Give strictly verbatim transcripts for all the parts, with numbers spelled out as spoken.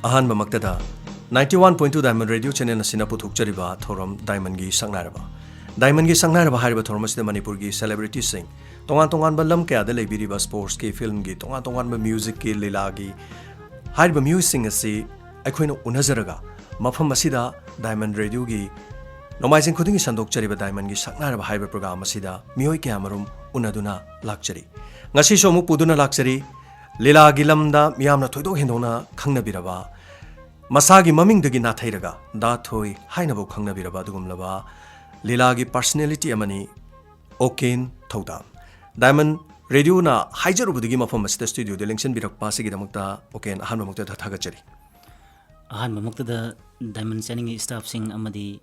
ꯑꯍꯥꯟꯕꯃꯛꯇꯗ ninety one point two Diamond Radio Channel ꯑꯁꯤꯅ ꯄꯨꯊꯣꯛꯆꯔꯤꯕ ꯊꯧꯔꯝ Diamondꯒꯤ ꯁꯛꯅꯥꯏꯔꯕ꯫ Diamondꯒꯤ ꯁꯛꯅꯥꯏꯔꯕ ꯍꯥꯏꯔꯤꯕ ꯊꯧꯔꯝ ꯑꯁꯤꯗ ꯃꯅꯤꯄꯨꯔꯒꯤ celebrityꯁꯤꯡ, ꯇꯣꯉꯥꯟ ꯇꯣꯉꯥꯟꯕ ꯂꯝ ꯀꯌꯥꯗ ꯂꯩꯕꯤꯔꯤꯕ sportsꯀꯤ, filmꯒꯤ, ꯇꯣꯉꯥꯟ ꯇꯣꯉꯥꯟꯕ musicꯀꯤ, ꯂꯤꯂꯥꯒꯤ ꯍꯥꯏꯔꯤꯕ ꯃꯤꯑꯣꯏꯁꯤꯡ ꯑꯁꯤ ꯑꯩꯈꯣꯏꯅ ꯎꯅꯖꯔꯒ ꯃꯐꯝ ꯑꯁꯤꯗ Diamond Radioꯒꯤ ꯅꯣꯡꯃꯥꯏꯖꯤꯡ ꯈꯨꯗꯤꯡꯒꯤ ꯁꯟꯗꯣꯛꯆꯔꯤꯕ Diamondꯒꯤ ꯁꯛꯅꯥꯏꯔꯕ ꯍꯥꯏꯔꯤꯕ program ꯑꯁꯤꯗ ꯃꯤꯑꯣꯏ ꯀꯌꯥꯃꯔꯨꯝ ꯎꯅꯗꯨꯅ ꯂꯥꯛꯆꯔꯤ꯫ ꯉꯁꯤꯁꯨ ꯑꯃꯨꯛ ꯄꯨꯗꯨꯅ ꯂꯥꯛꯆꯔꯤ꯫ ꯂꯤꯂꯥꯒꯤ ꯂꯝꯗ ꯃꯤꯌꯥꯝꯅ ꯊꯣꯏꯗꯣꯛ ꯍꯦꯟꯗꯣꯛꯅ ꯈꯪꯅꯕꯤꯔꯕ, ꯃꯁꯥꯒꯤ ꯃꯃꯤꯡꯗꯒꯤ ꯅꯥꯊꯩꯔꯒ ꯗꯥ ꯊꯣꯏ ꯍꯥꯏꯅꯕꯨ ꯈꯪꯅꯕꯤꯔꯕ ꯑꯗꯨꯒꯨꯝꯂꯕ ꯂꯤꯂꯥꯒꯤ personality ꯑꯃꯅꯤ ꯑꯣꯀꯦꯟ ꯊꯧꯗꯥꯝ꯫ Diamond Radioꯅ ꯍꯥꯏꯖꯔꯨꯕꯗꯒꯤ ꯃꯐꯝ ꯑꯁꯤꯗ studioꯗ ꯂꯦꯡꯁꯤꯟꯕꯤꯔꯛꯄ ꯑꯁꯤꯒꯤꯗꯃꯛꯇ ꯑꯣꯀꯦꯟ ꯑꯍꯥꯟꯕꯃꯛꯇꯗ ꯊꯥꯒꯠꯆꯔꯤ꯫ ꯑꯍꯥꯟꯕꯃꯛꯇꯗ Diamond Channelꯒꯤ staffꯁꯤꯡ ꯑꯃꯗꯤ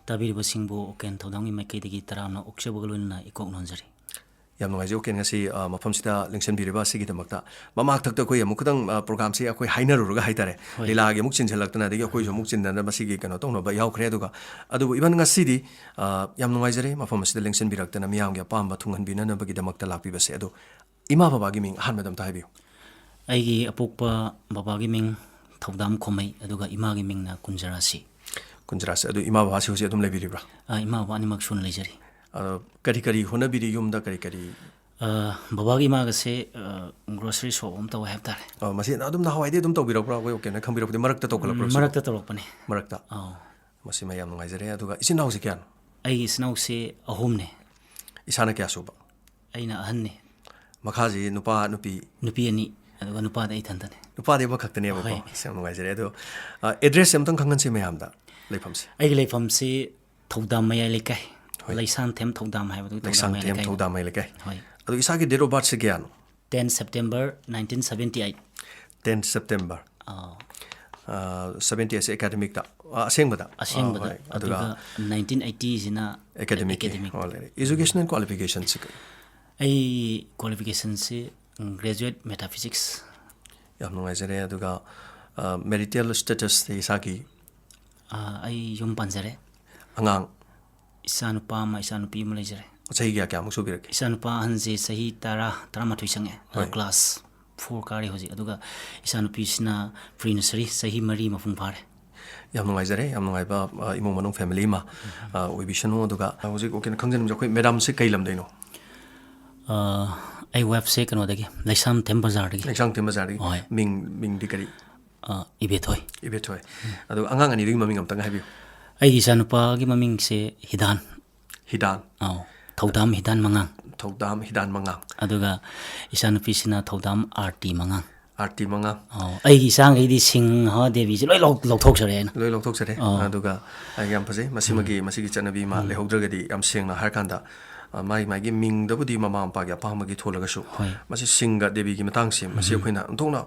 ꯇꯥꯕꯤꯔꯤꯕꯁꯤꯡꯕꯨ ꯑꯣꯀꯦꯟ ꯊꯧꯗꯥꯝꯒꯤ ꯃꯥꯏꯀꯩꯗꯒꯤ ꯇꯔꯥꯝꯅ ꯑꯣꯛꯆꯕꯒ ꯂꯣꯏꯅꯅ ꯏꯀꯣꯛ ꯅꯣꯟꯖꯔꯤ꯫ ꯌꯥꯝ ꯅꯨꯡꯉꯥꯏꯖꯩ ꯑꯣꯀꯦꯟ, ꯉꯁꯤ, ꯑ, ꯃꯐꯝꯁꯤꯗ ꯂꯦꯡꯁꯤꯟꯕꯤꯔꯤꯕ ꯑꯁꯤꯒꯤꯗꯃꯛꯇ꯫ ꯃꯃꯥꯡꯊꯛꯇ ꯑꯩꯈꯣꯏ ꯑꯃꯨꯛ ꯈꯤꯇꯪ, ꯑ, programꯁꯤ ꯑꯩꯈꯣꯏ ꯍꯥꯏꯅꯔꯨꯔꯒ ꯍꯥꯏꯇꯥꯔꯦ, ꯍꯣꯏ꯫ ꯂꯤꯂꯥꯒꯤ ꯑꯃꯨꯛ ꯆꯤꯟꯁꯤꯜꯂꯛꯇꯅ, ꯑꯗꯒꯤ ꯑꯩꯈꯣꯏꯁꯨ ꯑꯃꯨꯛ ꯆꯤꯟꯗꯅ ꯃꯁꯤꯒꯤ ꯀꯩꯅꯣ ꯇꯧꯅꯕ ꯌꯥꯎꯈ꯭ꯔꯦ꯫ ꯑꯗꯨꯒ, ꯑꯗꯨꯕꯨ even ꯉꯁꯤꯗꯤ, ꯑ, ꯌꯥꯝ ꯅꯨꯡꯉꯥꯏꯖꯔꯦ ꯃꯐꯝ ꯑꯁꯤꯗ ꯂꯦꯡꯁꯤꯟꯕꯤꯔꯛꯇꯅ ꯃꯤꯌꯥꯝꯒꯤ ꯑꯄꯥꯝꯕ ꯊꯨꯡꯍꯟꯕꯤꯅꯅꯕꯒꯤꯗꯃꯛꯇ ꯂꯥꯛꯄꯤꯕꯁꯦ꯫ ꯑꯗꯣ ꯏꯃꯥ ꯕꯕꯥꯒꯤ ꯃꯤꯡ ꯑꯍꯥꯟꯕꯗ ꯑꯝꯇ ꯍꯥꯏꯕꯤꯌꯨ꯫ ꯑꯩꯒꯤ ꯑꯄꯣꯛꯄ ꯕꯕꯥꯒꯤ ꯃꯤꯡ ꯊꯧꯗꯥꯝ ꯈꯣꯃꯩ, ꯑꯗꯨꯒ ꯏꯃꯥꯒꯤ ꯃꯤꯡꯅ ꯀꯨꯟꯖꯔꯥꯁꯤ꯫ ꯀꯨꯟꯖꯔꯥꯁꯤ꯫ ꯑꯗꯨ ꯏꯃꯥ ꯕꯕꯥꯁꯤ ꯍꯧꯖꯤꯛ ꯑꯗꯨꯝ ꯂꯩꯕꯤꯔꯤꯕ꯭ꯔꯥ? ꯑ, ꯏꯃꯥ ꯕꯕꯥ ꯑꯅꯤꯃꯛ ꯁꯨꯅ ꯂꯩꯖꯔꯤ꯫ ꯑ, ꯀꯔꯤ ꯀꯔꯤ ꯍꯣꯠꯅꯕꯤꯔꯤ? ꯌꯨꯝꯗ ꯀꯔꯤ ꯀꯔꯤ? ꯑ, ꯕꯕꯥꯒꯤ ꯏꯃꯥꯒꯁꯦ, ꯑ, grocery shop ꯑꯃ ꯇꯧꯋꯦ ꯍꯥꯏꯕ ꯇꯥꯔꯦ꯫ ꯑ, ꯃꯁꯤ ꯑꯗꯨꯝ ꯅꯍꯥꯟꯋꯥꯏꯗꯩ ꯑꯗꯨꯝ ꯇꯧꯕꯤꯔꯛꯄ꯭ꯔꯥ? ꯑꯩꯈꯣꯏ ꯀꯩꯅꯣ ꯈꯪꯕꯤꯔꯛꯄꯗꯤ ꯃꯔꯛꯇ ꯇꯧꯈꯠꯂꯛꯄ꯭ꯔꯥ ꯎꯝ, ꯁꯤꯕꯨ? ꯃꯔꯛꯇ ꯇꯧꯔꯛꯄꯅꯦ꯫ ꯃꯔꯛꯇ? ꯑꯧ꯫ ꯃꯁꯤꯃ ꯌꯥꯝ ꯅꯨꯡꯉꯥꯏꯖꯔꯦ꯫ ꯑꯗꯨꯒ ꯏꯆꯤꯟ ꯏꯅꯥꯎꯁꯦ ꯀꯌꯥꯅꯣ? ꯑꯩꯒꯤ ꯏꯆꯤꯟ ꯏꯅꯥꯎꯁꯦ ꯑꯍꯨꯝꯅꯦ꯫ ꯏꯁꯥꯅ ꯀꯌꯥ ꯁꯨꯕ? ꯑꯩꯅ ꯑꯍꯟꯅꯦ꯫ ꯃꯈꯥꯁꯤ ꯅꯨꯄꯥ, ꯅꯨꯄꯤ? ꯅꯨꯄꯤ ꯑꯅꯤ, ꯑꯗꯨꯒ ꯅꯨꯄꯥꯗꯤ ꯑꯩ ꯏꯊꯟꯇꯅꯦ꯫ ꯅꯨꯄꯥꯗꯤ ꯑꯃꯈꯛꯇꯅꯦꯕꯀꯣ꯫ ꯍꯣꯏ꯫ ꯑꯁ, ꯌꯥꯝ ꯅꯨꯡꯉꯥꯏꯖꯔꯦ꯫ ꯑꯗꯣ, ꯑ, addressꯁꯦ ꯑꯝꯇꯪ ꯈꯪꯍꯟꯁꯤ ꯃꯌꯥꯝꯗ, ꯂꯩꯐꯝꯁꯦ꯫ ꯑꯩꯒꯤ ꯂꯩꯐꯝꯁꯤ ꯊꯧꯗꯥꯝ ꯃꯌꯥꯏ ꯂꯩꯀꯥꯏ, ꯍꯣꯏ꯫ ꯂꯩꯁꯥꯡꯊꯦꯝ ꯊꯧꯗꯥꯝ ꯍꯥꯏꯕꯗꯨ ꯊꯧꯗꯥꯝ ꯃꯌꯥꯏ ꯂꯩꯁꯥꯡꯊꯦꯝ ꯂꯩꯀꯥꯏꯗ꯫ ꯊꯧꯗꯥꯝ ꯃꯌꯥꯏ ꯂꯩꯀꯥꯏ꯫ ꯍꯣꯏ꯫ ꯑꯗꯣ ꯏꯁꯥꯒꯤ date of birthꯁꯦ ꯀꯌꯥꯅꯣ? Ten September nineteen seventy eight꯫ Ten September꯫ ꯑꯥ꯫ ꯑ, seventy eight ꯑꯁꯦ academicꯇ, ꯑ, ꯑꯁꯦꯡꯕꯗ? ꯑꯁꯦꯡꯕꯗ꯫ ꯑ, ꯍꯣꯏ꯫ ꯑꯗꯨꯒ ꯑꯗꯨꯒ nineteen eightyꯁꯤꯅ academic꯫ Academic꯫ ꯑꯣ, ꯂꯩꯔꯦ꯫ Educational qualificationꯁꯤ ꯀꯔꯤ? ꯑꯩ qualificationꯁꯤ graduate metaphysics꯫ ꯌꯥꯝ ꯅꯨꯡꯉꯥꯏꯖꯔꯦ꯫ ꯑꯗꯨꯒ, ꯑ, marital statusꯇꯤ ꯏꯁꯥꯒꯤ? ꯑ, ꯑꯩ ꯌꯨꯝ ꯄꯥꯟꯖꯔꯦ꯫ ꯑꯉꯥꯡ? ꯏꯆꯥꯅꯨꯄꯥ ꯑꯃ, ꯏꯆꯥꯅꯨꯄꯤ ꯑꯃ ꯂꯩꯖꯔꯦ꯫ ꯆꯍꯤ ꯀꯌꯥ ꯀꯌꯥꯃꯨꯛ ꯁꯨꯕꯤꯔꯒꯦ? ꯏꯆꯥꯅꯨꯄꯥ ꯑꯍꯟꯁꯦ ꯆꯍꯤ ꯇꯔꯥ, ꯇꯔꯥꯃꯥꯊꯣꯏ ꯆꯪꯉꯛꯑꯦ꯫ ꯑꯗꯣ ꯍꯣꯏ꯫ Class ꯐꯣꯔ ꯀꯥꯔꯤ ꯍꯧꯖꯤꯛ꯫ ꯑꯗꯨꯒ ꯏꯆꯥꯅꯨꯄꯤꯁꯤꯅ ꯄ꯭ꯔꯤ ꯅꯁꯔꯤ, ꯆꯍꯤ ꯃꯔꯤ ꯃꯄꯨꯡ ꯐꯥꯔꯦ꯫ ꯌꯥꯝ ꯅꯨꯡꯉꯥꯏꯖꯔꯦ꯫ ꯌꯥꯝ ꯅꯨꯡꯉꯥꯏꯕ, ꯑ, ꯏꯃꯨꯡ ꯃꯅꯨꯡ, ꯐꯦꯃꯤꯂꯤ ꯑꯃ, ꯑ, ꯑꯣꯏꯕꯤꯁꯅꯨ꯫ ꯑꯗꯨꯒ ꯍꯧꯖꯤꯛ, ꯑꯣꯀꯦ, ꯈꯪꯖꯅꯤꯡꯕꯁꯦ, ꯑꯩꯈꯣꯏ ꯃꯦꯗꯥꯝꯁꯦ ꯀꯩ ꯂꯝꯗꯩꯅꯣ? ꯑ, ꯑꯩ ꯋꯥꯏꯐꯁꯦ ꯀꯩꯅꯣꯗꯒꯤ, ꯂꯩꯁꯥꯝꯊꯦꯝ ꯕꯖꯥꯔꯗꯒꯤ꯫ ꯂꯩꯁꯥꯡꯊꯦꯝ ꯕꯖꯥꯔꯗꯒꯤ꯫ ꯍꯣꯏ꯫ ꯃꯤꯡ, ꯃꯤꯡꯗꯤ ꯀꯔꯤ? ꯑ, ꯏꯕꯦꯊꯣꯏ꯫ ꯏꯕꯦꯊꯣꯏ꯫ ꯑꯗꯣ ꯑꯉꯥꯡ ꯑꯅꯤꯗꯨꯒꯤ ꯃꯃꯤꯡ ꯑꯝꯇꯪ ꯍꯥꯏꯕꯤꯌꯨ꯫ ꯑꯩꯒꯤ ꯏꯆꯥꯅꯨꯄꯥꯒꯤ ꯃꯃꯤꯡꯁꯦ ꯍꯤꯗꯥꯟ꯫ ꯍꯤꯗꯥꯟ꯫ ꯑꯧ, ꯊꯧꯗꯥꯝ ꯍꯤꯗꯥꯟ ꯃꯉꯥꯡ꯫ ꯊꯧꯗꯥꯝ ꯍꯤꯗꯥꯟ ꯃꯉꯥꯡ꯫ ꯑꯗꯨꯒ ꯏꯆꯥꯅꯨꯄꯤꯁꯤꯅ ꯊꯧꯗꯥꯝ ꯑꯥꯔꯇꯤ ꯃꯉꯥꯡ꯫ ꯑꯥꯔꯇꯤ ꯃꯉꯥꯡ꯫ ꯑꯧ, ꯑꯩꯒꯤ ꯏꯆꯥꯈꯩꯗꯤ ꯁꯤꯡꯍ ꯗꯦꯕꯤꯁꯦ ꯂꯣꯏ ꯂꯧ-, ꯂꯧꯊꯣꯛꯆꯔꯦ ꯑꯩꯅ꯫ ꯂꯣꯏ ꯂꯧꯊꯣꯛꯆꯔꯦ꯫ ꯑꯣ꯫ ꯑꯗꯨꯒ, ꯑ, ꯌꯥꯝ ꯐꯖꯩ꯫ ꯃꯁꯤꯃꯒꯤ, ꯃꯁꯤꯒꯤ ꯆꯠꯅꯕꯤ ꯑꯃ ꯂꯩꯍꯧꯗ꯭ꯔꯒꯗꯤ, ꯌꯥꯝ ꯁꯦꯡꯅ ꯍꯥꯏꯔꯀꯥꯟꯗ, ꯑ, ꯃꯥꯒꯤ, ꯃꯥꯒꯤ ꯃꯤꯡꯗꯕꯨꯗꯤ ꯃꯃꯥ ꯃꯄꯥꯒꯤ ꯑꯄꯥꯝꯕꯒꯤ ꯊꯣꯜꯂꯒꯁꯨ, ꯍꯣꯏ꯫ ꯃꯁꯤ ꯁꯤꯡꯒ ꯗꯦꯕꯤꯒꯤ ꯃꯇꯥꯡꯁꯦ, ꯃꯁꯤ ꯑꯩꯈꯣꯏꯅ ꯑꯣꯟꯊꯣꯛꯅ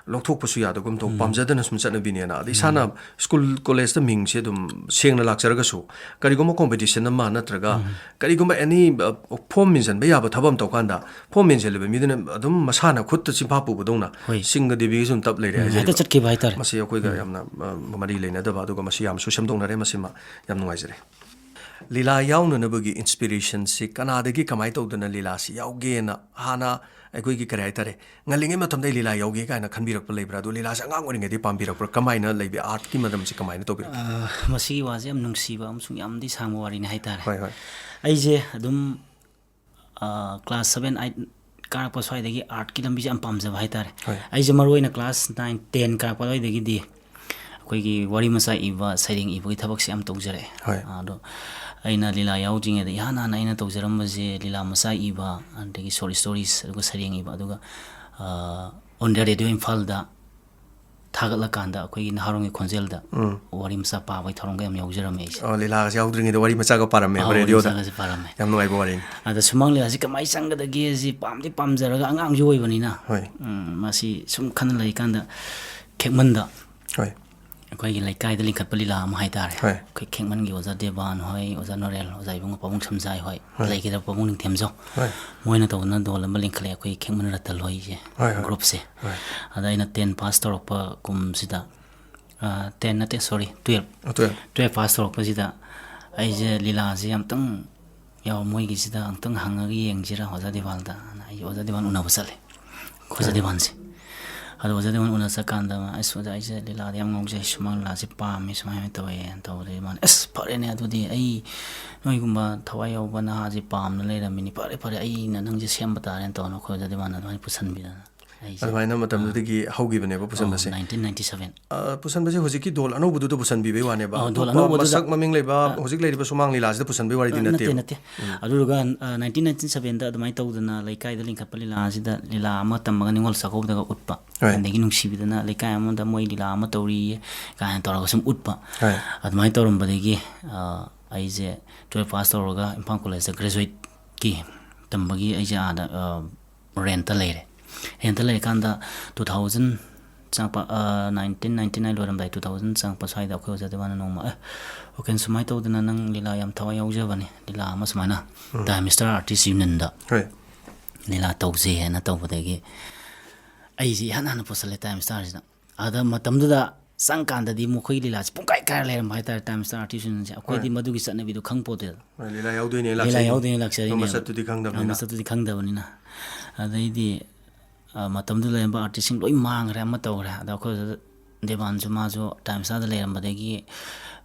ꯂꯧꯊꯣꯛꯄꯁꯨ ꯌꯥꯗꯒꯨꯝ ꯇꯧ, ꯄꯥꯝꯖꯗꯅ ꯁꯨꯝ ꯆꯠꯅꯕꯤꯅꯦꯅ꯫ ꯑꯗ ꯏꯁꯥꯅ ꯁ꯭ꯀꯨꯜ, ꯀꯣꯂꯦꯖꯇ ꯃꯤꯡꯁꯦ ꯑꯗꯨꯝ ꯁꯦꯡꯅ ꯂꯥꯛꯆꯔꯒꯁꯨ, ꯀꯔꯤꯒꯨꯝꯕ ꯀꯣꯝꯄꯤꯇꯤꯁꯟ ꯑꯃ ꯅꯠꯇ꯭ꯔꯒ ꯀꯔꯤꯒꯨꯝꯕ ꯑꯦꯅꯤ, ꯑ, ꯐꯣꯝ ꯃꯦꯟꯁꯤꯟꯕ ꯌꯥꯕ ꯊꯕꯛ ꯑꯃ ꯇꯧꯀꯥꯟꯗ, ꯐꯣꯝ ꯃꯦꯟꯁꯤꯜꯂꯤꯕ ꯃꯤꯗꯨꯅ ꯑꯗꯨꯝ ꯃꯁꯥꯅ ꯈꯨꯠꯇ ꯆꯤꯟꯐꯥ ꯄꯨꯕꯗꯧꯅ ꯍꯣꯏ꯫ ꯁꯤꯡꯒ ꯗꯦꯕꯤꯒꯁꯨ ꯑꯗꯨꯝ ꯇꯞ ꯂꯩꯔꯦ ꯎꯝ, ꯍꯥꯏꯖꯔꯤꯕ꯫ ꯍꯦꯛꯇ ꯆꯠꯈꯤꯕ ꯍꯥꯏꯇꯥꯔꯦ꯫ ꯃꯁꯤ ꯑꯩꯈꯣꯏꯒ ꯌꯥꯝꯅ, ꯑ, ꯃꯔꯤ ꯂꯩꯅꯗꯕ, ꯑꯗꯨꯒ ꯃꯁꯤ ꯌꯥꯝꯁꯨ ꯁꯦꯝꯗꯣꯛꯅꯔꯦ꯫ ꯃꯁꯤꯃ ꯌꯥꯝ ꯅꯨꯡꯉꯥꯏꯖꯔꯦ꯫ ꯂꯤꯂꯥ ꯌꯥꯎꯅꯅꯕꯒꯤ ꯏꯟꯁꯄꯤꯔꯦꯁꯟꯁꯤ ꯀꯅꯥꯗꯒꯤ, ꯀꯃꯥꯏꯅ ꯇꯧꯗꯅ ꯂꯤꯂꯥꯁꯤ ꯌꯥꯎꯒꯦꯅ ꯍꯥꯟꯅ ꯑꯩꯈꯣꯏꯒꯤ, ꯀꯔꯤ ꯍꯥꯏꯇꯥꯔꯦ, ꯉꯜꯂꯤꯉꯩ ꯃꯇꯝꯗ ꯑꯩ ꯂꯤꯂꯥ ꯌꯥꯎꯒꯦ ꯀꯥꯏꯅ ꯈꯟꯕꯤꯔꯛꯄ ꯂꯩꯕ꯭ꯔꯥ? ꯑꯗꯣ ꯂꯤꯂꯥꯁꯦ ꯑꯉꯥꯡ ꯑꯣꯏꯔꯤꯉꯩꯗꯒꯤ ꯄꯥꯝꯕꯤꯔꯛꯄ꯭ꯔꯥ? ꯀꯃꯥꯏꯅ ꯂꯩꯕꯤ? ꯑꯥꯔꯠꯀꯤ ꯃꯔꯝꯁꯤ ꯀꯃꯥꯏꯅ ꯇꯧꯕꯤꯔꯛꯀꯦ? ꯑ, ꯃꯁꯤꯒꯤ ꯋꯥꯁꯦ ꯌꯥꯝ ꯅꯨꯡꯁꯤꯕ ꯑꯃꯁꯨꯡ ꯌꯥꯝꯗꯤ ꯁꯥꯡꯕ ꯋꯥꯔꯤꯅꯤ ꯍꯥꯏꯇꯥꯔꯦ꯫ ꯍꯣꯏ, ꯍꯣꯏ꯫ ꯑꯩꯁꯦ ꯑꯗꯨꯝ, ꯑ, ꯀ꯭ꯂꯥꯁ ꯁꯚꯦꯟ, ꯑꯩꯠ ꯀꯥꯔꯛꯄ ꯁ꯭ꯋꯥꯏꯗꯒꯤ ꯑꯥꯔꯠꯀꯤ ꯂꯝꯕꯤꯁꯦ ꯌꯥꯝ ꯄꯥꯝꯖꯕ ꯍꯥꯏꯇꯥꯔꯦ꯫ ꯍꯣꯏ꯫ ꯑꯩꯁꯦ ꯃꯔꯨ ꯑꯣꯏꯅ ꯀ꯭ꯂꯥꯁ ꯅꯥꯏꯟ, ꯇꯦꯟ ꯀꯥꯔꯛꯄ ꯑꯗꯨꯋꯥꯏꯗꯒꯤꯗꯤ ꯑꯩꯈꯣꯏꯒꯤ ꯋꯥꯔꯤ ꯃꯆꯥ ꯏꯕ, ꯁꯩꯔꯦꯡ ꯏꯕꯒꯤ ꯊꯕꯛꯁꯦ ꯌꯥꯝ ꯇꯧꯖꯔꯛꯑꯦ꯫ ꯍꯣꯏ꯫ ꯑꯗꯣ ꯑꯩꯅ ꯂꯤꯂꯥ ꯌꯥꯎꯗ꯭ꯔꯤꯉꯩꯗ ꯏꯍꯥꯟ ꯍꯥꯟꯅ ꯑꯩꯅ ꯇꯧꯖꯔꯝꯕꯁꯦ ꯂꯤꯂꯥ ꯃꯆꯥ ꯏꯕ, ꯑꯗꯒꯤ ꯁꯣꯔꯠ ꯁ꯭ꯇꯣꯔꯤꯁ, ꯑꯗꯨꯒ ꯁꯩꯔꯦꯡ ꯏꯕ, ꯑꯗꯨꯒ, ꯑ, On the Radio ꯏꯝꯐꯥꯜꯗ ꯊꯥꯒꯠꯂꯀꯥꯟꯗ ꯑꯩꯈꯣꯏꯒꯤ ꯅꯍꯥꯔꯣꯜꯒꯤ ꯈꯣꯟꯖꯦꯜꯗ ꯎꯝ꯫ ꯋꯥꯔꯤ ꯃꯆꯥ ꯄꯥꯕꯒꯤ ꯊꯧꯔꯝꯒ ꯌꯥꯝ ꯌꯥꯎꯖꯔꯝꯃꯦ ꯑꯩꯁꯦ꯫ ꯑꯣ, ꯂꯤꯂꯥꯁꯦ ꯌꯥꯎꯗ꯭ꯔꯤꯉꯩꯗ ꯋꯥꯔꯤ ꯃꯆꯥꯒ ꯄꯥꯔꯝꯃꯦꯕ ꯑꯥ, ꯋꯥꯔꯤ ꯔꯦꯗꯤꯑꯣꯗ? ꯃꯆꯥꯒꯁꯦ ꯄꯥꯔꯝꯃꯦ꯫ ꯌꯥꯝ ꯅꯨꯡꯉꯥꯏꯕ ꯋꯥꯔꯤꯅꯤ꯫ ꯑꯗ ꯁꯨꯃꯥꯡ ꯂꯤꯂꯥꯁꯦ ꯀꯃꯥꯏꯅ ꯆꯪꯒꯗꯒꯦ ꯁꯤ ꯄꯥꯝꯗꯤ ꯄꯥꯝꯖꯔꯒ, ꯑꯉꯥꯡꯁꯨ ꯑꯣꯏꯕꯅꯤꯅ, ꯍꯣꯏ꯫ ꯎꯝ, ꯃꯁꯤ ꯁꯨꯝ ꯈꯟꯅ ꯂꯩꯔꯤꯀꯥꯟꯗ ꯈꯦꯛꯃꯟꯗ ꯍꯣꯏ꯫ ꯑꯩꯈꯣꯏꯒꯤ ꯂꯩꯀꯥꯏꯗ ꯂꯤꯡꯈꯠꯄ ꯂꯤꯂꯥ ꯑꯃ ꯍꯥꯏꯇꯥꯔꯦ꯫ ꯍꯣꯏ꯫ ꯑꯩꯈꯣꯏ ꯈꯦꯛꯃꯟꯒꯤ ꯑꯣꯖꯥ ꯗꯦꯕꯥꯟ ꯍꯣꯏ, ꯑꯣꯖꯥ ꯅꯣꯔꯦꯜ, ꯑꯣꯖꯥ ꯏꯕꯨꯡꯉꯣ ꯄꯥꯕꯨꯡ ꯁꯝꯖꯥꯏ ꯍꯣꯏ, ꯍꯣꯏ꯫ ꯂꯩꯈꯤꯗ꯭ꯔꯕ ꯄꯥꯕꯨꯡ ꯅꯤꯡꯊꯦꯝꯖꯧ, ꯍꯣꯏ꯫ ꯃꯣꯏꯅ ꯇꯧꯗꯨꯅ ꯗꯣꯜ ꯑꯃ ꯂꯤꯡꯈꯠꯂꯦ ꯑꯩꯈꯣꯏ ꯈꯦꯛꯃꯟ ittle ꯍꯣꯏꯁꯦ, ꯍꯣꯏ, ꯍꯣꯏ꯫ ꯒ꯭ꯔꯨꯞꯁꯦ꯫ ꯍꯣꯏ꯫ ꯑꯗ ꯑꯩꯅ ꯇꯦꯟ ꯄꯥꯁ ꯇꯧꯔꯛꯄ ꯀꯨꯝꯁꯤꯗ, ꯑ, ꯇꯦꯟ ꯅꯠꯇꯦ, ꯁꯣꯔꯤ, ꯇꯨꯌꯦꯜꯞ꯫ ꯑ, ꯇꯨꯌꯦꯜꯞ꯫ ꯇꯨꯌꯦꯜꯞ ꯄꯥꯁ ꯇꯧꯔꯛꯄꯁꯤꯗ ꯑꯩꯁꯦ ꯂꯤꯂꯥꯁꯦ ꯑꯝꯇꯪ ꯌꯥꯎ-, ꯃꯣꯏꯒꯤꯁꯤꯗ ꯑꯝꯇꯪ ꯍꯪꯉꯒ ꯌꯦꯡꯁꯤꯔꯥ ꯑꯣꯖꯥ ꯗꯦꯕꯥꯜꯗ, ꯑꯩ ꯑꯣꯖꯥ ꯗꯦꯕꯥꯜ ꯎꯅꯕ ꯆꯠꯂꯦ꯫ ꯑꯩꯈꯣꯏ ꯖꯗꯤꯕꯥꯟꯁꯦ꯫ ꯑꯗꯣ ꯑꯣꯖꯥ ꯗꯦꯋꯥꯟ ꯎꯅ ꯆꯠꯀꯥꯟꯗ ꯃꯥ, "ꯑꯁ ꯑꯣꯖꯥ, ꯑꯩꯁꯦ ꯂꯤꯂꯥꯗ ꯌꯥꯝ ꯉꯥꯎꯖꯩ, ꯁꯨꯃꯥꯡ ꯂꯤꯂꯥꯁꯦ ꯄꯥꯝꯃꯤ", ꯁꯨꯃꯥꯏꯅ ꯇꯧꯋꯦꯅ ꯇꯧꯕꯗꯒꯤ ꯃꯥꯅ, "ꯑꯁ ꯐꯔꯦꯅꯦ, ꯑꯗꯨꯗꯤ ꯑꯩ ꯅꯣꯏꯒꯨꯝꯕ ꯊꯋꯥꯏ ꯌꯥꯎꯕ ꯅꯍꯥꯁꯦ ꯄꯥꯝꯅ ꯂꯩꯔꯝꯃꯤꯅꯤ, ꯐꯔꯦ ꯐꯔꯦ, ꯑꯩꯅ ꯅꯪꯁꯦ ꯁꯦꯝꯕ ꯇꯥꯔꯦꯅ" ꯇꯧꯅ ꯑꯩꯈꯣꯏ ꯑꯣꯖꯥ ꯗꯦꯋꯥꯟꯅ ꯑꯗꯨꯃꯥꯏꯅ ꯄꯨꯁꯟꯕꯤꯗꯅ ꯑꯩꯁꯦ, ꯑꯗꯨꯃꯥꯏꯅ ꯃꯇꯝꯗꯨꯗꯒꯤ ꯍꯧꯈꯤꯕꯅꯦꯕ ꯄꯨꯁꯟꯕꯁꯦ꯫ Nineteen ninety seven. ꯑ, ꯄꯨꯁꯟꯕꯁꯦ ꯍꯧꯖꯤꯛꯀꯤ ꯗꯣꯜ ꯑꯅꯧꯕꯗꯨꯗ ꯄꯨꯁꯟꯕꯤꯕꯩ ꯋꯥꯅꯦꯕ꯫ ꯑ, ꯗꯣꯜ ꯑꯇꯣꯞꯄ ꯑꯅꯧꯕꯗꯨꯗ, ꯃꯁꯛ ꯃꯃꯤꯡ ꯂꯩꯕ ꯑ, ꯍꯧꯖꯤꯛ ꯂꯩꯔꯤꯕ ꯁꯨꯃꯥꯡ ꯂꯤꯂꯥꯁꯤꯗ ꯄꯨꯁꯟꯕꯩ ꯋꯥꯔꯤꯗꯤ ꯑ, ꯅꯠꯇꯦ, ꯅꯠꯇꯦꯕ꯫ ꯅꯠꯇꯦ꯫ ꯎꯝ꯫ ꯑꯗꯨꯗꯨꯒ, ꯑ, ꯅꯥꯏꯟꯇꯤꯟ ꯅꯥꯏꯟꯇꯤ ꯁꯚꯦꯟꯗ ꯑꯗꯨꯃꯥꯏꯅ ꯇꯧꯗꯅ ꯂꯩꯀꯥꯏꯗ ꯂꯤꯡꯈꯠꯄ ꯂꯤꯂꯥꯁꯤꯗ ꯂꯤꯂꯥ ꯑꯃ ꯇꯝꯃꯒ ꯅꯤꯉꯣꯜ ꯆꯥꯛꯀꯧꯕꯗꯒ ꯎꯠꯄ꯫ ꯍꯣꯏ꯫ ꯑꯗꯒꯤ ꯅꯨꯡꯁꯤꯕꯤꯗꯅ ꯂꯩꯀꯥꯏ ꯑꯃꯗ ꯃꯣꯏ ꯂꯤꯂꯥ ꯑꯃ ꯇꯧꯔꯤꯌꯦ ꯀꯥꯏꯅ ꯇꯧꯔꯒ ꯁꯨꯝ ꯎꯠꯄ꯫ ꯍꯣꯏ꯫ ꯑꯗꯨꯃꯥꯏꯅ ꯇꯧꯔꯝꯕꯗꯒꯤ, ꯑ, ꯑꯩꯁꯦ ꯇꯨꯌꯦꯜꯐ ꯄꯥꯁ ꯇꯧꯔꯒ ꯏꯝꯐꯥꯜ ꯀꯣꯂꯦꯖꯇ ꯒ꯭ꯔꯦꯖꯨꯋꯦꯠꯀꯤ ꯇꯝꯕꯒꯤ ꯑꯩꯁꯦ ꯑꯥꯗ, ꯑ, ꯔꯦꯟꯠꯇ ꯂꯩꯔꯦ꯫ ꯔꯦꯟꯠꯇ ꯂꯩꯔꯀꯥꯟꯗ ꯇꯨ ꯊꯥꯎꯖꯟ ꯆꯪꯉꯛꯄ, ꯑ, ꯅꯥꯏꯟꯇꯤꯟ ꯅꯥꯏꯟꯇꯤ ꯅꯥꯏꯟ ꯂꯣꯏꯔꯝꯗꯥꯏ, ꯇꯨ ꯊꯥꯎꯖꯟ ꯆꯪꯉꯛꯄ ꯁ꯭ꯋꯥꯏꯗ ꯑꯩꯈꯣꯏ ꯑꯣꯖꯥ ꯗꯦꯋꯥꯟꯅ ꯅꯣꯡꯃ, "ꯑꯦ, ꯋꯥꯀꯤꯜ, ꯁꯨꯃꯥꯏꯅ ꯇꯧꯗꯅ ꯅꯪ ꯂꯤꯂꯥ ꯌꯥꯝ ꯊꯋꯥꯏ ꯌꯥꯎꯖꯕꯅꯤ, ꯂꯤꯂꯥ ꯑꯃ ꯁꯨꯃꯥꯏꯅ ꯎꯝ꯫ ꯇꯥꯏꯝ ꯁ꯭ꯇꯥꯔ ꯑꯥꯔꯇꯤꯁ ꯌꯨꯅꯤꯌꯟꯗ ꯍꯣꯏ꯫ ꯂꯤꯂꯥ ꯇꯧꯁꯦ" ꯍꯥꯏꯅ ꯇꯧꯕꯗꯒꯤ ꯑꯩꯁꯤ ꯏꯍꯥꯟ ꯍꯥꯟꯅ ꯄꯨꯁꯜꯂꯦ ꯇꯥꯏꯝ ꯁ꯭ꯇꯥꯔꯁꯤꯗ꯫ ꯑꯗ ꯃꯇꯝꯗꯨꯗ ꯆꯪꯀꯥꯟꯗꯗꯤ ꯃꯈꯣꯏꯒꯤ ꯂꯤꯂꯥꯁꯦ ꯄꯨꯡꯀꯥꯏ ꯀꯥꯏꯔ ꯂꯩꯔꯝꯕ ꯍꯥꯏꯇꯥꯔꯦ, ꯇꯥꯏꯝ ꯁ꯭ꯇꯥꯔ ꯑꯥꯔꯇꯤꯁ ꯌꯨꯅꯤꯌꯟꯁꯦ꯫ ꯑꯩꯈꯣꯏꯗꯤ ꯍꯣꯏ꯫ ꯃꯗꯨꯒꯤ ꯆꯠꯅꯕꯤꯗꯣ ꯈꯪ ꯄꯣꯠꯇꯦꯗ꯫ ꯍꯣꯏ, ꯂꯤꯂꯥ ꯌꯥꯎꯗꯣꯏꯅꯦ ꯂꯤꯂꯥ ꯂꯥꯛꯆꯔꯤꯅꯦꯕ꯫ ꯌꯥꯎꯗꯣꯏꯅꯦ ꯂꯥꯛꯆꯔꯤꯅꯦꯕ꯫ ꯃꯁꯛꯇꯨꯗꯤ ꯈꯪꯗꯕꯅꯤꯅ꯫ ꯃꯁꯛꯇꯨꯗꯤ ꯈꯪꯗꯕꯅꯤꯅ꯫ ꯑꯗꯩꯗꯤ, ꯑ, ꯃꯇꯝꯗꯨꯗ ꯂꯩꯔꯝꯕ ꯑꯥꯔꯇꯤꯁꯁꯤꯡ ꯂꯣꯏ ꯃꯥꯡꯈ꯭ꯔꯦ, ꯑꯃ ꯇꯧꯈ꯭ꯔꯦ꯫ ꯑꯗ ꯑꯩꯈꯣꯏ ꯗꯦꯕꯥꯟꯁꯨ, ꯃꯥꯁꯨ ꯇꯥꯏꯝ ꯁ꯭ꯇꯥꯔꯗ ꯂꯩꯔꯝꯕꯗꯒꯤ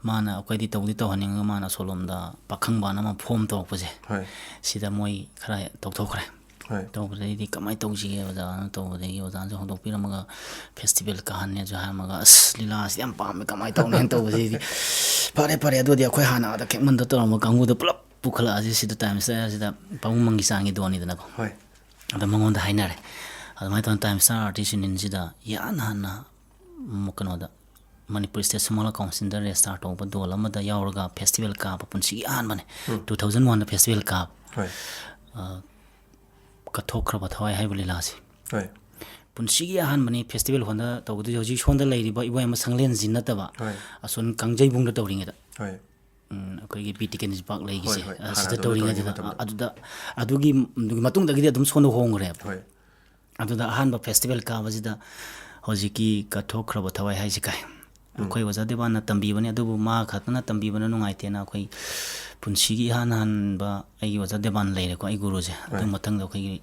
ꯃꯥꯅ ꯑꯩꯈꯣꯏꯗꯤ ꯇꯧꯗꯤ ꯇꯧꯍꯟꯅꯤꯡꯉꯒ ꯃꯥꯅ ꯑꯁꯣꯂꯣꯝꯗ ꯄꯥꯈꯪꯕꯅ ꯑꯃ ꯐꯣꯝ ꯇꯧꯔꯛꯄꯁꯦ꯫ ꯍꯣꯏ꯫ ꯁꯤꯗ ꯃꯣꯏ ꯈꯔ ꯇꯧꯊꯣꯛꯈ꯭ꯔꯦ꯫ ꯍꯣꯏ꯫ ꯇꯧꯕꯗꯩꯗꯤ ꯀꯃꯥꯏꯅ ꯇꯧꯁꯤꯒꯦ ꯑꯣꯖꯥꯅ ꯇꯧꯕꯗꯒꯤ ꯑꯣꯖꯥꯅꯁꯨ ꯍꯧꯗꯣꯛꯄꯤꯔꯝꯃꯒ ꯐꯦꯁꯇꯤꯚꯦꯜ ꯀꯥꯍꯟꯅꯦꯁꯨ ꯍꯥꯏꯔꯝꯃꯒ, "ꯑꯁ, ꯂꯤꯂꯥꯁꯤꯗꯤ ꯌꯥꯝ ꯄꯥꯝꯃꯦ, ꯀꯃꯥꯏꯅ ꯇꯧꯅꯤꯅ?" ꯇꯧꯕꯗꯩꯗꯤ, "ꯐꯔꯦ, ꯐꯔꯦ, ꯑꯗꯨꯗꯤ ꯑꯩꯈꯣꯏ ꯍꯥꯟꯅ ꯑꯥꯗ ꯈꯦꯛꯃꯟꯗ ꯇꯧꯔꯝꯕ ꯀꯥꯡꯕꯨꯗꯣ ꯄꯨꯂꯞ ꯄꯨꯈꯠꯂꯛꯑꯁꯤ ꯁꯤꯗ ꯇꯥꯏꯝ ꯁ꯭ꯇꯥꯔꯁꯤꯗ, ꯄꯥꯕꯨꯡ ꯃꯪꯒꯤꯆꯥꯡꯒꯤ ꯗꯣꯟꯅꯤꯗꯅꯀꯣ"꯫ ꯍꯣꯏ꯫ ꯑꯗ ꯃꯉꯣꯟꯗ ꯍꯥꯏꯅꯔꯦ꯫ ꯑꯗꯨꯃꯥꯏꯅ ꯇꯧꯗꯅ ꯇꯥꯏꯝ ꯁ꯭ꯇꯥꯔ ꯑꯥꯔꯇꯤꯁ ꯌꯨꯅꯤꯌꯟꯁꯤꯗ ꯏꯍꯥꯟ ꯍꯥꯟꯅ, ꯎꯝ, ꯀꯩꯅꯣꯗ, ꯃꯅꯤꯄꯨꯔ ꯁ꯭ꯇꯦꯠ ꯁꯨꯃꯥꯡ ꯂꯤꯂꯥ ꯀꯥꯎꯟꯁꯤꯜꯗ ꯔꯦꯖꯤꯁꯇꯥꯔ ꯇꯧꯕ ꯗꯣꯜ ꯑꯃꯗ ꯌꯥꯎꯔꯒ ꯐꯦꯁꯇꯤꯚꯦꯜ ꯀꯥꯕ ꯄꯨꯟꯁꯤꯒꯤ ꯑꯍꯥꯟꯕꯅꯦ꯫ ꯎꯝ꯫ ꯇꯨ ꯊꯥꯎꯖꯟ ꯋꯥꯟꯗ ꯐꯦꯁꯇꯤꯚꯦꯜ ꯀꯥꯕ꯫ ꯍꯣꯏ꯫ ꯑ, ꯀꯠꯊꯣꯛꯈ꯭ꯔꯕ ꯊꯋꯥꯏ ꯍꯥꯏꯕ ꯂꯤꯂꯥꯁꯦ꯫ ꯍꯣꯏ꯫ ꯄꯨꯟꯁꯤꯒꯤ ꯑꯍꯥꯟꯕꯅꯤ ꯐꯦꯁꯇꯤꯚꯦꯜ ꯍꯣꯜꯗ ꯇꯧꯒꯗꯣꯏꯁꯦ꯫ ꯍꯧꯖꯤꯛ ꯁꯣꯝꯗ ꯂꯩꯔꯤꯕ ꯏꯕꯣꯌꯥꯏꯃ ꯁꯪꯂꯦꯟꯁꯤ ꯅꯠꯇꯕ, ꯍꯣꯏ꯫ ꯑꯁꯣꯝ ꯀꯥꯡꯖꯩꯕꯨꯡꯗ ꯇꯧꯔꯤꯉꯩꯗ꯫ ꯍꯣꯏ꯫ ꯎꯝ, ꯑꯩꯈꯣꯏꯒꯤ ꯕꯤ ꯇꯤ ꯀꯦꯟꯗ꯭ꯔꯖꯤꯠ ꯄꯥꯔꯛ ꯂꯩꯒꯤꯁꯦ, ꯍꯣꯏ, ꯍꯣꯏ꯫ ꯑ, ꯁꯤꯗ ꯍꯥꯟꯅ ꯑꯗꯨꯝ ꯇꯧꯔꯤꯉꯩ ꯇꯧꯔꯤꯉꯩꯗꯨꯗ, ꯃꯇꯝꯗ꯫ ꯑ, ꯑꯗꯨꯗ, ꯑꯗꯨꯒꯤ, ꯑꯗꯨꯒꯤ ꯃꯇꯨꯡꯗꯒꯤꯗꯤ ꯑꯗꯨꯝ ꯁꯣꯝꯗ ꯍꯣꯡꯈ꯭ꯔꯦꯕ꯫ ꯍꯣꯏ꯫ ꯑꯗꯨꯗ ꯑꯍꯥꯟꯕ ꯐꯦꯁꯇꯤꯚꯦꯜ ꯀꯥꯕꯁꯤꯗ ꯍꯧꯖꯤꯛꯀꯤ ꯀꯠꯊꯣꯛꯈ꯭ꯔꯕ ꯊꯋꯥꯏ ꯍꯥꯏꯁꯤ ꯀꯥꯏ꯫ ꯎꯝ꯫ ꯑꯩꯈꯣꯏ ꯑꯣꯖꯥ ꯗꯦꯕꯥꯟꯅ ꯇꯝꯕꯤꯕꯅꯤ, ꯑꯗꯨꯕꯨ ꯃꯥ ꯈꯛꯇꯅ ꯇꯝꯕꯤꯕꯅ ꯅꯨꯡꯉꯥꯏꯇꯦꯅ ꯑꯩꯈꯣꯏ ꯄꯨꯟꯁꯤꯒꯤ ꯏꯍꯥꯟ ꯍꯥꯟꯕ ꯑꯩꯒꯤ ꯑꯣꯖꯥ ꯗꯦꯕꯥꯟ ꯂꯩꯔꯦꯀꯣ, ꯑꯩ ꯒꯨꯔꯨꯁꯦ꯫ ꯑꯗꯨ ꯍꯣꯏ꯫ ꯃꯊꯪꯗ ꯑꯩꯈꯣꯏꯒꯤ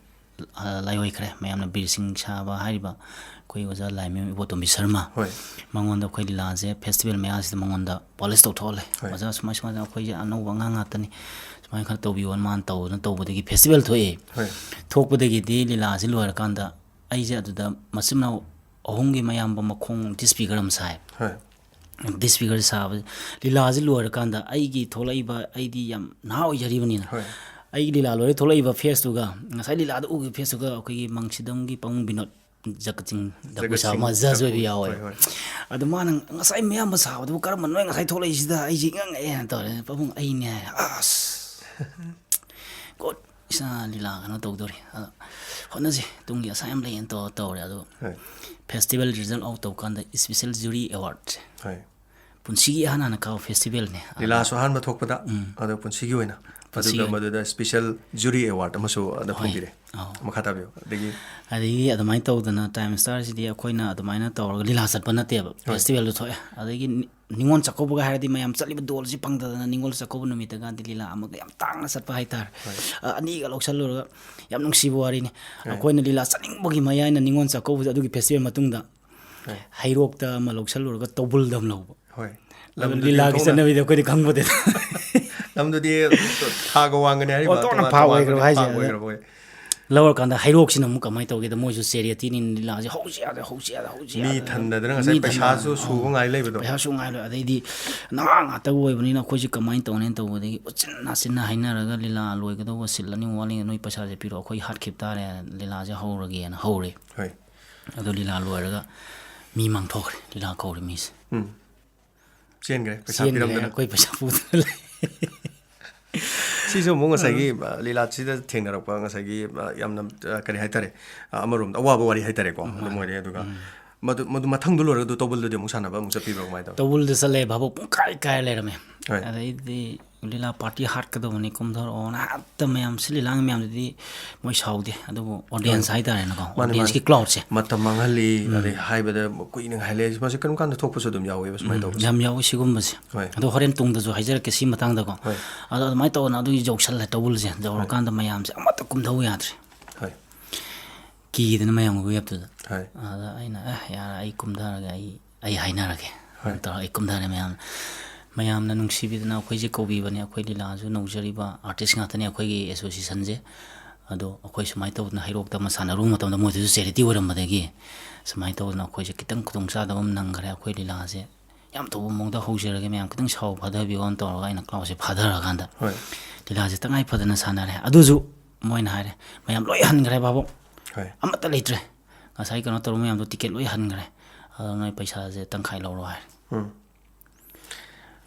ꯑ, ꯂꯥꯏꯑꯣꯏꯈ꯭ꯔꯦ꯫ ꯃꯌꯥꯝꯅ ꯕꯤꯔ ꯁꯤꯡ ꯁꯥꯕ ꯍꯥꯏꯔꯤꯕ ꯑꯩꯈꯣꯏ ꯑꯣꯖꯥ ꯂꯥꯏꯃꯌꯨꯝ ꯏꯕꯣꯇꯣꯝꯕꯤ ꯁꯔꯃ, ꯍꯣꯏ꯫ ꯃꯉꯣꯟꯗ ꯑꯩꯈꯣꯏ ꯂꯤꯂꯥꯁꯦ ꯐꯦꯁꯇꯤꯚꯦꯜ ꯃꯌꯥꯁꯤꯗ ꯃꯉꯣꯟꯗ ꯄꯣꯂꯤꯁ ꯇꯧꯊꯣꯛꯍꯜꯂꯦ꯫ ꯍꯣꯏ꯫ "ꯑꯣꯖꯥ, ꯁꯨꯃꯥꯏ ꯁꯨꯃꯥꯏꯅ ꯑꯩꯈꯣꯏꯁꯦ ꯑꯅꯧꯕ ꯑꯉꯥꯡ ꯉꯥꯛꯇꯅꯤ, ꯁꯨꯃꯥꯏꯅ ꯈꯔ ꯇꯧꯕꯤꯌꯣꯅ" ꯃꯥꯅ ꯇꯧꯗꯅ ꯇꯧꯕꯗꯒꯤ ꯐꯦꯁꯇꯤꯚꯦꯜ ꯊꯣꯛꯑꯦ꯫ ꯍꯣꯏ꯫ ꯊꯣꯛꯄꯗꯒꯤꯗꯤ ꯂꯤꯂꯥꯁꯤ ꯂꯣꯏꯔꯀꯥꯟꯗ ꯑꯩꯁꯦ ꯑꯗꯨꯗ ꯃꯆꯤꯟ ꯃꯅꯥꯎ ꯑꯍꯨꯝꯒꯤ ꯃꯌꯥꯝꯕ ꯃꯈꯣꯡ ꯗꯤꯁꯐꯤꯒꯔ ꯑꯃ ꯁꯥꯏ꯫ ꯍꯣꯏ꯫ ꯗꯤꯁꯐꯤꯒꯔ ꯁꯥꯕ, ꯂꯤꯂꯥꯁꯤ ꯂꯣꯏꯔꯀꯥꯟꯗ ꯑꯩꯒꯤ ꯊꯣꯛꯂꯛꯏꯕ, ꯑꯩꯗꯤ ꯌꯥꯝ ꯅꯍꯥ ꯑꯣꯏꯖꯔꯤꯕꯅꯤꯅ, ꯍꯣꯏ꯫ ꯑꯩꯒꯤ ꯂꯤꯂꯥ ꯂꯣꯏꯔ ꯊꯣꯛꯂꯛꯏꯕ ꯐꯦꯁꯇꯨꯒ ꯉꯁꯥꯏ ꯂꯤꯂꯥꯗ ꯎꯈꯤꯕ ꯐꯦꯁꯇꯨꯒ ꯑꯩꯈꯣꯏꯒꯤ ꯃꯪꯁꯤꯗꯝꯒꯤ ꯄꯥꯕꯨꯡ ꯕꯤꯅꯣꯗ ꯖꯒꯠꯁꯤꯡ ꯗꯀꯨ ꯁꯥꯕ ꯑꯃ ꯖꯖ ꯑꯣꯏꯕ ꯌꯥꯎꯋꯦ꯫ ꯍꯣꯏ, ꯍꯣꯏ꯫ ꯑꯗꯨ ꯃꯥꯅ, "ꯉꯁꯥꯏ ꯃꯌꯥꯝꯕ ꯁꯥꯕꯗꯨꯕꯨ ꯀꯔꯝꯕꯅꯣ? ꯉꯁꯥꯏ ꯊꯣꯛꯂꯛꯏꯁꯤꯗ ꯑꯩꯁꯦ ꯏꯉꯛ ꯉꯛꯑꯦꯅ" ꯇꯧꯔꯦ꯫ "ꯄꯥꯕꯨꯡ, ꯑꯩꯅꯦ" ꯍꯥꯏ꯫ "ꯑꯁ, ꯒꯨꯗ, ꯏꯁꯥ ꯂꯤꯂꯥ ꯀꯩꯅꯣ ꯇꯧꯗꯣꯔꯤ, ꯑꯗꯣ ꯍꯣꯠꯅꯁꯤ, ꯇꯨꯡꯒꯤ ꯑꯁꯥ ꯌꯥꯝ ꯂꯩꯌꯦꯅ" ꯇꯧꯔ ꯇꯧꯔꯦ꯫ ꯑꯗꯣ ꯍꯣꯏ꯫ ꯐꯦꯁꯇꯤꯚꯦꯜ ꯔꯤꯖꯜ ꯑꯥꯎꯠ ꯇꯧꯀꯥꯟꯗ ꯏꯁꯄꯤꯁꯦꯜ ꯖꯨꯔꯤ ꯑꯦꯋꯥꯔꯗꯁꯦ ꯍꯣꯏ꯫ ꯄꯨꯟꯁꯤꯒꯤ ꯏꯍꯥꯟ ꯍꯥꯟꯅ ꯀꯥꯕ ꯐꯦꯁꯇꯤꯚꯦꯜꯅꯤ꯫ ꯂꯤꯂꯥꯁꯨ ꯑꯍꯥꯟꯕ ꯊꯣꯛꯄꯗ, ꯎꯝ꯫ ꯑꯗꯣ ꯄꯨꯟꯁꯤꯒꯤ ꯑꯣꯏꯅ, ꯄꯨꯟꯁꯤꯒꯤ ꯑꯗꯨꯒ ꯑꯣꯏꯅ꯫ ꯃꯗꯨꯗ ꯁ꯭ꯄꯤꯁꯦꯜ ꯖꯨꯔꯤ ꯑꯦꯋꯥꯔꯗ ꯑꯃꯁꯨ ꯑꯗ ꯍꯣꯏ꯫ ꯐꯪꯕꯤꯔꯦ꯫ ꯑꯧ꯫ ꯃꯈꯥ ꯇꯥꯕꯤꯌꯨ꯫ ꯑꯗꯒꯤ ꯑꯗꯒꯤ ꯑꯗꯨꯃꯥꯏꯅ ꯇꯧꯗꯅ ꯇꯥꯏꯝ ꯁ꯭ꯇꯥꯔꯁꯤꯗꯤ ꯑꯩꯈꯣꯏꯅ ꯑꯗꯨꯃꯥꯏꯅ ꯇꯧꯔꯒ ꯂꯤꯂꯥ ꯆꯠꯄ ꯅꯠꯇꯦꯕ, ꯍꯣꯏ꯫ ꯐꯦꯁꯇꯤꯚꯦꯜꯗꯨ ꯊꯣꯛꯑꯦ꯫ ꯑꯗꯒꯤ ꯅꯤ-, ꯅꯤꯉꯣꯜ ꯆꯥꯛꯀꯧꯕꯒ ꯍꯥꯏꯔꯗꯤ ꯃꯌꯥꯝ ꯆꯠꯂꯤꯕ ꯗꯣꯜꯁꯤ ꯐꯪꯗꯗꯅ ꯅꯤꯉꯣꯜ ꯆꯥꯛꯀꯧꯕ ꯅꯨꯃꯤꯠꯇꯒꯗꯤ ꯂꯤꯂꯥ ꯑꯃꯒ ꯌꯥꯝ ꯇꯥꯡꯅ ꯆꯠꯄ ꯍꯥꯏꯇꯥꯔꯦ꯫ ꯍꯣꯏ꯫ ꯑ, ꯑꯅꯤꯒ ꯂꯧꯁꯜꯂꯨꯔꯒ ꯌꯥꯝ ꯅꯨꯡꯁꯤꯕ ꯋꯥꯔꯤꯅꯤ꯫ ꯍꯣꯏ꯫ ꯑꯩꯈꯣꯏꯅ ꯂꯤꯂꯥ ꯆꯠꯅꯤꯡꯕꯒꯤ ꯃꯌꯥꯏꯅ ꯅꯤꯉꯣꯜ ꯆꯥꯛꯀꯧꯕꯁꯦ ꯑꯗꯨꯒꯤ ꯐꯦꯁꯇꯤꯚꯦꯜ ꯃꯇꯨꯡꯗ ꯍꯣꯏ꯫ ꯍꯩꯔꯣꯛꯇ ꯑꯃ ꯂꯧꯁꯜꯂꯨꯔꯒ ꯇꯧꯕꯜꯗ ꯑꯃ ꯂꯧꯕ꯫ ꯍꯣꯏ꯫ ꯑꯗꯨ ꯂꯝꯗꯨꯗꯤ ꯂꯤꯂꯥꯒꯤ ꯑꯣꯟꯊꯣꯛꯅ ꯆꯠꯅꯕꯤꯗꯤ ꯑꯩꯈꯣꯏꯗꯤ ꯈꯪꯕꯗꯦꯗ꯫ ꯂꯝꯗꯨꯗꯤ ꯊꯥꯒ ꯋꯥꯡꯒꯅꯤ ꯍꯥꯏꯔꯤꯕ, ꯑꯣꯟꯊꯣꯛꯅ ꯇꯣꯉꯥꯟ ꯐꯥꯛ ꯇꯣꯉꯥꯟꯕ ꯑꯣꯏꯈ꯭ꯔꯕ ꯍꯥꯏꯁꯦ꯫ ꯐꯥꯛ ꯑꯣꯏꯈ꯭ꯔꯕ ꯑꯣꯏ꯫ ꯂꯧꯔꯀꯥꯟꯗ ꯍꯩꯔꯣꯛꯁꯤꯅ ꯑꯃꯨꯛ ꯀꯃꯥꯏꯅ ꯇꯧꯒꯦꯗ, ꯃꯣꯏꯁꯨ ꯆꯦꯔꯤꯇꯤꯅꯤꯅ ꯂꯤꯂꯥꯁꯦ ꯍꯧꯁꯤ ꯌꯥꯗꯦ, ꯍꯧꯁꯤ ꯌꯥꯗꯦ, ꯍꯧꯁꯤ ꯃꯤ ꯌꯥꯗꯦ꯫ ꯊꯟꯗꯗꯅ ꯃꯤ ꯉꯁꯥꯏ ꯊꯟꯗꯗꯅ, ꯄꯩꯁꯥꯁꯨ ꯁꯨꯕ ꯑꯣ꯫ ꯉꯥꯏ ꯂꯩꯕꯗꯣ꯫ ꯄꯩꯁꯥꯁꯨ ꯉꯥꯏ ꯂꯩ꯫ ꯑꯗꯩꯗꯤ ꯅꯍꯥ ꯉꯥꯛꯇꯒ ꯑꯣꯏꯕꯅꯤꯅ ꯑꯩꯈꯣꯏꯁꯦ ꯀꯃꯥꯏꯅ ꯇꯧꯅꯦꯅ ꯇꯧꯕꯗꯒꯤ ꯎꯆꯤꯟ ꯅꯥꯆꯤꯟꯅ ꯍꯥꯏꯅꯔꯒ ꯂꯤꯂꯥ ꯂꯣꯏꯒꯗꯧꯕ ꯁꯤꯜ ꯑꯅꯤ ꯋꯥꯠꯂꯤ, ꯅꯣꯏ ꯄꯩꯁꯥꯁꯦ ꯄꯤꯔꯛꯑꯣ, ꯑꯩꯈꯣꯏ ꯍꯥꯠꯈꯤꯕ ꯇꯥꯔꯦ, ꯂꯤꯂꯥꯁꯦ ꯍꯧꯔꯒꯦꯅ ꯍꯧꯔꯦ꯫ ꯍꯣꯏ꯫ ꯑꯗꯣ ꯂꯤꯂꯥ ꯂꯣꯏꯔꯒ ꯃꯤ ꯃꯥꯡꯊꯣꯛꯈ꯭ꯔꯦ, ꯂꯤꯂꯥ ꯀꯧꯔꯤ ꯃꯤꯁꯦ꯫ ꯎꯝ꯫ ꯆꯦꯟꯈ꯭ꯔꯦ, ꯄꯩꯁꯥ ꯆꯦꯟꯈ꯭ꯔꯦ, ꯄꯤꯔꯝꯗꯅ꯫ ꯑꯩꯈꯣꯏ ꯄꯩꯁꯥ ꯄꯨꯗꯅ ꯂꯩ꯫ ꯁꯤꯁꯨ ꯑꯃꯨꯛ ꯉꯁꯥꯏꯒꯤ, ꯑ, ꯂꯤꯂꯥꯁꯤꯗ ꯊꯦꯡꯅꯔꯛꯄ ꯉꯁꯥꯏꯒꯤ, ꯑ, ꯌꯥꯝꯅ, ꯑ, ꯀꯔꯤ ꯍꯥꯏꯇꯥꯔꯦ, ꯑ, ꯑꯃꯔꯣꯝꯗ ꯑꯋꯥꯕ ꯋꯥꯔꯤ ꯍꯥꯏꯇꯥꯔꯦꯀꯣ, ꯎꯝ, ꯑꯗꯨꯝ ꯃꯥꯅꯦ꯫ ꯑꯣꯏꯔꯦ꯫ ꯑꯗꯨꯒ ꯎꯝ꯫ ꯃꯗꯨ, ꯃꯗꯨ ꯃꯊꯪꯗꯣ ꯂꯣꯏꯔꯒ ꯑꯗꯨ ꯇꯧꯕꯜꯗꯗꯤ ꯑꯃꯨꯛ ꯁꯥꯟꯅꯕ ꯑꯃꯨꯛ ꯆꯠꯄꯤꯕ꯭ꯔꯣ, ꯀꯃꯥꯏꯅ ꯇꯧꯋꯤ? ꯇꯧꯕꯜꯗ ꯆꯠꯂꯦ, ꯚꯥꯕꯣꯛ ꯄꯨꯡ ꯀꯥꯏ ꯀꯥꯏꯔ ꯂꯩꯔꯝꯃꯦ꯫ ꯍꯣꯏ꯫ ꯑꯗꯩꯗꯤ ꯂꯤꯂꯥ ꯄꯥꯔꯇꯤ ꯍꯥꯠꯀꯗꯧꯕꯅꯤ, ꯀꯨꯝꯊꯔꯛꯑꯣꯅ ꯍꯦꯛꯇ ꯃꯌꯥꯝ ꯁꯤꯜꯂꯤ ꯂꯥꯡꯉꯤ ꯃꯌꯥꯝꯗꯨꯗꯤ ꯃꯣꯏ ꯁꯥꯎꯗꯦ, ꯑꯗꯨꯕꯨ ꯑꯣꯗꯤꯌꯦꯟꯁ ꯍꯣꯏ꯫ ꯍꯥꯏꯇꯥꯔꯦꯅꯦꯀꯣ, ꯃꯥꯅꯦ, ꯑꯣꯗꯤꯌꯦꯟꯁꯀꯤ ꯃꯥꯅꯦ꯫ ꯀ꯭ꯂꯥꯎꯗꯁꯦ꯫ ꯃꯇꯝ ꯃꯥꯡꯍꯜꯂꯤ, ꯎꯝ꯫ ꯑꯗꯩ ꯍꯥꯏꯕꯗ ꯀꯨꯏꯅ ꯉꯥꯏꯍꯜꯂꯦ, ꯃꯁꯤ ꯀꯔꯝ ꯀꯥꯟꯗ ꯊꯣꯛꯄꯁꯨ ꯑꯗꯨꯝ ꯌꯥꯎꯋꯦꯕ ꯁꯨꯃꯥꯏꯅ ꯎꯝ, ꯇꯧꯕꯁꯦ꯫ ꯌꯥꯝ ꯌꯥꯎꯋꯤ ꯁꯤꯒꯨꯝꯕꯁꯦ꯫ ꯍꯣꯏ꯫ ꯑꯗꯣ ꯍꯣꯔꯦꯟ ꯇꯨꯡꯗꯁꯨ ꯍꯥꯏꯖꯔꯛꯀꯦ ꯁꯤ ꯃꯇꯥꯡꯗꯀꯣ꯫ ꯍꯣꯏ꯫ ꯑꯗꯣ ꯑꯗꯨꯃꯥꯏꯅ ꯇꯧꯗꯅ ꯑꯗꯨꯒꯤ ꯌꯧꯁꯜꯂꯦ, ꯇꯧꯕꯜꯁꯦ ꯌꯧꯔꯀꯥꯟꯗ ꯃꯌꯥꯝꯁꯦ ꯑꯃꯠꯇ ꯀꯨꯝꯊꯧ ꯌꯥꯗ꯭ꯔꯦ꯫ ꯍꯣꯏ꯫ ꯀꯤꯗꯅ ꯃꯌꯥꯝꯒꯤ ꯋꯦꯞꯇꯨꯗ꯫ ꯍꯣꯏ꯫ ꯑꯗ ꯑꯩꯅ, "ꯑꯦ, ꯌꯥꯔꯦ, ꯑꯩ ꯀꯨꯝꯊꯔꯒꯦ, ꯑꯩ, ꯑꯩ ꯍꯥꯏꯅꯔꯒꯦ" ꯍꯣꯏ꯫ ꯇꯧꯔꯒ ꯑꯩ ꯀꯨꯝꯊꯔꯦ꯫ ꯃꯌꯥꯝ, ꯃꯌꯥꯝꯅ ꯅꯨꯡꯁꯤꯕꯤꯗꯅ ꯑꯩꯈꯣꯏꯁꯦ ꯀꯧꯕꯤꯕꯅꯦ꯫ ꯑꯩꯈꯣꯏ ꯂꯤꯂꯥꯁꯨ ꯅꯧꯖꯔꯤꯕ ꯑꯥꯔꯇꯤꯁ ꯉꯥꯛꯇꯅꯦ ꯑꯩꯈꯣꯏꯒꯤ ꯑꯦꯁꯣꯁꯤꯌꯦꯁꯟꯁꯦ꯫ ꯑꯗꯣ ꯑꯩꯈꯣꯏ ꯁꯨꯃꯥꯏꯅ ꯇꯧꯗꯅ ꯍꯩꯔꯣꯛꯇ ꯑꯃ ꯁꯥꯟꯅꯔꯨꯕ ꯃꯇꯝꯗ ꯃꯣꯏꯗꯨꯁꯨ ꯆꯦꯔꯤꯇꯤ ꯑꯣꯏꯔꯝꯕꯗꯒꯤ ꯁꯨꯃꯥꯏꯅ ꯇꯧꯗꯅ ꯑꯩꯈꯣꯏꯁꯦ ꯈꯤꯇꯪ ꯈꯨꯗꯣꯡꯆꯥꯗꯕ ꯑꯃ ꯅꯪꯈ꯭ꯔꯦ꯫ ꯑꯩꯈꯣꯏ ꯂꯤꯂꯥꯁꯦ ꯌꯥꯝ ꯇꯧꯕ ꯃꯑꯣꯡꯗ ꯍꯧꯖꯔꯒꯦ, ꯃꯌꯥꯝ ꯈꯤꯇꯪ ꯁꯥꯎ ꯐꯥꯊꯕꯤꯌꯣꯅ ꯇꯧꯔꯒ ꯑꯩꯅ ꯀ꯭ꯂꯥꯎꯁꯦ ꯐꯥꯊꯔꯀꯥꯟꯗ ꯍꯣꯏ꯫ ꯂꯤꯂꯥꯁꯦ ꯇꯉꯥꯏ ꯐꯗꯅ ꯁꯥꯟꯅꯔꯦ꯫ ꯑꯗꯨꯁꯨ ꯃꯣꯏꯅ ꯍꯥꯏꯔꯦ, "ꯃꯌꯥꯝ ꯂꯣꯏ ꯍꯟꯈ꯭ꯔꯦ ꯚꯥꯕꯣꯛ, ꯍꯣꯏ꯫ ꯑꯃꯠꯇ ꯂꯩꯇ꯭ꯔꯦ꯫ ꯉꯁꯥꯏ ꯀꯩꯅꯣ ꯇꯧꯔꯨ ꯃꯌꯥꯝꯗꯣ ꯇꯤꯀꯦꯠ ꯂꯣꯏ ꯍꯟꯈ꯭ꯔꯦ꯫ ꯑꯗꯣ ꯅꯣꯏ ꯄꯩꯁꯥꯁꯦ ꯇꯪꯈꯥꯏ ꯂꯧꯔꯣ" ꯍꯥꯏꯔꯦ꯫ ꯎꯝ꯫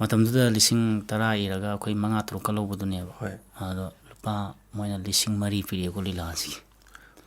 ꯃꯇꯝꯗꯨꯗ ꯂꯤꯁꯤꯡ ꯇꯔꯥ ꯏꯔꯒ ꯑꯩꯈꯣꯏ ꯃꯉꯥ ꯇꯔꯨꯛꯀ ꯂꯧꯕꯗꯨꯅꯦꯕ꯫ ꯍꯣꯏ꯫ ꯑꯗꯣ ꯂꯨꯄꯥ ꯃꯣꯏꯅ ꯂꯤꯁꯤꯡ ꯃꯔꯤ ꯄꯤꯔꯛꯑꯦꯀꯣ ꯂꯤꯂꯥꯁꯤꯒꯤ꯫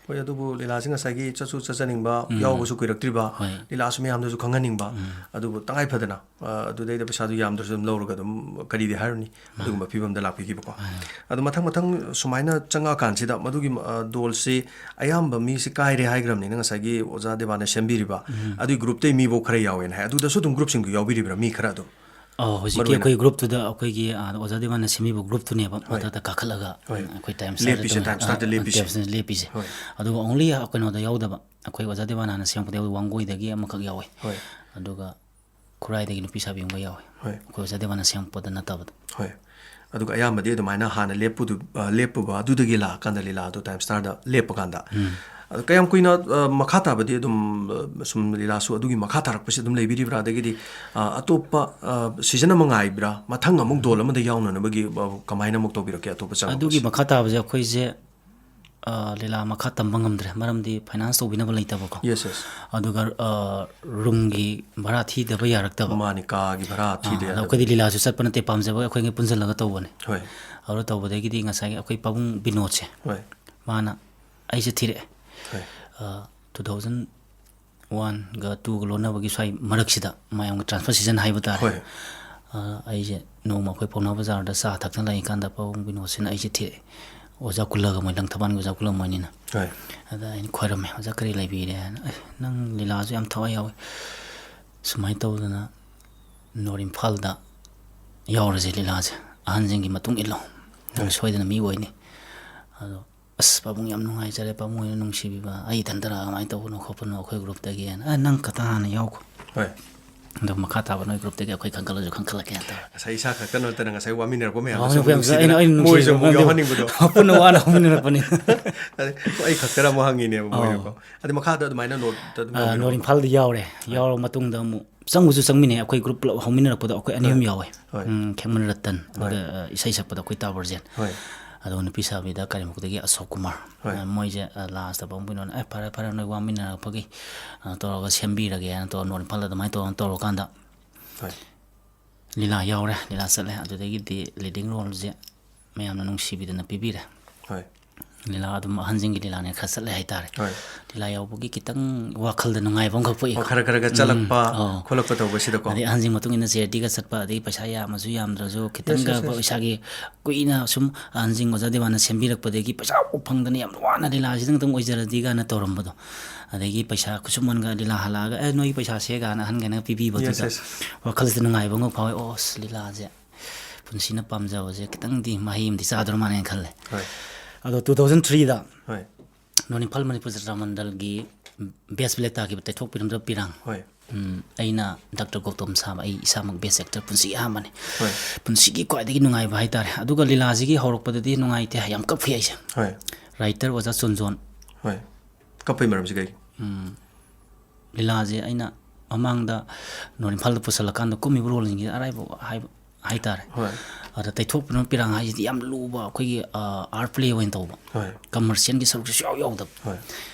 ꯍꯣꯏ, ꯑꯗꯨꯕꯨ ꯂꯤꯂꯥꯁꯤ ꯉꯁꯥꯏꯒꯤ ꯆꯠꯁꯨ ꯆꯠꯆꯅꯤꯡꯕ, ꯎꯝ꯫ ꯌꯥꯎꯕꯁꯨ ꯀꯨꯏꯔꯛꯇ꯭ꯔꯤꯕ, ꯍꯣꯏ꯫ ꯂꯤꯂꯥꯁꯨ ꯃꯌꯥꯝꯗꯁꯨ ꯈꯪꯍꯟꯅꯤꯡꯕ, ꯎꯝ꯫ ꯑꯗꯨꯕꯨ ꯇꯉꯥꯏ ꯐꯗꯅ, ꯑ, ꯑꯗꯨꯗꯩꯗ ꯄꯩꯁꯥꯗꯨ ꯌꯥꯝꯗ꯭ꯔꯁꯨ ꯑꯗꯨꯝ ꯂꯧꯔꯒ ꯑꯗꯨꯝ ꯀꯔꯤꯗꯤ ꯍꯥꯏꯔꯨꯅꯤ, ꯑꯗꯨꯒꯨꯝꯕ ꯐꯤꯕꯝꯗ ꯂꯥꯛꯄꯤꯈꯤꯕꯀꯣ꯫ ꯃꯥꯅꯦ꯫ ꯑꯗꯣ ꯃꯊꯪ ꯃꯊꯪ ꯁꯨꯃꯥꯏꯅ ꯆꯪꯉꯛꯑꯀꯥꯟꯁꯤꯗ ꯃꯗꯨꯒꯤ, ꯑ, ꯗꯣꯜꯁꯤ ꯑꯌꯥꯝꯕ ꯃꯤꯁꯤ ꯀꯥꯏꯔꯦ ꯍꯥꯏꯈ꯭ꯔꯕꯅꯤꯅ, ꯉꯁꯥꯏꯒꯤ ꯑꯣꯖꯥ ꯗꯦꯕꯥꯅ ꯁꯦꯝꯕꯤꯔꯤꯕ, ꯎꯝ꯫ ꯑꯗꯨꯒꯤ ꯒ꯭ꯔꯨꯞꯇꯩ ꯃꯤꯐꯧ ꯈꯔ ꯌꯥꯎꯋꯦꯅ ꯍꯥꯏ꯫ ꯑꯗꯨꯗꯁꯨ ꯑꯗꯨꯝ ꯒ꯭ꯔꯨꯞꯁꯤꯡꯗꯨ ꯌꯥꯎꯕꯤꯔꯤꯕ꯭ꯔꯥ, ꯃꯤ ꯈꯔ ꯑꯗꯨꯝ? ꯑꯣ, ꯍꯧꯖꯤꯛꯀꯤ ꯃꯔꯨꯑꯣꯏꯅ ꯑꯩꯈꯣꯏ ꯒ꯭ꯔꯨꯞꯇꯨꯗ ꯑꯩꯈꯣꯏꯒꯤ, ꯑ, ꯑꯣꯖꯥ ꯗꯦꯕꯥꯅ ꯁꯦꯝꯕꯤꯕ ꯒ꯭ꯔꯨꯞꯇꯨꯅꯦꯕ, ꯍꯣꯏ꯫ ꯃꯊꯛꯇ ꯀꯥꯈꯠꯂꯒ ꯍꯣꯏ꯫ ꯑꯩꯈꯣꯏ ꯇꯥꯏꯝ ꯂꯦꯞꯄꯤꯁꯦ, ꯇꯥꯏꯝ ꯁ꯭ꯇꯥꯔꯗ ꯂꯦꯞꯄꯤꯁꯦ꯫ ꯂꯦꯞꯄꯤꯁꯦ꯫ ꯍꯣꯏ꯫ ꯑꯗꯨꯒ only ꯀꯩꯅꯣꯗ ꯌꯥꯎꯗꯕ, ꯑꯩꯈꯣꯏ ꯑꯣꯖꯥ ꯗꯦꯕꯥꯅ ꯍꯥꯟꯅ ꯁꯦꯝꯃꯛꯄꯗ ꯌꯥꯎꯗꯕ ꯋꯥꯡꯒꯣꯏꯗꯒꯤ ꯑꯃꯈꯛ ꯌꯥꯎꯋꯦ꯫ ꯍꯣꯏ꯫ ꯑꯗꯨꯒ ꯈꯨꯔꯥꯏꯗꯒꯤ ꯅꯨꯄꯤ ꯁꯥꯕꯤ ꯑꯃꯒ ꯌꯥꯎꯋꯦ꯫ ꯍꯣꯏ꯫ ꯑꯩꯈꯣꯏ ꯑꯣꯖꯥ ꯗꯦꯕꯥꯅ ꯁꯦꯝꯃꯛꯄꯗ ꯅꯠꯇꯕꯗ꯫ ꯍꯣꯏ꯫ ꯑꯗꯨꯒ ꯑꯌꯥꯝꯕꯗꯤ ꯑꯗꯨꯃꯥꯏꯅ ꯍꯥꯟꯅ ꯂꯦꯞꯄꯨꯗꯨ-, ꯑ, ꯂꯦꯞꯄꯨꯕ ꯑꯗꯨꯗꯒꯤ ꯂꯥꯛꯑꯀꯥꯟꯗ ꯂꯤꯂꯥꯗꯣ ꯇꯥꯏꯝ ꯁ꯭ꯇꯥꯔꯗ ꯂꯦꯞꯄꯀꯥꯟꯗ꯫ ꯎꯝ꯫ ꯑꯗꯣ ꯀꯌꯥꯝ ꯀꯨꯏꯅ, ꯑ, ꯃꯈꯥ ꯇꯥꯕꯗꯤ ꯑꯗꯨꯝ, ꯑ, ꯁꯨꯝ ꯂꯤꯂꯥꯁꯨ ꯑꯗꯨꯒꯤ ꯃꯈꯥ ꯇꯥꯔꯛꯄꯁꯤ ꯑꯗꯨꯝ ꯂꯩꯕꯤꯔꯤꯕ꯭ꯔꯥ? ꯑꯗꯒꯤꯗꯤ, ꯑ, ꯑꯇꯣꯞꯄ, ꯑ, ꯁꯤꯖꯟ ꯑꯃ ꯉꯥꯏꯕ꯭ꯔꯥ? ꯃꯊꯪ ꯑꯃꯨꯛ ꯗꯣꯜ ꯑꯃꯗ ꯌꯥꯎꯅꯅꯕꯒꯤ, ꯑ, ꯀꯃꯥꯏꯅ ꯑꯃꯨꯛ ꯇꯧꯕꯤꯔꯛꯀꯦ ꯑꯇꯣꯞꯄ ꯆꯪꯉꯛꯄꯁꯤ? ꯑꯗꯨꯒꯤ ꯃꯈꯥ ꯇꯥꯕꯁꯦ ꯑꯩꯈꯣꯏꯁꯦ, ꯑ, ꯂꯤꯂꯥ ꯃꯈꯥ ꯇꯝꯕ ꯉꯝꯗ꯭ꯔꯦ, ꯃꯔꯝꯗꯤ ꯐꯥꯏꯅꯥꯟꯁ ꯇꯧꯕꯤꯅꯕ ꯂꯩꯇꯕꯀꯣ꯫ Yes, yes. ꯑꯗꯨꯒ, ꯑ, ꯔꯨꯝꯒꯤ ꯚꯔꯥ ꯊꯤꯗꯕ ꯌꯥꯔꯛꯇꯕ꯫ ꯃꯥꯅꯤ, ꯀꯥꯒꯤ ꯚꯔꯥ ꯑ, ꯊꯤꯗ ꯑꯗ ꯌꯥꯗꯕ꯫ ꯑꯩꯈꯣꯏꯗꯤ ꯂꯤꯂꯥꯁꯨ ꯆꯠꯄ ꯅꯠꯇꯦ, ꯄꯥꯝꯖꯕ ꯑꯩꯈꯣꯏꯒꯤ ꯄꯨꯟꯁꯤꯜꯂꯒ ꯇꯧꯕꯅꯦ꯫ ꯍꯣꯏ꯫ ꯑꯗꯨ ꯇꯧꯕꯗꯒꯤꯗꯤ ꯉꯁꯥꯏꯒꯤ ꯑꯩꯈꯣꯏ ꯄꯥꯕꯨꯡ ꯕꯤꯅꯣꯗꯁꯦ, ꯍꯣꯏ꯫ ꯃꯥꯅ ꯑꯩꯁꯦ ꯊꯤꯔꯛꯑꯦ꯫ ꯍꯣꯏ꯫ ꯑ, two thousand one ꯒ two ꯒ ꯂꯣꯟꯅꯕꯒꯤ ꯁ꯭ꯋꯥꯏ ꯃꯔꯛꯁꯤꯗ ꯃꯌꯥꯝꯒꯤ ꯇ꯭ꯔꯥꯟꯁꯐꯔ ꯁꯤꯖꯟ ꯍꯥꯏꯕ ꯇꯥꯔꯦ꯫ ꯍꯣꯏ꯫ ꯑ, ꯑꯩꯁꯦ ꯅꯣꯡꯃ ꯑꯩꯈꯣꯏ ꯄꯥꯎꯅꯥ ꯕꯖꯥꯔꯗ ꯆꯥ ꯊꯛꯇꯅ ꯂꯩꯔꯤꯀꯥꯟꯗ ꯄꯥꯕꯨꯡ ꯕꯤꯅꯣꯗꯁꯤꯅ ꯑꯩꯁꯦ ꯊꯤꯔꯛꯑꯦ꯫ ꯑꯣꯖꯥ ꯀꯨꯜꯂꯒ ꯃꯣꯏ ꯂꯪꯊꯕꯥꯜꯒꯤ ꯑꯣꯖꯥ ꯀꯨꯜꯂ ꯃꯣꯏꯅꯤꯅ꯫ ꯍꯣꯏ꯫ ꯑꯗ ꯑꯩꯅ ꯈꯣꯏꯔꯝꯃꯦ, "ꯑꯣꯖꯥ ꯀꯔꯤ ꯂꯩꯕꯤꯔꯦ?" ꯍꯥꯏꯅ, "ꯑꯦ, ꯅꯪ ꯂꯤꯂꯥꯁꯨ ꯌꯥꯝ ꯊꯋꯥꯏ ꯌꯥꯎꯋꯤ, ꯁꯨꯃꯥꯏꯅ ꯇꯧꯗꯅ ꯅꯣꯔ ꯏꯝꯐꯥꯜꯗ ꯌꯥꯎꯔꯁꯦ ꯂꯤꯂꯥꯁꯦ, ꯑꯍꯟꯁꯤꯡꯒꯤ ꯃꯇꯨꯡ ꯏꯜꯂꯣ, ꯅꯪ ꯍꯣꯏ꯫ ꯁꯣꯏꯗꯅ ꯃꯤ ꯑꯣꯏꯅꯤ"꯫ ꯑꯗꯣ "ꯑꯁ, ꯄꯥꯕꯨꯡ ꯌꯥꯝ ꯅꯨꯡꯉꯥꯏꯖꯔꯦ, ꯄꯥꯕꯨꯡ ꯍꯣꯏꯅ ꯅꯨꯡꯁꯤꯕꯤꯕ, ꯑꯩ ꯏꯊꯟꯇꯔ ꯀꯃꯥꯏꯅ ꯇꯧꯕꯅꯣ ꯈꯣꯠꯄꯅꯣ, ꯑꯩꯈꯣꯏ ꯒ꯭ꯔꯨꯞꯇꯒꯤꯅ"꯫ "ꯑ, ꯅꯪ ꯈꯛꯇ ꯍꯥꯟꯅ ꯌꯥꯎꯈꯣ, ꯍꯣꯏ꯫ ꯑꯗꯣ ꯃꯈꯥ ꯇꯥꯕ ꯅꯣꯏ ꯒ꯭ꯔꯨꯞꯇꯒꯤ ꯑꯩꯈꯣꯏ ꯈꯟꯒꯠꯂꯁꯨ ꯈꯟꯒꯠꯂꯛꯀꯦꯅ" ꯇꯧꯔꯦ꯫ ꯉꯁꯥꯏ ꯏꯁꯥ ꯈꯛꯇ ꯅꯠꯇꯅ ꯉꯁꯥꯏ ꯋꯥꯃꯤꯟꯅꯔꯛꯄ ꯃꯌꯥꯝꯗꯨꯁꯨ ꯋꯥꯃꯤꯟꯅꯔꯛꯄ ꯃꯌꯥꯝꯗꯨꯁꯨ ꯅꯨꯡꯁꯤꯗꯅ ꯑꯩꯅ, ꯑꯩꯅ ꯃꯣꯏꯁꯨ ꯅꯨꯡꯁꯤꯕ ꯑꯃꯨꯛ ꯃꯌꯥꯝꯗꯨ ꯌꯥꯎꯍꯟꯅꯤꯡꯕꯗꯣ꯫ ꯄꯨꯟꯅ ꯋꯥꯅ ꯍꯧꯃꯤꯟꯅꯔꯛꯄꯅꯤ꯫ ꯑꯗꯩ ꯑꯩ ꯈꯛꯇꯔ ꯑꯃꯨꯛ ꯍꯪꯉꯤꯅꯦꯕ ꯑꯧ꯫ ꯃꯣꯏꯅꯀꯣ꯫ ꯑꯗꯩ ꯃꯈꯥꯗ ꯑꯗꯨꯃꯥꯏꯅ ꯅꯣꯔꯠꯇ ꯑꯗꯨꯝ ꯑ, ꯌꯥꯎꯕꯤꯔꯣ? ꯅꯣꯔꯠ ꯏꯝꯐꯥꯜꯗ ꯌꯥꯎꯔꯦ꯫ ꯌꯥꯎꯔꯕ ꯃꯇꯨꯡꯗ ꯑꯃꯨꯛ ꯆꯪꯕꯁꯨ ꯆꯪꯃꯤꯟꯅꯩ꯫ ꯑꯩꯈꯣꯏ ꯒ꯭ꯔꯨꯞ ꯄꯨꯂꯞ ꯍꯧꯃꯤꯟꯅꯔꯛꯄꯗ ꯑꯩꯈꯣꯏ ꯑꯅꯤ ꯑꯍꯨꯝ ꯌꯥꯎꯋꯦ꯫ ꯍꯣꯏ꯫ ꯎꯝ, ꯈꯦꯛꯃꯟ ꯔꯇꯟ, ꯑꯗꯨꯒ, ꯑ, ꯏꯁꯩ ꯁꯛꯄꯗ ꯑꯩꯈꯣꯏ ꯇꯥꯕꯔꯖꯦꯟ꯫ ꯍꯣꯏ꯫ ꯑꯗꯨꯒ ꯅꯨꯄꯤ ꯁꯥꯕꯤꯗ ꯀꯥꯏꯔꯦꯟꯕꯤꯈꯣꯛꯇꯒꯤ ꯑꯁꯣꯛ ꯀꯨꯃꯥꯔ꯫ ꯍꯣꯏ꯫ ꯑ, ꯃꯣꯏꯁꯦ, ꯑ, ꯂꯥꯁꯇ ꯄꯥꯕꯨꯡ ꯄꯤꯅꯣꯅ, "ꯑꯦ, ꯐꯔꯦ, ꯐꯔꯦ, ꯅꯣꯏ ꯋꯥꯃꯤꯟꯅꯔꯛꯄꯒꯤ, ꯑ, ꯇꯧꯔꯒ ꯁꯦꯝꯕꯤꯔꯒꯦꯅ" ꯇꯧꯔ ꯅꯣꯔꯠ ꯏꯝꯐꯥꯜꯗ ꯑꯗꯨꯃꯥꯏꯅ ꯇꯧꯔ, ꯇꯧꯔꯀꯥꯟꯗ ꯍꯣꯏ꯫ ꯂꯤꯂꯥ ꯌꯥꯎꯔꯦ, ꯂꯤꯂꯥ ꯆꯠꯂꯦ꯫ ꯑꯗꯨꯗꯒꯤꯗꯤ ꯂꯤꯗꯤꯡ ꯔꯣꯜꯁꯦ ꯃꯌꯥꯝꯅ ꯅꯨꯡꯁꯤꯕꯤꯗꯅ ꯄꯤꯕꯤꯔꯦ꯫ ꯍꯣꯏ꯫ ꯂꯤꯂꯥ ꯑꯗꯨꯝ ꯑꯍꯟꯁꯤꯡꯒꯤ ꯂꯤꯂꯥꯅꯦ ꯈꯔ ꯆꯠꯂꯦ ꯍꯥꯏꯇꯥꯔꯦ꯫ ꯍꯣꯏ꯫ ꯂꯤꯂꯥ ꯌꯥꯎꯕꯒꯤ ꯈꯤꯇꯪ ꯋꯥꯈꯜꯗ ꯅꯨꯡꯉꯥꯏꯕ ꯑꯃꯈꯛ ꯄꯣꯛꯏ꯫ ꯑꯣ, ꯈꯔ ꯈꯔꯒ ꯎꯝ, ꯆꯠꯂꯛꯄ, ꯑꯧ꯫ ꯈꯣꯠꯂꯛꯄ ꯇꯧꯕꯁꯤꯗꯀꯣ꯫ ꯑꯗꯩ ꯑꯍꯟꯁꯤꯡ ꯃꯇꯨꯡ ꯏꯟꯅ ꯆꯦꯔꯤꯇꯤꯒ ꯆꯠꯄ, ꯑꯗꯩ ꯄꯩꯁꯥ ꯌꯥꯝꯃꯁꯨ ꯌꯥꯝꯗ꯭ꯔꯁꯨ ꯈꯤꯇꯪꯒ Yes, yes, yes. ꯏꯁꯥꯒꯤ ꯀꯨꯏꯅ ꯁꯨꯝ ꯑꯍꯟꯁꯤꯡ ꯑꯣꯖꯥ ꯗꯦꯕꯥꯟꯅ ꯁꯦꯝꯕꯤꯔꯛꯄꯗꯒꯤ ꯄꯩꯁꯥ ꯐꯪꯗꯅ ꯌꯥꯝ ꯋꯥꯅ ꯂꯤꯂꯥꯁꯤꯗꯪ ꯑꯗꯨꯝ ꯑꯣꯏꯖꯔꯗꯤ ꯀꯥꯏꯅ ꯇꯧꯔꯝꯕꯗꯣ꯫ ꯑꯗꯒꯤ ꯄꯩꯁꯥ ꯈꯨꯠꯁꯨꯃꯟꯒ ꯂꯤꯂꯥ ꯍꯜꯂꯛꯑꯒ, "ꯑꯦ, ꯅꯣꯏꯒꯤ ꯄꯩꯁꯥꯁꯦ" ꯀꯥꯏꯅ ꯑꯍꯟꯈꯩꯅ ꯄꯤꯕꯤꯕꯗꯨꯗ Yes, yes. ꯋꯥꯈꯜꯁꯤꯗ ꯅꯨꯡꯉꯥꯏꯕ ꯑꯃꯒ ꯐꯥꯎꯋꯦ꯫ "ꯑꯣ, ꯑꯁ, ꯂꯤꯂꯥꯁꯦ ꯄꯨꯟꯁꯤꯅ ꯄꯥꯝꯖꯕꯁꯦ ꯈꯤꯇꯪꯗꯤ ꯃꯍꯩ ꯑꯃꯗꯤ ꯆꯥꯗꯧꯔ ꯃꯥꯜꯂꯦꯅ" ꯈꯜꯂꯦ꯫ ꯍꯣꯏ꯫ ꯑꯗꯣ ꯇꯨ ꯊꯥꯎꯖꯟ ꯊ꯭ꯔꯤꯗ ꯍꯣꯏ꯫ ꯅꯣꯔꯠ ꯏꯝꯐꯥꯜ ꯃꯅꯤꯄꯨꯔ ꯖꯇ꯭ꯔꯥ ꯃꯟꯗꯜꯒꯤ ꯕꯦꯁ ꯕꯦꯂꯦꯠ ꯇꯥꯈꯤꯕ ꯇꯩꯊꯣꯛꯄꯤꯔꯝꯗ꯭ꯔ ꯄꯤꯔꯥꯡ꯫ ꯍꯣꯏ꯫ ꯎꯝ, ꯑꯩꯅ ꯗꯥꯛꯇꯔ ꯒꯧꯇꯝ ꯁꯥꯕ, ꯑꯩ ꯏꯁꯥꯃꯛ ꯕꯦꯁ ꯑꯦꯛꯇꯔ ꯄꯨꯟꯁꯤꯒꯤ ꯑꯍꯥꯟꯕꯅꯤ꯫ ꯍꯣꯏ꯫ ꯄꯨꯟꯁꯤꯒꯤ ꯈ꯭ꯋꯥꯏꯗꯒꯤ ꯅꯨꯡꯉꯥꯏꯕ ꯍꯥꯏꯇꯥꯔꯦ꯫ ꯑꯗꯨꯒ ꯂꯤꯂꯥꯁꯤꯒꯤ ꯍꯧꯔꯛꯄꯗꯗꯤ ꯅꯨꯡꯉꯥꯏꯇꯦ, ꯌꯥꯝ ꯀꯞꯈꯤ ꯑꯩꯁꯦ꯫ ꯍꯣꯏ꯫ ꯔꯥꯏꯇꯔ ꯑꯣꯖꯥ ꯆꯣꯟꯖꯣꯟ꯫ ꯍꯣꯏ꯫ ꯀꯞꯄꯩ ꯃꯔꯝꯁꯤ ꯀꯩ? ꯎꯝ, ꯂꯤꯂꯥꯁꯦ ꯑꯩꯅ ꯃꯃꯥꯡꯗ ꯅꯣꯔꯠ ꯏꯝꯐꯥꯜꯗ ꯄꯨꯁꯜꯂꯀꯥꯟꯗ ꯀꯨꯝꯃꯤꯕ ꯔꯣꯜꯁꯤꯡꯁꯦ ꯑꯔꯥꯏꯕ ꯍꯥꯏꯕ ꯍꯥꯏꯇꯥꯔꯦ꯫ ꯍꯣꯏ꯫ ꯑꯗ ꯇꯩꯊꯣꯛꯄꯤꯔꯝ ꯄꯤꯔꯥꯡ ꯍꯥꯏꯁꯤꯗꯤ ꯌꯥꯝ ꯂꯨꯕ ꯑꯩꯈꯣꯏꯒꯤ, ꯑ, ꯑꯥꯔꯠ ꯄ꯭ꯂꯦ ꯑꯣꯏꯅ ꯇꯧꯕ꯫ ꯍꯣꯏ꯫ ꯀꯃꯔꯁꯤꯌꯦꯜꯒꯤ ꯁꯔꯨꯛꯁꯦ ꯁꯨꯡꯌꯥꯎ ꯌꯥꯎꯗꯕ꯫ ꯍꯣꯏ꯫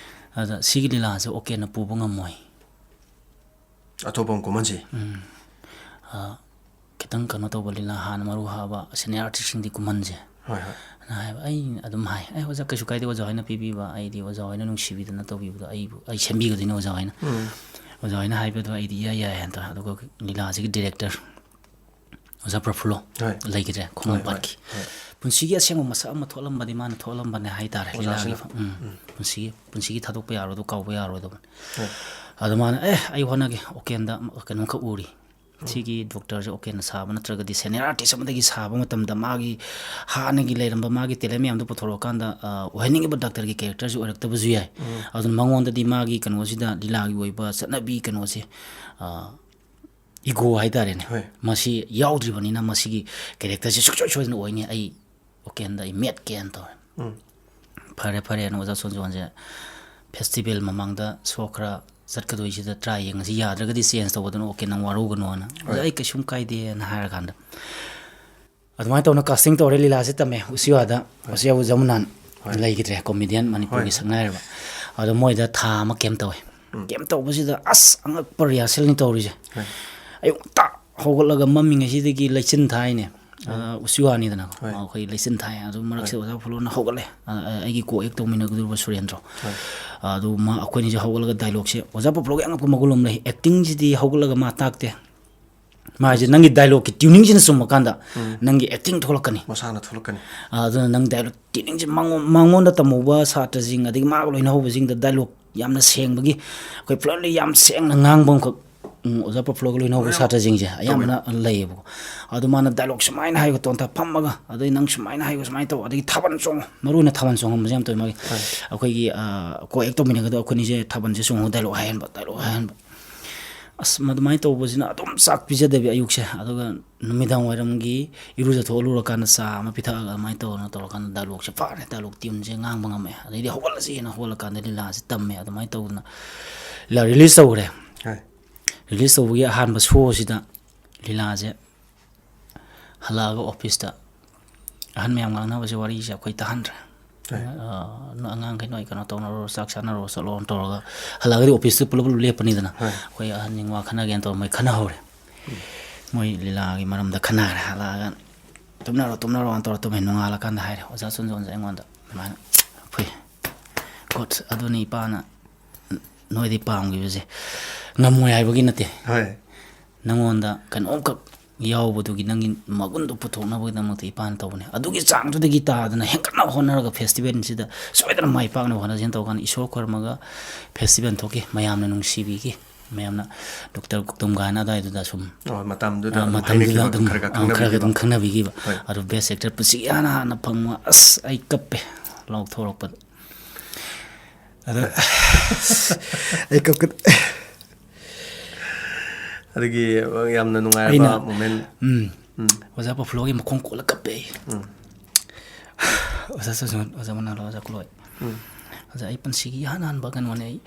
ꯑꯗ ꯁꯤꯒꯤ ꯂꯤꯂꯥꯁꯦ ꯑꯣꯀꯦꯅ ꯄꯨꯕ ꯉꯝꯃꯣꯏ꯫ ꯑꯇꯣꯞꯄ ꯑꯃ ꯀꯨꯝꯍꯟꯁꯤ꯫ ꯎꯝ꯫ ꯑ, ꯈꯤꯇꯪ ꯀꯩꯅꯣ ꯇꯧꯕ ꯂꯤꯂꯥ ꯍꯥꯟꯅ ꯃꯔꯨ ꯍꯥꯕ ꯁꯦꯅꯤꯌꯔ ꯑꯥꯔꯇꯤꯁꯁꯤꯡꯗꯤ ꯀꯨꯝꯍꯟꯁꯦ꯫ ꯍꯣꯏ, ꯍꯣꯏ꯫ ꯑꯗꯨꯅ ꯍꯥꯏꯕ, ꯑꯩ ꯑꯗꯨꯝ ꯍꯥꯏ, "ꯑꯦ, ꯑꯣꯖꯥ, ꯀꯩꯁꯨ ꯀꯥꯏꯗꯦ, ꯑꯣꯖꯥ ꯍꯣꯏꯅ ꯄꯤꯕꯤꯕ, ꯑꯩꯗꯤ ꯑꯣꯖꯥ ꯍꯣꯏꯅ ꯅꯨꯡꯁꯤꯕꯤꯗꯅ ꯇꯧꯕꯤꯕꯗꯣ ꯑꯩꯕꯨ, ꯑꯩ ꯁꯦꯝꯕꯤꯒꯗꯣꯏꯅꯦ ꯑꯣꯖꯥ ꯍꯣꯏꯅ"꯫ ꯎꯝ꯫ ꯑꯣꯖꯥ ꯍꯣꯏꯅ ꯍꯥꯏꯕꯗꯣ ꯑꯩꯗꯤ ꯏꯌꯥ ꯌꯥꯏ ꯍꯥꯏꯅ ꯇꯧꯔꯦ꯫ ꯑꯗꯨꯒ ꯂꯤꯂꯥꯁꯤꯒꯤ ꯗꯤꯔꯦꯛꯇꯔ ꯑꯣꯖꯥ ꯄ꯭ꯔꯐꯨꯜꯂꯣ ꯍꯣꯏ꯫ ꯂꯩꯈꯤꯗ꯭ꯔꯦ, ꯍꯣꯏ, ꯍꯣꯏ, ꯈꯣꯡꯉꯥꯝꯄꯥꯠꯀꯤ꯫ ꯍꯣꯏ꯫ ꯄꯨꯟꯁꯤꯒꯤ ꯑꯁꯦꯡꯕ ꯃꯁꯛ ꯑꯃ ꯊꯣꯛꯂꯝꯕꯗꯤ ꯃꯥꯅ ꯊꯣꯛꯂꯝꯕꯅꯦ ꯍꯥꯏꯇꯥꯔꯦ, ꯑꯣꯖꯥꯁꯤꯅ꯫ ꯂꯤꯂꯥꯒꯤ꯫ ꯎꯝ꯫ ꯎꯝ꯫ ꯄꯨꯟꯁꯤꯒꯤ, ꯄꯨꯟꯁꯤꯒꯤ ꯊꯥꯗꯣꯛꯄ ꯌꯥꯔꯣꯏꯗꯕ, ꯀꯥꯎꯕ ꯌꯥꯔꯣꯏꯗꯕꯅꯤ꯫ ꯍꯣꯏ꯫ ꯑꯗꯨ ꯃꯥꯅ, "ꯑꯦ, ꯑꯩ ꯍꯣꯠꯅꯒꯦ, ꯑꯣꯀꯦꯟꯗ ꯀꯩꯅꯣꯝꯈꯛ ꯎꯔꯤ"꯫ ꯁꯤꯒꯤ ꯗꯣꯛꯇꯔꯁꯦ ꯑꯣꯀꯦꯅ ꯁꯥꯕ ꯅꯠꯇ꯭ꯔꯒꯗꯤ ꯁꯦꯅꯤꯌꯔ ꯑꯥꯔꯇꯤꯁ ꯑꯃꯗꯒꯤ ꯁꯥꯕ ꯃꯇꯝꯗ ꯃꯥꯒꯤ ꯍꯥꯟꯅꯒꯤ ꯂꯩꯔꯝꯕ ꯃꯥꯒꯤ ꯇꯦꯂꯦꯟ ꯃꯌꯥꯝꯗꯣ ꯄꯨꯊꯣꯔꯛꯑꯀꯥꯟꯗ ꯑꯣꯏꯍꯟꯅꯤꯡꯉꯤꯕ ꯗꯥꯛꯇꯔꯒꯤ ꯀꯦꯔꯦꯛꯇꯔꯁꯤ ꯑꯣꯏꯔꯛꯇꯕꯁꯨ ꯌꯥꯏ꯫ ꯑꯗꯨꯅ ꯃꯉꯣꯟꯗꯗꯤ ꯃꯥꯒꯤ ꯀꯩꯅꯣꯁꯤꯗ ꯂꯤꯂꯥꯒꯤ ꯑꯣꯏꯕ ꯆꯠꯅꯕꯤ ꯀꯩꯅꯣꯁꯦ, ꯏꯒꯣ ꯍꯥꯏꯇꯥꯔꯦꯅꯦ, ꯃꯁꯤ ꯌꯥꯎꯗ꯭ꯔꯤꯕꯅꯤꯅ ꯃꯁꯤꯒꯤ ꯀꯦꯔꯦꯛꯇꯔꯁꯤ ꯁꯨꯡꯁꯣꯏ ꯁꯣꯏꯗꯅ ꯑꯣꯏꯅꯤ꯫ ꯑꯩ ꯑꯣꯀꯦꯟꯗ ꯑꯩ ꯃꯦꯠꯀꯦꯅ ꯇꯧꯋꯦ꯫ ꯐꯔꯦ ꯐꯔꯦꯅ ꯑꯣꯖꯥ ꯁꯣꯟꯖꯣꯟꯁꯦ ꯐꯦꯁꯇꯤꯚꯦꯜ ꯃꯃꯥꯡꯗ ꯁꯣ ꯈꯔ ꯆꯠꯀꯗꯣꯏꯁꯤꯗ ꯇ꯭ꯔꯥꯏ ꯌꯦꯡꯉꯁꯤ, ꯌꯥꯗ꯭ꯔꯒꯗꯤ ꯆꯦꯟꯖ ꯇꯧꯕꯗꯨꯅ ꯑꯣꯀꯦ, ꯅꯪ ꯋꯥꯔꯧꯒꯅꯣꯅ꯫ ꯑꯣꯖꯥ, ꯑꯩ ꯀꯩꯁꯨꯝ ꯀꯥꯏꯗꯦꯅ ꯍꯥꯏꯔꯀꯥꯟꯗ ꯑꯗꯨꯃꯥꯏꯅ ꯇꯧꯅ ꯀꯥꯁꯇꯤꯡ ꯇꯧꯔꯦ, ꯂꯤꯂꯥꯁꯦ ꯇꯝꯃꯦ꯫ ꯎꯆꯤꯋꯥꯗ, ꯎꯆꯤꯋꯥ ꯖꯃꯨꯅꯥꯟ ꯂꯩꯈꯤꯗ꯭ꯔꯦ, ꯀꯣꯃꯦꯗꯤꯌꯟ ꯃꯅꯤꯄꯨꯔꯒꯤ ꯁꯛꯅꯥꯏꯔꯕ꯫ ꯑꯗꯣ ꯃꯣꯏꯗ ꯊꯥ ꯑꯃ ꯀꯦꯝ ꯇꯧꯋꯦ꯫ ꯀꯦꯝ ꯇꯧꯕꯁꯤꯗ ꯑꯁ ꯑꯉꯛꯄ ꯔꯤꯍꯥꯔꯁꯦꯜꯅꯤ ꯇꯧꯔꯤꯁꯦ꯫ ꯑꯌꯨꯛ ꯉꯟꯇꯥ ꯍꯧꯒꯠꯂꯒ ꯃꯝꯃꯤꯉꯩꯁꯤꯗꯒꯤ ꯂꯩꯆꯤꯟ ꯊꯥꯏꯅꯦ꯫ ꯎꯆꯤꯋꯥꯅꯤꯗꯅꯀꯣ, ꯑꯩꯈꯣꯏ ꯂꯩꯆꯤꯟ ꯊꯥꯏ꯫ ꯑꯗꯨ ꯃꯔꯛꯁꯤꯗ ꯑꯣꯖꯥ ꯄꯞꯂꯣꯅ ꯍꯧꯒꯠꯂꯦ꯫ ꯑꯩꯒꯤ ꯀꯣ ꯑꯦꯛ ꯇꯧꯃꯤꯟꯅꯒꯗꯧꯔꯤꯕ ꯁꯨꯔꯦꯟꯗ꯭ꯔꯣ꯫ ꯑꯗꯨ ꯃꯥ, ꯑꯩꯈꯣꯏꯅꯤꯁꯦ ꯍꯧꯒꯠꯂꯒ ꯗꯥꯏꯂꯣꯛꯁꯦ, ꯑꯣꯖꯥ ꯄꯞꯂꯣꯒꯤ ꯑꯉꯛꯄ ꯃꯒꯨꯟ ꯑꯃ ꯂꯩ, ꯑꯦꯛꯇꯤꯡꯁꯤꯗꯤ ꯍꯧꯒꯠꯂꯒ ꯃꯥ ꯇꯥꯛꯇꯦ꯫ ꯃꯥꯁꯦ ꯅꯪꯒꯤ ꯗꯥꯏꯂꯣꯛꯀꯤ ꯇ꯭ꯌꯨꯅꯤꯡꯁꯤꯅ ꯆꯨꯝꯃꯀꯥꯟꯗ ꯅꯪꯒꯤ ꯑꯦꯛꯇꯤꯡ ꯊꯣꯛꯂꯛꯀꯅꯤ꯫ ꯃꯁꯥꯅ ꯊꯣꯛꯂꯛꯀꯅꯤ꯫ ꯑꯗꯨꯅ ꯅꯪ ꯗꯥꯏꯂꯣꯛ ꯇ꯭ꯌꯨꯅꯤꯡꯁꯦ ꯃꯉꯣꯟ-, ꯃꯉꯣꯟꯗ ꯇꯝꯍꯧꯕ ꯁꯥꯇ꯭ꯔꯁꯤꯡ, ꯑꯗꯒꯤ ꯃꯥꯒ ꯂꯣꯏꯅꯍꯧꯕꯁꯤꯡꯗ ꯗꯥꯏꯂꯣꯛ ꯌꯥꯝꯅ ꯁꯦꯡꯕꯒꯤ, ꯑꯩꯈꯣꯏ ꯐ꯭ꯂꯨꯋꯦꯟꯂꯤ ꯌꯥꯝ ꯁꯦꯡꯅ ꯉꯥꯡꯕ ꯑꯃꯈꯛ, ꯎꯝ, ꯑꯣꯖꯥ ꯄꯞꯂꯣꯒ ꯂꯣꯏꯅꯍꯧꯕ ꯁꯥꯇ꯭ꯔꯁꯤꯡꯁꯦ ꯑꯌꯥꯝꯕꯅ ꯂꯩꯌꯦꯕꯀꯣ꯫ ꯑꯗꯨ ꯃꯥꯅ ꯗꯥꯏꯂꯣꯛ ꯁꯨꯃꯥꯏꯅ ꯍꯥꯏꯌꯨ, ꯇꯣꯟꯊꯥ ꯐꯝꯃꯒ, ꯑꯗꯩ ꯅꯪ ꯁꯨꯃꯥꯏꯅ ꯍꯥꯏꯌꯨ, ꯁꯨꯃꯥꯏꯅ ꯇꯧ, ꯑꯗꯒꯤ ꯊꯥꯕꯜ ꯆꯣꯡꯉꯨ, ꯃꯔꯨ ꯑꯣꯏꯅ ꯊꯥꯕꯜ ꯆꯣꯡꯍꯟꯕꯁꯦ ꯌꯥꯝ ꯇꯧꯋꯤ ꯃꯥꯒꯤ꯫ ꯑꯩꯈꯣꯏꯒꯤ, ꯑ, ꯀꯣ ꯑꯦꯛ ꯇꯧꯃꯤꯟꯅꯒꯗꯕ ꯑꯩꯈꯣꯏꯅꯤꯁꯦ ꯊꯥꯕꯜꯁꯦ ꯆꯣꯡꯉꯨ, ꯗꯥꯏꯂꯣꯛ ꯍꯥꯏꯍꯟꯕ, ꯗꯥꯏꯂꯣꯛ ꯍꯥꯏꯍꯟꯕ꯫ ꯑꯁ, ꯃꯗꯨꯃꯥꯏꯅ ꯇꯧꯕꯁꯤꯅ ꯑꯗꯨꯝ ꯆꯥꯛ ꯄꯤꯖꯗꯕꯤ ꯑꯌꯨꯛꯁꯦ, ꯑꯗꯨꯒ ꯅꯨꯃꯤꯗꯥꯡ ꯋꯥꯏꯔꯝꯒꯤ ꯏꯔꯨꯖꯊꯣꯛꯂꯨꯔꯀꯥꯟꯗ ꯆꯥ ꯑꯃ ꯄꯤꯊꯛꯑꯒ ꯑꯗꯨꯃꯥꯏꯅ ꯇꯧꯗꯅ ꯇꯧꯔꯀꯥꯟꯗ ꯗꯥꯏꯂꯣꯛꯁꯦ ꯐꯥꯔꯦ, ꯗꯥꯏꯂꯣꯛ ꯇ꯭ꯌꯨꯟꯁꯦ ꯉꯥꯡꯕ ꯉꯝꯃꯦ꯫ ꯑꯗꯩꯗꯤ ꯍꯧꯒꯠꯂꯁꯦꯅ ꯍꯧꯒꯠꯂꯀꯥꯟꯗ ꯂꯤꯂꯥꯁꯦ ꯇꯝꯃꯦ꯫ ꯑꯗꯨꯃꯥꯏꯅ ꯇꯧꯗꯅ ꯂꯤꯂꯥ ꯔꯤꯂꯤꯁ ꯇꯧꯈ꯭ꯔꯦ꯫ ꯔꯤꯂꯤꯁ ꯇꯧꯕꯒꯤ ꯑꯍꯥꯟꯕ ꯁꯣꯁꯤꯗ ꯂꯤꯂꯥꯁꯦ ꯍꯜꯂꯛꯑꯒ ꯑꯣꯐꯤꯁꯇ ꯑꯍꯟ ꯃꯌꯥꯝ ꯉꯥꯡꯅꯕꯁꯦ, ꯋꯥꯔꯤꯁꯦ ꯑꯩꯈꯣꯏ ꯇꯥꯍꯟꯗ꯭ꯔꯦ꯫ ꯑ, ꯅꯣꯏ ꯑꯉꯥꯡꯈꯩ ꯅꯣꯏ ꯀꯩꯅꯣ ꯇꯧꯅꯔꯣ, ꯆꯥꯛ ꯆꯥꯅꯔꯣ, ꯆꯠꯂꯣꯅ ꯇꯧꯔꯒ ꯍꯜꯂꯛꯑꯒꯗꯤ ꯑꯣꯐꯤꯁꯇ ꯄꯨꯂꯞ ꯄꯨꯂꯞ ꯂꯦꯞꯄꯅꯤꯗꯅ꯫ ꯑꯩꯈꯣꯏ ꯑꯍꯟꯁꯤꯡ ꯋꯥ ꯈꯟꯅꯒꯦꯅ ꯇꯧꯔ ꯃꯣꯏ ꯈꯟꯅꯍꯧꯔꯦ꯫ ꯃꯣꯏ ꯂꯤꯂꯥꯒꯤ ꯃꯔꯝꯗ ꯈꯟꯅꯈ꯭ꯔꯦ꯫ ꯍꯜꯂꯛꯑꯒ "ꯇꯨꯝꯅꯔꯣ, ꯇꯨꯝꯅꯔꯣꯅ" ꯇꯧꯔ ꯇꯨꯝꯃꯦ꯫ ꯅꯣꯡꯉꯥꯜꯂꯀꯥꯟꯗ ꯍꯥꯏꯔꯦ ꯑꯣꯖꯥ ꯆꯨꯟꯖꯣꯟꯁꯦ ꯑꯩꯉꯣꯟꯗ ꯑꯗꯨꯃꯥꯏꯅ, "ꯑꯩꯈꯣꯏ ꯒꯨꯗ, ꯑꯗꯨꯅꯤ ꯏꯄꯥꯅ ꯅꯣꯏꯗꯤ ꯄꯥꯝꯈꯤꯕꯁꯦ, ꯉꯝꯃꯣꯏ ꯍꯥꯏꯕꯒꯤ ꯅꯠꯇꯦ꯫ ꯅꯉꯣꯟꯗ ꯀꯩꯅꯣꯝꯈꯛ ꯌꯥꯎꯕꯗꯨꯒꯤ ꯅꯪꯒꯤ ꯃꯒꯨꯟꯗꯣ ꯄꯨꯊꯣꯛꯅꯕꯒꯤꯗꯃꯛꯇ ꯏꯄꯥꯅ ꯇꯧꯕꯅꯦ꯫ ꯑꯗꯨꯒꯤ ꯆꯥꯡꯗꯨꯗꯒꯤ ꯇꯥꯗꯅ ꯍꯦꯟꯒꯠꯅꯕ ꯍꯣꯠꯅꯔꯒ ꯐꯦꯁꯇꯤꯚꯦꯜꯁꯤꯗ ꯁꯣꯏꯗꯅ ꯃꯥꯏ ꯄꯥꯛꯅꯕ ꯍꯣꯠꯅꯁꯦꯅ" ꯇꯧꯀꯥꯟꯗ ꯏꯁꯣꯔ ꯈꯣꯏꯔꯝꯃꯒ ꯐꯦꯁꯇꯤꯚꯦꯜ ꯊꯣꯛꯈꯤ꯫ ꯃꯌꯥꯝꯅ ꯅꯨꯡꯁꯤꯕꯤꯈꯤ꯫ ꯃꯌꯥꯝꯅ ꯗꯣꯛꯇꯔ ꯒꯧꯇꯝ ꯀꯥꯏꯅ ꯑꯗꯨꯋꯥꯏꯗꯨꯗ ꯁꯨꯝ ꯑꯣ, ꯃꯇꯝꯗꯨꯗ ꯑ, ꯑꯗꯨꯝ ꯃꯇꯝꯗꯨꯗ ꯍꯥꯏꯅꯈꯤꯕ, ꯑꯗꯨꯝ ꯈꯔ ꯈꯔ ꯑ, ꯈꯔ ꯈꯔ ꯑꯗꯨꯝ ꯈꯪꯅꯕꯤꯈꯤꯕ꯫ ꯈꯪꯅꯕꯤꯈꯤꯕ꯫ ꯍꯣꯏ꯫ ꯑꯗꯨ ꯕꯦꯁ ꯑꯦꯛꯇꯔ ꯄꯨꯟꯁꯤꯒꯤ ꯏꯍꯥꯟ ꯍꯥꯟꯅ ꯐꯪꯕ, ꯑꯁ, ꯑꯩ ꯀꯞꯄꯦ ꯂꯥꯎꯊꯣꯔꯛꯄꯗ꯫ ꯑꯗꯨ ꯑꯩ ꯀꯞꯀ- ꯑꯗꯒꯤ ꯌꯥꯝꯅ ꯅꯨꯡꯉꯥꯏꯔꯕ ꯑꯩꯅ ꯃꯣꯃꯦꯟ꯫ ꯎꯝ꯫ ꯎꯝ꯫ ꯑꯣꯖꯥ ꯄꯐ꯭ꯂꯣꯒꯤ ꯃꯈꯣꯡ ꯀꯣꯜꯂ ꯀꯞꯄꯦ ꯑꯩ꯫ ꯎꯝ꯫ ꯑꯣꯖꯥ ꯁꯨꯖꯟ, ꯑꯣꯖꯥ ꯃꯅꯥꯂꯣ, ꯑꯣꯖꯥ ꯀꯨꯂꯣꯏ꯫ ꯎꯝ꯫ ꯑꯣꯖꯥ, ꯑꯩ ꯄꯨꯟꯁꯤꯒꯤ ꯏꯍꯥꯟ ꯍꯥꯟꯕ ꯀꯩꯅꯣꯅꯦ꯫ ꯑꯩ,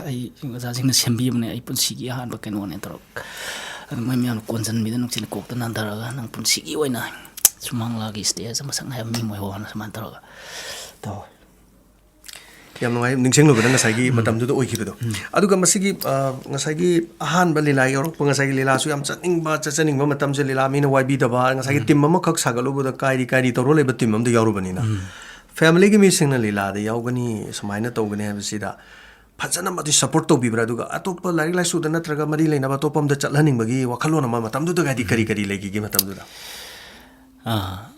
ꯑꯩ ꯑꯣꯖꯥꯁꯤꯡꯅ ꯁꯦꯝꯕꯤꯕꯅꯦ, ꯑꯩ ꯄꯨꯟꯁꯤꯒꯤ ꯑꯍꯥꯟꯕ ꯀꯩꯅꯣꯅꯦ ꯇꯧꯔꯒ꯫ ꯑꯗꯨ ꯃꯣꯏ ꯃꯌꯥꯝꯅ ꯀꯣꯟꯁꯤꯟꯕꯤꯗꯅ ꯅꯨꯡꯁꯤꯅ ꯀꯣꯛꯇ ꯅꯥꯟꯊꯔꯒ, "ꯅꯪ ꯄꯨꯟꯁꯤꯒꯤ ꯑꯣꯏꯅ ꯁꯨꯃꯥꯡ ꯂꯤꯂꯥꯒꯤ ꯁ꯭ꯇꯦꯖ ꯑꯃ ꯁꯛꯅ ꯍꯥꯏꯕ ꯃꯤ ꯑꯣꯏꯍꯧꯅ" ꯁꯨꯃꯥꯏꯅ ꯇꯧꯔꯒ ꯇꯧꯋꯦ꯫ ꯌꯥꯝ ꯅꯨꯡꯉꯥꯏ, ꯅꯤꯡꯁꯤꯡꯂꯨꯕꯗ ꯉꯁꯥꯏꯒꯤ ꯃꯇꯝꯗꯨꯗ ꯑꯣꯏꯈꯤꯕꯗꯣ꯫ ꯑꯗꯨꯒ ꯃꯁꯤꯒꯤ, ꯑ, ꯉꯁꯥꯏꯒꯤ ꯑꯍꯥꯟꯕ ꯂꯤꯂꯥ ꯌꯥꯎꯔꯛꯄ, ꯉꯁꯥꯏꯒꯤ ꯂꯤꯂꯥꯁꯨ ꯌꯥꯝ ꯆꯠꯅꯤꯡꯕ, ꯆꯠꯆꯅꯤꯡꯕ ꯃꯇꯝꯁꯦ, ꯂꯤꯂꯥ ꯃꯤꯅ ꯋꯥꯏꯕꯤꯗꯕ, ꯉꯁꯥꯏꯒꯤ ꯇꯤꯝ ꯑꯃꯈꯛ ꯁꯥꯒꯠꯂꯨꯕꯗ ꯀꯥꯏꯔꯤ ꯀꯥꯏꯔꯤ ꯇꯧꯔ ꯂꯩꯕ ꯇꯤꯝ ꯑꯃꯗ ꯌꯥꯎꯔꯨꯕꯅꯤꯅ꯫ ꯐꯦꯃꯤꯂꯤꯒꯤ ꯃꯤꯁꯤꯡꯅ ꯂꯤꯂꯥꯗ ꯌꯥꯎꯒꯅꯤ, ꯁꯨꯃꯥꯏꯅ ꯇꯧꯒꯅꯤ ꯍꯥꯏꯕꯁꯤꯗ ꯐꯖꯅ ꯃꯗꯨ ꯁꯞꯄꯣꯔꯠ ꯇꯧꯕꯤꯕ꯭ꯔꯥ? ꯑꯗꯨꯒ ꯑꯇꯣꯞꯄ ꯂꯥꯏꯔꯤꯛ ꯂꯥꯏꯁꯨꯗ ꯅꯠꯇ꯭ꯔꯒ ꯃꯔꯤ ꯂꯩꯅꯕ ꯑꯇꯣꯞꯄ ꯑꯝꯗ ꯆꯠꯍꯟꯅꯤꯡꯕꯒꯤ ꯋꯥꯈꯜꯂꯣꯟ ꯑꯃ ꯃꯇꯝꯗꯨꯗꯒꯗꯤ ꯀꯔꯤ ꯀꯔꯤ ꯂꯩꯈꯤꯒꯦ ꯃꯇꯝꯗꯨꯗ? ꯑꯥ,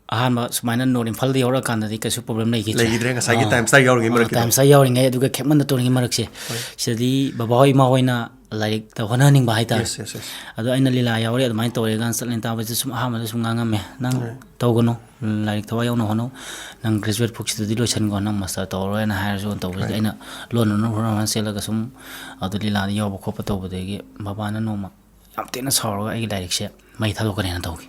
ꯑꯍꯥꯟꯕ ꯁꯨꯃꯥꯏꯅ ꯅꯣꯔꯠ ꯏꯝꯐꯥꯜꯗ ꯌꯧꯔꯛꯑꯀꯥꯟꯗꯗꯤ ꯀꯩꯁꯨ ꯄ꯭ꯔꯣꯕ꯭ꯂꯦꯝ ꯂꯩꯈꯤꯗ꯭ꯔꯦ꯫ ꯂꯩꯈꯤꯗ꯭ꯔꯦ, ꯉꯁꯥꯏꯒꯤ ꯇꯥꯏꯝꯁ ꯇꯥꯏ ꯌꯥꯎꯔꯤꯉꯩ ꯃꯔꯛꯀꯤꯗꯣ꯫ ꯇꯥꯏꯝꯁ ꯇꯥꯏ ꯌꯥꯎꯔꯤꯉꯩ, ꯑꯗꯨꯒ ꯈꯦꯛꯃꯟꯗ ꯇꯧꯔꯤꯉꯩ ꯃꯔꯛꯁꯦ, ꯁꯤꯗꯗꯤ ꯕꯕꯥ ꯍꯣꯏ, ꯏꯃꯥ ꯍꯣꯏꯅ ꯂꯥꯏꯔꯤꯛꯇ ꯍꯣꯠꯅꯍꯟꯅꯤꯡꯕ ꯍꯥꯏꯇꯥꯔꯦ꯫ Yes, yes, yes. ꯑꯗꯣ ꯑꯩꯅ ꯂꯤꯂꯥ ꯌꯥꯎꯔꯤ ꯑꯗꯨꯃꯥꯏꯅ ꯇꯧꯔꯦ ꯀꯥꯟꯗ ꯆꯠꯂꯦꯅ ꯇꯥꯕꯁꯤꯗ ꯁꯨꯝ ꯑꯍꯥꯟꯕꯗ ꯁꯨꯝ ꯉꯥꯡꯉꯝꯃꯦ, "ꯅꯪ ꯇꯧꯒꯅꯨ, ꯂꯥꯏꯔꯤꯛ ꯊꯋꯥꯏ ꯌꯥꯎꯅ ꯍꯣꯠꯅꯧ, ꯅꯪ ꯒ꯭ꯔꯦꯖꯨꯋꯦꯠ ꯐꯥꯎꯁꯤꯗꯗꯤ ꯂꯣꯏꯁꯤꯟꯈꯣ, ꯅꯪ ꯃꯥꯁꯇꯔ ꯇꯧꯔꯔꯣꯏꯅ" ꯍꯥꯏꯔꯁꯨ ꯇꯧꯕꯁꯤꯗ ꯑꯩꯅ ꯂꯣꯟ ꯂꯣꯟꯅ ꯍꯣꯠꯅ ꯍꯣꯠꯅ ꯆꯦꯜꯂꯒ ꯁꯨꯝ ꯑꯗꯨ ꯂꯤꯂꯥꯗ ꯌꯥꯎꯕ ꯈꯣꯠꯄ ꯇꯧꯕꯗꯒꯤ ꯕꯕꯥꯅ ꯅꯣꯡꯃ ꯌꯥꯝ ꯊꯤꯅ ꯁꯥꯎꯔꯒ ꯑꯩꯒꯤ ꯂꯥꯏꯔꯤꯛꯁꯦ ꯃꯩ ꯊꯥꯗꯣꯛꯀꯅꯦꯅ ꯇꯧꯈꯤ꯫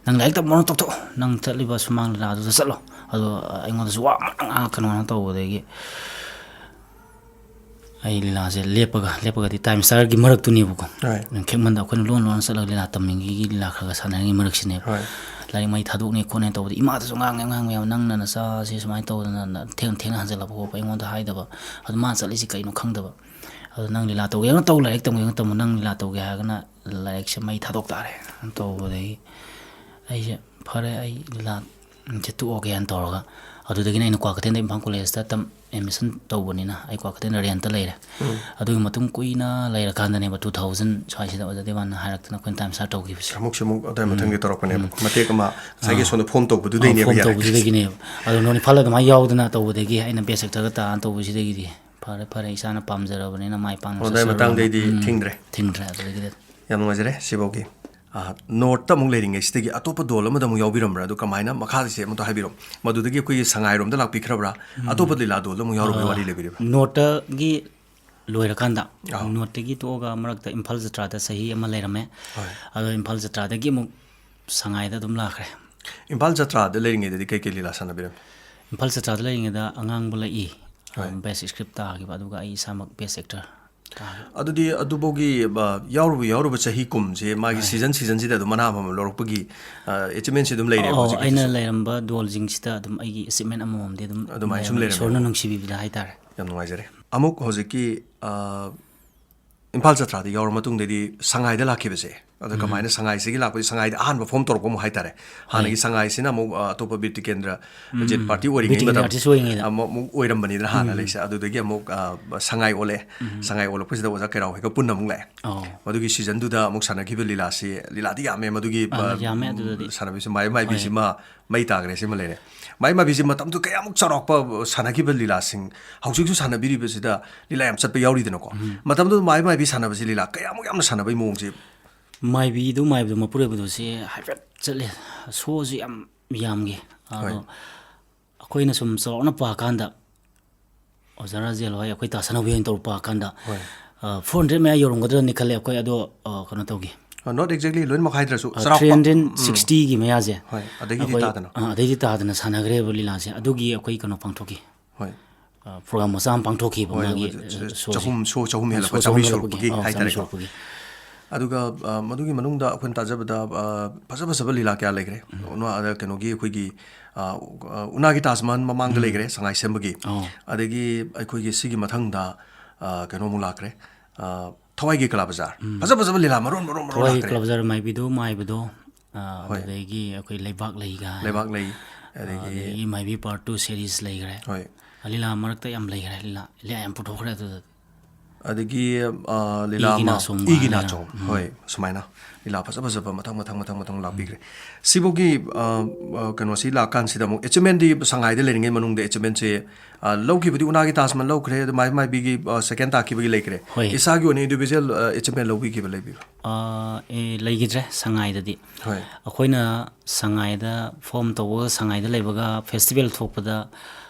"ꯅꯪ ꯂꯥꯏꯔꯤꯛ ꯇꯝꯕ ꯇꯣꯛꯊꯣꯛꯑꯣ, ꯅꯪ ꯆꯠꯂꯤꯕ ꯁꯨꯃꯥꯡ ꯂꯤꯂꯥꯗꯨꯗ ꯆꯠꯂꯣ, ꯑꯗꯣ ꯑꯩꯉꯣꯟꯗꯁꯨ ꯋꯥ ꯑꯃ ꯉꯥꯡꯉꯛꯀꯅꯣꯅ" ꯇꯧꯕꯗꯒꯤ ꯑꯩ ꯂꯤꯂꯥꯁꯦ ꯂꯦꯞꯄꯒ, ꯂꯦꯞꯄꯒꯗꯤ ꯇꯥꯏꯝ ꯁ꯭ꯇꯥꯔꯒꯤ ꯃꯔꯛꯇꯨꯅꯦꯕꯀꯣ꯫ ꯈꯦꯛꯃꯟꯗ ꯑꯩꯈꯣꯏꯅ ꯂꯣꯟ ꯂꯣꯟꯅ ꯆꯠꯂꯒ ꯂꯤꯂꯥ ꯇꯝꯃꯤꯉꯩꯒꯤ, ꯂꯤꯂꯥ ꯈꯔ ꯈꯔ ꯁꯥꯟꯅꯔꯤꯉꯩ ꯃꯔꯛꯁꯤꯅꯦꯕ꯫ ꯂꯥꯏꯔꯤꯛ ꯃꯩ ꯊꯥꯗꯣꯛꯅꯤ ꯈꯣꯠꯅꯤ ꯇꯧꯕꯗ ꯏꯃꯥꯗꯁꯨ ꯉꯥꯡꯉꯦ, ꯉꯥꯡꯉꯦ, "ꯅꯪꯅ ꯅꯆꯥꯁꯤ ꯁꯨꯃꯥꯏꯅ ꯇꯧꯗꯅ ꯊꯦꯡꯅ ꯊꯦꯡꯅ ꯍꯟꯖꯜꯂꯛꯄ ꯈꯣꯠꯄ ꯑꯩꯉꯣꯟꯗ ꯍꯥꯏꯗꯕ, ꯑꯗꯨ ꯃꯥꯅ ꯆꯠꯂꯤꯁꯤ ꯀꯩꯅꯣ ꯈꯪꯗꯕ, ꯑꯗꯣ ꯅꯪ ꯂꯤꯂꯥ ꯇꯧꯒꯦ ꯍꯥꯏꯔꯒꯅ ꯇꯧ, ꯂꯥꯏꯔꯤꯛ ꯇꯝꯒꯦ ꯍꯥꯏꯔꯒꯅ ꯇꯝꯃꯣ, ꯅꯪ ꯂꯤꯂꯥ ꯇꯧꯒꯦ ꯍꯥꯏꯔꯒꯅ ꯂꯥꯏꯔꯤꯛꯁꯦ ꯃꯩ ꯊꯥꯗꯣꯛ ꯇꯥꯔꯦ" ꯇꯧꯕꯗꯒꯤ ꯑꯩꯁꯦ, "ꯐꯔꯦ, ꯑꯩ ꯂꯤꯂꯥ ꯁꯦ ꯇꯣꯛꯑꯒꯦꯅ" ꯇꯧꯔꯒ, ꯑꯗꯨꯗꯒꯤꯅꯦ ꯑꯩꯅ ꯀ꯭ꯋꯥꯀꯩꯊꯦꯜꯗ ꯏꯝꯐꯥꯜ ꯀꯣꯂꯦꯖꯇ ꯇꯝ-, ꯑꯦꯗꯃꯤꯁꯟ ꯇꯧꯕꯅꯤꯅ ꯑꯩ ꯀ꯭ꯋꯥꯀꯩꯊꯦꯜꯗ ꯔꯦꯟꯠꯇ ꯂꯩꯔꯦ꯫ ꯑꯗꯨꯒꯤ ꯃꯇꯨꯡ ꯀꯨꯏꯅ ꯂꯩꯔꯀꯥꯟꯗꯅꯦꯕ, ꯇꯨ ꯊꯥꯎꯖꯟ ꯁ꯭ꯋꯥꯏꯁꯤꯗ ꯑꯣꯖꯥ ꯗꯦꯋꯥꯟꯅ ꯍꯥꯏꯔꯛꯇꯅ ꯑꯩꯈꯣꯏꯅ ꯇꯥꯏꯝ ꯁ꯭ꯇꯥꯔ ꯇꯧꯈꯤꯕꯁꯦ꯫ ꯑꯃꯨꯛꯁꯨ ꯑꯃꯨꯛ ꯑꯗꯨꯋꯥꯏ ꯃꯊꯪꯒꯤ ꯇꯧꯔꯛꯄꯅꯦꯕ꯫ ꯃꯇꯦꯛ ꯑꯃ ꯉꯁꯥꯏꯒꯤ ꯁꯣꯝꯗ ꯐꯣꯝ ꯇꯧꯕꯗꯨꯗꯩꯅꯦꯕ ꯐꯣꯝ ꯌꯥꯔꯛꯏꯁꯦ꯫ ꯇꯧꯕꯗꯨꯗꯒꯤꯅꯦꯕ꯫ ꯑꯗꯣ ꯅꯣꯔꯠ ꯏꯝꯐꯥꯜ ꯑꯗꯨꯃꯥꯏꯅ ꯌꯥꯎꯗꯅ ꯇꯧꯕꯗꯒꯤ, ꯑꯩꯅ ꯕꯦꯁ ꯑꯦꯛꯇꯔꯒ ꯇꯥꯅ ꯇꯧꯕꯁꯤꯗꯒꯤꯗꯤ ꯐꯔꯦ, ꯐꯔꯦ, ꯏꯁꯥꯅ ꯄꯥꯝꯖꯔꯕꯅꯤꯅ ꯃꯥꯏ ꯄꯥꯛꯅ ꯑꯣ, ꯑꯗꯨꯋꯥꯏ ꯆꯠꯆꯔꯨꯔꯣ꯫ ꯃꯇꯥꯡꯗꯩꯗꯤ ꯎꯝ, ꯊꯤꯡꯗ꯭ꯔꯦ? ꯊꯤꯡꯗ꯭ꯔꯦ ꯑꯗꯨꯗꯒꯤꯗꯤ꯫ ꯌꯥꯝ ꯅꯨꯡꯉꯥꯏꯖꯔꯦ ꯁꯤꯐꯥꯎꯒꯤ꯫ ꯑ, ꯅꯣꯔꯠꯇ ꯑꯃꯨꯛ ꯂꯩꯔꯤꯉꯩꯁꯤꯗꯒꯤ ꯑꯇꯣꯞꯄ ꯗꯣꯜ ꯑꯃꯗ ꯑꯃꯨꯛ ꯌꯥꯎꯕꯤꯔꯝꯕ꯭ꯔꯥ? ꯑꯗꯨ ꯀꯃꯥꯏꯅ ꯃꯈꯥꯁꯦ ꯑꯃꯨꯛꯇ ꯍꯥꯏꯕꯤꯔꯣ꯫ ꯃꯗꯨꯗꯒꯤ ꯑꯩꯈꯣꯏꯒꯤ ꯁꯉꯥꯏꯔꯣꯝꯗ ꯂꯥꯛꯄꯤꯈ꯭ꯔꯕ꯭ꯔꯥ? ꯑꯇꯣꯞꯄ ꯂꯤꯂꯥ ꯗꯣꯜꯗ ꯑꯃꯨꯛ ꯌꯥꯎꯔꯨꯕꯒꯤ ꯋꯥꯔꯤ ꯂꯩꯕꯤꯔꯤꯕ꯭ꯔꯥ? ꯅꯣꯔꯠꯇꯒꯤ ꯂꯣꯏꯔꯀꯥꯟꯗ, ꯑꯥ꯫ ꯅꯣꯔꯠꯇꯒꯤ ꯊꯣꯛꯑꯒ ꯃꯔꯛꯇ ꯏꯝꯐꯥꯜ ꯖꯇ꯭ꯔꯥꯗ ꯆꯍꯤ ꯑꯃ ꯂꯩꯔꯝꯃꯦ꯫ ꯍꯣꯏ꯫ ꯑꯗꯣ ꯏꯝꯐꯥꯜ ꯖꯇ꯭ꯔꯥꯗꯒꯤ ꯑꯃꯨꯛ ꯁꯉꯥꯏꯗ ꯑꯗꯨꯝ ꯂꯥꯛꯈ꯭ꯔꯦ꯫ ꯏꯝꯐꯥꯜ ꯖꯇ꯭ꯔꯥꯗ ꯂꯩꯔꯤꯉꯩꯗꯗꯤ ꯀꯩꯀꯩ ꯂꯤꯂꯥ ꯁꯥꯟꯅꯕꯤꯔꯝꯃꯤ? ꯏꯝꯐꯥꯜ ꯖꯇ꯭ꯔꯥꯗ ꯂꯩꯔꯤꯉꯩꯗ ꯑꯉꯥꯡꯕ ꯂꯩꯏ, ꯍꯣꯏ꯫ ꯕꯦꯁ ꯁ꯭ꯀ꯭ꯔꯤꯞ ꯇꯥꯈꯤꯕ, ꯑꯗꯨꯒ ꯑꯩ ꯏꯁꯥꯃꯛ ꯕꯦꯁ ꯑꯦꯛꯇꯔ ꯇꯥꯈꯤꯕ꯫ ꯑꯗꯨꯗꯤ ꯑꯗꯨꯐꯥꯎꯒꯤ, ꯑ, ꯌꯥꯎꯔꯨꯕ ꯌꯥꯎꯔꯨꯕ ꯆꯍꯤ ꯀꯨꯝꯁꯦ ꯃꯥꯒꯤ ꯁꯤꯖꯟ ꯁꯤꯖꯟꯁꯤꯗ ꯑꯗꯨꯝ ꯃꯅꯥ ꯑꯃꯃꯝ ꯂꯧꯔꯛꯄꯒꯤ, ꯑ, ꯑꯦꯆꯤꯞꯃꯦꯟꯁꯤ ꯑꯗꯨꯝ ꯂꯩꯔꯦꯕ ꯑꯣ, ꯍꯧꯖꯤꯛꯀꯤꯁꯤꯁꯨ? ꯑꯩꯅ ꯂꯩꯔꯝꯕ ꯗꯣꯜꯁꯤꯡꯁꯤꯗ ꯑꯗꯨꯝ ꯑꯩꯒꯤ ꯑꯦꯆꯤꯞꯃꯦꯟ ꯑꯃꯃꯝꯗꯤ ꯑꯗꯨꯝ ꯑꯗꯨꯃꯥꯏꯅ ꯁꯨꯝ ꯂꯩꯔꯝꯃꯦ꯫ ꯂꯩꯔꯝꯃꯦꯕ꯫ ꯏꯁꯣꯔꯅ ꯅꯨꯡꯁꯤꯕꯤꯕꯗ ꯍꯥꯏꯇꯥꯔꯦ꯫ ꯌꯥꯝ ꯅꯨꯡꯉꯥꯏꯖꯔꯦ꯫ ꯑꯃꯨꯛ ꯍꯧꯖꯤꯛꯀꯤ, ꯑ, ꯏꯝꯐꯥꯜ ꯖꯇ꯭ꯔꯥꯗ ꯌꯥꯎꯔ ꯃꯇꯨꯡꯗꯗꯤ ꯁꯉꯥꯏꯗ ꯂꯥꯛꯈꯤꯕꯁꯦ, ꯑꯗ ꯀꯃꯥꯏꯅ ꯁꯉꯥꯏꯁꯤꯒꯤ ꯂꯥꯛꯄꯁꯦ, ꯁꯉꯥꯏꯗ ꯑꯍꯥꯟꯕ ꯐꯣꯝ ꯇꯧꯔꯛꯄ ꯑꯃꯨꯛ ꯍꯥꯏꯇꯥꯔꯦ? ꯍꯥꯟꯅꯒꯤ ꯁꯉꯥꯏꯁꯤꯅ ꯑꯃꯨꯛ, ꯑ, ꯑꯇꯣꯞꯄ ꯕꯤꯔ ꯇꯤꯀꯦꯟꯗ꯭ꯔ, ꯖꯤꯠ ꯄꯥꯔꯇꯤ ꯑꯣꯏꯔꯤꯉꯩ ꯕꯤꯔ ꯇꯤꯀꯦꯟꯗ꯭ꯔ ꯃꯇꯝ ꯑꯥꯔꯇꯤꯁ ꯑꯣꯏꯔꯤꯉꯩꯗ꯫ ꯑꯃꯨꯛ, ꯑꯃꯨꯛ ꯑꯣꯏꯔꯝꯕꯅꯤꯗꯅ ꯍꯥꯟꯅ ꯂꯩꯁꯦ꯫ ꯑꯗꯨꯗꯒꯤ ꯑꯃꯨꯛ, ꯑ, ꯁꯉꯥꯏ ꯑꯣꯜꯂꯛꯑꯦ꯫ ꯁꯉꯥꯏ ꯑꯣꯜꯂꯛꯄꯁꯤꯗ ꯑꯣꯖꯥ ꯀꯩꯔꯥꯎ ꯍꯣꯏꯒ ꯄꯨꯟꯅ ꯑꯃꯨꯛ ꯂꯥꯛꯑꯦ꯫ ꯑꯣ꯫ ꯃꯗꯨꯒꯤ ꯁꯤꯖꯟꯗꯨꯗ ꯑꯃꯨꯛ ꯁꯥꯟꯅꯈꯤꯕ ꯂꯤꯂꯥꯁꯤ, ꯂꯤꯂꯥꯗꯤ ꯌꯥꯝꯃꯦ ꯃꯗꯨꯒꯤ, ꯑ, ꯑ, ꯌꯥꯝꯃꯦ ꯑꯗꯨꯗꯗꯤ꯫ ꯁꯥꯟꯅꯕꯤꯁꯤ ꯃꯥꯏ ꯃꯥꯏꯕꯤꯁꯤꯃ ꯃꯩ ꯇꯥꯈ꯭ꯔꯦ, ꯁꯤꯃ ꯂꯩꯔꯦ꯫ ꯃꯥꯏ ꯃꯥꯏꯕꯤꯁꯤ ꯃꯇꯝꯗꯨ ꯀꯌꯥꯃꯨꯛ ꯆꯥꯎꯔꯥꯛꯄ ꯁꯥꯟꯅꯈꯤꯕ ꯂꯤꯂꯥꯁꯤꯡ ꯍꯧꯖꯤꯛꯁꯨ ꯁꯥꯟꯅꯕꯤꯔꯤꯕꯁꯤꯗ ꯂꯤꯂꯥ ꯌꯥꯝ ꯆꯠꯄ ꯌꯥꯎꯔꯤꯗꯅꯀꯣ꯫ ꯃꯇꯝꯗꯨꯗ ꯃꯥꯏ ꯃꯥꯏꯕꯤ ꯁꯥꯟꯅꯕꯁꯤ ꯂꯤꯂꯥ ꯀꯌꯥꯃꯨꯛ ꯌꯥꯝꯅ ꯁꯥꯟꯅꯕꯒꯤ ꯃꯑꯣꯡꯁꯦ? ꯃꯥꯏꯕꯤꯗꯨ, ꯃꯥꯏꯕꯗꯨ ꯃꯄꯨꯔꯣꯏꯕꯗꯨ ꯁꯤ ꯍꯥꯏꯐꯦꯠ ꯆꯠꯂꯦ꯫ ꯁꯣꯁꯤ ꯌꯥꯝ ꯌꯥꯝꯈꯤ꯫ ꯑꯗꯣ ꯍꯣꯏ꯫ ꯑꯩꯈꯣꯏꯅ ꯁꯨꯝ ꯆꯥꯎꯔꯥꯛꯅ ꯄꯥꯀꯥꯟꯗ, ꯑꯣꯖꯥ ꯔꯥꯖꯦꯜ ꯍꯣꯏ, ꯑꯩꯈꯣꯏ ꯇꯥ ꯁꯅꯥꯍꯨꯏ ꯍꯣꯏꯅ ꯇꯧꯔ ꯄꯥꯀꯥꯟꯗ, ꯍꯣꯏ꯫ ꯑ, ꯐꯣꯔ ꯍꯟꯗ꯭ꯔꯦꯠ ꯃꯌꯥ ꯌꯧꯔꯝꯒꯗ꯭ꯔꯅꯤ ꯈꯜꯂꯦ ꯑꯩꯈꯣꯏ꯫ ꯑꯗꯣ, ꯑ, ꯀꯩꯅꯣ ꯇꯧꯈꯤ꯫ ꯑ, not exactly ꯂꯣꯏꯅꯃꯛ ꯍꯥꯏꯗ꯭ꯔꯁꯨ ꯑ, ꯆꯥꯎꯔꯥꯛꯄ꯫ ꯊ꯭ꯔꯤ ꯍꯟꯗ꯭ꯔꯦꯠ ꯁꯤꯛꯁꯇꯤꯒꯤ ꯃꯌꯥꯁꯦ꯫ ꯍꯣꯏ, ꯑꯗꯒꯤꯗꯤ ꯑꯩꯈꯣꯏ, ꯇꯥꯗꯅ꯫ ꯑ, ꯑꯗꯩꯗꯤ ꯇꯥꯗꯅ ꯁꯥꯟꯅꯈ꯭ꯔꯦꯕ ꯂꯤꯂꯥꯁꯦ꯫ ꯑꯗꯨꯒꯤ ꯑꯩꯈꯣꯏ ꯀꯩꯅꯣ ꯄꯥꯡꯊꯣꯛꯈꯤ꯫ ꯍꯣꯏ꯫ ꯑ, ꯄ꯭ꯔꯣꯒ꯭ꯔꯥꯝ ꯃꯆꯥ ꯑꯃ ꯄꯥꯡꯊꯣꯛꯈꯤꯕ ꯍꯣꯏ, ꯃꯥꯒꯤ, ꯍꯣꯏ, ꯑ, ꯁꯣꯁꯦ꯫ ꯆꯍꯨꯝ, ꯁꯣ ꯆꯍꯨꯝ ꯍꯦꯜꯂꯛꯄ, ꯁꯣ ꯆꯍꯨꯝ ꯆꯥꯝꯃꯔꯤ ꯍꯦꯜꯂꯛꯄꯒꯤ, ꯁꯨꯔꯛꯄꯒꯤ ꯑ, ꯆꯥꯝꯃꯔꯤ ꯍꯥꯏꯇꯥꯔꯦꯀꯣ꯫ ꯁꯨꯔꯛꯄꯒꯤ꯫ ꯑꯗꯨꯒ, ꯑ, ꯃꯗꯨꯒꯤ ꯃꯅꯨꯡꯗ ꯑꯩꯈꯣꯏꯅ ꯇꯥꯖꯕꯗ, ꯑ, ꯐꯖ ꯐꯖꯕ ꯂꯤꯂꯥ ꯀꯌꯥ ꯂꯩꯈ꯭ꯔꯦ꯫ ꯎꯅꯥ-, ꯑꯗ, ꯀꯩꯅꯣꯒꯤ ꯑꯩꯈꯣꯏꯒꯤ, ꯑ, ꯑ, ꯎꯅꯥꯒꯤ ꯇꯥꯖ ꯃꯍꯜ ꯃꯃꯥꯡꯗ ꯂꯩꯈ꯭ꯔꯦ, ꯁꯉꯥꯏ ꯁꯦꯝꯕꯒꯤ꯫ ꯑꯣ꯫ ꯑꯗꯒꯤ ꯑꯩꯈꯣꯏꯒꯤ ꯁꯤꯒꯤ ꯃꯊꯪꯗ, ꯑ, ꯀꯩꯅꯣꯃꯨꯛ ꯂꯥꯛꯈ꯭ꯔꯦ, ꯑ, ꯊꯋꯥꯏꯒꯤ ꯀꯂꯥ ꯕꯖꯥꯔ꯫ ꯐꯖ ꯐꯖꯕ ꯂꯤꯂꯥ ꯃꯔꯣꯟ ꯃꯔꯣꯟ ꯃꯔꯣꯟ ꯊꯋꯥꯏꯒꯤ ꯂꯥꯛꯈ꯭ꯔꯦ꯫ ꯀꯂꯥ ꯕꯖꯥꯔ, ꯃꯥꯏꯕꯤꯗꯣ ꯃꯥꯏꯕꯗꯣ, ꯑ, ꯍꯣꯏ꯫ ꯑꯗꯨꯗꯒꯤ ꯑꯩꯈꯣꯏ ꯂꯩꯕꯥꯛ ꯂꯩꯒ ꯍꯥꯏꯅ꯫ ꯂꯩꯕꯥꯛ ꯂꯩ, ꯑ, ꯑꯗꯒꯤ ꯑꯗꯒꯤ ꯃꯥꯏꯕꯤ ꯄꯥꯔꯠ ꯇꯨ ꯁꯦꯔꯤꯁ ꯂꯩꯈ꯭ꯔꯦ꯫ ꯍꯣꯏ꯫ ꯂꯤꯂꯥ ꯃꯔꯛꯇ ꯌꯥꯝ ꯂꯩꯈ꯭ꯔꯦ, ꯂꯤꯂꯥ, ꯂꯤꯂꯥ ꯌꯥꯝ ꯄꯨꯊꯣꯛꯈ꯭ꯔꯦ ꯑꯗꯨꯗ꯫ ꯑꯗꯒꯤ ꯑ, ꯂꯤꯂꯥ ꯏꯒꯤ ꯑꯃ ꯅꯥꯆꯣꯡ ꯏꯒꯤ ꯍꯥꯏꯅ꯫ ꯅꯥꯆꯣꯡ, ꯍꯣꯏ, ꯁꯨꯃꯥꯏꯅ ꯂꯤꯂꯥ ꯐꯖ ꯐꯖꯕ ꯃꯊꯪ ꯃꯊꯪ ꯃꯊꯪ ꯃꯊꯪ ꯂꯥꯛꯄꯤꯈ꯭ꯔꯦ꯫ ꯁꯤꯐꯧꯒꯤ ꯑ, ꯑ, ꯀꯩꯅꯣꯁꯤ ꯂꯥꯛꯀꯥꯟꯁꯤꯗ ꯑꯃꯨꯛ ꯑꯦꯆꯤꯞꯃꯦꯟꯗꯤ ꯁꯉꯥꯏꯗ ꯂꯩꯔꯤꯉꯩ ꯃꯅꯨꯡꯗ ꯑꯦꯆꯤꯞꯃꯦꯟꯁꯦ ꯑ, ꯂꯧꯈꯤꯕꯗꯤ ꯎꯅꯥꯒꯤ ꯇꯥꯖꯃꯍꯜ ꯂꯧꯈ꯭ꯔꯦ, ꯑꯗꯨ ꯃꯥꯏ ꯃꯥꯏꯕꯤꯒꯤ ꯁꯦꯀꯦꯟ ꯇꯥꯈꯤꯕꯒꯤ ꯂꯩꯈ꯭ꯔꯦ꯫ ꯍꯣꯏ꯫ ꯏꯁꯥꯒꯤ ꯑꯣꯏꯅ ꯏꯟꯗꯤꯕꯤꯖꯨꯋꯦꯜ ꯑꯦꯆꯤꯞꯃꯦꯟ ꯂꯧꯕꯤꯈꯤꯕ ꯂꯩꯕꯤꯕ꯭ꯔꯥ? ꯑ, ꯑꯦ, ꯂꯩꯈꯤꯗ꯭ꯔꯦ ꯁꯉꯥꯏꯗꯗꯤ꯫ ꯍꯣꯏ꯫ ꯑꯩꯈꯣꯏꯅ ꯁꯉꯥꯏꯗ ꯐꯣꯝ ꯇꯧꯕꯒ ꯁꯉꯥꯏꯗ ꯂꯩꯕꯒ ꯐꯦꯁꯇꯤꯚꯦꯜ ꯊꯣꯛꯄꯗ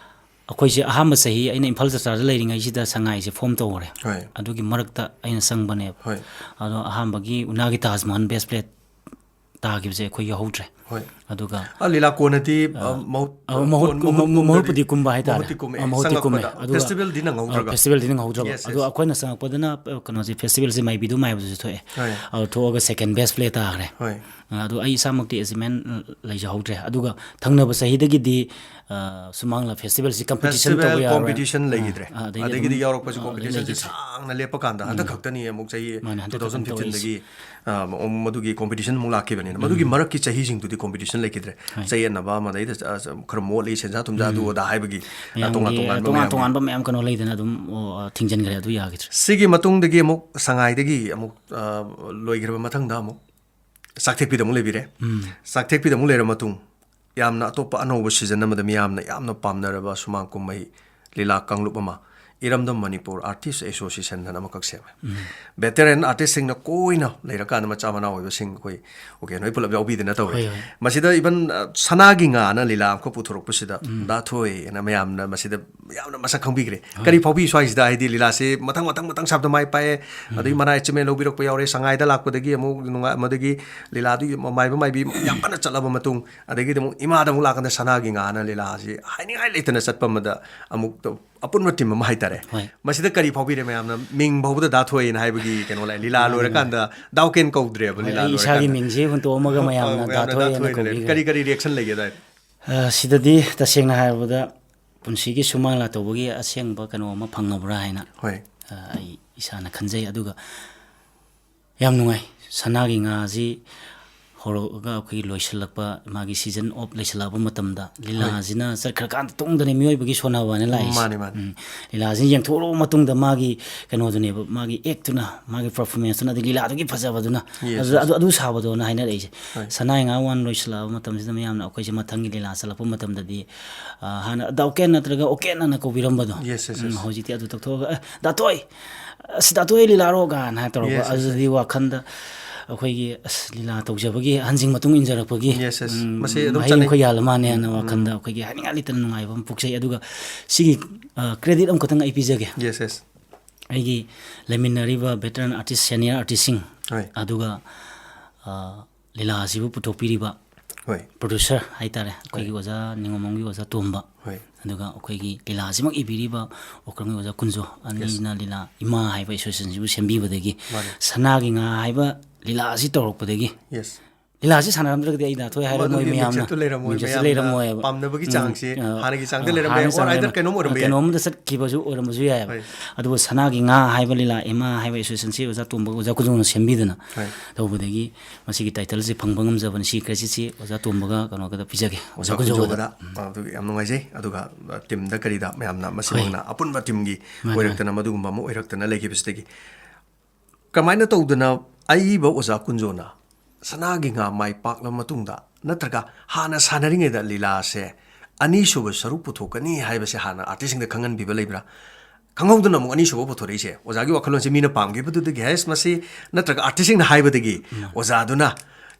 ꯑꯩꯈꯣꯏꯁꯦ ꯑꯍꯥꯟꯕ ꯆꯍꯤ ꯑꯩꯅ ꯏꯝꯐꯥꯜ ꯆꯥꯆꯥꯗ ꯂꯩꯔꯤꯉꯩꯁꯤꯗ ꯁꯉꯥꯏꯁꯦ ꯐꯣꯝ ꯇꯧꯈ꯭ꯔꯦ꯫ ꯍꯣꯏ꯫ ꯑꯗꯨꯒꯤ ꯃꯔꯛꯇ ꯑꯩꯅ ꯆꯪꯕꯅꯦꯕ꯫ ꯍꯣꯏ꯫ ꯑꯗꯣ ꯑꯍꯥꯟꯕꯒꯤ ꯎꯅꯥꯒꯤ ꯇꯥꯖꯃꯍꯜ ꯕꯦꯁ ꯄ꯭ꯂꯦ ꯇꯥꯈꯤꯕꯁꯦ ꯑꯩꯈꯣꯏ ꯌꯥꯎꯍꯧꯗ꯭ꯔꯦ꯫ ꯍꯣꯏ꯫ ꯑꯗꯨꯒ ꯑ, ꯂꯤꯂꯥ ꯀꯣꯟꯅꯗꯤ ꯑ, ꯃꯍꯨꯠ ꯑ, ꯃꯍꯨꯠ- ꯃꯍꯨꯠ ꯃꯍꯨꯠ- ꯀꯨꯝꯗꯗꯤ- ꯃꯍꯨꯠꯄꯨꯗꯤ ꯀꯨꯝꯕ ꯍꯥꯏꯇꯥꯔꯦ꯫ ꯃꯍꯨꯠꯇꯤ ꯀꯨꯝꯃꯛꯑꯦ, ꯑ, ꯃꯍꯨꯠꯇꯤ ꯀꯨꯝꯃꯦ꯫ ꯆꯪꯉꯛꯄꯗ꯫ ꯑꯗꯨꯒ, ꯐꯦꯁꯇꯤꯚꯦꯜꯗꯤ ꯅꯪꯍꯧꯗ꯭ꯔꯕ? ꯑ, ꯐꯦꯁꯇꯤꯚꯦꯜꯗꯤ ꯅꯪꯍꯧꯗ꯭ꯔꯕ꯫ Yes, yes. ꯑꯗꯣ ꯑꯩꯈꯣꯏꯅ ꯆꯪꯉꯛꯄꯗꯅ, ꯑ, ꯀꯩꯅꯣꯁꯦ, ꯐꯦꯁꯇꯤꯚꯦꯜꯁꯦ ꯃꯥꯏꯕꯤꯗꯨ ꯃꯥꯏꯕꯗꯨꯁꯨ ꯊꯣꯛꯑꯦ꯫ ꯍꯣꯏ꯫ ꯑꯗꯨ ꯊꯣꯛꯑꯒ ꯁꯦꯀꯦꯟ ꯕꯦꯁ ꯄ꯭ꯂꯦ ꯇꯥꯈ꯭ꯔꯦ꯫ ꯍꯣꯏ꯫ ꯑ, ꯑꯗꯣ ꯑꯩ ꯏꯁꯥꯃꯛꯇꯤ ꯑꯦꯆꯤꯞꯃꯦꯟ ꯂꯩꯖꯍꯧꯗ꯭ꯔꯦ꯫ ꯑꯗꯨꯒ ꯊꯪꯅꯕ ꯆꯍꯤꯗꯒꯤꯗꯤ, ꯑ, ꯁꯨꯃꯥꯡ ꯂꯤꯂꯥ ꯐꯦꯁꯇꯤꯚꯦꯜꯁꯤ ꯀꯝꯄꯤꯇꯤꯁꯟ ꯐꯦꯁꯇꯤꯚꯦꯜ ꯇꯧꯕ ꯌꯥꯔꯣꯏ꯫ ꯀꯣꯝꯄꯤꯇꯤꯁꯟ ꯑ, ꯂꯩꯈꯤꯗ꯭ꯔꯦ꯫ ꯑ, ꯑꯗꯩꯗꯤ ꯑꯗꯒꯤꯗꯤ ꯑꯗꯨꯝ, ꯌꯥꯎꯔꯛꯄꯁꯦ ꯑ, ꯀꯣꯝꯄꯤꯇꯤꯁꯟꯁꯦ ꯂꯩꯈꯤꯗ꯭ꯔꯦ꯫ ꯁꯥꯡꯅ ꯂꯦꯞꯄ ꯀꯥꯟꯗ ꯍꯟꯗꯛ ꯈꯛꯇꯅꯤ ꯑꯃꯨꯛ ꯆꯍꯤ ꯃꯥꯅꯦ, ꯍꯟꯗꯛ two thousand ꯈꯛꯇꯅꯤ ꯇꯧꯔꯛꯏꯁꯦ꯫ fifteenꯗꯒꯤ, ꯑ, ꯃꯗꯨꯒꯤ ꯀꯣꯝꯄꯤꯇꯤꯁꯟ ꯑꯃꯨꯛ ꯂꯥꯛꯈꯤꯕꯅꯤꯅ꯫ ꯃꯗꯨꯒꯤ ꯃꯔꯛꯀꯤ ꯆꯍꯤꯁꯤꯡꯗꯨꯗꯤ ꯀꯣꯝꯄꯤꯇꯤꯁꯟ ꯂꯩꯈꯤꯗ꯭ꯔꯦ꯫ ꯍꯣꯏ꯫ ꯆꯌꯦꯠꯅꯕ ꯑꯃ, ꯑꯗꯩꯗ, ꯑ, ꯈꯔ ꯃꯣꯠꯂꯤ, ꯁꯦꯟꯖꯥ ꯊꯨꯝꯖꯥ ꯑꯗꯨ ꯑꯗꯥ ꯍꯥꯏꯕꯒꯤ, ꯑ, ꯇꯣꯉꯥꯟ ꯃꯌꯥꯝꯒꯤ ꯇꯣꯉꯥꯟꯕ ꯇꯣꯉꯥꯟ ꯃꯌꯥꯝꯒꯤ꯫ ꯇꯣꯉꯥꯟꯕ ꯃꯌꯥꯝ ꯀꯩꯅꯣ ꯂꯩꯗꯅ ꯑꯗꯨꯝ, ꯑꯣ, ꯑ, ꯊꯤꯡꯖꯤꯟꯈ꯭ꯔꯦ, ꯑꯗꯨ ꯌꯥꯈꯤꯗ꯭ꯔꯦ꯫ ꯁꯤꯒꯤ ꯃꯇꯨꯡꯗꯒꯤ ꯑꯃꯨꯛ ꯁꯉꯥꯏꯗꯒꯤ ꯑꯃꯨꯛ, ꯑ, ꯂꯣꯏꯈ꯭ꯔꯕ ꯃꯊꯪꯗ ꯑꯃꯨꯛ ꯆꯥꯛꯊꯦꯛꯄꯤꯗ ꯑꯃꯨꯛ ꯂꯩꯕꯤꯔꯦ꯫ ꯆꯥꯛꯊꯦꯛꯄꯤꯗ ꯑꯃꯨꯛ ꯂꯩꯔ ꯃꯇꯨꯡ ꯌꯥꯝꯅ ꯑꯇꯣꯞꯄ ꯑꯅꯧꯕ ꯁꯤꯖꯟ ꯑꯃꯗ ꯃꯤꯌꯥꯝꯅ ꯌꯥꯝꯅ ꯄꯥꯝꯅꯔꯕ ꯁꯨꯃꯥꯡ ꯀꯨꯝꯍꯩ ꯂꯤꯂꯥ ꯀꯥꯡꯂꯨꯞ ꯑꯃ, ꯏꯔꯝꯗꯝ ꯃꯅꯤꯄꯨꯔ ꯑꯥꯔꯇꯤꯁ ꯑꯦꯁꯣꯁꯤꯌꯦꯁꯟ ꯍꯥꯏꯅ ꯑꯃꯈꯛ ꯁꯦꯝꯃꯦ꯫ ꯚꯦꯇꯔꯟ ꯑꯥꯔꯇꯤꯁꯁꯤꯡꯅ ꯀꯣꯏꯅ ꯂꯩꯔꯀꯥꯟꯗ ꯃꯆꯥ ꯃꯅꯥꯎ ꯑꯣꯏꯕꯁꯤꯡ ꯑꯩꯈꯣꯏ ꯎꯀꯦꯟ ꯍꯣꯏ ꯄꯨꯂꯞ ꯌꯥꯎꯕꯤꯗꯅ ꯇꯧꯔꯦ꯫ ꯍꯣꯏ, ꯍꯣꯏ꯫ ꯃꯁꯤꯗ ꯏꯚꯟ, ꯑ, ꯁꯅꯥꯒꯤ ꯉꯥ ꯑꯅ ꯂꯤꯂꯥ ꯑꯃꯈꯛ ꯄꯨꯊꯣꯔꯛꯄꯁꯤꯗ ꯗꯥ ꯊꯣꯏ ꯑꯅ ꯃꯌꯥꯝꯅ ꯃꯁꯤꯗ ꯌꯥꯝꯅ ꯃꯁꯛ ꯈꯪꯕꯤꯈ꯭ꯔꯦ꯫ ꯀꯔꯤ ꯐꯥꯎꯕꯤ ꯁ꯭ꯋꯥꯏꯁꯤꯗ, ꯍꯥꯏꯗꯤ ꯂꯤꯂꯥꯁꯦ ꯃꯊꯪ ꯃꯊꯪ ꯃꯊꯪ ꯁꯥꯞꯇ ꯃꯥꯏ ꯄꯥꯛꯑꯦ, ꯑꯗꯒꯤ ꯃꯅꯥ ꯑꯦꯆꯤꯞꯃꯦꯟ ꯂꯧꯕꯤꯔꯛꯄ ꯌꯥꯎꯔꯦ, ꯁꯉꯥꯏꯗ ꯂꯥꯛꯄꯗꯒꯤ ꯑꯃꯨꯛ ꯅꯨꯡꯉꯥꯏ, ꯃꯗꯒꯤ ꯂꯤꯂꯥꯗꯨꯒꯤ ꯃꯥꯏꯕ ꯃꯥꯏꯕꯤ ꯌꯥꯝ ꯀꯟꯅ ꯆꯠꯂꯕ ꯃꯇꯨꯡ, ꯑꯗꯒꯤꯗꯤ ꯑꯃꯨꯛ ꯏꯃꯥꯗ ꯑꯃꯨꯛ ꯂꯥꯛꯀꯥꯟꯗ ꯁꯅꯥꯒꯤ ꯉꯥꯅ ꯂꯤꯂꯥꯁꯤ ꯍꯥꯏꯅꯤꯡꯉꯥꯏ ꯂꯩꯇꯅ ꯆꯠꯄ ꯑꯃꯗ ꯑꯃꯨꯛ ꯑꯄꯨꯟꯕ ꯇꯤꯝ ꯑꯃ ꯍꯥꯏꯇꯥꯔꯦ꯫ ꯍꯣꯏ꯫ ꯃꯁꯤꯗ ꯀꯔꯤ ꯐꯥꯎꯕꯤꯔꯦ ꯃꯌꯥꯝꯅ? ꯃꯤꯡ ꯐꯥꯎꯕꯗ ꯗꯥ ꯊꯣꯏꯅ ꯍꯥꯏꯕꯒꯤ ꯀꯩꯅꯣ ꯂꯩ꯫ ꯂꯤꯂꯥ ꯂꯣꯏꯔꯀꯥꯟꯗ ꯗꯥꯎꯀꯦꯟ ꯀꯧꯗ꯭ꯔꯦꯕ꯫ ꯍꯣꯏ, ꯂꯤꯂꯥ ꯑꯩ ꯏꯁꯥꯒꯤ ꯂꯣꯏꯔꯀꯥꯟꯗ꯫ ꯃꯤꯡꯁꯦ ꯍꯨꯟꯇꯣꯛꯑꯝꯃꯒ ꯃꯌꯥꯝꯅ ꯑ, ꯗꯥ ꯊꯣꯏ ꯍꯥꯏꯅ ꯂꯩꯔꯦ꯫ ꯀꯧꯕꯤꯈ꯭ꯔꯦ꯫ ꯀꯔꯤ ꯀꯔꯤ ꯔꯤꯌꯦꯛꯁꯟ ꯂꯩꯒꯦ ꯑꯗꯥꯏꯗ? ꯑ, ꯁꯤꯗꯗꯤ ꯇꯁꯦꯡꯅ ꯍꯥꯏꯔꯕꯗ ꯄꯨꯟꯁꯤꯒꯤ ꯁꯨꯃꯥꯡ ꯂꯥ ꯇꯧꯕꯒꯤ ꯑꯁꯦꯡꯕ ꯀꯩꯅꯣ ꯑꯃ ꯐꯪꯉꯕ꯭ꯔꯥ ꯍꯥꯏꯅ, ꯍꯣꯏ꯫ ꯑ, ꯑꯩ ꯏꯁꯥꯅ ꯈꯟꯖꯩ꯫ ꯑꯗꯨꯒ ꯌꯥꯝ ꯅꯨꯡꯉꯥꯏ꯫ ꯁꯅꯥꯒꯤ ꯉꯥꯁꯤ ꯇꯧꯔꯒ ꯑꯩꯈꯣꯏꯒꯤ ꯂꯣꯏꯁꯤꯜꯂꯛꯄ, ꯃꯥꯒꯤ season of ꯂꯩꯁꯤꯜꯂꯛꯑꯕ ꯃꯇꯝꯗ ꯂꯤꯂꯥꯁꯤꯅ ꯆꯠꯈ꯭ꯔꯀꯥꯟꯗ ꯇꯨꯡꯗꯅꯤ ꯃꯤꯑꯣꯏꯕꯒꯤ ꯁꯣꯟꯅꯕ ꯍꯥꯏꯅ ꯂꯥꯛꯏꯁꯦ꯫ ꯃꯥꯅꯦ, ꯃꯥꯅꯦ꯫ ꯎꯝ꯫ ꯂꯤꯂꯥꯁꯤ ꯌꯦꯡꯊꯣꯛꯂꯕ ꯃꯇꯨꯡꯗ ꯃꯥꯒꯤ ꯀꯩꯅꯣꯗꯨꯅꯦꯕ, ꯃꯥꯒꯤ actꯇꯨꯅ, ꯃꯥꯒꯤ performanceꯇꯨꯅ, ꯑꯗꯩ ꯂꯤꯂꯥꯗꯨꯒꯤ ꯐꯖꯕꯗꯨꯅ, Yes, ꯑꯗꯨ, yes. ꯑꯗꯨ, ꯑꯗꯨ ꯁꯥꯕꯗꯣꯅ ꯍꯥꯏꯅꯔꯛꯏꯁꯦ꯫ ꯍꯣꯏ꯫ ꯁꯅꯥ ꯉꯥ one ꯂꯣꯏꯁꯤꯜꯂꯛꯑꯕ ꯃꯇꯝꯁꯤꯗ ꯃꯌꯥꯝꯅ ꯑꯩꯈꯣꯏꯁꯦ ꯃꯊꯪꯒꯤ ꯂꯤꯂꯥ ꯆꯠꯂꯛꯄ ꯃꯇꯝꯗꯗꯤ, ꯑ, ꯍꯥꯟꯅ ꯗꯥꯎꯀꯦꯟ ꯅꯠꯇ꯭ꯔꯒ ꯑꯣꯀꯦꯟ ꯑꯅ ꯀꯧꯕꯤꯔꯝꯕꯗꯣ꯫ Yes, yes, ꯎꯝ, yes. ꯍꯧꯖꯤꯛꯇꯤ ꯑꯗꯨ ꯇꯧꯊꯣꯛꯑꯒ, "ꯑꯦ, ꯗꯥꯇꯣꯏ, ꯑꯁ, ꯗꯥꯇꯣꯏ ꯂꯤꯂꯥꯔꯣ?" ꯀꯥꯏꯅ ꯍꯥꯏ ꯇꯧꯔꯛꯄ꯫ Yes, yes, yes. ꯑꯗꯨꯗꯤ ꯋꯥꯈꯜꯗ ꯑꯩꯈꯣꯏꯒꯤ, ꯑꯁ, ꯂꯤꯂꯥ ꯇꯧꯖꯕꯒꯤ ꯑꯍꯟꯁꯤꯡ ꯃꯇꯨꯡ ꯏꯟꯖꯔꯛꯄꯒꯤ, Yes, yes. ꯎꯝ, ꯃꯁꯤ ꯑꯗꯨꯝ ꯃꯍꯩ ꯆꯠꯅꯩ꯫ ꯑꯃꯈꯛ ꯌꯥꯜꯂ ꯃꯥꯜꯅꯦꯅ ꯎꯝ, ꯋꯥꯈꯜꯗ ꯎꯝ꯫ ꯑꯩꯈꯣꯏꯒꯤ ꯍꯥꯏꯅꯤꯡꯉꯥꯏ ꯂꯩꯇꯅ ꯅꯨꯡꯉꯥꯏꯕ ꯑꯃ ꯄꯣꯛꯆꯩ꯫ ꯑꯗꯨꯒ ꯁꯤꯒꯤ, ꯑ, credit ꯑꯃꯈꯛꯇꯪ ꯑꯩ ꯄꯤꯖꯒꯦ꯫ Yes, yes. ꯑꯩꯒꯤ ꯂꯩꯃꯤꯟꯅꯔꯤꯕ veteran artist, senior artistꯁꯤꯡ, ꯍꯣꯏ꯫ ꯑꯗꯨꯒ, ꯑ, ꯂꯤꯂꯥ ꯑꯁꯤꯕꯨ ꯄꯨꯊꯣꯛꯄꯤꯔꯤꯕ ꯍꯣꯏ꯫ Producer ꯍꯥꯏꯇꯥꯔꯦ, ꯑꯩꯈꯣꯏꯒꯤ ꯍꯣꯏ꯫ ꯑꯣꯖꯥ ꯅꯤꯉꯣꯝꯕꯝꯒꯤ ꯑꯣꯖꯥ ꯇꯣꯝꯕ, ꯍꯣꯏ꯫ ꯑꯗꯨꯒ ꯑꯩꯈꯣꯏꯒꯤ ꯂꯤꯂꯥ ꯑꯁꯤꯃꯛ ꯏꯕꯤꯔꯤꯕ ꯑꯣꯀ꯭ꯔꯝꯒꯤ ꯑꯣꯖꯥ ꯀꯨꯟꯖꯣ, Yes. ꯑꯅꯤꯅ ꯂꯤꯂꯥ ꯏꯃꯥ ꯍꯥꯏꯕ associationꯁꯤꯕꯨ ꯁꯦꯝꯕꯤꯕꯗꯒꯤ ꯃꯥꯅꯦ꯫ ꯁꯅꯥꯒꯤ ꯉꯥ ꯍꯥꯏꯕ ꯂꯤꯂꯥ ꯑꯁꯤ ꯇꯧꯔꯛꯄꯗꯒꯤ Yes. ꯂꯤꯂꯥꯁꯤ ꯁꯥꯟꯅꯔꯝꯗ꯭ꯔꯒꯗꯤ ꯑꯩ ꯗꯥꯊꯣꯏ ꯍꯥꯏꯔꯣꯏ, ꯃꯣꯏ ꯃꯗꯨꯒꯤ ꯃꯌꯥꯝꯅ ꯃꯤꯡꯆꯠꯇꯨ ꯂꯩꯔꯝꯃꯣꯏ, ꯃꯤꯡꯆꯠꯁꯨ ꯃꯌꯥꯝꯅ ꯂꯩꯔꯝꯃꯣꯏꯕ꯫ ꯄꯥꯝꯅꯕꯒꯤ ꯎꯝ, ꯆꯥꯡꯁꯤ ꯑ, ꯍꯥꯟꯅꯒꯤ ꯆꯥꯡꯗ ꯑ, ꯂꯩꯔꯝꯕ ꯌꯥꯏ, ꯍꯥꯟꯅꯒꯤ or ꯆꯥꯡꯗ either ꯂꯩꯔꯝ-, ꯀꯩꯅꯣꯝ ꯑ, ꯑꯣꯏꯔꯝꯕ ꯌꯥꯏ꯫ ꯀꯩꯅꯣꯝꯗ ꯆꯠꯈꯤꯕꯁꯨ ꯑꯣꯏꯔꯝꯕꯁꯨ ꯌꯥꯏꯕ꯫ ꯍꯣꯏ꯫ ꯑꯗꯨꯕꯨ ꯁꯅꯥꯒꯤ ꯉꯥ ꯍꯥꯏꯕ ꯂꯤꯂꯥ, ꯏꯃꯥ ꯍꯥꯏꯕ associationꯁꯤ ꯑꯣꯖꯥ ꯇꯣꯝꯕ, ꯑꯣꯖꯥ ꯀꯨꯟꯖꯣꯅ ꯁꯦꯝꯕꯤꯗꯅ ꯍꯣꯏ꯫ ꯇꯧꯕꯗꯒꯤ ꯃꯁꯤꯒꯤ titleꯁꯤ ꯐꯪꯕ ꯉꯝꯖꯕꯅꯤ꯫ ꯁꯤ creditꯁꯤ ꯑꯣꯖꯥ ꯇꯣꯝꯕꯒ ꯀꯩꯅꯣꯒꯗ ꯄꯤꯖꯒꯦ, ꯑꯣꯖꯥ ꯑꯣꯖꯥ ꯀꯨꯟꯖꯣꯒꯗ꯫ ꯀꯨꯟꯖꯣꯒꯗ꯫ ꯎꯝ꯫ ꯑ, ꯑꯗꯨ ꯌꯥꯝ ꯅꯨꯡꯉꯥꯏꯖꯩ꯫ ꯑꯗꯨꯒ, ꯑ, teamꯗ ꯀꯔꯤꯗ ꯃꯌꯥꯝꯅ ꯍꯣꯏ꯫ ꯃꯁꯤꯃꯛꯅ ꯑꯄꯨꯟꯕ teamꯒꯤ ꯃꯥꯅꯦ, ꯑꯣꯏꯔꯛꯇꯅ, ꯃꯥꯅꯦ꯫ ꯃꯗꯨꯒꯨꯝꯕ ꯑꯃ ꯑꯣꯏꯔꯛꯇꯅ ꯂꯩꯈꯤꯕꯁꯤꯗꯒꯤ ꯀꯃꯥꯏꯅ ꯇꯧꯗꯅ ꯑꯏꯕ ꯑꯣꯖꯥ ꯀꯨꯟꯖꯣꯅ ꯁꯅꯥꯒꯤ ꯉꯥ ꯃꯥꯏ ꯄꯥꯛꯂꯕ ꯃꯇꯨꯡꯗ, ꯅꯠꯇ꯭ꯔꯒ ꯍꯥꯟꯅ ꯁꯥꯟꯅꯔꯤꯉꯩꯗ ꯂꯤꯂꯥꯁꯦ ꯑꯅꯤꯁꯨꯕ ꯁꯔꯨꯛ ꯄꯨꯊꯣꯛꯀꯅꯤ ꯍꯥꯏꯕꯁꯦ ꯍꯥꯟꯅ artistꯁꯤꯡꯗ ꯈꯪꯍꯟꯕꯤꯕ ꯂꯩꯕ꯭ꯔꯥ? ꯈꯪꯍꯧꯗꯅ ꯑꯃꯨꯛ ꯑꯅꯤꯁꯨꯕ ꯄꯨꯊꯣꯔꯛꯏꯁꯦ, ꯑꯣꯖꯥꯒꯤ ꯋꯥꯈꯜꯂꯣꯟꯁꯦ ꯃꯤꯅ ꯄꯥꯝꯈꯤꯕꯗꯨꯗꯒꯤ, "ꯍꯩꯁ, ꯃꯁꯤ," ꯅꯠꯇ꯭ꯔꯒ artistꯁꯤꯡꯅ ꯍꯥꯏꯕꯗꯒꯤ, ꯎꯝ꯫ ꯑꯣꯖꯥꯗꯨꯅ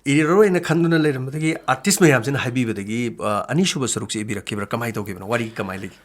ꯏꯔꯔꯣꯏꯅ ꯈꯟꯗꯨꯅ ꯂꯩꯔꯝꯕꯗꯒꯤ artist ꯃꯌꯥꯝꯁꯤꯅ ꯍꯥꯏꯕꯤꯕꯗꯒꯤ, ꯑ, ꯑꯅꯤꯁꯨꯕ ꯁꯔꯨꯛꯁꯦ ꯏꯕꯤꯔꯛꯈꯤꯕ꯭ꯔꯥ? ꯀꯃꯥꯏꯅ ꯇꯧꯈꯤꯕꯅꯣ? ꯋꯥꯔꯤ ꯀꯃꯥꯏꯅ ꯂꯩꯒꯦ?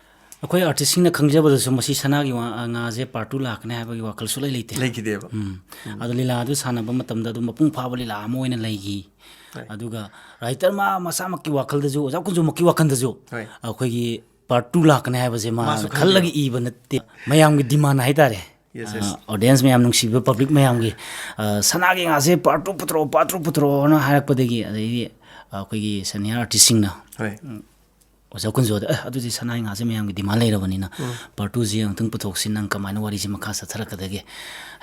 ꯑꯩꯈꯣꯏ artistꯁꯤꯡꯅ ꯈꯪꯖꯕꯗꯁꯨ ꯃꯁꯤ ꯁꯅꯥꯒꯤ ꯋꯥ-, ꯉꯥꯁꯦ part two ꯂꯥꯛꯀꯅꯤ ꯍꯥꯏꯕꯒꯤ ꯋꯥꯈꯜ ꯁꯨꯡꯂꯩ ꯂꯩꯇꯦ꯫ ꯂꯩꯈꯤꯗꯦꯕ꯫ ꯎꯝ꯫ ꯎꯝ꯫ ꯑꯗꯣ ꯂꯤꯂꯥ ꯑꯗꯨ ꯁꯥꯟꯅꯕ ꯃꯇꯝꯗ ꯑꯗꯨꯝ ꯃꯄꯨꯡ ꯐꯥꯕ ꯂꯤꯂꯥ ꯑꯃ ꯑꯣꯏꯅ ꯂꯩꯈꯤ꯫ ꯍꯣꯏ꯫ ꯑꯗꯨꯒ writer ꯃꯥ ꯃꯁꯥꯃꯛꯀꯤ ꯋꯥꯈꯜꯗꯁꯨ, ꯑꯣꯖꯥ ꯀꯨꯟꯖꯣꯃꯛꯀꯤ ꯋꯥꯈꯜꯗꯁꯨ ꯍꯣꯏ꯫ ꯑꯩꯈꯣꯏꯒꯤ part two ꯂꯥꯛꯀꯅꯤ ꯍꯥꯏꯕꯁꯦ ꯃꯥ ꯃꯥꯁꯨ ꯈꯜꯂꯒ ꯈꯪꯗꯦꯕ꯫ ꯏꯕ ꯅꯠꯇꯦ꯫ ꯃꯌꯥꯝꯒꯤ demand ꯍꯥꯏꯇꯥꯔꯦ꯫ Yes, yes. ꯑ, audience ꯃꯌꯥꯝ ꯅꯨꯡꯁꯤꯕ public ꯃꯌꯥꯝꯒꯤ, ꯑ, "ꯁꯅꯥꯒꯤ ꯉꯥꯁꯦ part two ꯄꯨꯊꯣꯔꯛꯑꯣ, part two ꯄꯨꯊꯣꯔꯛꯑꯣꯅ" ꯍꯥꯏꯔꯛꯄꯗꯒꯤ, ꯑꯗꯩꯗꯤ, ꯑ, ꯑꯩꯈꯣꯏꯒꯤ senior artistꯁꯤꯡꯅ, ꯍꯣꯏ꯫ ꯎꯝ, ꯑꯣꯖꯥ ꯀꯨꯟꯖꯣꯗ, "ꯑꯦ, ꯑꯗꯨꯗꯤ ꯁꯅꯥꯒꯤ ꯉꯥꯁꯦ ꯃꯌꯥꯝꯒꯤ demand ꯂꯩꯔꯕꯅꯤꯅ, ꯎꯝ꯫ Part twoꯁꯤ ꯑꯃꯨꯛꯇꯪ ꯄꯨꯊꯣꯛꯁꯤ, ꯅꯪ ꯀꯃꯥꯏꯅ ꯋꯥꯔꯤꯁꯤ ꯃꯈꯥ ꯆꯠꯊꯔꯛꯀꯗꯒꯦ?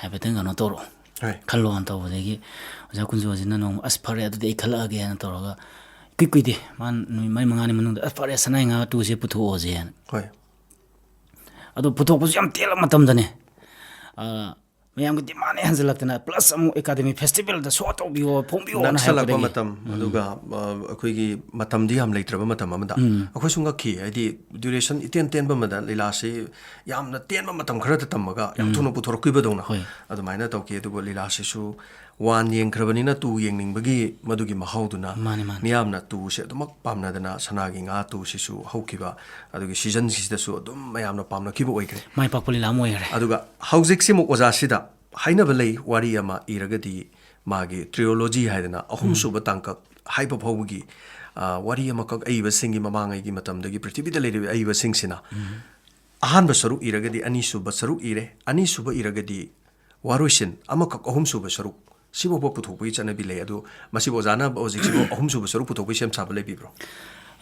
ꯍꯥꯏꯐꯦꯠꯇꯪ ꯀꯩꯅꯣ ꯇꯧꯔꯣ, ꯍꯣꯏ꯫ ꯈꯜꯂꯣꯅ ꯇꯧꯕꯗꯒꯤ ꯑꯣꯖꯥ ꯀꯨꯟꯖꯣꯁꯤꯅ ꯅꯣꯡꯃ, "ꯑꯁ, ꯐꯔꯦ, ꯑꯗꯨꯗꯤ ꯑꯩ ꯈꯜꯂꯛꯑꯒꯦꯅ" ꯇꯧꯔꯒ, ꯏꯀꯨꯏ ꯀꯨꯏꯗꯦ, ꯃꯥꯅ ꯅꯨꯃꯤꯠ ꯃꯔꯤ ꯃꯉꯥꯅꯤ ꯃꯅꯨꯡꯗ, "ꯑꯁ, ꯐꯔꯦ, ꯁꯅꯥꯏ ꯉꯥ ꯇꯨꯁꯦ ꯄꯨꯊꯣꯛꯑꯁꯦꯅ"꯫ ꯍꯣꯏ꯫ ꯑꯗꯣ ꯄꯨꯊꯣꯛꯄꯁꯨ ꯌꯥꯝ ꯇꯦꯜꯂ ꯃꯇꯝꯗꯅꯦ, ꯑ, ꯃꯌꯥꯝꯒꯤ ꯗꯤꯃꯥꯟ ꯍꯦꯟꯖꯜꯂꯛꯇꯅ, ꯄ꯭ꯂꯁ ꯑꯃꯨꯛ ꯑꯦꯀꯥꯗꯃꯤ ꯐꯦꯁꯇꯤꯚꯦꯜꯗ ꯁꯣ ꯇꯧꯕꯤꯌꯣ, ꯐꯣꯡꯕꯤꯌꯣꯅ ꯅꯛꯁꯜꯂꯛꯄ ꯍꯥꯏꯔꯛꯄꯗꯒꯤ꯫ ꯃꯇꯝ, ꯑꯗꯨꯒ ꯑ, ꯑꯩꯈꯣꯏꯒꯤ ꯃꯇꯝꯗꯤ ꯌꯥꯝ ꯂꯩꯇ꯭ꯔꯕ ꯃꯇꯝ ꯑꯃꯗ ꯑꯩꯈꯣꯏꯁꯨ ꯉꯛꯈꯤ꯫ ꯍꯥꯏꯗꯤ, ꯗ꯭ꯌꯨꯔꯦꯁꯟ ꯏꯇꯦꯟ ꯇꯦꯟꯕ ꯑꯃꯗ ꯂꯤꯂꯥꯁꯤ ꯌꯥꯝꯅ ꯇꯦꯟꯕ ꯃꯇꯝ ꯈꯔꯗ ꯇꯝꯃꯒ ꯌꯥꯝ ꯊꯨꯅ ꯄꯨꯊꯣꯔꯛꯈꯤꯕꯗꯧꯅ ꯍꯣꯏ꯫ ꯑꯗꯨꯃꯥꯏꯅ ꯇꯧꯈꯤ꯫ ꯑꯗꯨꯕꯨ ꯂꯤꯂꯥꯁꯤꯁꯨ ꯋꯥꯟ ꯌꯦꯡꯈ꯭ꯔꯕꯅꯤꯅ ꯇꯨ ꯌꯦꯡꯅꯤꯡꯕꯒꯤ ꯃꯗꯨꯒꯤ ꯃꯍꯥꯎꯗꯨꯅ ꯃꯥꯅꯦ, ꯃꯥꯅꯦ꯫ ꯃꯤꯌꯥꯝꯅ ꯇꯨꯁꯦ ꯑꯗꯨꯃꯛ ꯄꯥꯝꯅꯗꯅ ꯁꯅꯥꯒꯤ ꯉꯥ ꯇꯨꯁꯤꯁꯨ ꯍꯧꯈꯤꯕ, ꯑꯗꯨꯒꯤ ꯁꯤꯖꯟꯁꯤꯗꯁꯨ ꯑꯗꯨꯝ ꯃꯌꯥꯝꯅ ꯄꯥꯝꯅꯈꯤꯕ ꯑꯣꯏꯈ꯭ꯔꯦ꯫ ꯃꯥꯏ ꯄꯥꯛꯄ ꯂꯤꯂꯥ ꯑꯃ ꯑꯣꯏꯈ꯭ꯔꯦ꯫ ꯑꯗꯨꯒ ꯍꯧꯖꯤꯛꯁꯤꯃꯨꯛ ꯑꯣꯖꯥꯁꯤꯗ ꯍꯥꯏꯅꯕ ꯂꯩ, ꯋꯥꯔꯤ ꯑꯃ ꯏꯔꯒꯗꯤ ꯃꯥꯒꯤ ꯇ꯭ꯔꯤꯌꯣꯂꯣꯖꯤ ꯍꯥꯏꯗꯅ ꯑꯍꯨꯝꯁꯨꯕ ꯇꯥꯡꯀꯛ ꯍꯥꯏꯕ ꯐꯥꯎꯕꯒꯤ, ꯑ, ꯋꯥꯔꯤ ꯑꯃꯈꯛ ꯑꯏꯕꯁꯤꯡꯒꯤ ꯃꯃꯥꯡꯉꯩꯒꯤ ꯃꯇꯝꯗꯒꯤ ꯄ꯭ꯔꯤꯊꯤꯕꯤꯗ ꯂꯩꯔꯤꯕ ꯑꯏꯕꯁꯤꯡꯁꯤꯅ ꯑꯍꯥꯟꯕ ꯁꯔꯨꯛ ꯏꯔꯒꯗꯤ ꯑꯅꯤꯁꯨꯕ ꯁꯔꯨꯛ ꯏꯔꯦ, ꯑꯅꯤꯁꯨꯕ ꯏꯔꯒꯗꯤ ꯋꯥꯔꯣꯏꯁꯤꯟ, ꯑꯃꯈꯛ ꯑꯍꯨꯝꯁꯨꯕ ꯁꯔꯨꯛ ꯁꯤꯐꯥꯎꯕ ꯄꯨꯊꯣꯛꯄꯒꯤ ꯆꯠꯅꯕꯤ ꯂꯩ꯫ ꯑꯗꯣ ꯃꯁꯤꯕꯨ ꯑꯣꯖꯥꯅ ꯍꯧꯖꯤꯛꯁꯤꯕꯨ ꯑꯍꯨꯝꯁꯨꯕ ꯁꯔꯨꯛ ꯄꯨꯊꯣꯛꯄꯒꯤ ꯁꯦꯝ ꯁꯥꯕ ꯂꯩꯕꯤꯕ꯭ꯔꯣ?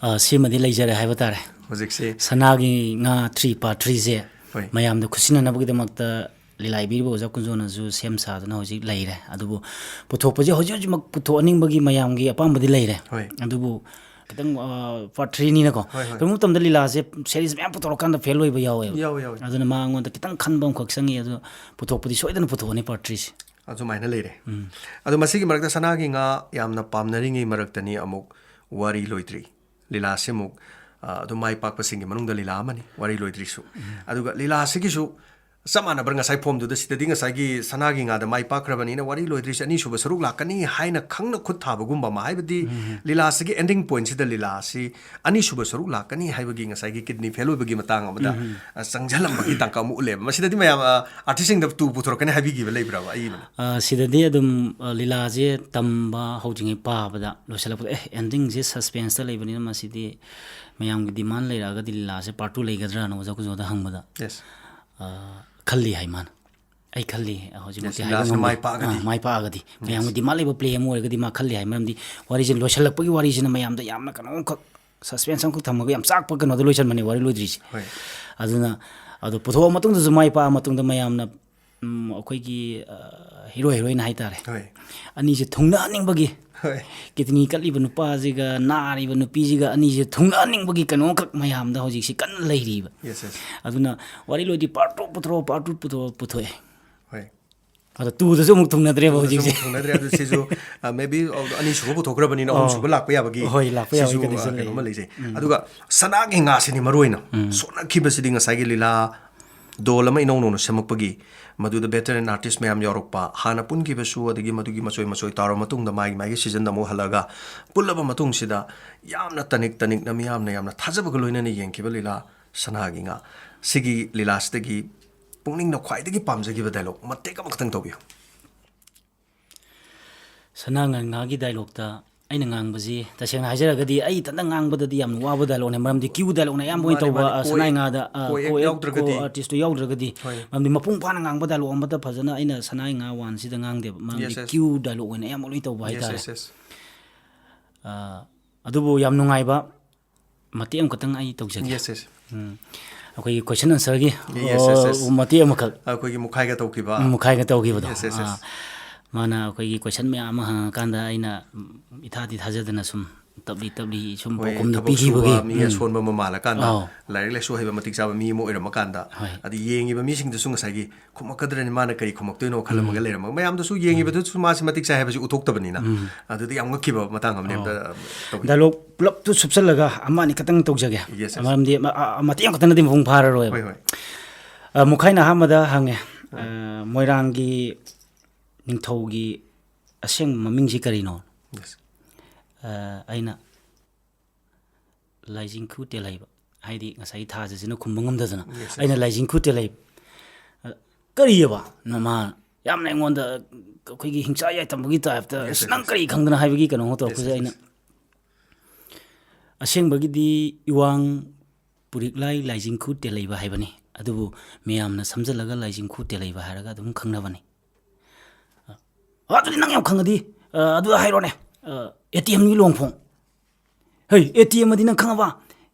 ꯑ, ꯁꯤꯃꯗꯤ ꯂꯩꯖꯔꯦ ꯍꯥꯏꯕ ꯇꯥꯔꯦ꯫ ꯍꯧꯖꯤꯛꯁꯦ ꯁꯅꯥꯒꯤ ꯉꯥ ꯊ꯭ꯔꯤ ꯄꯥꯔꯠ ꯊ꯭ꯔꯤꯁꯦ ꯍꯣꯏ꯫ ꯃꯌꯥꯝꯗ ꯈꯨꯠꯁꯤꯟꯅꯅꯕꯒꯤꯗꯃꯛꯇ ꯂꯤꯂꯥ ꯏꯕꯤꯔꯤꯕ ꯑꯣꯖꯥ ꯀꯨꯟꯖꯣꯅꯁꯨ ꯁꯦꯝ ꯁꯥꯗꯨꯅ ꯍꯧꯖꯤꯛ ꯂꯩꯔꯦ꯫ ꯑꯗꯨꯕꯨ ꯄꯨꯊꯣꯛꯄꯁꯦ ꯍꯧꯖꯤꯛ ꯍꯧꯖꯤꯛꯃꯛ ꯄꯨꯊꯣꯛꯍꯟꯅꯤꯡꯕꯒꯤ ꯃꯌꯥꯝꯒꯤ ꯑꯄꯥꯝꯕꯗꯤ ꯂꯩꯔꯦ꯫ ꯍꯣꯏ꯫ ꯑꯗꯨꯕꯨ ꯈꯤꯇꯪ, ꯑ, ꯄꯥꯔꯠ ꯊ꯭ꯔꯤꯅꯤꯅꯀꯣ꯫ ꯍꯣꯏ, ꯍꯣꯏ꯫ ꯀꯔꯤꯒꯨꯝꯕ ꯃꯇꯝꯗ ꯂꯤꯂꯥꯁꯦ ꯁꯦꯔꯤꯁ ꯃꯌꯥꯝ ꯄꯨꯊꯣꯔꯛꯀꯥꯟꯗ ꯐꯦꯜ ꯑꯣꯏꯕ ꯌꯥꯎꯋꯦꯕ꯫ ꯌꯥꯎꯋꯦ, ꯌꯥꯎꯋꯦ꯫ ꯑꯗꯨꯅ ꯃꯉꯣꯟꯗ ꯈꯤꯇꯪ ꯈꯟꯕ ꯑꯃꯈꯛ ꯆꯪꯉꯤ꯫ ꯑꯗꯨ ꯄꯨꯊꯣꯛꯄꯗꯤ ꯁꯣꯏꯗꯅ ꯄꯨꯊꯣꯛꯑꯅꯤ ꯄꯥꯔꯠ ꯊ꯭ꯔꯤꯁꯦ꯫ ꯑꯗꯨꯃꯥꯏꯅ ꯂꯩꯔꯦ꯫ ꯑꯗꯣ ꯃꯁꯤꯒꯤ ꯃꯔꯛꯇ ꯁꯅꯥꯒꯤ ꯉꯥ ꯌꯥꯝꯅ ꯄꯥꯝꯅꯔꯤꯉꯩ ꯃꯔꯛꯇꯅꯤ ꯑꯃꯨꯛ ꯋꯥꯔꯤ ꯂꯣꯏꯗ꯭ꯔꯤ꯫ ꯂꯤꯂꯥꯁꯤ ꯑꯃꯨꯛ, ꯑ, ꯑꯗꯨꯝ ꯃꯥꯏ ꯄꯥꯛꯄꯁꯤꯡꯒꯤ ꯃꯅꯨꯡꯗ ꯂꯤꯂꯥ ꯑꯃꯅꯤ, ꯋꯥꯔꯤ ꯂꯣꯏꯗ꯭ꯔꯤꯁꯨ꯫ ꯑꯗꯨꯒ ꯂꯤꯂꯥꯁꯤꯒꯤꯁꯨ ꯆꯞ ꯃꯥꯟꯅꯕ꯭ꯔꯥ? ꯉꯁꯥꯏ ꯐꯣꯝꯗꯨꯗ ꯁꯤꯗꯗꯤ ꯉꯁꯥꯏꯒꯤ ꯁꯅꯥꯒꯤ ꯉꯥꯗ ꯃꯥꯏ ꯄꯥꯛꯈ꯭ꯔꯕꯅꯤꯅ ꯋꯥꯔꯤ ꯂꯣꯏꯗ꯭ꯔꯤꯁꯦ ꯑꯅꯤꯁꯨꯕ ꯁꯔꯨꯛ ꯂꯥꯛꯀꯅꯤ ꯍꯥꯏꯅ ꯈꯪꯅ ꯈꯨꯠ ꯊꯥꯕꯒꯨꯝꯕ ꯑꯃ, ꯍꯥꯏꯕꯗꯤ ꯂꯤꯂꯥꯁꯤꯒꯤ ꯑꯦꯟꯗꯤꯡ ꯄꯣꯏꯟꯁꯤꯗ ꯂꯤꯂꯥꯁꯤ ꯑꯅꯤꯁꯨꯕ ꯁꯔꯨꯛ ꯂꯥꯛꯀꯅꯤ ꯍꯥꯏꯕꯒꯤ ꯉꯁꯥꯏꯒꯤ ꯀꯤꯗꯅꯤ ꯐꯦꯜ ꯑꯣꯏꯕꯒꯤ ꯃꯇꯥꯡ ꯑꯃꯗ, ꯑ, ꯆꯪꯁꯤꯜꯂꯝꯕꯒꯤ ꯇꯥꯡꯀꯛ ꯑꯃ ꯎꯠꯂꯦꯕ꯫ ꯃꯁꯤꯗꯗꯤ ꯃꯌꯥꯝ, ꯑ, ꯑꯥꯔꯇꯤꯁꯁꯤꯡꯗ ꯇꯨ ꯄꯨꯊꯣꯔꯛꯀꯅꯤ ꯍꯥꯏꯕꯤꯈꯤꯕ ꯂꯩꯕ꯭ꯔꯕ ꯑꯏꯕꯅ? ꯑ, ꯁꯤꯗꯗꯤ ꯑꯗꯨꯝ, ꯑ, ꯂꯤꯂꯥꯁꯦ ꯇꯝꯕ ꯍꯧꯗ꯭ꯔꯤꯉꯩ ꯄꯥꯕꯗ ꯂꯣꯏꯁꯤꯜꯂꯛꯄꯗ, "ꯑꯦ, ꯑꯦꯟꯗꯤꯡꯁꯦ ꯁꯁꯄꯦꯟꯁꯇ ꯂꯩꯕꯅꯤꯅ ꯃꯁꯤꯗꯤ ꯃꯌꯥꯝꯒꯤ ꯗꯤꯃꯥꯟ ꯂꯩꯔꯛꯑꯒꯗꯤ ꯂꯤꯂꯥꯁꯦ ꯄꯥꯔꯠ ꯇꯨ ꯂꯩꯒꯗ꯭ꯔꯥꯅ?" ꯑꯣꯖꯥ ꯀꯨꯖꯣꯗ ꯍꯪꯕꯗ, ꯌꯦꯁ꯫ ꯑ, "ꯈꯜꯂꯤ" ꯍꯥꯏ ꯃꯥꯅ꯫ "ꯑꯩ ꯈꯜꯂꯤ, ꯍꯧꯖꯤꯛꯃꯛꯇꯤ ꯌꯦꯁ, ꯍꯥꯏꯕ ꯂꯤꯂꯥꯁꯤꯅ ꯉꯝꯗꯦ꯫ ꯃꯥꯏ ꯄꯥꯛꯑꯒꯗꯤ꯫ ꯑꯥ, ꯃꯥꯏ ꯄꯥꯛꯑꯒꯗꯤ, ꯃꯌꯥꯝꯒꯤ ꯗꯤꯃꯥꯟ ꯂꯩꯕ ꯄ꯭ꯂꯦ ꯑꯃ ꯑꯣꯏꯔꯒꯗꯤ ꯃꯥ ꯈꯜꯂꯤ" ꯍꯥꯏ꯫ ꯃꯔꯝꯗꯤ ꯋꯥꯔꯤꯁꯦ ꯂꯣꯏꯁꯤꯜꯂꯛꯄꯒꯤ ꯋꯥꯔꯤꯁꯤꯅ ꯃꯌꯥꯝꯗ ꯌꯥꯝꯅ ꯀꯩꯅꯣꯝꯈꯛ, ꯁꯁꯄꯦꯟꯁ ꯑꯃꯈꯛ ꯊꯝꯃꯒ ꯌꯥꯝ ꯆꯥꯛꯄ ꯀꯩꯅꯣꯗ ꯂꯣꯏꯁꯤꯟꯕꯅꯦ ꯋꯥꯔꯤ ꯂꯣꯏꯗ꯭ꯔꯤꯁꯦ꯫ ꯍꯣꯏ꯫ ꯑꯗꯨꯅ ꯑꯗꯣ ꯄꯨꯊꯣꯛꯑ ꯃꯇꯨꯡꯗꯁꯨ, ꯃꯥꯏ ꯄꯥꯛꯑ ꯃꯇꯨꯡꯗ ꯃꯌꯥꯝꯅ ꯎꯝ, ꯑꯩꯈꯣꯏꯒꯤ ꯍꯤꯔꯣ ꯍꯤꯔꯣꯏꯟ ꯍꯥꯏꯇꯥꯔꯦ, ꯍꯣꯏ ꯑꯅꯤꯁꯦ ꯊꯨꯡꯅꯍꯟꯅꯤꯡꯕꯒꯤ, ꯍꯣꯏ ꯀꯤꯗꯅꯤ ꯀꯠꯂꯤꯕ ꯅꯨꯄꯥꯁꯤꯒ ꯅꯥꯔꯤꯕ ꯅꯨꯄꯤꯁꯤꯒ ꯑꯅꯤꯁꯦ ꯊꯨꯡꯅꯍꯟꯅꯤꯡꯕꯒꯤ ꯀꯩꯅꯣꯝꯈꯛ ꯃꯌꯥꯝꯗ ꯍꯧꯖꯤꯛꯁꯤ ꯀꯟꯅ ꯂꯩꯔꯤꯕ꯫ ꯌꯦꯁ ꯌꯦꯁ ꯑꯗꯨꯅ ꯋꯥꯔꯤ ꯂꯣꯏꯗꯤ ꯄꯥꯔꯠ ꯇꯨ ꯄꯨꯊꯣꯔꯛꯑꯣ, ꯄꯥꯔꯠ ꯇꯨ ꯄꯨꯊꯣꯔꯛꯑꯣ, ꯄꯨꯊꯣꯛꯑꯦ꯫ ꯍꯣꯏ ꯑꯗꯣ ꯇꯨꯗꯁꯨ ꯑꯃꯨꯛ ꯊꯨꯡꯅꯗ꯭ꯔꯦꯕ ꯍꯧꯖꯤꯛꯁꯦ꯫ ꯊꯨꯡꯅꯗ꯭ꯔꯦ ꯑꯗꯨ ꯁꯤꯁꯨ ꯃꯦꯕꯤ ꯑꯅꯤꯁꯨꯕ ꯄꯨꯊꯣꯛꯈ꯭ꯔꯕꯅꯤꯅ ꯑꯣ. ꯑꯍꯨꯝꯁꯨꯕ ꯂꯥꯛꯄ ꯌꯥꯕꯒꯤ ꯍꯣꯏ, ꯂꯥꯛꯄ ꯌꯥꯕꯒꯤ ꯁꯤꯁꯨ ꯀꯟꯗꯤꯁꯟ ꯑ, ꯀꯩꯅꯣꯝꯃ ꯂꯩ꯫ ꯂꯩꯖꯩ꯫ ꯑꯗꯨꯒ ꯁꯅꯥꯒꯤ ꯉꯥꯁꯤꯅꯤ ꯃꯔꯨ ꯑꯣꯏꯅ ꯁꯣꯛꯅꯈꯤꯕꯁꯤꯗꯤ ꯉꯁꯥꯏꯒꯤ ꯂꯤꯂꯥ ꯗꯣꯜ ꯑꯃ ꯏꯅꯧ ꯅꯧꯅ ꯁꯦꯝꯃꯛꯄꯒꯤ ꯃꯗꯨꯗ ꯚꯦꯇꯔꯟ ꯑꯥꯔꯇꯤꯁ ꯃꯌꯥꯝ ꯌꯥꯎꯔꯛꯄ, ꯍꯥꯟꯅ ꯄꯨꯟꯈꯤꯕꯁꯨ ꯑꯗꯒꯤ ꯃꯗꯨꯒꯤ ꯃꯆꯣꯏ ꯃꯆꯣꯏ ꯇꯥꯔꯕ ꯃꯇꯨꯡꯗ ꯃꯥꯒꯤ ꯃꯥꯒꯤ ꯁꯤꯖꯟꯗ ꯑꯃꯨꯛ ꯍꯜꯂꯒ ꯄꯨꯜꯂꯕ ꯃꯇꯨꯡꯁꯤꯗ ꯌꯥꯝꯅ ꯇꯅꯤꯛ ꯇꯅꯤꯛꯅ ꯃꯤꯌꯥꯝꯅ ꯌꯥꯝꯅ ꯊꯥꯖꯕꯒ ꯂꯣꯏꯅꯅ ꯌꯦꯡꯈꯤꯕ ꯂꯤꯂꯥ ꯁꯅꯥꯒꯤ ꯉꯥ꯫ ꯁꯤꯒꯤ ꯂꯤꯂꯥꯁꯤꯗꯒꯤ ꯄꯨꯛꯅꯤꯡꯅ ꯈ꯭ꯋꯥꯏꯗꯒꯤ ꯄꯥꯝꯖꯈꯤꯕ ꯗꯥꯏꯂꯣꯛ ꯃꯇꯦꯛ ꯑꯃꯈꯛꯇꯪ ꯇꯧꯕꯤꯌꯨ꯫ ꯁꯅꯥ ꯉꯥꯒꯤ ꯗꯥꯏꯂꯣꯛꯇ ꯑꯩꯅ ꯉꯥꯡꯕꯁꯤ ꯇꯁꯦꯡꯅ ꯍꯥꯏꯖꯔꯒꯗꯤ ꯑꯩ ꯏꯊꯟꯇ ꯉꯥꯡꯕꯗꯗꯤ ꯌꯥꯝꯅ ꯋꯥꯕ ꯗꯥꯏꯂꯣꯛꯅꯦ, ꯃꯔꯝꯗꯤ ꯀ꯭ꯌꯨ ꯗꯥꯏꯂꯣꯛꯅ ꯑꯌꯥꯝꯕ ꯑꯣꯏꯅ ꯃꯥꯅꯦ, ꯇꯧꯕ, ꯃꯥꯅꯦ, ꯑ, ꯀꯣ ꯁꯅꯥꯏ ꯑꯦꯛ-, ꯉꯥꯗ, ꯑ, ꯀꯣ ꯑꯦꯛ ꯀꯣ ꯑꯦꯛ-, ꯌꯥꯎꯗ꯭ꯔꯒꯗꯤ. ꯀꯣ ꯑꯥꯔꯇꯤꯁꯇꯨ ꯌꯥꯎꯗ꯭ꯔꯒꯗꯤ, ꯍꯣꯏ. ꯃꯔꯝꯗꯤ ꯃꯄꯨꯡ ꯐꯥꯅ ꯉꯥꯡꯕ ꯗꯥꯏꯂꯣꯛ ꯑꯃꯠꯇ ꯐꯖꯅ ꯑꯩꯅ ꯁꯅꯥꯏ ꯉꯥ ꯋꯥꯟꯁꯤꯗ ꯉꯥꯡꯗꯦꯕ, ꯃꯔꯝꯗꯤ Yes, yes. ꯀ꯭ꯌꯨ ꯗꯥꯏꯂꯣꯛ ꯑꯣꯏꯅ ꯑꯌꯥꯝꯕ ꯂꯣꯏ ꯇꯧꯕ Yes, ꯍꯥꯏꯇꯥꯔꯦ꯫ yes, yes. ꯑ, ꯑꯗꯨꯕꯨ ꯌꯥꯝ ꯅꯨꯡꯉꯥꯏꯕ ꯃꯇꯦꯛ ꯑꯃꯈꯛꯇꯪ ꯑꯩ ꯇꯧꯖꯒꯦ꯫ Yes, yes. ꯎꯝ, ꯑꯩꯈꯣꯏꯒꯤ ꯀꯣꯏꯁꯟ ꯑꯟꯁꯔꯒꯤ, Yes, yes, yes. ꯑꯣ, ꯃꯇꯦꯛ ꯑꯃꯈꯛ ꯑꯩꯈꯣꯏꯒꯤ ꯃꯨꯈꯥꯏꯒ ꯇꯧꯈꯤꯕ. ꯎꯝ, ꯃꯨꯈꯥꯏꯒ ꯇꯧꯈꯤꯕꯗꯣ꯫ Yes, yes, yes. ꯑꯥ, ꯃꯥꯅ ꯑꯩꯈꯣꯏꯒꯤ ꯀꯣꯏꯁꯟ ꯃꯌꯥꯝ ꯑꯃ ꯍꯪꯉꯀꯥꯟꯗ ꯑꯩꯅ, ꯎꯝ, ꯏꯊꯥꯗꯤ ꯊꯥꯖꯗꯅ ꯁꯨꯝ ꯇꯞꯂꯤ ꯇꯞꯂꯤ ꯁꯨꯝ ꯍꯣꯏ, ꯄꯥꯎꯈꯨꯝꯗꯣ ꯊꯕꯛ ꯁꯨꯕ ꯄꯤꯈꯤꯕꯒꯤ, ꯃꯤ ꯎꯝ. ꯑꯁꯣꯟꯕ ꯑꯃ ꯃꯥꯜꯂꯀꯥꯟꯗ ꯑꯧ. ꯂꯥꯏꯔꯤꯛ ꯂꯥꯏꯁꯨ ꯍꯩꯕ ꯃꯇꯤꯛ ꯆꯥꯕ ꯃꯤ ꯑꯃ ꯑꯣꯏꯔꯝꯃꯀꯥꯟꯗ ꯍꯣꯏ. ꯑꯗ ꯌꯦꯡꯉꯤꯕ ꯃꯤꯁꯤꯡꯗꯁꯨ ꯉꯁꯥꯏꯒꯤ ꯈꯨꯝꯃꯛꯀꯗ꯭ꯔꯅꯤ, ꯃꯥꯅ ꯀꯔꯤ ꯈꯨꯝꯃꯛꯇꯣꯏꯅꯣ ꯈꯜꯂꯝꯃꯒ ꯂꯩꯔꯝꯃꯒ ꯃꯌꯥꯝꯗꯁꯨ ꯌꯦꯡꯉꯤꯕꯗꯁꯨ ꯃꯥꯁꯤ ꯃꯇꯤꯛ ꯆꯥꯏ ꯍꯥꯏꯕꯁꯤ ꯎꯠꯊꯣꯛꯇꯕꯅꯤꯅ ꯑꯗꯨꯗꯤ ꯌꯥꯝ ꯉꯛꯈꯤꯕ ꯃꯇꯥꯡ ꯑꯃꯅꯦ꯫ ꯑꯝꯇ ꯇꯧꯕꯤꯌꯨ꯫ ꯗꯥꯏꯂꯣꯛ ꯄꯨꯂꯞꯇꯨ ꯁꯨꯞꯆꯜꯂꯒ ꯑꯃ ꯑꯅꯤ ꯈꯛꯇꯪ ꯇꯧꯖꯒꯦ꯫ Yes, yes. ꯃꯔꯝꯗꯤ ꯃ-, ꯑ, ꯃꯇꯦꯛ ꯑꯃꯈꯛꯇꯅꯗꯤ ꯃꯄꯨꯡ ꯐꯥꯔꯔꯣꯏꯕ꯫ ꯍꯣꯏ, ꯍꯣꯏ. ꯑ, ꯃꯨꯈꯥꯏꯅ ꯑꯍꯥꯟꯕꯗ ꯍꯪꯉꯦ, ꯑ, ꯃꯣꯏꯔꯥꯡꯒꯤ ꯅꯤꯡꯊꯧꯒꯤ ꯑꯁꯦꯡꯕ ꯃꯃꯤꯡꯁꯤ ꯀꯔꯤꯅꯣ? Yes. ꯑ, ꯑꯩꯅ ꯂꯥꯏꯖꯤꯡꯈꯨ ꯇꯦꯜꯍꯩꯕ, ꯍꯥꯏꯗꯤ ꯉꯁꯥꯏ ꯊꯥꯖꯁꯤꯅ ꯈꯨꯝꯕ ꯉꯝꯗꯗꯅ Yes, yes. ꯑꯩꯅ ꯂꯥꯏꯖꯤꯡꯈꯨ ꯇꯦꯜꯍꯩꯕ, ꯑ, ꯀꯔꯤꯑꯕ? ꯃꯥ ꯌꯥꯝꯅ ꯑꯩꯉꯣꯟꯗ ꯑꯩꯈꯣꯏꯒꯤ ꯍꯤꯡꯆꯥ ꯌꯥꯏꯇꯝꯕꯒꯤ ꯇꯥꯏꯞꯇ, Yes, "ꯑꯁ, yes, ꯅꯪ yes. ꯀꯔꯤ ꯈꯪꯗꯅ?" ꯍꯥꯏꯕꯒꯤ ꯀꯩꯅꯣ ꯑꯃ Yes, ꯇꯧꯔꯛꯄꯁꯦ yes, ꯑꯩꯅ yes. ꯑꯁꯦꯡꯕꯒꯤꯗꯤ ꯏꯋꯥꯡ ꯄꯨꯔꯤꯛꯂꯥꯏ ꯂꯥꯏꯖꯤꯡꯈꯨ ꯇꯦꯜꯍꯩꯕ ꯍꯥꯏꯕꯅꯤ, ꯑꯗꯨꯕꯨ ꯃꯌꯥꯝꯅ ꯁꯝꯖꯜꯂꯒ ꯂꯥꯏꯖꯤꯡꯈꯨ ꯇꯦꯜꯍꯩꯕ ꯍꯥꯏꯔꯒ ꯑꯗꯨꯝ ꯈꯪꯅꯕꯅꯤ꯫ "ꯑ, ꯑꯗꯨꯗꯤ ꯅꯪ ꯌꯥꯝ ꯈꯪꯉꯗꯤ, ꯑ, ꯑꯗꯨ ꯍꯥꯏꯔꯣꯅꯦ, ꯑ, ꯑꯦ ꯇꯤ ꯑꯦꯝꯒꯤ ꯂꯣꯡꯐꯣꯡ꯫ ꯍꯩ, ꯑꯦ ꯇꯤ ꯑꯦꯝ ꯑꯗꯤ ꯅꯪ ꯈꯪꯉꯕ?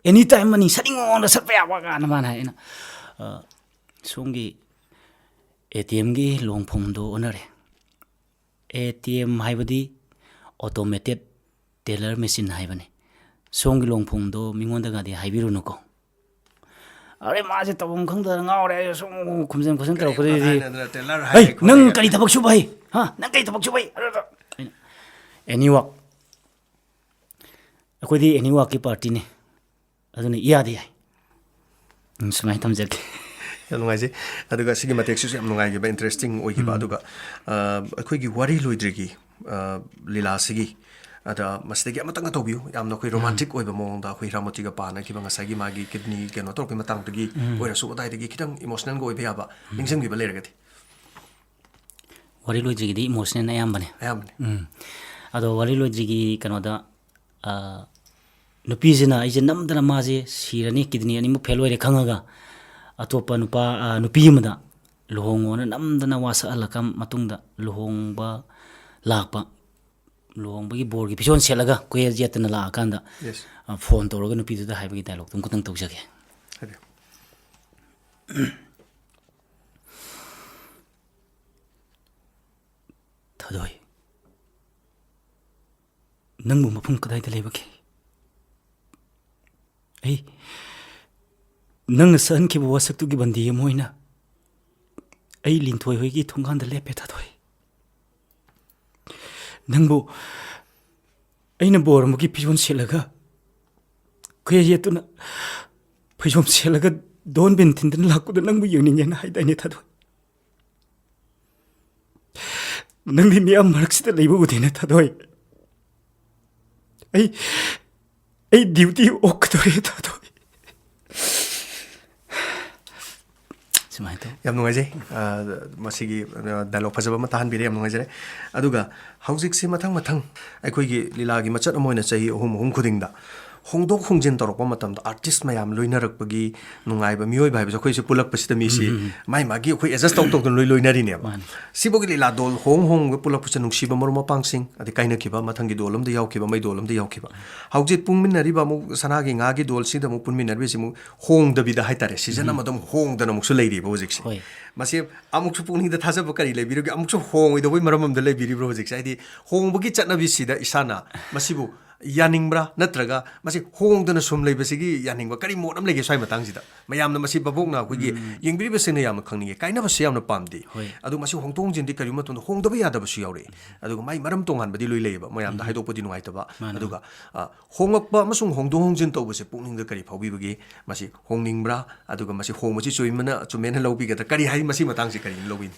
ꯑꯦꯅꯤ ꯇꯥꯏꯝ ꯃꯅꯤ, ꯁꯠꯅꯤꯡ ꯃꯑꯣꯡꯗ ꯁꯠꯄ ꯌꯥꯕ," ꯀꯥꯏꯅ ꯃꯥꯅ ꯍꯥꯏ꯫ ꯑꯩꯅ, "ꯑ, ꯁꯣꯝꯒꯤ ꯑꯦ ꯇꯤ ꯑꯦꯝꯒꯤ ꯂꯣꯡꯐꯣꯡꯗꯣ ꯑꯣꯟꯅꯔꯦ꯫ ꯑꯦ ꯇꯤ ꯑꯦꯝ ꯍꯥꯏꯕꯗꯤ automated teller machine ꯍꯥꯏꯕꯅꯤ꯫ ꯁꯣꯝꯒꯤ ꯂꯣꯡꯐꯣꯡꯗꯣ ꯃꯤꯉꯣꯟꯗꯒꯗꯤ ꯍꯥꯏꯕꯤꯔꯨꯅꯨꯀꯣ꯫ ꯑꯔꯦ, ꯃꯥꯁꯦ ꯇꯧꯐꯝ ꯈꯪꯗꯗꯅ ꯉꯥꯎꯔꯦ, ꯑꯩ ꯁꯨꯝ ꯈꯨꯝꯖꯟ ꯈꯣꯠꯆꯟ ꯇꯧꯔꯛꯄꯗꯩꯗꯤ, ꯍꯥꯏꯅꯗꯅ teller "ꯍꯩ, ꯍꯥꯏꯔꯦ ꯅꯪ ꯈꯣꯠꯂꯦ ꯀꯔꯤ ꯊꯕꯛ ꯁꯨꯕ ꯍꯩ? ꯍꯥ? ꯅꯪ ꯀꯔꯤ ꯊꯕꯛ ꯁꯨꯕ ꯍꯩ?" ꯑꯩꯅ, "Any work꯫ ꯑꯩꯈꯣꯏꯗꯤ any workꯀꯤ partyꯅꯤ꯫ ꯑꯗꯨꯅ ꯏꯌꯥꯗ ꯌꯥꯏ꯫" ꯎꯝ, ꯁꯨꯃꯥꯏꯅ ꯊꯝꯖꯒꯦ꯫ ꯌꯥꯝ ꯅꯨꯡꯉꯥꯏꯖꯩ꯫ ꯑꯗꯨꯒ ꯁꯤꯒꯤ ꯃꯇꯦꯛꯁꯤꯁꯨ ꯌꯥꯝ ꯅꯨꯡꯉꯥꯏꯈꯤꯕ, interesting ꯑꯣꯏꯈꯤꯕ꯫ ꯎꯝ꯫ ꯑꯗꯨꯒ, ꯑ, ꯑꯩꯈꯣꯏꯒꯤ ꯋꯥꯔꯤ ꯂꯣꯏꯗ꯭ꯔꯤꯒꯤ, ꯑ, ꯂꯤꯂꯥꯁꯤꯒꯤ, ꯑꯗ ꯃꯁꯤꯗꯒꯤ ꯑꯃꯇꯪꯒ ꯇꯧꯕꯤꯌꯨ꯫ ꯌꯥꯝꯅ ꯑꯩꯈꯣꯏ ꯎꯝ꯫ Romantic ꯑꯣꯏꯕ ꯃꯑꯣꯡꯗ ꯑꯩꯈꯣꯏ ꯍꯤꯔꯥꯃꯣꯇꯤꯒ ꯄꯥꯅꯈꯤꯕ ꯉꯁꯥꯏꯒꯤ ꯃꯥꯒꯤ kidney ꯀꯩꯅꯣ ꯇꯧꯔꯛꯄꯒꯤ ꯃꯇꯥꯡꯗꯒꯤ ꯎꯝ꯫ ꯑꯣꯏꯔꯁꯨ, ꯑꯗꯥꯏꯗꯒꯤ ꯈꯤꯇꯪ emotionalꯒ ꯑꯣꯏꯕ ꯌꯥꯕ, ꯎꯝ꯫ ꯅꯤꯡꯁꯤꯡꯕꯤꯕ ꯂꯩꯔꯒꯗꯤ꯫ ꯋꯥꯔꯤ ꯂꯣꯏꯗ꯭ꯔꯤꯒꯤꯗꯤ emotional ꯑꯌꯥꯝꯕꯅꯦ꯫ ꯑꯌꯥꯝꯕꯅꯦ꯫ ꯎꯝ꯫ ꯑꯗꯣ ꯋꯥꯔꯤ ꯂꯣꯏꯗ꯭ꯔꯤꯒꯤ ꯀꯩꯅꯣꯗ, ꯑ, ꯅꯨꯄꯤꯁꯤꯅ ꯑꯩꯁꯦ ꯅꯝꯗꯅ ꯃꯥꯁꯦ ꯁꯤꯔꯅꯤ, kidney ꯑꯅꯤꯃꯛ fail ꯑꯣꯏꯔꯦ ꯈꯪꯉꯒ, ꯑꯇꯣꯞꯄ ꯅꯨꯄꯥ, ꯑ, ꯅꯨꯄꯤ ꯑꯃꯗ ꯂꯨꯍꯣꯡꯉꯣꯅ ꯅꯝꯗꯅ ꯋꯥꯁꯛꯍꯜꯂꯒ ꯃꯇꯨꯡꯗ ꯂꯨꯍꯣꯡꯕ ꯂꯥꯛꯄ, ꯂꯨꯍꯣꯡꯕꯒꯤ ꯕꯣꯔꯒꯤ ꯐꯤꯖꯣꯜ ꯁꯦꯠꯂꯒ ꯀꯣꯏꯌꯦꯠ ꯌꯦꯠꯇꯅ ꯂꯥꯛꯑꯀꯥꯟꯗ, Yes꯫ ꯑ, phone ꯇꯧꯔꯒ ꯅꯨꯄꯤꯗꯨꯗ ꯍꯥꯏꯕꯒꯤ dialogueꯇꯣ ꯑꯃꯨꯛꯇꯪ ꯇꯧꯖꯒꯦ꯫ ꯍꯥꯏꯕꯤꯌꯨ꯫ ꯊꯥꯗꯣꯏ, ꯅꯪꯕꯨ ꯃꯐꯝ ꯀꯗꯥꯏꯗ ꯂꯩꯕꯒꯦ? ꯑꯩ ꯅꯪꯅ ꯁꯛꯍꯟꯈꯤꯕ ꯋꯥꯁꯛꯇꯨꯒꯤ ꯕꯟꯗꯤ ꯑꯃ ꯑꯣꯏꯅ ꯑꯩ ꯂꯤꯟꯊꯣꯏ ꯍꯣꯏꯒꯤ ꯊꯣꯡꯒꯥꯟꯗ ꯂꯦꯞꯄꯦ, ꯊꯥꯗꯣꯏ꯫ ꯅꯪꯕꯨ ꯑꯩꯅ ꯕꯣꯔ ꯑꯃꯒꯤ ꯐꯤꯖꯣꯜ ꯁꯦꯠꯂꯒ, ꯈꯨꯌꯦꯠ ꯌꯦꯠꯇꯨꯅ ꯐꯩꯖꯣꯝ ꯁꯦꯠꯂꯒ ꯗꯣꯟ ꯕꯤꯟ ꯊꯤꯟꯗꯨꯅ ꯂꯥꯛꯄꯗꯣ ꯅꯪꯕꯨ ꯌꯦꯡꯅꯤꯡꯉꯦꯅ ꯍꯥꯏꯗꯥꯏꯅꯦ, ꯊꯥꯗꯣꯏ? ꯅꯪꯗꯤ ꯃꯤꯌꯥꯝ ꯃꯔꯛꯁꯤꯗ ꯂꯩꯕ ꯎꯗꯦꯅ, ꯊꯥꯗꯣꯏ꯫ ꯑꯩ, ꯑꯩ duty ꯑꯣꯛꯀꯗꯧꯔꯦ, ꯊꯥꯗꯣꯏ꯫ ꯁꯨꯃꯥꯏꯅ ꯇꯧ꯫ ꯌꯥꯝ ꯅꯨꯡꯉꯥꯏꯖꯩ꯫ ꯑ, ꯃꯁꯤꯒꯤ, ꯑ, dialogue ꯐꯖꯕ ꯑꯃ ꯇꯥꯍꯟꯕꯤꯔꯦ, ꯌꯥꯝ ꯅꯨꯡꯉꯥꯏꯖꯔꯦ꯫ ꯑꯗꯨꯒ ꯍꯧꯖꯤꯛꯁꯤ ꯃꯊꯪ ꯃꯊꯪ ꯑꯩꯈꯣꯏꯒꯤ ꯂꯤꯂꯥꯒꯤ ꯃꯆꯠ ꯑꯃ ꯑꯣꯏꯅ ꯆꯍꯤ ꯑꯍꯨꯝ ꯑꯍꯨꯝ ꯈꯨꯗꯤꯡꯗ ꯍꯣꯡꯗꯣꯛ ꯍꯣꯡꯖꯤꯟ ꯇꯧꯔꯛꯄ ꯃꯇꯝꯗ ꯑꯥꯔꯇꯤꯁ ꯃꯌꯥꯝ ꯂꯣꯏꯅꯔꯛꯄꯒꯤ ꯅꯨꯡꯉꯥꯏꯕ, ꯃꯤꯑꯣꯏꯕ ꯍꯥꯏꯕꯁꯦ ꯑꯩꯈꯣꯏꯁꯦ ꯄꯨꯜꯂꯛꯄꯁꯤꯗ ꯃꯤꯁꯤ ꯎꯝ, ꯎꯝ, ꯎꯝ꯫ ꯃꯥꯏ ꯃꯥꯒꯤ ꯑꯩꯈꯣꯏ ꯑꯦꯗꯖꯁ ꯇꯧ ꯇꯧꯗꯅ ꯂꯣꯏ ꯂꯣꯏꯅꯔꯤꯅꯦꯕ꯫ ꯃꯥꯅꯤ꯫ ꯁꯤꯐꯧꯒꯤ ꯂꯤꯂꯥꯗꯣ ꯍꯣꯡ ꯍꯣꯡꯒ ꯄꯨꯜꯂꯛꯄꯁꯦ ꯅꯨꯡꯁꯤꯕ ꯃꯔꯨꯞ ꯃꯄꯥꯡꯁꯤꯡ, ꯑꯗꯩ ꯀꯥꯏꯅꯈꯤꯕ, ꯃꯊꯪꯒꯤ ꯗꯣꯜ ꯑꯃꯗ ꯌꯥꯎꯈꯤꯕ, ꯃꯩ ꯗꯣꯜ ꯑꯃꯗ ꯌꯥꯎꯈꯤꯕ꯫ ꯍꯧꯖꯤꯛ ꯄꯨꯟꯃꯤꯟꯅꯔꯤꯕ ꯑꯃꯨꯛ ꯁꯅꯥꯒꯤ ꯉꯥꯒꯤ ꯗꯣꯜꯁꯤꯗ ꯑꯃꯨꯛ ꯄꯨꯟꯃꯤꯟꯅꯔꯤꯕꯁꯤ ꯑꯃꯨꯛ ꯍꯣꯡꯗꯕꯤꯗ ꯍꯥꯏꯇꯥꯔꯦ, ꯁꯤꯖꯟ ꯎꯝ꯫ ꯑꯃꯗ ꯑꯃꯨꯛ ꯍꯣꯡꯗꯅ ꯑꯃꯨꯛꯁꯨ ꯂꯩꯔꯤꯕ ꯍꯧꯖꯤꯛꯁꯦ꯫ ꯍꯣꯏ꯫ ꯃꯁꯤ ꯑꯃꯨꯛꯁꯨ ꯄꯨꯛꯅꯤꯡꯗ ꯊꯥꯖꯕ ꯀꯔꯤ ꯂꯩꯕꯤꯔꯒꯦ? ꯑꯃꯨꯛꯁꯨ ꯍꯣꯡꯉꯣꯏꯗꯧꯕꯩ ꯃꯔꯝ ꯑꯃꯗ ꯂꯩꯕꯤꯔꯤꯕ꯭ꯔꯣ ꯍꯧꯖꯤꯛꯁꯦ? ꯍꯥꯏꯗꯤ ꯍꯣꯡꯕꯒꯤ ꯆꯠꯅꯕꯤꯁꯤꯗ ꯏꯁꯥꯅ ꯃꯁꯤꯕꯨ ꯌꯥꯅꯤꯡꯕ꯭ꯔꯥ, ꯅꯠꯇ꯭ꯔꯒ ꯃꯁꯤ ꯍꯣꯡꯗꯅ ꯁꯨꯝ ꯂꯩꯕꯁꯤꯒꯤ ꯌꯥꯅꯤꯡꯕ, ꯀꯔꯤ ꯃꯣꯠ ꯑꯃ ꯂꯩꯒꯦ ꯁ꯭ꯋꯥꯏ ꯃꯇꯥꯡꯁꯤꯗ? ꯃꯌꯥꯝꯅ ꯃꯁꯤ ꯚꯥꯕꯣꯛꯅ ꯑꯩꯈꯣꯏꯒꯤ ꯎꯝ꯫ ꯌꯦꯡꯕꯤꯔꯤꯕꯁꯤꯡꯅ ꯌꯥꯝꯅ ꯈꯪꯅꯤꯡꯉꯦ, ꯀꯥꯏꯅꯕꯁꯤ ꯌꯥꯝꯅ ꯄꯥꯝꯗꯦ꯫ ꯍꯣꯏ꯫ ꯑꯗꯨ ꯃꯁꯤ ꯍꯣꯡꯗꯣꯛ ꯍꯣꯡꯖꯤꯟꯗꯤ ꯀꯔꯤꯒꯨꯝꯕ ꯃꯇꯝꯗ ꯍꯣꯡꯗꯕ ꯌꯥꯗꯕꯁꯨ ꯌꯥꯎꯔꯛꯏ꯫ ꯑꯗꯨꯒ ꯃꯥꯏ ꯃꯔꯝ ꯇꯣꯉꯥꯟꯕꯗꯤ ꯂꯣꯏ ꯂꯩꯌꯦꯕ, ꯃꯌꯥꯝꯗ ꯎꯝ꯫ ꯍꯥꯏꯗꯣꯛꯄꯗꯤ ꯅꯨꯡꯉꯥꯏꯇꯕ꯫ ꯃꯥꯅꯦ꯫ ꯑꯗꯨꯒ, ꯑ, ꯍꯣꯡꯂꯛꯄ ꯑꯃꯁꯨꯡ ꯍꯣꯡꯗꯣꯛ ꯍꯣꯡꯖꯤꯟ ꯇꯧꯕꯁꯦ ꯄꯨꯛꯅꯤꯡꯗ ꯀꯔꯤ ꯐꯥꯎꯕꯤꯕꯒꯦ? ꯃꯁꯤ ꯍꯣꯡꯅꯤꯡꯕ꯭ꯔꯥ? ꯑꯗꯨꯒ ꯃꯁꯤ ꯍꯣꯡꯕꯁꯤ ꯆꯨꯝꯃꯦꯅ, ꯆꯨꯝꯃꯦꯅ ꯂꯧꯕꯤꯒꯗ꯭ꯔꯥ? ꯀꯔꯤ ꯍꯥꯏ, ꯃꯁꯤ ꯃꯇꯥꯡꯁꯤ ꯀꯔꯤꯅ ꯂꯧꯕꯤꯅꯤ?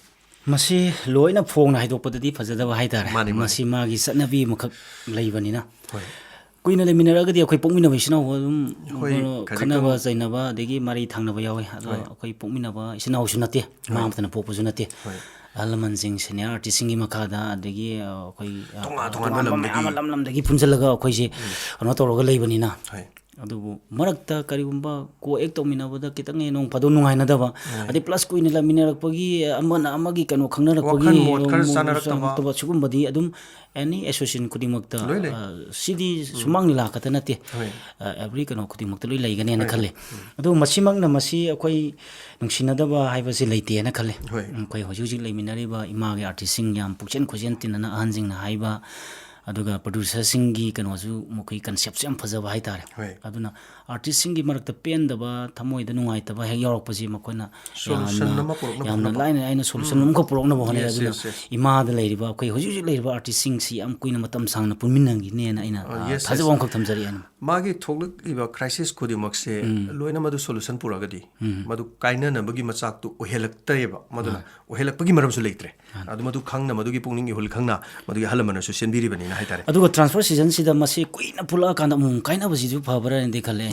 ꯃꯁꯤ ꯂꯣꯏꯅ ꯐꯣꯡꯅ ꯍꯥꯏꯗꯣꯛꯄꯗꯗꯤ ꯐꯖꯗꯕ ꯍꯥꯏꯇꯥꯔꯦ꯫ ꯃꯥꯅꯤ, ꯃꯥꯅꯤ꯫ ꯃꯁꯤ ꯃꯥꯒꯤ ꯆꯠꯅꯕꯤ ꯑꯃꯈꯛ ꯂꯩꯕꯅꯤꯅ꯫ ꯍꯣꯏ꯫ ꯀꯨꯏꯅ ꯂꯩꯃꯤꯟꯅꯔꯒꯗꯤ ꯑꯩꯈꯣꯏ ꯄꯣꯛꯃꯤꯟꯅꯕ ꯏꯆꯤꯟ ꯏꯅꯥꯎ ꯑꯗꯨꯝ ꯍꯣꯏ, ꯀꯩꯅꯣ, ꯈꯔꯗꯤ ꯈꯠꯅꯕ ꯈꯪ- ꯆꯩꯅꯕ ꯑꯗꯒꯤ ꯃꯔꯩ ꯊꯥꯡꯅꯕ ꯌꯥꯎꯋꯤ꯫ ꯑꯗꯣ ꯍꯣꯏ꯫ ꯑꯩꯈꯣꯏ ꯄꯣꯛꯃꯤꯟꯅꯕ ꯏꯆꯤꯟ ꯏꯅꯥꯎꯁꯨ ꯅꯠꯇꯦ, ꯏꯃꯥ ꯍꯣꯏ꯫ ꯑꯃꯠꯇꯅ ꯄꯣꯛꯄꯁꯨ ꯅꯠꯇꯦ꯫ ꯍꯣꯏ꯫ ꯑꯍꯜ ꯂꯃꯟꯁꯤꯡ, ꯁꯦꯅꯤꯌꯔ ꯑꯥꯔꯇꯤꯁꯁꯤꯡꯒꯤ ꯃꯈꯥꯗ, ꯑꯗꯒꯤ, ꯑ, ꯑꯩꯈꯣꯏ, ꯑ, ꯇꯣꯉꯥꯟ ꯇꯣꯉꯥꯟꯕ ꯇꯣꯉꯥꯟꯕ ꯂꯝꯗꯒꯤ꯫ ꯃꯌꯥꯝ ꯑꯃ ꯂꯝ ꯂꯝꯗꯒꯤ ꯄꯨꯟꯁꯤꯜꯂꯒ ꯑꯩꯈꯣꯏꯁꯦ ꯎꯝ꯫ ꯀꯩꯅꯣ ꯇꯧꯔꯒ ꯂꯩꯕꯅꯤꯅ꯫ ꯍꯣꯏ꯫ ꯑꯗꯨꯕꯨ ꯃꯔꯛꯇ ꯀꯔꯤꯒꯨꯝꯕ ꯀꯣ ꯑꯦꯛ ꯇꯧꯃꯤꯟꯅꯕꯗ ꯈꯤꯇꯪ ꯍꯦꯛ ꯅꯣꯡ ꯐꯥꯗꯣꯛ ꯅꯨꯡꯉꯥꯏꯅꯗꯕ, ꯍꯣꯏ꯫ ꯑꯗꯩ ꯄ꯭ꯂꯁ ꯀꯨꯏꯅ ꯂꯩꯃꯤꯟꯅꯔꯛꯄꯒꯤ ꯑꯃꯅ ꯑꯃꯒꯤ ꯀꯩꯅꯣ ꯈꯪꯅꯔꯛꯄꯒꯤ ꯋꯥꯈꯜ ꯃꯣꯠ ꯈꯔ ꯃꯣꯠ ꯆꯥꯅꯔꯛꯇꯕ꯫ ꯆꯥꯅꯔꯛꯇꯕ, ꯁꯤꯒꯨꯝꯕꯗꯤ ꯑꯗꯨꯝ ꯑꯦꯅꯤ ꯑꯦꯁꯣꯁꯤꯌꯦꯁꯟ ꯈꯨꯗꯤꯡꯃꯛꯇ, ꯂꯣꯏ ꯂꯩ꯫ ꯑ, ꯁꯤꯗꯤ ꯎꯝ꯫ ꯁꯨꯃꯥꯡ ꯂꯤꯂꯥ ꯈꯛꯇ ꯅꯠꯇꯦ꯫ ꯍꯣꯏ꯫ ꯑ, ꯑꯦꯕ꯭ꯔꯤ ꯀꯩꯅꯣ ꯈꯨꯗꯤꯡꯃꯛꯇ ꯂꯣꯏ ꯂꯩꯒꯅꯦꯅ ꯍꯣꯏ꯫ ꯈꯜꯂꯦ꯫ ꯎꯝ꯫ ꯑꯗꯨꯕꯨ ꯃꯁꯤꯃꯛꯅ ꯃꯁꯤ ꯑꯩꯈꯣꯏ ꯅꯨꯡꯁꯤꯅꯗꯕ ꯍꯥꯏꯕꯁꯤ ꯂꯩꯇꯦꯅ ꯈꯜꯂꯦ꯫ ꯍꯣꯏ꯫ ꯎꯝ, ꯑꯩꯈꯣꯏ ꯍꯧꯖꯤꯛ ꯍꯧꯖꯤꯛ ꯂꯩꯃꯤꯟꯅꯔꯤꯕ ꯏꯃꯥꯒꯤ ꯑꯥꯔꯇꯤꯁꯁꯤꯡ ꯌꯥꯝ ꯄꯨꯛꯆꯦꯟ ꯈꯣꯏꯖꯦꯟ ꯇꯤꯟꯅꯅ ꯑꯍꯟꯁꯤꯡꯅ ꯍꯥꯏꯕ, ꯑꯗꯨꯒ ꯄ꯭ꯔꯣꯗ꯭ꯌꯨꯁꯔꯁꯤꯡꯒꯤ ꯀꯩꯅꯣꯁꯨ, ꯃꯈꯣꯏꯒꯤ ꯀꯟꯁꯦꯞꯁꯨ ꯌꯥꯝ ꯐꯖꯕ ꯍꯥꯏꯇꯥꯔꯦ꯫ ꯍꯣꯏ꯫ ꯑꯗꯨꯅ ꯑꯥꯔꯇꯤꯁꯁꯤꯡꯒꯤ ꯃꯔꯛꯇ ꯄꯦꯟꯗꯕ, ꯊꯃꯣꯏꯗ ꯅꯨꯡꯉꯥꯏꯇꯕ ꯍꯦꯛ ꯌꯥꯎꯔꯛꯄꯁꯤ ꯃꯈꯣꯏꯅ ꯁꯣꯂꯨꯁꯟ ꯌꯥꯝꯅ, ꯑꯃ ꯄꯨꯔꯛꯅꯕ ꯌꯥꯝꯅ ꯍꯣꯠꯅꯕ꯫ ꯂꯥꯏꯅ ꯑꯩꯅ ꯁꯣꯂꯨꯁꯟ ꯎꯝ꯫ ꯑꯃꯈꯛ ꯄꯨꯔꯛꯅꯕ ꯍꯣꯠꯅꯩ꯫ ꯌꯦꯁ, ꯑꯗꯨꯅ ꯌꯦꯁ, ꯌꯦꯁ꯫ ꯏꯃꯥꯗ ꯂꯩꯔꯤꯕ ꯑꯩꯈꯣꯏ ꯍꯧꯖꯤꯛ ꯍꯧꯖꯤꯛ ꯂꯩꯔꯤꯕ ꯑꯥꯔꯇꯤꯁꯁꯤꯡꯁꯤ ꯌꯥꯝ ꯀꯨꯏꯅ ꯃꯇꯝ ꯁꯥꯡꯅ ꯄꯨꯟꯃꯤꯟꯅꯈꯤꯅꯦꯅ ꯑꯩꯅ, ꯑ, ꯑ, ꯌꯦꯁ, ꯊꯥꯖꯕ ꯌꯦꯁ, ꯑꯃꯈꯛ ꯌꯦꯁ꯫ ꯊꯝꯖꯔꯤ ꯑꯩꯅ꯫ ꯃꯥꯒꯤ ꯊꯣꯛꯂꯛꯂꯤꯕ ꯀ꯭ꯔꯥꯏꯁꯤꯁ ꯈꯨꯗꯤꯡꯃꯛꯁꯦ ꯎꯝ꯫ ꯂꯣꯏꯅ ꯃꯗꯨ ꯁꯣꯂꯨꯁꯟ ꯄꯨꯔꯛꯑꯒꯗꯤ ꯎꯝ꯫ ꯃꯗꯨ ꯀꯥꯏꯅꯅꯕꯒꯤ ꯃꯆꯥꯛꯇꯨ ꯑꯣꯏꯍꯜꯂꯛꯇ꯭ꯔꯦꯕ꯫ ꯃꯗꯨꯅ ꯑꯥ꯫ ꯑꯣꯏꯍꯜꯂꯛꯄꯒꯤ ꯃꯔꯝꯁꯨ ꯂꯩꯇ꯭ꯔꯦ꯫ ꯑꯥ꯫ ꯑꯗꯨ ꯃꯗꯨ ꯈꯪꯅ, ꯃꯗꯨꯒꯤ ꯄꯨꯛꯅꯤꯡ ꯏꯍꯨꯜ ꯈꯪꯅ, ꯃꯗꯨꯒꯤ ꯑꯍꯜ ꯂꯃꯟꯅꯁꯨ ꯁꯦꯝꯕꯤꯔꯤꯕꯅꯤꯅ ꯍꯥꯏꯇꯥꯔꯦ꯫ ꯑꯗꯨꯒ ꯇ꯭ꯔꯥꯟꯁꯐꯔ ꯁꯤꯖꯟꯁꯤꯗ ꯃꯁꯤ ꯀꯨꯏꯅ ꯄꯨꯜꯂꯛꯑꯀꯥꯟꯗ ꯑꯃꯨꯛ ꯀꯥꯏꯅꯕꯁꯤꯁꯨ ꯐꯕ꯭ꯔꯥꯅꯗꯤ ꯈꯜꯂꯦ꯫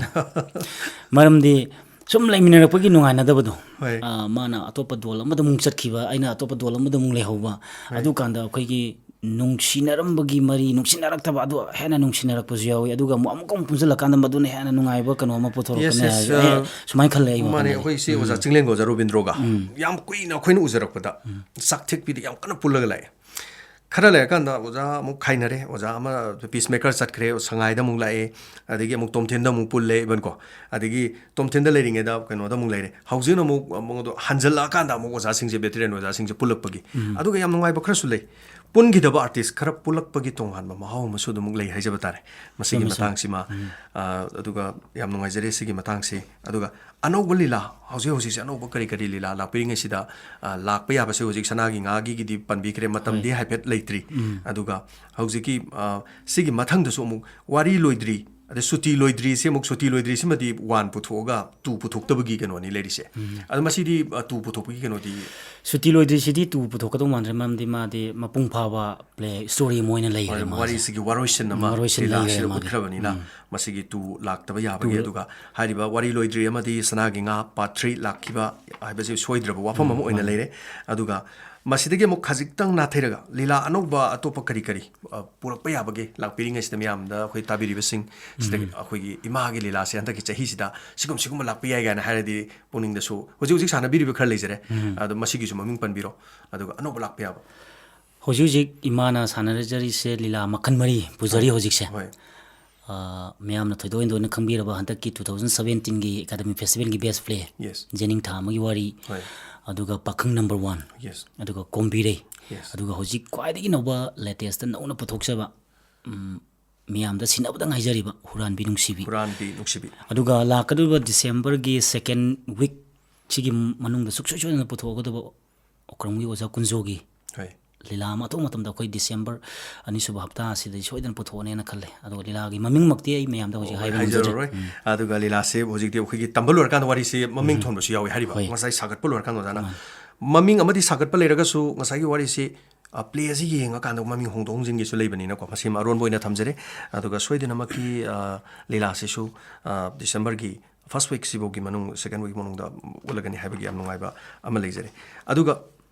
ꯃꯔꯝꯗꯤ ꯁꯨꯝ ꯂꯩꯃꯤꯟꯅꯔꯛꯄꯒꯤ ꯅꯨꯡꯉꯥꯏꯅꯗꯕꯗꯣ, ꯍꯣꯏ꯫ ꯑꯥ, ꯃꯥꯅ ꯑꯇꯣꯞꯄ ꯗꯣꯜ ꯑꯃꯗ ꯑꯃꯨꯛ ꯆꯠꯈꯤꯕ, ꯑꯩꯅ ꯑꯇꯣꯞꯄ ꯗꯣꯜ ꯑꯃꯗ ꯑꯃꯨꯛ ꯂꯩꯍꯧꯕ, ꯍꯣꯏ꯫ ꯑꯗꯨꯀꯥꯟꯗ ꯑꯩꯈꯣꯏꯒꯤ ꯅꯨꯡꯁꯤꯅꯔꯝꯕꯒꯤ ꯃꯔꯤ ꯅꯨꯡꯁꯤꯅꯔꯛꯇꯕ ꯑꯗꯨ ꯍꯦꯟꯅ ꯅꯨꯡꯁꯤꯅꯔꯛꯄꯁꯨ ꯌꯥꯎꯏ, ꯑꯗꯨꯒ ꯑꯃꯨꯛ ꯑꯃꯨꯛꯀ ꯑꯃꯨꯛ ꯄꯨꯟꯁꯤꯜꯂꯀꯥꯟꯗ ꯃꯗꯨꯅ ꯍꯦꯟꯅ ꯅꯨꯡꯉꯥꯏꯕ ꯀꯩꯅꯣ ꯑꯃ ꯄꯨꯊꯣꯔꯛꯀꯅꯤ꯫ Yes, yes, ꯍꯥꯏ ꯑꯩ ꯑ, ꯁꯨꯃꯥꯏꯅ ꯈꯜꯂꯦ ꯑꯩ ꯃꯥꯅꯦ, ꯋꯥꯈꯜꯗꯗꯤ꯫ ꯑꯩꯈꯣꯏ ꯏꯆꯦ ꯑꯣꯖꯥ ꯆꯤꯡꯂꯦꯟꯒ ꯑꯣꯖꯥ ꯔꯣꯕꯤꯟꯗ꯭ꯔꯣꯒ ꯌꯥꯝ ꯀꯨꯏꯅ ꯑꯩꯈꯣꯏꯅ ꯎꯖꯔꯛꯄꯗ ꯆꯥꯛ ꯊꯦꯛꯄꯤꯗ ꯌꯥꯝ ꯀꯟꯅ ꯄꯨꯜꯂꯒ ꯂꯥꯛꯑꯦ꯫ ꯈꯔ ꯂꯩꯔꯀꯥꯟꯗ ꯑꯣꯖꯥ ꯑꯃꯨꯛ ꯈꯥꯏꯅꯔꯦ, ꯑꯣꯖꯥ ꯑꯃ peacemaker ꯆꯠꯈ꯭ꯔꯦ, ꯁꯉꯥꯏꯗ ꯑꯃꯨꯛ ꯂꯥꯛꯑꯦ, ꯑꯗꯒꯤ ꯑꯃꯨꯛ ꯇꯣꯝꯊꯤꯟꯗ ꯑꯃꯨꯛ ꯄꯨꯜꯂꯦ even ꯀꯣ, ꯑꯗꯒꯤ ꯇꯣꯝꯊꯤꯟꯗ ꯂꯩꯔꯤꯉꯩꯗ ꯀꯩꯅꯣꯗ ꯑꯃꯨꯛ ꯂꯩꯔꯦ꯫ ꯍꯧꯖꯤꯛꯅ ꯑꯃꯨꯛ, ꯑꯃꯨꯛ ꯑꯗꯣ ꯍꯟꯖꯜꯂꯛꯑꯀꯥꯟꯗ ꯑꯃꯨꯛ ꯑꯣꯖꯥꯁꯤꯡꯁꯦ, veteran ꯑꯣꯖꯥꯁꯤꯡꯁꯦ ꯄꯨꯜꯂꯛꯄꯒꯤ꯫ ꯑꯗꯨꯒ ꯌꯥꯝ ꯅꯨꯡꯉꯥꯏꯕ ꯈꯔꯁꯨ ꯂꯩ꯫ ꯄꯨꯟꯈꯤꯗꯕ artist ꯈꯔ ꯄꯨꯜꯂꯛꯄꯒꯤ ꯇꯣꯉꯥꯟꯕ ꯃꯍꯥꯎ ꯑꯃꯁꯨ ꯑꯗꯨꯃꯛ ꯂꯩ ꯍꯥꯏꯖꯕ ꯇꯥꯔꯦ ꯃꯁꯤꯒꯤ ꯆꯨꯝꯃꯦ, ꯆꯨꯝꯃꯦ꯫ ꯃꯇꯥꯡꯁꯤꯃ꯫ ꯑ, ꯑꯗꯨꯒ ꯌꯥꯝ ꯅꯨꯡꯉꯥꯏꯖꯔꯦ ꯁꯤꯒꯤ ꯃꯇꯥꯡꯁꯤ꯫ ꯑꯗꯨꯒ ꯑꯅꯧꯕ ꯂꯤꯂꯥ, ꯍꯧꯖꯤꯛ ꯍꯧꯖꯤꯛꯁꯦ ꯑꯅꯧꯕ ꯀꯔꯤ ꯀꯔꯤ ꯂꯤꯂꯥ ꯂꯥꯛꯄꯤꯔꯤꯉꯩꯁꯤꯗ, ꯑ, ꯂꯥꯛꯄ ꯌꯥꯕꯁꯦ ꯍꯧꯖꯤꯛ ꯁꯅꯥꯒꯤ ꯉꯥꯒꯤꯒꯤꯗꯤ ꯄꯟꯕꯤꯈ꯭ꯔꯦ, ꯃꯇꯝꯗꯤ ꯍꯣꯏ꯫ ꯍꯥꯏꯐꯦꯠ ꯂꯩꯇ꯭ꯔꯤ꯫ ꯎꯝ꯫ ꯑꯗꯨꯒ ꯍꯧꯖꯤꯛꯀꯤ, ꯑ, ꯁꯤꯒꯤ ꯃꯊꯪꯗꯁꯨ ꯑꯃꯨꯛ ꯋꯥꯔꯤ ꯂꯣꯏꯗ꯭ꯔꯤ, ꯑꯗꯩ ꯁꯨꯇꯤ ꯂꯣꯏꯗ꯭ꯔꯤꯁꯤ ꯑꯃꯨꯛ, ꯁꯨꯇꯤ ꯂꯣꯏꯗ꯭ꯔꯤꯁꯤꯃꯗꯤ one ꯄꯨꯊꯣꯛꯑꯒ two ꯄꯨꯊꯣꯛꯇꯕꯒꯤ ꯀꯩꯅꯣꯅꯤ ꯂꯩꯔꯤꯁꯦ꯫ ꯎꯝ꯫ ꯑꯗꯣ ꯃꯁꯤꯗꯤ, ꯑ, two ꯄꯨꯊꯣꯛꯄꯒꯤ ꯀꯩꯅꯣꯗꯤ? ꯁꯨꯇꯤ ꯂꯣꯏꯗ꯭ꯔꯤꯁꯤꯗꯤ two ꯄꯨꯊꯣꯛꯀꯗꯧ ꯃꯥꯟꯗ꯭ꯔꯦ, ꯃꯔꯝꯗꯤ ꯃꯥꯗꯤ ꯃꯄꯨꯡ ꯐꯥꯕ play story ꯑꯃ ꯑꯣꯏꯅ ꯂꯩꯈ꯭ꯔꯦ ꯍꯣꯏ, ꯃꯥꯁꯦ꯫ ꯋꯥꯔꯤꯁꯤꯒꯤ ꯋꯥꯔꯣꯏꯁꯤꯟ ꯑꯃ ꯋꯥꯔꯣꯏꯁꯤꯟ ꯂꯤꯂꯥꯁꯤꯗ ꯂꯩꯈ꯭ꯔꯦ ꯃꯥꯗꯤ꯫ ꯎꯠꯈ꯭ꯔꯕꯅꯤꯅ ꯎꯝ꯫ ꯃꯁꯤꯒꯤ two ꯂꯥꯛꯇꯕ ꯌꯥꯕꯒꯤ, two ꯑꯗꯨꯒ ꯍꯥꯏꯔꯤꯕ ꯋꯥꯔꯤ ꯂꯣꯏꯗ꯭ꯔꯤ ꯑꯃꯗꯤ ꯁꯅꯥꯒꯤ ꯉꯥ part three ꯂꯥꯛꯈꯤꯕ ꯍꯥꯏꯕꯁꯤ ꯁꯣꯏꯗ꯭ꯔꯕ ꯋꯥꯐꯝ ꯎꯝ, ꯑꯃ ꯑꯣꯏꯅ ꯃꯥꯅꯤ꯫ ꯂꯩꯔꯦ꯫ ꯑꯗꯨꯒ ꯃꯁꯤꯗꯒꯤ ꯑꯃꯨꯛ ꯈꯖꯤꯛꯇꯪ ꯅꯥꯊꯩꯔꯒ ꯂꯤꯂꯥ ꯑꯅꯧꯕ ꯑꯇꯣꯞꯄ ꯀꯔꯤ ꯀꯔꯤ, ꯑ, ꯄꯨꯔꯛꯄ ꯌꯥꯕꯒꯦ ꯂꯥꯛꯄꯤꯔꯤꯉꯩꯁꯤꯗ ꯃꯌꯥꯝꯗ ꯑꯩꯈꯣꯏ ꯇꯥꯕꯤꯔꯤꯕꯁꯤꯡ ꯁꯤꯗ ꯎꯝ꯫ ꯑꯩꯈꯣꯏꯒꯤ ꯏꯃꯥꯒꯤ ꯂꯤꯂꯥꯁꯦ ꯍꯟꯗꯛꯀꯤ ꯆꯍꯤꯁꯤꯗ ꯁꯤꯒꯨꯝ ꯁꯤꯒꯨꯝꯕ ꯂꯥꯛꯄ ꯌꯥꯏ ꯀꯥꯏꯅ ꯍꯥꯏꯔꯗꯤ ꯄꯨꯛꯅꯤꯡꯗꯁꯨ ꯍꯧꯖꯤꯛ ꯍꯧꯖꯤꯛ ꯁꯥꯟꯅꯕꯤꯔꯤꯕ ꯈꯔ ꯂꯩꯖꯔꯦ꯫ ꯎꯝ꯫ ꯑꯗꯣ ꯃꯁꯤꯒꯤꯁꯨ ꯃꯃꯤꯡ ꯄꯟꯕꯤꯔꯣ, ꯑꯗꯨꯒ ꯑꯅꯧꯕ ꯂꯥꯛꯄ ꯌꯥꯕ꯫ ꯍꯧꯖꯤꯛ ꯍꯧꯖꯤꯛ ꯏꯃꯥꯅ ꯁꯥꯟꯅꯖꯔꯤꯁꯦ ꯂꯤꯂꯥ ꯃꯈꯜ ꯃꯔꯤ ꯄꯨꯖꯔꯤ ꯍꯣꯏ꯫ ꯍꯧꯖꯤꯛꯁꯦ꯫ ꯍꯣꯏ꯫ ꯑ, ꯃꯌꯥꯝꯅ ꯊꯣꯏꯗꯣꯛ ꯍꯦꯟꯗꯣꯛꯅ ꯈꯪꯕꯤꯔꯕ ꯍꯟꯗꯛꯀꯤ two thousand seventeenꯒꯤ Academy Festivalꯒꯤ best play, Yes꯫ ꯌꯦꯅꯤꯡꯊꯥ ꯑꯃꯒꯤ ꯋꯥꯔꯤ, ꯍꯣꯏ꯫ ꯑꯗꯨꯒ ꯄꯥꯈꯪ number one, Yes꯫ ꯑꯗꯨꯒ ꯀꯣꯝꯕꯤꯔꯩ, Yes꯫ ꯑꯗꯨꯒ ꯍꯧꯖꯤꯛ ꯈ꯭ꯋꯥꯏꯗꯒꯤ ꯅꯧꯕ latestꯇ ꯅꯧꯅ ꯄꯨꯊꯣꯛꯆꯕ, ꯎꯝ, ꯃꯤꯌꯥꯝꯗ ꯁꯤꯟꯅꯕꯗ ꯉꯥꯏꯖꯔꯤꯕ ꯍꯨꯔꯥꯟꯕꯤ ꯅꯨꯡꯁꯤꯕꯤ꯫ ꯍꯨꯔꯥꯟꯕꯤ ꯅꯨꯡꯁꯤꯕꯤ꯫ ꯑꯗꯨꯒ ꯂꯥꯛꯀꯗꯧꯔꯤꯕ Decemberꯒꯤ second week ꯁꯤꯒꯤ ꯃꯅꯨꯡꯗ ꯁꯨꯡꯁꯣꯏ ꯁꯣꯏꯗꯅ ꯄꯨꯊꯣꯛꯀꯗꯕ ꯑꯣꯀ꯭ꯔꯝꯒꯤ ꯑꯣꯖꯥ ꯀꯨꯟꯖꯣꯒꯤ ꯍꯣꯏ꯫ ꯂꯤꯂꯥ ꯑꯃ ꯑꯊꯣꯛꯄ ꯃꯇꯝꯗ ꯑꯩꯈꯣꯏ December ꯑꯅꯤꯁꯨꯕ ꯍꯞꯇꯥ ꯑꯁꯤꯗꯗꯤ ꯁꯣꯏꯗꯅ ꯄꯨꯊꯣꯛꯑꯅꯦꯅ ꯈꯜꯂꯦ꯫ ꯑꯗꯣ ꯂꯤꯂꯥꯒꯤ ꯃꯃꯤꯡꯃꯛꯇꯤ ꯑꯩ ꯃꯌꯥꯝꯗ ꯍꯧꯖꯤꯛ ꯑꯣ, ꯍꯥꯏꯕ ꯉꯝꯖꯗ꯭ꯔꯦ꯫ ꯍꯥꯏꯖꯔꯔꯣꯏ꯫ ꯎꯝ꯫ ꯑꯗꯨꯒ ꯂꯤꯂꯥꯁꯦ ꯍꯧꯖꯤꯛꯇꯤ ꯑꯩꯈꯣꯏꯒꯤ ꯇꯝꯕ ꯂꯣꯏꯔꯀꯥꯟꯗ ꯋꯥꯔꯤꯁꯦ ꯃꯃꯤꯡ ꯎꯝ꯫ ꯊꯣꯟꯕꯁꯨ ꯌꯥꯎꯋꯤ ꯍꯥꯏꯔꯤꯕ꯫ ꯍꯣꯏ꯫ ꯉꯁꯥꯏ ꯁꯥꯒꯠꯄ ꯂꯣꯏꯔꯀꯥꯟꯗ ꯑꯣꯖꯥꯅ ꯃꯥꯅꯤ꯫ ꯃꯃꯤꯡ ꯑꯃꯗꯤ ꯁꯥꯒꯠꯄ ꯂꯩꯔꯒꯁꯨ ꯉꯁꯥꯏꯒꯤ ꯋꯥꯔꯤꯁꯤ, ꯑ, play ꯑꯁꯤ ꯌꯦꯡꯉꯀꯥꯟꯗ ꯃꯃꯤꯡ ꯍꯣꯡꯗꯣꯛ ꯍꯣꯡꯖꯤꯟꯒꯤꯁꯨ ꯂꯩꯕꯅꯤꯅꯀꯣ, ꯃꯁꯤꯃ ꯑꯔꯣꯟꯕ ꯑꯣꯏꯅ ꯊꯝꯖꯔꯦ꯫ ꯑꯗꯨꯒ ꯁꯣꯏꯗꯅꯃꯛꯀꯤ, ꯑ, ꯂꯤꯂꯥꯁꯤꯁꯨ, ꯑ, Decemberꯒꯤ first week ꯁꯤꯐꯥꯎꯒꯤ ꯃꯅꯨꯡ, second week ꯃꯅꯨꯡꯗ ꯎꯠꯂꯒꯅꯤ ꯍꯥꯏꯕꯒꯤ ꯌꯥꯝ ꯅꯨꯡꯉꯥꯏꯕ ꯑꯃ ꯂꯩꯖꯔꯦ꯫ ꯑꯗꯨꯒ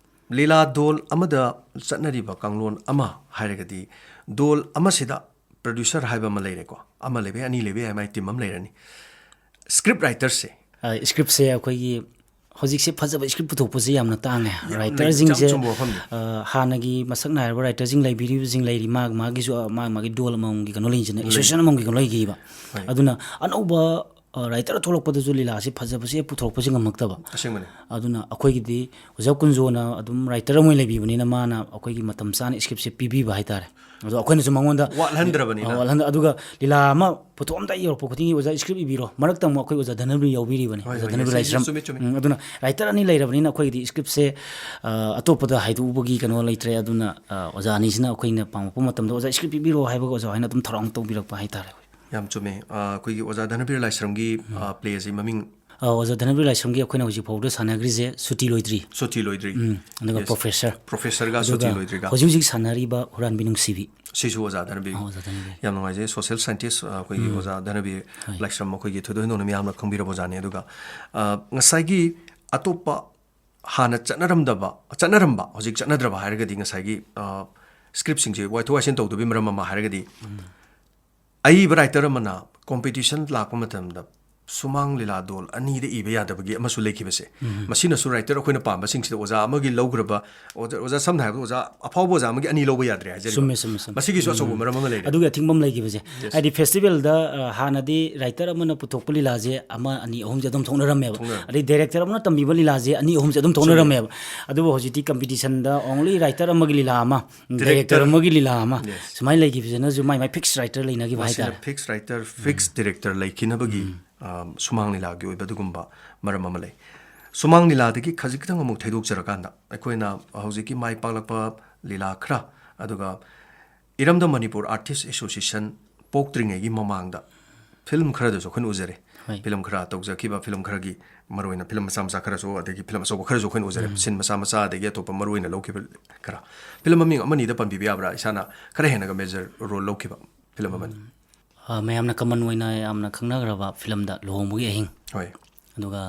ꯂꯤꯂꯥ ꯗꯣꯜ ꯑꯃꯗ ꯆꯠꯅꯔꯤꯕ ꯀꯥꯡꯂꯣꯟ ꯑꯃ ꯍꯥꯏꯔꯒꯗꯤ, ꯗꯣꯜ ꯑꯃꯁꯤꯗ producer ꯍꯥꯏꯕ ꯑꯃ ꯂꯩꯔꯦꯀꯣ, ꯑꯃ ꯂꯩꯕ ꯌꯥꯏ, ꯑꯅꯤ ꯂꯩꯕ ꯌꯥꯏ, ꯃꯥꯏ team ꯑꯃ ꯂꯩꯔꯅꯤ꯫ Script writerꯁꯦ, ꯑ, scriptꯁꯦ ꯑꯩꯈꯣꯏꯒꯤ ꯍꯧꯖꯤꯛꯁꯦ ꯐꯖꯕ script ꯄꯨꯊꯣꯛꯄꯁꯦ ꯌꯥꯝꯅ ꯇꯥꯡꯉꯦ꯫ ꯌꯥꯝ ꯂꯩ, writerꯁꯤꯡꯁꯦ, ꯌꯥꯝ ꯆꯨꯝꯕ ꯋꯥꯐꯝꯅꯤ꯫ ꯑ, ꯍꯥꯟꯅꯒꯤ ꯃꯁꯛ ꯅꯥꯏꯔꯕ writerꯁꯤꯡ ꯂꯩꯕꯤꯔꯤꯕꯁꯤꯡ ꯂꯩꯔꯤ, ꯃꯥ ꯃꯥꯒꯤꯁꯨ, ꯑ, ꯃꯥ ꯃꯥꯒꯤ ꯗꯣꯜ ꯑꯃꯃꯝꯒꯤ ꯀꯩꯅꯣ ꯂꯩꯖꯅ, ꯂꯩ꯫ Association ꯑꯃꯃꯝꯒꯤ ꯀꯩꯅꯣ ꯂꯩꯈꯤꯕ꯫ ꯍꯣꯏ꯫ ꯑꯗꯨꯅ ꯑꯅꯧꯕ, ꯑ, writer ꯊꯣꯛꯂꯛꯄꯗꯁꯨ ꯂꯤꯂꯥꯁꯦ ꯐꯖꯕꯁꯦ ꯄꯨꯊꯣꯔꯛꯄꯁꯦ ꯉꯝꯃꯛꯇꯕ꯫ ꯑꯁꯦꯡꯕꯅꯤ꯫ ꯑꯗꯨꯅ ꯑꯩꯈꯣꯏꯒꯤꯗꯤ ꯑꯣꯖꯥ ꯀꯨꯟꯖꯣꯅ ꯑꯗꯨꯝ writer ꯑꯃ ꯑꯣꯏꯅ ꯂꯩꯕꯤꯕꯅꯤꯅ, ꯃꯥꯅ ꯑꯩꯈꯣꯏꯒꯤ ꯃꯇꯝ ꯆꯥꯅ scriptꯁꯦ ꯄꯤꯕꯤꯕ ꯍꯥꯏꯇꯥꯔꯦ꯫ ꯑꯗꯣ ꯑꯩꯈꯣꯏꯅꯁꯨ ꯃꯉꯣꯟꯗ ꯋꯥꯠꯍꯟꯗ꯭ꯔꯕꯅꯤꯅ꯫ ꯑ, ꯋꯥꯠꯍꯟꯗ-, ꯑꯗꯨꯒ ꯂꯤꯂꯥ ꯑꯃ ꯄꯨꯊꯣꯛꯑꯝꯗꯥꯏ ꯌꯧꯔꯛꯄ ꯈꯨꯗꯤꯡꯒꯤ, "ꯑꯣꯖꯥ, script ꯏꯕꯤꯔꯣ", ꯃꯔꯛꯇ ꯑꯃꯨꯛ ꯑꯩꯈꯣꯏ ꯑꯣꯖꯥ ꯙꯅꯕꯤꯔ ꯌꯥꯎꯕꯤꯔꯤꯕꯅꯤ, ꯍꯣꯏ, ꯑꯣꯖꯥ ꯍꯣꯏ, ꯙꯅꯕꯤꯔ ꯌꯦꯁ, ꯂꯥꯏꯁ꯭ꯔꯝ꯫ ꯆꯨꯝꯃꯤ, ꯆꯨꯝꯃꯤ꯫ ꯎꯝ, ꯑꯗꯨꯅ writer ꯑꯅꯤ ꯂꯩꯔꯕꯅꯤꯅ ꯑꯩꯈꯣꯏꯒꯤꯗꯤ scriptꯁꯦ, ꯑ, ꯑꯇꯣꯞꯄꯗ ꯍꯥꯏꯗꯣꯛꯎꯕꯒꯤ ꯀꯩꯅꯣ ꯂꯩꯇ꯭ꯔꯦ꯫ ꯑꯗꯨꯅ, ꯑ, ꯑꯣꯖꯥ ꯑꯅꯤꯁꯤꯅ ꯑꯩꯈꯣꯏꯅ ꯄꯥꯝꯃꯛꯄ ꯃꯇꯝꯗ, "ꯑꯣꯖꯥ, script ꯄꯤꯕꯤꯔꯣ" ꯍꯥꯏꯕꯒ ꯑꯣꯖꯥ ꯍꯣꯏꯅ ꯑꯗꯨꯝ ꯊꯧꯔꯥꯡ ꯇꯧꯕꯤꯔꯛꯄ ꯍꯥꯏꯇꯥꯔꯦ꯫ ꯌꯥꯝ ꯆꯨꯝꯃꯦ꯫ ꯑ, ꯑꯩꯈꯣꯏꯒꯤ ꯑꯣꯖꯥ ꯙꯅꯕꯤꯔ ꯂꯥꯏꯁ꯭ꯔꯝꯒꯤ, ꯎꯝ꯫ ꯑ, play ꯑꯁꯤ ꯃꯃꯤꯡ ꯑ, ꯑꯣꯖꯥ ꯙꯅꯕꯤꯔ ꯂꯥꯏꯁ꯭ꯔꯝꯒꯤ ꯑꯩꯈꯣꯏꯅ ꯍꯧꯖꯤꯛ ꯐꯥꯎꯕꯗ ꯁꯥꯟꯅꯈ꯭ꯔꯤꯁꯦ ꯁꯨꯇꯤ ꯂꯣꯏꯗ꯭ꯔꯤ꯫ ꯁꯨꯇꯤ ꯂꯣꯏꯗ꯭ꯔꯤ꯫ ꯎꯝ, ꯑꯗꯨꯒ Yes. Professor꯫ Professorꯒ ꯑꯗꯨꯒ ꯁꯨꯇꯤ ꯂꯣꯏꯗ꯭ꯔꯤꯒ꯫ ꯍꯧꯖꯤꯛ ꯍꯧꯖꯤꯛ ꯁꯥꯟꯅꯔꯤꯕ ꯍꯨꯔꯥꯟꯕꯤ ꯅꯨꯡꯁꯤꯕꯤ꯫ ꯁꯤꯁꯨ ꯑꯣꯖꯥ ꯙꯅꯕꯤꯔ꯫ ꯑ, ꯑꯣꯖꯥ ꯙꯅꯕꯤꯔ꯫ ꯌꯥꯝ ꯅꯨꯡꯉꯥꯏꯖꯩ꯫ Social scientist, ꯑ, ꯑꯩꯈꯣꯏꯒꯤ ꯎꯝ꯫ ꯑꯣꯖꯥ ꯙꯅꯕꯤꯔ ꯍꯣꯏ꯫ ꯂꯥꯏꯁ꯭ꯔꯝ, ꯑꯩꯈꯣꯏꯒꯤ ꯊꯣꯏꯗꯣꯛ ꯍꯦꯟꯗꯣꯛꯅ ꯃꯤꯌꯥꯝꯅ ꯈꯪꯕꯤꯔꯕ ꯑꯣꯖꯥꯅꯤ꯫ ꯑꯗꯨꯒ, ꯑ, ꯉꯁꯥꯏꯒꯤ ꯑꯇꯣꯞꯄ ꯍꯥꯟꯅ ꯆꯠꯅꯔꯝꯗꯕ, ꯆꯠꯅꯔꯝꯕ, ꯍꯧꯖꯤꯛ ꯆꯠꯅꯗ꯭ꯔꯕ ꯍꯥꯏꯔꯒꯗꯤ ꯉꯁꯥꯏꯒꯤ, ꯑ, scriptꯁꯤꯡꯁꯦ ꯋꯥꯏꯊꯣꯛ ꯋꯥꯏꯁꯤꯟ ꯇꯧꯗꯕꯒꯤ ꯃꯔꯝ ꯑꯃ ꯍꯥꯏꯔꯒꯗꯤ, ꯎꯝ꯫ ꯑꯏꯕ writer ꯑꯃꯅ competition ꯂꯥꯛꯄ ꯃꯇꯝꯗ ꯁꯨꯃꯥꯡ ꯂꯤꯂꯥ ꯗꯣꯜ ꯑꯅꯤꯗ ꯏꯕ ꯌꯥꯗꯕꯒꯤ ꯑꯃꯁꯨ ꯂꯩꯈꯤꯕꯁꯦ, ꯎꯝ꯫ ꯃꯁꯤꯅꯁꯨ writer ꯑꯩꯈꯣꯏꯅ ꯄꯥꯝꯕꯁꯤꯡꯁꯤꯗ ꯑꯣꯖꯥ ꯑꯃꯒꯤ ꯂꯧꯈ꯭ꯔꯕ, ꯑꯣꯖꯥ, ꯑꯣꯖꯥ, ꯁꯝꯅ ꯍꯥꯏꯔꯕꯗ ꯑꯣꯖꯥ, ꯑꯐꯥꯎꯕ ꯑꯣꯖꯥ ꯑꯃꯒꯤ ꯑꯅꯤ ꯂꯧꯕ ꯌꯥꯗ꯭ꯔꯦ ꯍꯥꯏꯖꯔꯤꯕ꯫ ꯆꯨꯝꯃꯦ, ꯆꯨꯝꯃꯦ, ꯆꯨꯝꯃꯦ꯫ ꯃꯁꯤꯒꯤꯁꯨ ꯑꯆꯧꯕ ꯎꯝ꯫ ꯃꯔꯝ ꯑꯃ ꯂꯩꯔꯦ꯫ ꯑꯗꯨꯒꯤ ꯑꯊꯤꯡꯕ ꯑꯃ ꯂꯩꯈꯤꯕꯁꯦ꯫ Yes. ꯍꯥꯏꯗꯤ festivalꯗ, ꯑ, ꯍꯥꯟꯅꯗꯤ writer ꯑꯃꯅ ꯄꯨꯊꯣꯛꯄ ꯂꯤꯂꯥꯁꯦ ꯑꯃ, ꯑꯅꯤ, ꯑꯍꯨꯝꯁꯦ ꯑꯗꯨꯝ ꯊꯣꯛꯅꯔꯝꯃꯦꯕ꯫ ꯊꯣꯛꯅꯔꯝꯃꯦ꯫ ꯑꯗꯩ director ꯑꯃꯅ ꯇꯝꯕꯤꯕ ꯂꯤꯂꯥꯁꯦ ꯑꯅꯤ, ꯑꯍꯨꯝꯁꯦ ꯑꯗꯨꯝ ꯆꯨꯝꯃꯦ꯫ ꯊꯣꯛꯅꯔꯝꯃꯦꯕ꯫ ꯑꯗꯨꯕꯨ ꯍꯧꯖꯤꯛꯇꯤ competitionꯗ only writer ꯑꯃꯒꯤ ꯂꯤꯂꯥ ꯑꯃ, Director꯫ Director ꯑꯃꯒꯤ ꯂꯤꯂꯥ ꯑꯃ Yes. ꯁꯨꯃꯥꯏꯅ ꯂꯩꯈꯤꯕꯁꯤꯅꯁꯨ ꯃꯥꯏ ꯃꯥꯏ fix writer ꯂꯩꯅꯈꯤꯕ ꯃꯁꯤꯅ ꯍꯥꯏꯇꯥꯔꯦ꯫ Fix writer, fix ꯎꯝ꯫ Director ꯂꯩꯈꯤꯅꯕꯒꯤ, ꯎꯝ꯫ ꯑ, ꯁꯨꯃꯥꯡ ꯂꯤꯂꯥꯒꯤ ꯑꯣꯏꯕ ꯑꯗꯨꯒꯨꯝꯕ ꯃꯔꯝ ꯑꯃ ꯂꯩ꯫ ꯁꯨꯃꯥꯡ ꯂꯤꯂꯥꯗꯒꯤ ꯈꯖꯤꯛꯇꯪ ꯑꯃꯨꯛ ꯊꯩꯗꯣꯛꯆꯔꯀꯥꯟꯗ, ꯑꯩꯈꯣꯏꯅ ꯍꯧꯖꯤꯛꯀꯤ ꯃꯥꯏ ꯄꯥꯛꯂꯛꯄ ꯂꯤꯂꯥ ꯈꯔ, ꯑꯗꯨꯒ ꯏꯔꯝꯗꯝ ꯃꯅꯤꯄꯨꯔ Artist Association ꯄꯣꯛꯇ꯭ꯔꯤꯉꯩꯒꯤ ꯃꯃꯥꯡꯗ film ꯈꯔꯗꯁꯨ ꯑꯩꯈꯣꯏꯅ ꯎꯖꯔꯦ꯫ ꯍꯣꯏ꯫ Film ꯈꯔ ꯇꯧꯖꯈꯤꯕ, film ꯈꯔꯒꯤ ꯃꯔꯨꯑꯣꯏꯅ film ꯃꯆꯥ ꯃꯆꯥ ꯈꯔꯁꯨ, ꯑꯗꯒꯤ film ꯑꯆꯧꯕ ꯈꯔꯁꯨ ꯑꯩꯈꯣꯏꯅ ꯎꯖꯔꯦ꯫ ꯎꯝ꯫ Scene ꯃꯆꯥ ꯃꯆꯥ, ꯑꯗꯒꯤ ꯑꯇꯣꯞꯄ ꯃꯔꯨꯑꯣꯏꯅ ꯂꯧꯈꯤꯕ ꯈꯔ꯫ Film ꯃꯃꯤꯡ ꯑꯃꯅꯤꯗ ꯄꯟꯕꯤꯕ ꯌꯥꯕ꯭ꯔꯥ, ꯏꯁꯥꯅ ꯈꯔ ꯍꯦꯟꯅꯒ major role ꯂꯧꯈꯤꯕ film ꯑꯃꯅꯤ? ꯎꯝ꯫ ꯑ, ꯃꯌꯥꯝꯅ common ꯑꯣꯏꯅ ꯌꯥꯝꯅ ꯈꯪꯅꯈ꯭ꯔꯕ filmꯗ ꯂꯨꯍꯣꯡꯕꯒꯤ ꯑꯍꯤꯡ꯫ ꯍꯣꯏ꯫ ꯑꯗꯨꯒ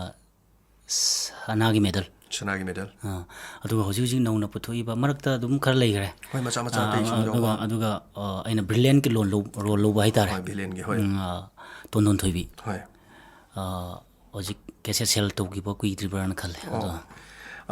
ꯁꯅꯥꯒꯤ medal꯫ ꯁꯅꯥꯒꯤ ꯃꯦꯗꯜ꯫ ꯑꯥ, ꯑꯗꯨꯒ ꯍꯧꯖꯤꯛ ꯍꯧꯖꯤꯛ ꯅꯧꯅ ꯄꯨꯊꯣꯛꯏꯕ, ꯃꯔꯛꯇ ꯑꯗꯨꯝ ꯈꯔ ꯂꯩꯈ꯭ꯔꯦ꯫ ꯍꯣꯏ, ꯃꯆꯥ ꯃꯆꯥ ꯑꯥ, ꯑꯇꯩ ꯁꯨꯝ ꯑꯗꯨꯒ ꯌꯥꯎꯕ꯫ ꯑꯗꯨꯒ ꯑꯥ, ꯑꯩꯅ ꯕ꯭ꯔꯤꯂꯤꯌꯟꯀꯤ ꯔꯣꯜ ꯂꯧ- ꯔꯣꯜ ꯂꯧꯕ ꯍꯥꯏꯇꯥꯔꯦ꯫ ꯍꯣꯏ, ꯚꯤꯂꯦꯟꯒꯤ, ꯍꯣꯏ꯫ ꯎꯝ, ꯑꯥ, ꯇꯣꯟꯗꯣꯟ ꯊꯣꯏꯕꯤ꯫ ꯍꯣꯏ꯫ ꯑꯥ, ꯍꯧꯖꯤꯛ ꯀꯦꯁꯦꯠ ꯁꯦꯜ ꯇꯧꯈꯤꯕ ꯀꯨꯏꯗ꯭ꯔꯤꯕ꯭ꯔꯥꯅ ꯈꯜꯂꯦ꯫ ꯑꯗꯣ ꯑꯣ꯫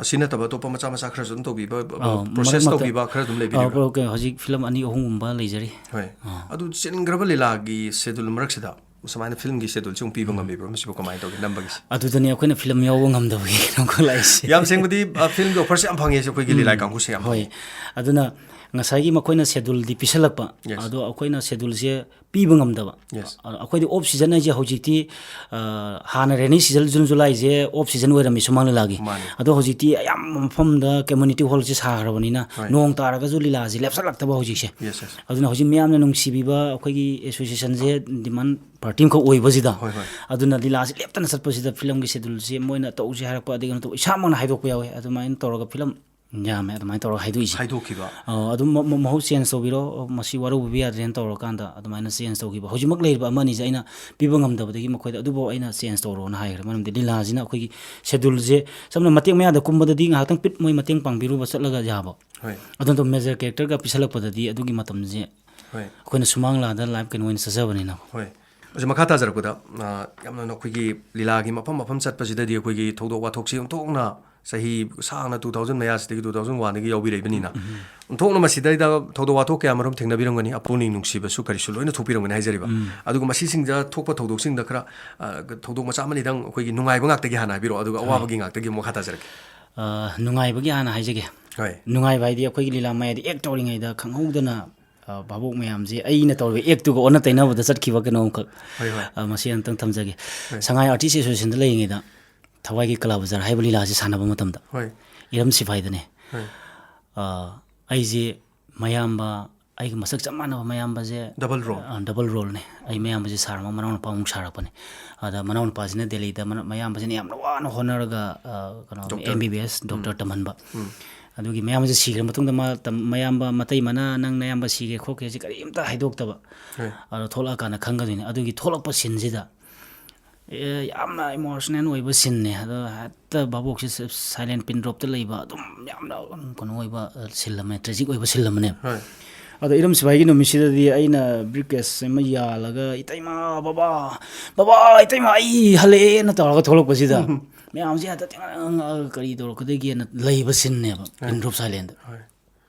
ꯑꯁꯤ ꯅꯠꯇꯕ ꯑꯇꯣꯞꯄ ꯃꯆꯥ ꯃꯆꯥ ꯈꯔꯁꯨ ꯑꯗꯨꯝ ꯇꯧꯕꯤꯕ, ꯑꯥ, ꯃꯔꯛ ꯄ꯭ꯔꯣꯁꯦꯁ ꯃꯔꯛꯇ ꯇꯧꯕꯤꯕ ꯈꯔ ꯑꯗꯨꯝ ꯑꯥ, ꯂꯩꯕꯤꯔꯤꯕ꯭ꯔꯥ? ꯄ꯭ꯔꯣ-, ꯀꯩꯅꯣ, ꯍꯧꯖꯤꯛ ꯐꯤꯂꯝ ꯑꯅꯤ ꯑꯍꯨꯝꯒꯨꯝꯕ ꯂꯩꯖꯔꯤ꯫ ꯍꯣꯏ꯫ ꯑꯗꯨ ꯆꯤꯟꯈ꯭ꯔꯕ ꯂꯤꯂꯥꯒꯤ ꯁꯦꯗꯨꯜ ꯃꯔꯛꯁꯤꯗ ꯁꯨꯃꯥꯏꯅ ꯐꯤꯂꯝꯒꯤ ꯁꯦꯗꯨꯜꯁꯤ ꯑꯃꯨꯛ ꯄꯤꯕ ꯉꯝꯕꯤꯕ꯭ꯔꯣ? ꯃꯁꯤꯕꯨ ꯀꯃꯥꯏꯅ ꯇꯧꯒꯦ ꯅꯝꯕꯒꯤꯁꯦ? ꯑꯗꯨꯗꯅꯦ ꯑꯩꯈꯣꯏꯅ ꯐꯤꯂꯝ ꯌꯥꯎꯕ ꯉꯝꯗꯕꯒꯤ ꯀꯩꯅꯣ ꯈꯛ ꯂꯥꯛꯏꯁꯦ꯫ ꯌꯥꯝ ꯁꯦꯡꯕꯗꯤ, ꯑ, ꯐꯤꯂꯝꯒꯤ ꯑꯣꯐꯔꯁꯦ ꯌꯥꯝ ꯐꯪꯉꯦ ꯑꯩꯈꯣꯏꯒꯤ ꯂꯤꯂꯥꯏ ꯀꯥꯡꯕꯨꯁꯦ ꯌꯥꯝ ꯍꯣꯏ꯫ ꯐꯪꯉꯦ꯫ ꯑꯗꯨꯅ ꯉꯁꯥꯏꯒꯤ ꯃꯈꯣꯏꯅ ꯁꯦꯗꯨꯜꯗꯤ ꯄꯤꯁꯜꯂꯛꯄ, Yes. ꯑꯗꯣ ꯑꯩꯈꯣꯏꯅ ꯁꯦꯗꯨꯜꯁꯦ ꯄꯤꯕ ꯉꯝꯗꯕ꯫ Yes. ꯑ-, ꯑꯩꯈꯣꯏꯗꯤ ꯑꯣꯐ ꯁꯤꯖꯟ ꯍꯥꯏꯁꯦ ꯍꯧꯖꯤꯛꯇꯤ, ꯑ, ꯍꯥꯟꯅ ꯔꯦꯅꯤ ꯁꯤꯖꯟ, ꯖꯨꯟ ꯖꯨꯂꯥꯏꯁꯦ ꯑꯣꯐ ꯁꯤꯖꯟ ꯑꯣꯏꯔꯝꯃꯤ ꯁꯨꯃꯥꯡ ꯂꯤꯂꯥꯒꯤ꯫ ꯃꯥꯅꯤ꯫ ꯑꯗꯣ ꯍꯧꯖꯤꯛꯇꯤ ꯑꯌꯥꯝꯕ ꯃꯐꯝꯗ ꯀꯝꯃ꯭ꯌꯨꯅꯤꯇꯤ ꯍꯣꯜꯁꯦ ꯁꯥꯈ꯭ꯔꯕꯅꯤꯅ ꯍꯣꯏ꯫ ꯅꯣꯡ ꯇꯥꯔꯒꯁꯨ ꯂꯤꯂꯥꯁꯦ ꯂꯦꯞꯁꯜꯂꯛꯇꯕ ꯍꯧꯖꯤꯛꯁꯦ꯫ Yes, yes. ꯑꯗꯨꯅ ꯍꯧꯖꯤꯛ ꯃꯤꯌꯥꯝꯅ ꯅꯨꯡꯁꯤꯕꯤꯕ ꯑꯩꯈꯣꯏꯒꯤ ꯑꯦꯁꯣꯁꯤꯌꯦꯁꯟꯁꯦ ꯗꯤꯃꯥꯟ ꯄꯥꯔꯇꯤ ꯑꯃꯈꯛ ꯑꯣꯏꯕꯁꯤꯗ, ꯍꯣꯏ, ꯍꯣꯏ꯫ ꯑꯗꯨꯅ ꯂꯤꯂꯥꯁꯦ ꯂꯦꯞꯇꯅ ꯆꯠꯄꯁꯤꯗ ꯐꯤꯂꯝꯒꯤ ꯁꯦꯗꯨꯜꯁꯦ ꯃꯣꯏꯅ ꯇꯧꯁꯦ ꯍꯥꯏꯔꯛꯄ, ꯑꯗꯒꯤ ꯀꯩꯅꯣ ꯇꯧꯕ, ꯏꯁꯥꯃꯛꯅ ꯍꯥꯏꯗꯣꯛꯄ ꯌꯥꯎꯋꯦ꯫ ꯑꯗꯨꯃꯥꯏꯅ ꯇꯧꯔꯒ ꯐꯤꯂꯝ ꯌꯥꯝꯃꯦ ꯑꯗꯨꯃꯥꯏꯅ ꯇꯧꯔꯒ ꯍꯥꯏꯗꯣꯛꯏꯁꯦ꯫ ꯍꯥꯏꯗꯣꯛꯈꯤꯕ꯫ ꯑ, ꯑꯗꯨꯝ ꯃ-, ꯃ-, ꯃꯍꯨꯠ ꯆꯦꯟꯖ ꯇꯧꯕꯤꯔꯣ, ꯃꯁꯤ ꯋꯥꯔꯧꯕꯤꯕ ꯌꯥꯗ꯭ꯔꯦꯅ ꯇꯧꯔꯀꯥꯟꯗ ꯑꯗꯨꯃꯥꯏꯅ ꯆꯦꯟꯖ ꯇꯧꯈꯤꯕ꯫ ꯍꯧꯖꯤꯛꯃꯛ ꯂꯩꯔꯤꯕ ꯑꯃ ꯑꯅꯤꯁꯦ ꯑꯩꯅ ꯄꯤꯕ ꯉꯝꯗꯕꯗꯒꯤ ꯃꯈꯣꯏꯗ ꯑꯗꯨꯐꯥꯎ ꯑꯩꯅ ꯆꯦꯟꯖ ꯇꯧꯔꯣꯅ ꯍꯥꯏꯈ꯭ꯔꯦ꯫ ꯃꯔꯝꯗꯤ ꯂꯤꯂꯥꯁꯤꯅ ꯑꯩꯈꯣꯏꯒꯤ ꯁꯦꯗꯨꯜꯁꯦ, ꯁꯝꯅ ꯃꯇꯦꯛ ꯃꯌꯥꯗ ꯀꯨꯝꯕꯗꯗꯤ ꯉꯥꯏꯍꯥꯛꯇꯪ ꯄꯤꯠ ꯃꯣꯏ ꯃꯇꯦꯡ ꯄꯥꯡꯕꯤꯔꯨꯕ ꯆꯠꯂꯒ ꯌꯥꯕ꯫ ꯍꯣꯏ꯫ ꯑꯗꯨ ꯅꯠꯇꯕ ꯃꯦꯖꯔ ꯀꯦꯔꯦꯛꯇꯔꯒ ꯄꯤꯁꯜꯂꯛꯄꯗꯗꯤ ꯑꯗꯨꯒꯤ ꯃꯇꯝꯁꯦ ꯍꯣꯏ꯫ ꯑꯩꯈꯣꯏꯅ ꯁꯨꯃꯥꯡ ꯂꯤꯂꯥꯗ ꯂꯥꯏꯚ ꯀꯩꯅꯣ ꯑꯣꯏꯅ ꯆꯠꯆꯕꯅꯤꯅ꯫ ꯍꯣꯏ꯫ ꯑꯁꯤ ꯃꯈꯥ ꯇꯥꯖꯔꯛꯄꯗ, ꯑ, ꯌꯥꯝꯅ ꯑꯩꯈꯣꯏꯒꯤ ꯂꯤꯂꯥꯒꯤ ꯃꯐꯝ ꯃꯐꯝ ꯆꯠꯄꯁꯤꯗꯗꯤ ꯑꯩꯈꯣꯏꯒꯤ ꯊꯧꯗꯣꯛ ꯋꯥꯊꯣꯛꯁꯤ ꯑꯣꯟꯊꯣꯛꯅ ꯆꯍꯤ ꯁꯥꯡꯅ two thousand ꯃꯌꯥꯁꯤꯗꯒꯤ, two thousand one ꯗꯒꯤ ꯌꯥꯎꯕꯤꯔꯛꯏꯕꯅꯤꯅ, ꯑꯣꯟꯊꯣꯛꯅ ꯃꯁꯤꯗꯩꯗ ꯊꯧꯗꯣꯛ ꯋꯥꯊꯣꯛ ꯀꯌꯥ ꯃꯔꯨꯝ ꯊꯦꯡꯅꯕꯤꯔꯝꯒꯅꯤ, ꯑꯄꯨꯛꯅꯤꯡ ꯅꯨꯡꯁꯤꯕꯁꯨ ꯀꯔꯤꯁꯨ ꯂꯣꯏꯅ ꯊꯣꯛꯄꯤꯔꯝꯒꯅꯤ ꯍꯥꯏꯖꯔꯤꯕ꯫ ꯑꯗꯨꯒ ꯃꯁꯤꯁꯤꯡꯗ ꯊꯣꯛꯄ ꯊꯧꯗꯣꯛꯁꯤꯡꯗ ꯈꯔ, ꯑ, ꯊꯧꯗꯣꯛ ꯃꯆꯥ ꯑꯃꯅꯤꯗꯪ ꯑꯩꯈꯣꯏꯒꯤ ꯅꯨꯡꯉꯥꯏꯕ ꯉꯥꯛꯇꯒꯤ ꯍꯥꯟꯅ ꯍꯥꯏꯕꯤꯔꯛꯑꯣ, ꯑꯗꯨꯒ ꯑꯋꯥꯕꯒꯤ ꯉꯥꯛꯇꯒꯤ ꯑꯃꯨꯛ ꯃꯈꯥ ꯇꯥꯖꯔꯛꯀꯦ꯫ ꯑ, ꯅꯨꯡꯉꯥꯏꯕꯒꯤ ꯍꯥꯟꯅ ꯍꯥꯏꯖꯒꯦ꯫ ꯍꯣꯏ꯫ ꯅꯨꯡꯉꯥꯏꯕ ꯍꯥꯏꯗꯤ ꯑꯩꯈꯣꯏꯒꯤ ꯂꯤꯂꯥ ꯃꯌꯥꯏꯗ ꯑꯦꯛ ꯇꯧꯔꯤꯉꯩꯗ ꯈꯪꯍꯧꯗꯅ, ꯑ, ꯚꯥꯕꯣꯛ ꯃꯌꯥꯝꯁꯦ ꯑꯩꯅ ꯇꯧꯔꯤꯕ ꯑꯦꯛꯇꯨꯒ ꯑꯣꯟꯅ ꯇꯩꯅꯕꯗ ꯆꯠꯈꯤꯕ ꯀꯩꯅꯣꯝꯈꯛ, ꯍꯣꯏ, ꯍꯣꯏ꯫ ꯑ, ꯃꯁꯤ ꯑꯝꯇꯪ ꯊꯝꯖꯒꯦ꯫ ꯍꯣꯏ꯫ ꯁꯉꯥꯏ ꯑꯥꯔꯇꯤꯁ ꯑꯦꯁꯣꯁꯤꯌꯦꯁꯟꯗ ꯂꯩꯔꯤꯉꯩꯗ ꯊꯋꯥꯏꯒꯤ ꯀꯂꯥ ꯕꯖꯥꯔ ꯍꯥꯏꯕ ꯂꯤꯂꯥꯁꯦ ꯁꯥꯟꯅꯕ ꯃꯇꯝꯗ, ꯍꯣꯏ꯫ ꯏꯔꯝ ꯁꯤꯐꯥꯏꯗꯅꯦ꯫ ꯍꯣꯏ꯫ ꯑ, ꯑꯩꯁꯦ ꯃꯌꯥꯝꯕ, ꯑꯩꯒ ꯃꯁꯛ ꯆꯞ ꯃꯥꯟꯅꯕ ꯃꯌꯥꯝꯕꯁꯦ, Double role꯫ ꯑ, double roleꯅꯦ꯫ ꯑꯩ ꯃꯌꯥꯝꯕꯁꯦ ꯁꯥꯔ ꯑꯃ, ꯃꯅꯥꯎꯅꯨꯄꯥ ꯑꯃꯨꯛ ꯁꯥꯔꯛꯄꯅꯦ꯫ ꯑꯗ ꯃꯅꯥꯎꯅꯨꯄꯥꯁꯤꯅ ꯗꯦꯜꯂꯤꯗ, ꯃꯅ-, ꯃꯌꯥꯝꯕꯁꯤꯅ ꯌꯥꯝꯅ ꯋꯥꯅ ꯍꯣꯠꯅꯔꯒ, ꯑ, ꯀꯩꯅꯣ, ꯗꯣꯛꯇꯔ꯫ ꯑꯦꯝ ꯕꯤ ꯕꯤ ꯑꯦꯁ ꯗꯣꯛꯇꯔ ꯇꯝꯍꯟꯕ꯫ ꯎꯝ꯫ ꯑꯗꯨꯒꯤ ꯃꯌꯥꯝꯕꯁꯦ ꯁꯤꯈ꯭ꯔ ꯃꯇꯨꯡꯗ ꯃꯥ ꯇꯝ-, ꯃꯌꯥꯝꯕ ꯃꯇꯩ ꯃꯅꯥ, "ꯅꯪ ꯅꯌꯥꯝꯕ ꯁꯤꯈ꯭ꯔꯦ ꯈꯣꯠꯈ꯭ꯔꯦꯁꯦ ꯀꯔꯤꯝꯇ ꯍꯥꯏꯗꯣꯛꯇꯕ"꯫ ꯍꯣꯏ꯫ ꯑꯗꯣ ꯊꯣꯛꯂꯛꯑꯀꯥꯟꯗ ꯈꯪꯒꯗꯣꯏꯅꯦ꯫ ꯑꯗꯨꯒꯤ ꯊꯣꯛꯂꯛꯄ ꯁꯤꯟꯁꯤꯗ ꯑꯦ, ꯌꯥꯝꯅ ꯏꯃꯣꯁꯅꯦꯜ ꯑꯣꯏꯕ ꯁꯤꯟꯅꯦ꯫ ꯑꯗꯣ ꯍꯦꯛꯇ ꯚꯥꯕꯣꯛꯁꯦ ꯁꯥꯏꯂꯦꯟ ꯄꯤꯟ ꯗ꯭ꯔꯣꯞꯇ ꯂꯩꯕ, ꯑꯗꯨꯝ ꯌꯥꯝꯅ ꯀꯩꯅꯣ ꯑꯣꯏꯕ ꯁꯤꯜ ꯑꯃ, ꯇ꯭ꯔꯦꯖꯤꯛ ꯑꯣꯏꯕ ꯁꯤꯜ ꯑꯃꯅꯦ꯫ ꯍꯣꯏ꯫ ꯑꯗꯣ ꯏꯔꯝ ꯁꯤꯐꯥꯏꯒꯤ ꯅꯨꯃꯤꯠꯁꯤꯗꯗꯤ ꯑꯩꯅ ꯕ꯭ꯔꯤꯐ ꯀꯦꯁ ꯑꯃ ꯌꯥꯜꯂꯒ, "ꯏꯇꯩꯃ, ꯕꯕꯥ, ꯕꯕꯥ, ꯏꯇꯩꯃ, ꯑꯩ ꯍꯜꯂꯛꯑꯦꯅ" ꯇꯧꯔꯒ ꯊꯣꯛꯂꯛꯄꯁꯤꯗ, ꯃꯌꯥꯝꯁꯦ ꯍꯦꯛꯇ ꯇꯦꯡꯉꯛ ꯉꯛꯑꯒ, "ꯀꯔꯤ ꯇꯧꯔꯛꯀꯗꯒꯦꯅ" ꯂꯩꯕ ꯁꯤꯟꯅꯦꯕ, ꯍꯣꯏ꯫ ꯄꯤꯟ ꯗ꯭ꯔꯣꯞ ꯁꯥꯏꯂꯦꯟꯗ꯫ ꯍꯣꯏ꯫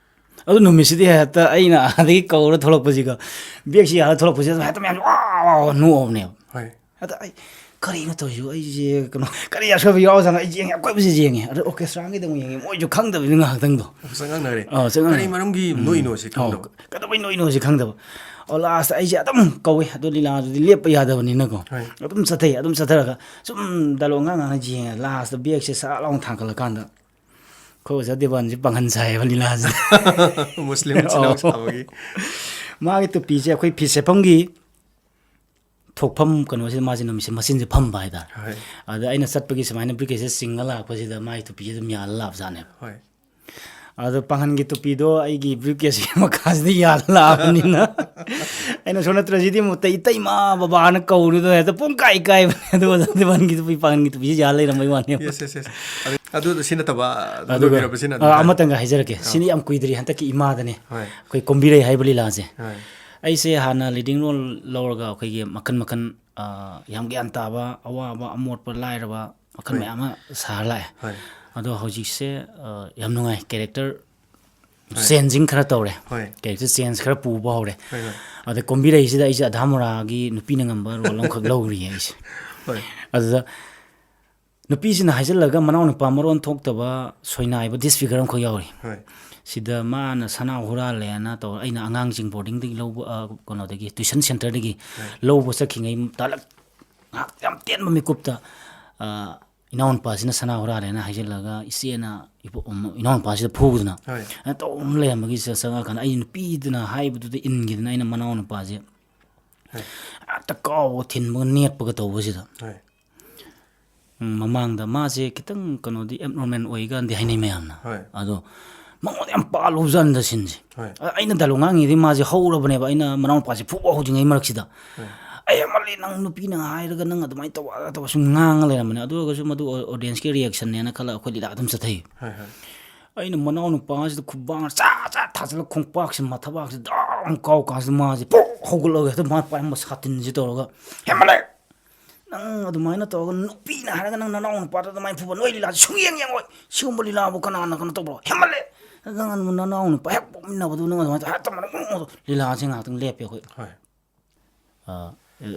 ꯑꯗꯨ ꯅꯨꯃꯤꯠꯁꯤꯗꯤ ꯍꯦꯛꯇ ꯑꯩꯅ ꯑꯥꯗꯒꯤ ꯀꯧꯔ ꯊꯣꯛꯂꯛꯄꯁꯤꯒ, ꯕꯦꯒꯁꯤ ꯌꯥꯜꯂ ꯊꯣꯛꯂꯛꯄꯁꯤꯗ ꯍꯦꯛꯇ ꯃꯌꯥꯝꯁꯦ ꯋꯥ ꯋꯥ ꯋꯥ ꯅꯣꯛꯑꯕꯅꯦꯕ꯫ ꯍꯣꯏ꯫ ꯑꯗ ꯑꯩ, "ꯀꯔꯤꯅꯣ ꯇꯧꯔꯤꯁꯤꯕꯨ? ꯑꯩꯁꯦ ꯀꯩꯅꯣ, ꯀꯔꯤ ꯑꯁꯣꯏꯕ ꯌꯥꯎꯔꯖꯥꯠꯅꯣ?" ꯑꯩ ꯌꯦꯡꯉꯦ, ꯑꯀꯣꯏꯕꯁꯦ ꯌꯦꯡꯉꯦ꯫ ꯑꯗ ꯑꯣꯔꯀꯦꯁꯇ꯭ꯔꯥꯒꯤꯗ ꯑꯃꯨꯛ ꯌꯦꯡꯉꯦ, ꯃꯣꯏꯁꯨ ꯈꯪꯗꯕꯅꯤꯅ ꯉꯥꯏꯍꯥꯛꯇꯪꯗꯣ꯫ ꯆꯉꯛꯅꯔꯦ꯫ ꯑꯧ, ꯆꯉꯛꯅꯔꯦ꯫ ꯀꯔꯤ ꯃꯔꯝꯒꯤ ꯎꯝ꯫ ꯅꯣꯛꯏꯅꯣ ꯁꯤ ꯑꯧ, ꯈꯪꯗꯕ꯫ ꯀꯩꯗꯧꯕꯩ ꯅꯣꯛꯏꯅꯣ ꯁꯤ ꯈꯪꯗꯕ꯫ ꯑꯣ, ꯂꯥꯁꯇ ꯑꯩꯁꯦ ꯑꯗꯨꯝ ꯀꯧꯋꯦ꯫ ꯑꯗꯣ ꯂꯤꯂꯥꯗꯨꯗꯤ ꯂꯦꯞꯄ ꯌꯥꯗꯕꯅꯤꯅꯀꯣ꯫ ꯍꯣꯏ꯫ ꯑꯗꯨꯝ ꯆꯠꯊꯩ, ꯑꯗꯨꯝ ꯆꯠꯊꯔꯒ ꯁꯨꯝ ꯗꯥꯏꯂꯣꯒ ꯉꯥꯡ ꯉꯥꯡꯅ ꯌꯦꯡꯉꯦ꯫ ꯂꯥꯁꯇ ꯕꯦꯒꯁꯦ ꯁꯠ ꯂꯥꯎꯅ ꯊꯥꯡꯒꯠꯂꯀꯥꯟꯗ, ꯑꯩꯈꯣꯏ ꯑꯣꯖꯥ ꯗꯦꯕꯥꯟꯁꯦ ꯄꯥꯡꯒꯟ ꯁꯥꯏꯌꯦꯕ ꯂꯤꯂꯥꯁꯤꯗ꯫ ꯃꯨꯁꯂꯤꯝ ꯏꯆꯤꯟ ꯏꯅꯥꯎ ꯑꯧ꯫ ꯁꯥꯕꯒꯤ꯫ ꯃꯥꯒꯤ ꯇꯨꯄꯤꯁꯦ ꯑꯩꯈꯣꯏ ꯐꯤ ꯁꯦꯠꯐꯝꯒꯤ ꯊꯣꯛꯐꯝ ꯀꯩꯅꯣꯁꯤꯗ ꯃꯥꯁꯦ ꯅꯨꯃꯤꯠꯁꯦ ꯃꯆꯤꯟꯁꯦ ꯐꯝꯕ ꯍꯥꯏꯇꯥꯔꯦ꯫ ꯍꯣꯏ꯫ ꯑꯗ ꯑꯩꯅ ꯆꯠꯄꯒꯤ ꯁꯨꯃꯥꯏꯅ ꯕ꯭ꯔꯤꯐ ꯀꯦꯁꯁꯦ ꯆꯤꯡꯉ ꯂꯥꯛꯄꯁꯤꯗ ꯃꯥꯒꯤ ꯇꯨꯄꯤꯁꯦ ꯑꯗꯨꯝ ꯌꯥꯜꯂ ꯂꯥꯛꯄꯖꯥꯠꯅꯦꯕ꯫ ꯍꯣꯏ꯫ ꯑꯗꯣ ꯄꯥꯡꯒꯟꯒꯤ ꯇꯨꯄꯤꯗꯣ ꯑꯩꯒꯤ ꯕ꯭ꯔꯤꯐ ꯀꯦꯁꯀꯤ ꯃꯈꯥꯁꯤꯗ ꯌꯥꯜꯂ ꯂꯥꯛꯑꯕꯅꯤꯅ ꯑꯩꯅ ꯁꯣꯝ ꯅꯠꯇ꯭ꯔꯁꯤꯗꯤ ꯑꯃꯨꯛꯇ ꯏꯇꯩꯃ ꯕꯕꯥꯅ ꯀꯧꯔꯤꯗꯣ ꯍꯦꯛꯇ ꯄꯨꯡ ꯀꯥꯏ ꯀꯥꯏꯕꯅꯦ꯫ ꯑꯗꯨꯒ ꯑꯣꯖꯥ ꯗꯦꯕꯥꯟꯒꯤ ꯇꯨꯄꯤ, ꯄꯥꯡꯒꯟꯒꯤ ꯇꯨꯄꯤꯁꯦ ꯌꯥꯜ ꯂꯩꯔꯝꯕꯩ ꯋꯥꯅꯦꯕ꯫ Yes, yes, yes. ꯑꯗꯨ, ꯑꯗꯨ ꯁꯤ ꯅꯠꯇꯕ, ꯑꯗꯨꯒ, ꯂꯣꯏꯕꯤꯔꯕꯁꯤꯅ ꯑ, ꯑꯗꯨꯝ ꯑꯃꯇꯪꯒ ꯍꯥꯏꯖꯔꯛꯀꯦ꯫ ꯑꯥ꯫ ꯁꯤꯅ ꯌꯥꯝ ꯀꯨꯏꯗ꯭ꯔꯤ, ꯍꯟꯗꯛꯀꯤ ꯏꯃꯥꯗꯅꯦ꯫ ꯍꯣꯏ꯫ ꯑꯩꯈꯣꯏ ꯀꯣꯝꯕꯤꯔꯩ ꯍꯥꯏꯕ ꯂꯤꯂꯥꯁꯦ꯫ ꯍꯣꯏ꯫ ꯑꯩꯁꯦ ꯍꯥꯟꯅ ꯂꯤꯗꯤꯡ ꯔꯣꯜ ꯂꯧꯔꯒ ꯑꯩꯈꯣꯏꯒꯤ ꯃꯈꯟ ꯃꯈꯟ, ꯑ, ꯌꯥꯝ ꯒ꯭ꯌꯥꯟ ꯇꯥꯕ, ꯑꯋꯥꯕ, ꯑꯃꯣꯠꯄ, ꯂꯥꯏꯔꯕ, ꯃꯈꯜ ꯍꯣꯏ꯫ ꯃꯌꯥꯝ ꯑꯃ ꯁꯥꯔ ꯂꯥꯛꯑꯦ꯫ ꯍꯣꯏ꯫ ꯑꯗꯣ ꯍꯧꯖꯤꯛꯁꯦ, ꯑ, ꯌꯥꯝ ꯅꯨꯡꯉꯥꯏ꯫ ꯀꯦꯔꯦꯛꯇꯔ ꯍꯣꯏ꯫ ꯆꯦꯟꯖꯤꯡ ꯈꯔ ꯇꯧꯔꯦ꯫ ꯍꯣꯏ꯫ ꯀꯦꯔꯦꯛꯇꯔ ꯆꯦꯟꯖ ꯈꯔ ꯄꯨꯕ ꯍꯧꯔꯦ꯫ ꯍꯣꯏ, ꯍꯣꯏ꯫ ꯑꯗ ꯀꯣꯝꯕꯤꯔꯩꯁꯤꯗ ꯑꯩꯁꯦ ꯑꯙꯥ ꯃꯣꯔꯥꯒꯤ ꯅꯨꯄꯤꯅ ꯉꯝꯕ ꯔꯣꯜ ꯑꯃꯈꯛ ꯂꯧꯔꯤꯌꯦ ꯑꯩꯁꯦ꯫ ꯍꯣꯏ꯫ ꯑꯗꯨꯗ ꯅꯨꯄꯤꯁꯤꯅ ꯍꯥꯏꯖꯤꯜꯂꯒ ꯃꯅꯥꯎ ꯅꯨꯄꯥ ꯃꯔꯣꯟ ꯊꯣꯛꯇꯕ ꯁꯣꯏꯅꯥꯏꯕ ꯗꯤꯁꯐꯤꯒꯔ ꯑꯃꯈꯛ ꯌꯥꯎꯔꯤ꯫ ꯍꯣꯏ꯫ ꯁꯤꯗ ꯃꯥꯅ ꯁꯅꯥ ꯍꯨꯔꯥꯜꯂꯦꯅ ꯇꯧꯔ ꯑꯩꯅ ꯑꯉꯥꯡꯁꯤꯡ ꯕꯣꯔꯗꯤꯡꯗꯒꯤ ꯂꯧꯕ, ꯑ, ꯀꯩꯅꯣꯗꯒꯤ, ꯇ꯭ꯋꯤꯁꯟ ꯁꯦꯟꯇꯔꯗꯒꯤ ꯍꯣꯏ꯫ ꯂꯧꯕ ꯆꯠꯈꯤꯉꯩ ꯇꯥꯂꯛ ꯉꯥꯏꯍꯥꯛ ꯌꯥꯝ ꯇꯦꯟꯕ ꯃꯤꯀꯨꯞꯇ, ꯑ, ꯏꯅꯥꯎꯅꯨꯄꯥꯁꯤꯅ ꯁꯅꯥ ꯍꯨꯔꯥꯜꯂꯦꯅ ꯍꯥꯏꯖꯤꯜꯂꯒ ꯏꯆꯦꯅ ꯏꯄꯣ-, ꯏꯅꯥꯎꯅꯨꯄꯥꯁꯤꯗ ꯐꯨꯗꯅ ꯍꯣꯏ꯫ ꯑꯗꯨꯃꯥꯏꯅ ꯇꯧꯔ ꯂꯩꯔꯝꯕꯒꯤ ꯆꯪꯉꯛꯑꯀꯥꯟꯗ ꯑꯩ ꯅꯨꯄꯤꯗꯨꯅ ꯍꯥꯏꯕꯗꯨꯗ ꯏꯟꯈꯤꯗꯅ ꯑꯩꯅ ꯃꯅꯥꯎ ꯅꯨꯄꯥꯁꯦ ꯍꯣꯏ꯫ ꯍꯦꯛꯇ ꯀꯥꯎꯕ ꯊꯤꯟꯕꯒ ꯅꯦꯠꯄꯒ ꯇꯧꯕꯁꯤꯗ ꯍꯣꯏ꯫ ꯎꯝ, ꯃꯃꯥꯡꯗ ꯃꯥꯁꯦ ꯈꯤꯇꯪ ꯀꯩꯅꯣꯗꯤ ꯑꯦꯕꯅꯣꯔꯃꯦꯜ ꯑꯣꯏꯒꯥꯟꯗꯤ ꯍꯥꯏꯅꯩ ꯃꯌꯥꯝꯅ꯫ ꯍꯣꯏ꯫ ꯑꯗꯣ ꯃꯉꯣꯟꯗ ꯌꯥꯝ ꯄꯥꯜꯂꯨꯕꯖꯥꯠꯅꯤꯗ ꯁꯤꯟꯁꯦ꯫ ꯍꯣꯏ꯫ ꯑ-, ꯑꯩꯅ ꯗꯥꯏꯂꯣꯛ ꯉꯥꯡꯉꯤꯉꯩꯗꯤ ꯃꯥꯁꯦ ꯍꯧꯔꯕꯅꯦꯕ, ꯑꯩꯅ ꯃꯅꯥꯎ ꯅꯨꯄꯥꯁꯦ ꯐꯨꯕ ꯍꯧꯗ꯭ꯔꯤꯉꯩ ꯃꯔꯛꯁꯤꯗ꯫ ꯍꯣꯏ꯫ "ꯑꯩ ꯍꯦꯟꯃꯜꯂꯤ, ꯅꯪ ꯅꯨꯄꯤꯅ ꯍꯥꯏꯔꯒ ꯅꯪ ꯑꯗꯨꯃꯥꯏꯅ ꯇꯧꯕ ꯑꯗꯥ ꯇꯧꯕ", ꯁꯨꯝ ꯉꯥꯡꯉ ꯂꯩꯔꯝꯕꯅꯦ꯫ ꯑꯗꯨ ꯑꯣꯏꯔꯒꯁꯨ ꯃꯗꯨ ꯑꯣ-, audienceꯀꯤ reactionꯅꯦꯅ ꯈꯜꯂꯒ ꯑꯩꯈꯣꯏ ꯂꯤꯂꯥ ꯑꯗꯨꯝ ꯆꯠꯊꯩ꯫ ꯍꯣꯏ, ꯍꯣꯏ꯫ ꯑꯩꯅ ꯃꯅꯥꯎ ꯅꯨꯄꯥꯁꯤꯗ ꯈꯨꯕꯥꯡ ꯆꯥ ꯆꯥ ꯊꯥꯖꯤꯜꯂ ꯈꯣꯡꯄꯥꯛꯁꯤ ꯃꯊꯕꯥꯛꯁꯤ ꯗꯥꯡ ꯀꯥꯎ ꯀꯥꯟꯁꯤꯗ ꯃꯥꯁꯦ ꯄꯣꯛ ꯍꯧꯒꯠꯂꯒ ꯍꯦꯛꯇ ꯃꯥ ꯄꯥꯏꯔꯝꯕ ꯁꯥꯇꯤꯟꯁꯤ ꯇꯧꯔꯒ, "ꯍꯦꯟꯃꯜꯂꯦ! ꯅꯪ ꯑꯗꯨꯃꯥꯏꯅ ꯇꯧꯔꯒ ꯅꯨꯄꯤꯅ ꯍꯥꯏꯔꯒ ꯅꯪ ꯅꯅꯥꯎ ꯅꯨꯄꯥꯗ ꯑꯗꯨꯃꯥꯏꯅ ꯐꯨꯕ, ꯅꯣꯏ ꯂꯤꯂꯥꯁꯤ ꯁꯨꯡꯌꯦꯡ ꯌꯦꯡꯉꯣꯏ꯫ ꯁꯤꯒꯨꯝꯕ ꯂꯤꯂꯥꯕꯨ ꯀꯅꯥꯅ ꯀꯩꯅꯣ ꯇꯧꯕ꯭ꯔꯣ? ꯍꯦꯟꯃꯜꯂꯦ! ꯅꯪ ꯅꯅꯥꯎ ꯅꯨꯄꯥ ꯍꯦꯛ ꯄꯣꯛꯃꯤꯟꯅꯕꯗꯨ ꯅꯪ ꯑꯗꯨꯃꯥꯏꯅ ꯍꯦꯛꯇ ꯃꯅꯨꯡ ꯂꯤꯂꯥꯁꯦ ꯉꯥꯏꯍꯥꯛꯇꯪ ꯂꯦꯞꯄꯦ ꯑꯩꯈꯣꯏ꯫ ꯍꯣꯏ꯫ ꯑ,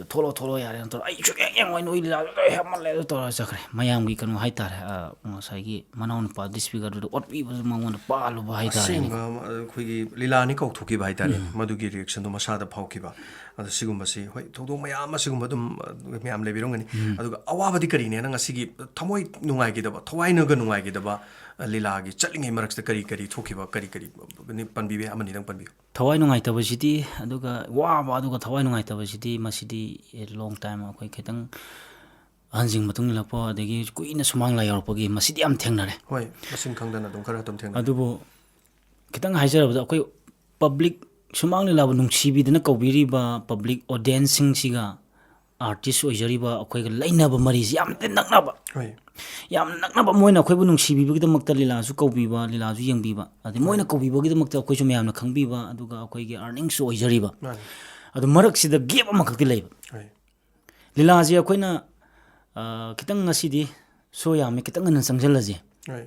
"ꯊꯣꯛꯂꯛꯑꯣ, ꯊꯣꯛꯂꯛꯑꯣ, ꯌꯥꯔꯦ", ꯇꯧꯔ, "ꯑꯩ ꯁꯨꯛꯌꯦꯡ ꯌꯦꯡꯉꯣꯏ, ꯅꯣꯏ ꯂꯤꯂꯥꯗꯣ ꯂꯣꯏ ꯍꯦꯟꯃꯜꯂꯦ", ꯑꯗꯨ ꯇꯧꯔꯒ ꯆꯠꯈ꯭ꯔꯦ꯫ ꯃꯌꯥꯝꯒꯤ ꯀꯩꯅꯣ ꯍꯥꯏꯇꯥꯔꯦ, ꯑ, ꯉꯁꯥꯏꯒꯤ ꯃꯅꯥꯎ ꯅꯨꯄꯥ disfigureꯗꯨꯗ ꯑꯣꯠꯄꯤꯕꯗꯨ ꯃꯉꯣꯟꯗ ꯄꯥꯜꯂꯨꯕ ꯍꯥꯏꯇꯥꯔꯦꯅꯦ꯫ ꯑꯁꯦꯡꯕ ꯑꯃ, ꯑꯩꯈꯣꯏꯒꯤ ꯂꯤꯂꯥꯅꯤ ꯀꯧꯊꯣꯛꯈꯤꯕ ꯍꯥꯏꯇꯥꯔꯦ, ꯎꯝ꯫ ꯃꯗꯨꯒꯤ reactionꯗꯣ ꯃꯁꯥꯗ ꯐꯥꯎꯈꯤꯕ꯫ ꯑꯗꯣ ꯁꯤꯒꯨꯝꯕꯁꯤ, ꯍꯣꯏ, ꯊꯧꯗꯣꯛ ꯃꯌꯥꯝ ꯑꯃ ꯁꯤꯒꯨꯝꯕ ꯑꯗꯨꯝ, ꯑ, ꯃꯌꯥꯝ ꯂꯩꯕꯤꯔꯝꯒꯅꯤ꯫ ꯎꯝ꯫ ꯑꯗꯨꯒ ꯑꯋꯥꯕꯗꯤ ꯀꯔꯤꯅꯦꯅ ꯉꯁꯤꯒꯤ ꯊꯃꯣꯏ ꯅꯨꯡꯉꯥꯏꯈꯤꯗꯕ, ꯊꯋꯥꯏꯅꯒ ꯅꯨꯡꯉꯥꯏꯈꯤꯗꯕ, ꯑ, ꯂꯤꯂꯥꯒꯤ ꯆꯠꯂꯤꯉꯩ ꯃꯔꯛꯁꯤꯗ ꯀꯔꯤ ꯀꯔꯤ ꯊꯣꯛꯈꯤꯕ, ꯀꯔꯤ ꯀꯔꯤ ꯄꯟꯕꯤꯕ ꯌꯥꯏ? ꯑꯃꯅꯤꯗꯪ ꯄꯟꯕꯤꯌꯨ꯫ ꯊꯋꯥꯏ ꯅꯨꯡꯉꯥꯏꯇꯕꯁꯤꯗꯤ, ꯑꯗꯨꯒ ꯋꯥꯕ, ꯑꯗꯨꯒ ꯊꯋꯥꯏ ꯅꯨꯡꯉꯥꯏꯇꯕꯁꯤꯗꯤ, ꯃꯁꯤꯗꯤ long time ꯑꯩꯈꯣꯏ ꯈꯤꯇꯪ ꯑꯍꯟꯁꯤꯡ ꯃꯇꯨꯡ ꯏꯜꯂꯛꯄ, ꯑꯗꯒꯤ ꯀꯨꯏꯅ ꯁꯨꯃꯥꯡ ꯂꯥꯏ ꯌꯥꯎꯔꯛꯄꯒꯤ, ꯃꯁꯤꯗꯤ ꯌꯥꯝ ꯊꯦꯡꯅꯔꯦ꯫ ꯍꯣꯏ, ꯃꯁꯤꯡ ꯈꯪꯗꯅ ꯑꯗꯨꯝ ꯈꯔ ꯑꯗꯨꯝ ꯊꯦꯡꯅꯔꯦ꯫ ꯑꯗꯨꯕꯨ ꯈꯤꯇꯪ ꯍꯥꯏꯖꯔꯕꯗ, ꯑꯩꯈꯣꯏ public, ꯁꯨꯃꯥꯡ ꯂꯤꯂꯥꯕꯨ ꯅꯨꯡꯁꯤꯕꯤꯗꯅ ꯀꯧꯕꯤꯔꯤꯕ public audienceꯁꯤꯡꯁꯤꯒ artist ꯑꯣꯏꯖꯔꯤꯕ ꯑꯩꯈꯣꯏꯒ ꯂꯩꯅꯕ ꯃꯔꯤꯁꯤ ꯌꯥꯝꯅ ꯅꯛꯅꯕ꯫ ꯍꯣꯏ꯫ ꯌꯥꯝ ꯅꯛꯅꯕ, ꯃꯣꯏꯅ ꯑꯩꯈꯣꯏꯕꯨ ꯅꯨꯡꯁꯤꯕꯤꯕꯒꯤꯗꯃꯛꯇ ꯂꯤꯂꯥꯁꯨ ꯀꯧꯕꯤꯕ, ꯂꯤꯂꯥꯁꯨ ꯌꯦꯡꯕꯤꯕ, ꯑꯗꯩ ꯃꯣꯏꯅ ꯍꯣꯏ꯫ ꯀꯧꯕꯤꯕꯒꯤꯗꯃꯛꯇ ꯑꯩꯈꯣꯏꯁꯨ ꯃꯌꯥꯝꯅ ꯈꯪꯕꯤꯕ, ꯑꯗꯨꯒ ꯑꯩꯈꯣꯏꯒꯤ earningsꯁꯨ ꯑꯣꯏꯖꯔꯤꯕ꯫ ꯃꯥꯅꯤ꯫ ꯑꯗꯨ ꯃꯔꯛꯁꯤꯗ gap ꯑꯃꯈꯛꯇꯤ ꯂꯩꯕ꯫ ꯍꯣꯏ꯫ ꯂꯤꯂꯥꯁꯦ ꯑꯩꯈꯣꯏꯅ, ꯑ, ꯈꯤꯇꯪ ꯉꯁꯤꯗꯤ show ꯌꯥꯝꯃꯤ, ꯈꯤꯇꯪ ꯉꯟꯅ ꯆꯪꯁꯤꯜꯂꯁꯦ꯫ ꯍꯣꯏ꯫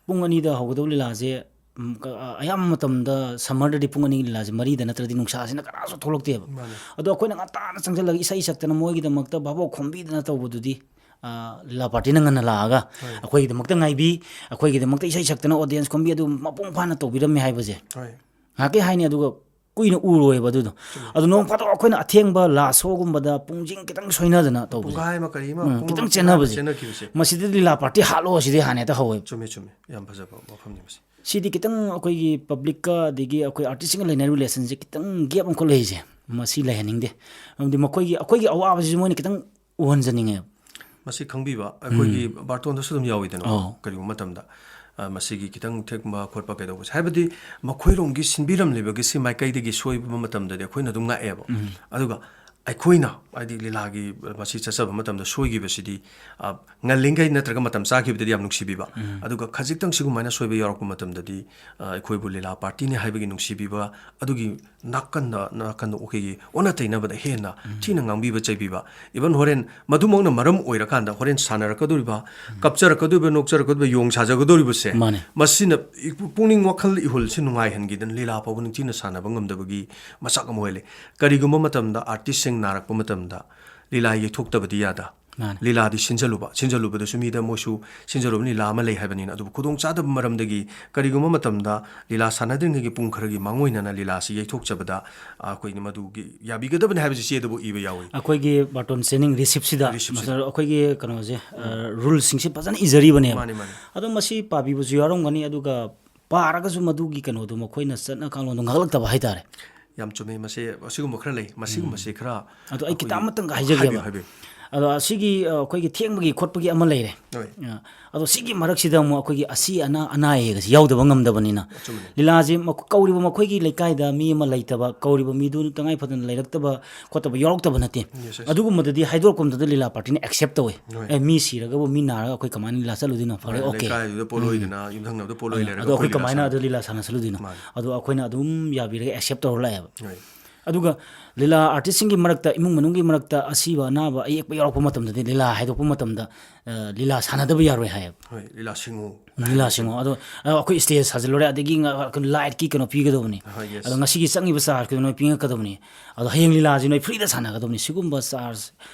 ꯄꯨꯡ ꯑꯅꯤꯗ ꯍꯧꯒꯗꯧꯕ ꯂꯤꯂꯥꯁꯦ, ꯎꯝ, ꯀ-, ꯑ-, ꯑꯌꯥꯝꯕ ꯃꯇꯝꯗ summerꯗꯗꯤ ꯄꯨꯡ ꯑꯅꯤꯒꯤ ꯂꯤꯂꯥꯁꯦ ꯃꯔꯤꯗ ꯅꯠꯇ꯭ꯔꯗꯤ ꯅꯨꯡꯁꯥꯁꯤꯅ ꯀꯅꯥꯁꯨ ꯊꯣꯛꯂꯛꯇꯦꯕ꯫ ꯃꯥꯅꯦ꯫ ꯑꯗꯣ ꯑꯩꯈꯣꯏꯅ ꯉꯟꯇꯥꯅ ꯆꯪꯁꯤꯜꯂꯒ ꯏꯁꯩ ꯁꯛꯇꯅ ꯃꯣꯏꯒꯤꯗꯃꯛꯇ ꯚꯥꯕꯣꯛ ꯈꯣꯝꯕꯤꯗꯅ ꯇꯧꯕꯗꯨꯗꯤ, ꯑ, ꯂꯤꯂꯥ partyꯅ ꯉꯟꯅ ꯂꯥꯛꯑꯒ ꯍꯣꯏ꯫ ꯑꯩꯈꯣꯏꯒꯤꯗꯃꯛꯇ ꯉꯥꯏꯕꯤ, ꯑꯩꯈꯣꯏꯒꯤꯗꯃꯛꯇ ꯏꯁꯩ ꯁꯛꯇꯅ audience ꯈꯣꯝꯕꯤ, ꯑꯗꯨ ꯃꯄꯨꯡ ꯐꯥꯅ ꯇꯧꯕꯤꯔꯝꯃꯦ ꯍꯥꯏꯕꯁꯦ ꯍꯣꯏ꯫ ꯉꯥꯏꯍꯥꯛꯀꯤ ꯍꯥꯏꯅꯤ, ꯑꯗꯨꯒ ꯀꯨꯏꯅ ꯎꯔꯣꯏꯕ ꯑꯗꯨꯗꯣ꯫ ꯆꯨꯝꯃꯤ꯫ ꯑꯗꯣ ꯅꯣꯡ ꯐꯥꯗꯣꯛ ꯑꯩꯈꯣꯏꯅ ꯑꯊꯦꯡꯕ last showꯒꯨꯝꯕꯗ ꯄꯨꯡꯁꯤꯡ ꯈꯤꯇꯪ ꯁꯣꯏꯅꯗꯅ ꯇꯧꯕꯁꯦ꯫ ꯄꯨꯡꯈꯥꯏ ꯑꯃ ꯀꯔꯤ ꯑꯃ, ꯎꯝ, ꯄꯨꯡ ꯈꯤꯇꯪ ꯑꯃ ꯆꯦꯟꯅꯕꯁꯦ꯫ ꯆꯦꯟꯅꯈꯤꯕꯁꯦ꯫ ꯃꯁꯤꯗ ꯂꯤꯂꯥ party ꯍꯥꯠꯂꯣ ꯑꯁꯤꯗꯤ ꯍꯥꯟꯅ ꯍꯦꯛꯇ ꯍꯧꯋꯦꯕ꯫ ꯆꯨꯝꯃꯤ, ꯆꯨꯝꯃꯤ꯫ ꯌꯥꯝ ꯐꯖꯕ ꯋꯥꯐꯝꯅꯤ ꯃꯁꯤ꯫ ꯁꯤꯗꯤ ꯈꯤꯇꯪ ꯑꯩꯈꯣꯏꯒꯤ publicꯀ ꯑꯗꯒꯤ ꯑꯩꯈꯣꯏ artistꯁꯤꯡꯒ ꯂꯩꯅꯔꯤꯕ relationꯁꯦ ꯈꯤꯇꯪ gap ꯑꯃꯈꯛ ꯂꯩꯔꯤꯁꯦ, ꯃꯁꯤ ꯂꯩꯍꯟꯅꯤꯡꯗꯦ꯫ ꯃꯔꯝꯗꯤ ꯃꯈꯣꯏꯒꯤ, ꯑꯩꯈꯣꯏꯒꯤ ꯑꯋꯥꯕꯁꯤꯁꯨ ꯃꯣꯏꯅ ꯈꯤꯇꯪ ꯎꯍꯟꯖꯅꯤꯡꯉꯦꯕ꯫ ꯃꯁꯤ ꯈꯪꯕꯤꯕ ꯑꯩꯈꯣꯏꯒꯤ ꯎꯝ꯫ ꯕꯥꯔꯇꯣꯟꯗꯁꯨ ꯑꯗꯨꯝ ꯌꯥꯎꯋꯤꯗꯅꯀꯣ, ꯑꯧ꯫ ꯀꯔꯤꯒꯨꯝꯕ ꯃꯇꯝꯗ, ꯑ, ꯃꯁꯤꯒꯤ ꯈꯤꯇꯪ ꯊꯦꯛꯄ ꯈꯣꯠꯄ ꯀꯩꯗꯧꯕꯁꯦ, ꯍꯥꯏꯕꯗꯤ ꯃꯈꯣꯏꯔꯣꯝꯒꯤ ꯁꯤꯟꯕꯤꯔꯝꯂꯤꯕꯒꯤ ꯁꯤ ꯃꯥꯏꯀꯩꯗꯒꯤ ꯁꯣꯏꯕ ꯃꯇꯝꯗꯗꯤ ꯑꯩꯈꯣꯏꯅ ꯑꯗꯨꯝ ꯉꯥꯛꯑꯦꯕ꯫ ꯎꯝ꯫ ꯑꯗꯨꯒ ꯑꯩꯈꯣꯏꯅ, ꯍꯥꯏꯗꯤ, ꯂꯤꯂꯥꯒꯤ ꯃꯁꯤ ꯆꯠꯆꯕ ꯃꯇꯝꯗ ꯁꯣꯏꯈꯤꯕꯁꯤꯗꯤ, ꯑ, ꯉꯜꯂꯤꯉꯩ ꯅꯠꯇ꯭ꯔꯒ ꯃꯇꯝ ꯆꯥꯈꯤꯕꯗꯗꯤ ꯌꯥꯝ ꯅꯨꯡꯁꯤꯕꯤꯕ, ꯑꯗꯨꯒ ꯈꯖꯤꯛꯇꯪ ꯁꯤꯒꯨꯝꯃꯥꯏꯅ ꯁꯣꯏꯕ ꯌꯥꯎꯔꯛꯄ ꯃꯇꯝꯗꯗꯤ, ꯑ, ꯑꯩꯈꯣꯏꯕꯨ ꯂꯤꯂꯥ ꯄꯥꯔꯇꯤꯅꯤ ꯍꯥꯏꯕꯒꯤ ꯅꯨꯡꯁꯤꯕꯤꯕ, ꯑꯗꯨꯒꯤ ꯅꯥꯀꯟꯗ, ꯅꯥꯀꯟꯗ ꯑꯩꯈꯣꯏꯒꯤ ꯑꯣꯟꯅ ꯇꯩꯅꯕꯗ ꯍꯦꯟꯅ ꯊꯤꯅ ꯉꯥꯡꯕꯤꯕ ꯆꯩꯕꯤꯕ, even ꯍꯣꯔꯦꯟ ꯃꯗꯨꯃꯛꯅ ꯃꯔꯝ ꯑꯣꯏꯔꯀꯥꯟꯗ ꯍꯣꯔꯦꯟ ꯁꯥꯟꯅꯔꯛꯀꯗꯧꯔꯤꯕ, ꯀꯞꯆꯔꯛꯀꯗꯧꯔꯤꯕ, ꯅꯣꯛꯆꯔꯛꯀꯗꯧꯔꯤꯕ, ꯌꯣꯡ ꯁꯥꯖꯒꯗꯧꯔꯤꯕꯁꯦ, ꯃꯥꯅꯦ꯫ ꯃꯁꯤꯅ ꯏ-, ꯄꯨꯛꯅꯤꯡ ꯋꯥꯈꯜ ꯏꯍꯨꯜꯁꯤ ꯅꯨꯡꯉꯥꯏꯍꯟꯈꯤꯗꯅ ꯂꯤꯂꯥ ꯐꯥꯎꯕ ꯅꯤꯡꯊꯤꯅ ꯁꯥꯟꯅꯕ ꯉꯝꯗꯕꯒꯤ ꯃꯁꯛ ꯑꯃ ꯑꯣꯏꯍꯜꯂꯤ꯫ ꯀꯔꯤꯒꯨꯝꯕ ꯃꯇꯝꯗ ꯑꯥꯔꯇꯤꯁꯁꯤꯡ ꯅꯥꯔꯛꯄ ꯃꯇꯝꯗ ꯂꯤꯂꯥ ꯌꯩꯊꯣꯛꯇꯕꯗꯤ ꯌꯥꯗ꯫ ꯃꯥꯅꯦ꯫ ꯂꯤꯂꯥꯗꯤ ꯁꯤꯟꯖꯜꯂꯨꯕ, ꯁꯤꯟꯖꯜꯂꯨꯕꯗꯁꯨ ꯃꯤꯗ ꯃꯣꯏꯁꯨ ꯁꯤꯟꯖꯜꯂꯨꯕ ꯂꯤꯂꯥ ꯑꯃ ꯂꯩ ꯍꯥꯏꯕꯅꯤꯅ꯫ ꯑꯗꯨꯕꯨ ꯈꯨꯗꯣꯡꯆꯥꯗꯕ ꯃꯔꯝꯗꯒꯤ ꯀꯔꯤꯒꯨꯝꯕ ꯃꯇꯝꯗ ꯂꯤꯂꯥ ꯁꯥꯟꯅꯗ꯭ꯔꯤꯉꯩꯒꯤ ꯄꯨꯡ ꯈꯔꯒꯤ ꯃꯥꯡꯑꯣꯏꯅꯅ ꯂꯤꯂꯥꯁꯤ ꯌꯩꯊꯣꯛꯆꯕꯗ, ꯑ, ꯑꯩꯈꯣꯏꯅ ꯃꯗꯨꯒꯤ ꯌꯥꯕꯤꯒꯗꯕꯅꯤ ꯍꯥꯏꯕꯁꯤ ꯆꯦꯗꯕꯨ ꯏꯕ ꯌꯥꯎꯏ꯫ ꯑꯩꯈꯣꯏꯒꯤ ꯕꯥꯔꯇꯣꯟ ꯆꯦꯅꯤꯡ ꯔꯤꯁꯤꯞꯁꯤꯗ, ꯔꯤꯁꯤꯞꯁꯤꯗ꯫ ꯃꯁꯤꯗ ꯑꯩꯈꯣꯏꯒꯤ ꯀꯩꯅꯣꯁꯦ, ꯑ, ꯔꯨꯜꯁꯤꯡꯁꯦ ꯐꯖꯅ ꯏꯖꯔꯤꯕꯅꯦꯕ꯫ ꯃꯥꯅꯤ, ꯃꯥꯅꯤ꯫ ꯑꯗꯣ ꯃꯁꯤ ꯄꯥꯕꯤꯕꯁꯨ ꯌꯥꯎꯔꯝꯒꯅꯤ, ꯑꯗꯨꯒ ꯄꯥꯔꯒꯁꯨ ꯃꯗꯨꯒꯤ ꯀꯩꯅꯣꯗꯣ ꯃꯈꯣꯏꯅ ꯆꯠꯅ ꯀꯥꯡꯂꯣꯟꯗꯣ ꯉꯥꯛꯂꯛꯇꯕ ꯍꯥꯏꯇꯥꯔꯦ꯫ ꯌꯥꯝ ꯆꯨꯝꯃꯤ꯫ ꯃꯁꯤ, ꯑꯁꯤꯒꯨꯝꯕ ꯈꯔ ꯂꯩ꯫ ꯃꯁꯤꯒꯨꯝꯕꯁꯤ ꯈꯔ ꯑꯗꯣ ꯑꯩ ꯈꯤꯇꯪ ꯑꯩꯈꯣꯏꯒꯤ ꯑꯃꯇꯪꯒ ꯍꯥꯏꯖꯒꯦꯕ꯫ ꯍꯥꯏꯕꯤꯌꯨ, ꯍꯥꯏꯕꯤꯌꯨ꯫ ꯑꯗꯣ ꯑꯁꯤꯒꯤ, ꯑ, ꯑꯩꯈꯣꯏꯒꯤ ꯊꯦꯡꯕꯒꯤ ꯈꯣꯠꯄꯒꯤ ꯑꯃ ꯂꯩꯔꯦ꯫ ꯍꯣꯏ꯫ ꯑ, ꯑꯗꯣ ꯁꯤꯒꯤ ꯃꯔꯛꯁꯤꯗ ꯑꯃꯨꯛ ꯑꯩꯈꯣꯏꯒꯤ ꯑꯁꯤ ꯑꯅꯥ, ꯑꯅꯥ ꯑꯌꯦꯛ ꯑꯁꯤ ꯌꯥꯎꯗꯕ ꯉꯝꯗꯕꯅꯤꯅ, ꯑꯆꯨꯝꯕꯅꯤ꯫ ꯂꯤꯂꯥꯁꯤ ꯃꯈ-, ꯀꯧꯔꯤꯕ ꯃꯈꯣꯏꯒꯤ ꯂꯩꯀꯥꯏꯗ ꯃꯤ ꯑꯃ ꯂꯩꯇꯕ, ꯀꯧꯔꯤꯕ ꯃꯤꯗꯨ ꯇꯉꯥꯏ ꯐꯗꯅ ꯂꯩꯔꯛꯇꯕ ꯈꯣꯠꯇꯕ ꯌꯥꯎꯔꯛꯇꯕ ꯅꯠꯇꯦ꯫ Yes, yes꯫ ꯑꯗꯨꯒꯨꯝꯕꯗꯗꯤ ꯍꯥꯏꯗꯣꯔꯛꯄ ꯃꯇꯝꯗ ꯂꯤꯂꯥ ꯄꯥꯔꯇꯤꯅ accept ꯇꯧꯋꯦ꯫ ꯍꯣꯏ꯫ ꯑꯦ, ꯃꯤ ꯁꯤꯔꯒꯕꯨ, ꯃꯤ ꯅꯥꯔꯒ ꯑꯩꯈꯣꯏ ꯀꯃꯥꯏꯅ ꯂꯤꯂꯥ ꯆꯠꯂꯨꯗꯣꯏꯅꯣ? ꯐꯔꯦ, ꯍꯣꯏ, OK꯫ ꯂꯩꯀꯥꯏꯗꯨꯗ ꯄꯣꯠꯂꯣꯏꯗꯅ, ꯎꯝ꯫ ꯌꯨꯝꯊꯪꯅꯕꯗ ꯄꯣꯠꯂꯣꯏ ꯑꯗꯣ ꯂꯩꯔꯒ ꯑꯗꯣ ꯑꯩꯈꯣꯏ ꯑꯩꯈꯣꯏ ꯂꯤꯂꯥ ꯀꯃꯥꯏꯅ ꯁꯥꯟꯅ-, ꯑꯗꯨ ꯂꯤꯂꯥ ꯁꯥꯟꯅꯁꯜꯂꯨꯗꯣꯏꯅꯣ? ꯃꯥꯅꯤ꯫ ꯑꯗꯣ ꯑꯩꯈꯣꯏꯅ ꯑꯗꯨꯝ ꯌꯥꯕꯤꯔꯒ accept ꯇꯧꯔ ꯂꯥꯛꯑꯦꯕ꯫ ꯍꯣꯏ꯫ ꯑꯗꯨꯒ ꯂꯤꯂꯥ ꯑꯥꯔꯇꯤꯁꯁꯤꯡꯒꯤ ꯃꯔꯛꯇ, ꯏꯃꯨꯡ ꯃꯅꯨꯡꯒꯤ ꯃꯔꯛꯇ ꯑꯁꯤꯕ ꯑꯅꯥꯕ ꯑꯌꯦꯛꯄ ꯌꯥꯎꯔꯛꯄ ꯃꯇꯝꯗꯗꯤ ꯂꯤꯂꯥ ꯍꯥꯏꯗꯣꯛꯄ ꯃꯇꯝꯗ, ꯑ, ꯂꯤꯂꯥ ꯁꯥꯟꯅꯗꯕ ꯌꯥꯔꯣꯏ ꯍꯥꯏꯌꯦꯕ꯫ ꯍꯣꯏ, ꯂꯤꯂꯥ ꯁꯤꯡꯉꯨ꯫ ꯂꯤꯂꯥ ꯁꯤꯡꯉꯨ꯫ ꯑꯗꯣ, ꯑ, ꯑꯩꯈꯣꯏ stage ꯁꯥꯖꯤꯜꯂꯨꯔꯦ, ꯑꯗꯒꯤ ꯉ-, ꯀꯩꯅꯣ, lightꯀꯤ ꯀꯩꯅꯣ ꯄꯤꯒꯗꯕꯅꯤ꯫ ꯍꯣꯏ, yes꯫ ꯑꯗꯣ ꯉꯁꯤꯒꯤ ꯆꯪꯉꯤꯕ chargeꯀꯤꯗꯣ ꯅꯣꯏ ꯄꯤꯉꯛꯀꯗꯕꯅꯤ꯫ ꯑꯗꯣ ꯍꯌꯦꯡ ꯂꯤꯂꯥꯁꯤ ꯅꯣꯏ freeꯗ ꯁꯥꯟꯅꯒꯗꯕꯅꯤ꯫ ꯁꯤꯒꯨꯝꯕ charge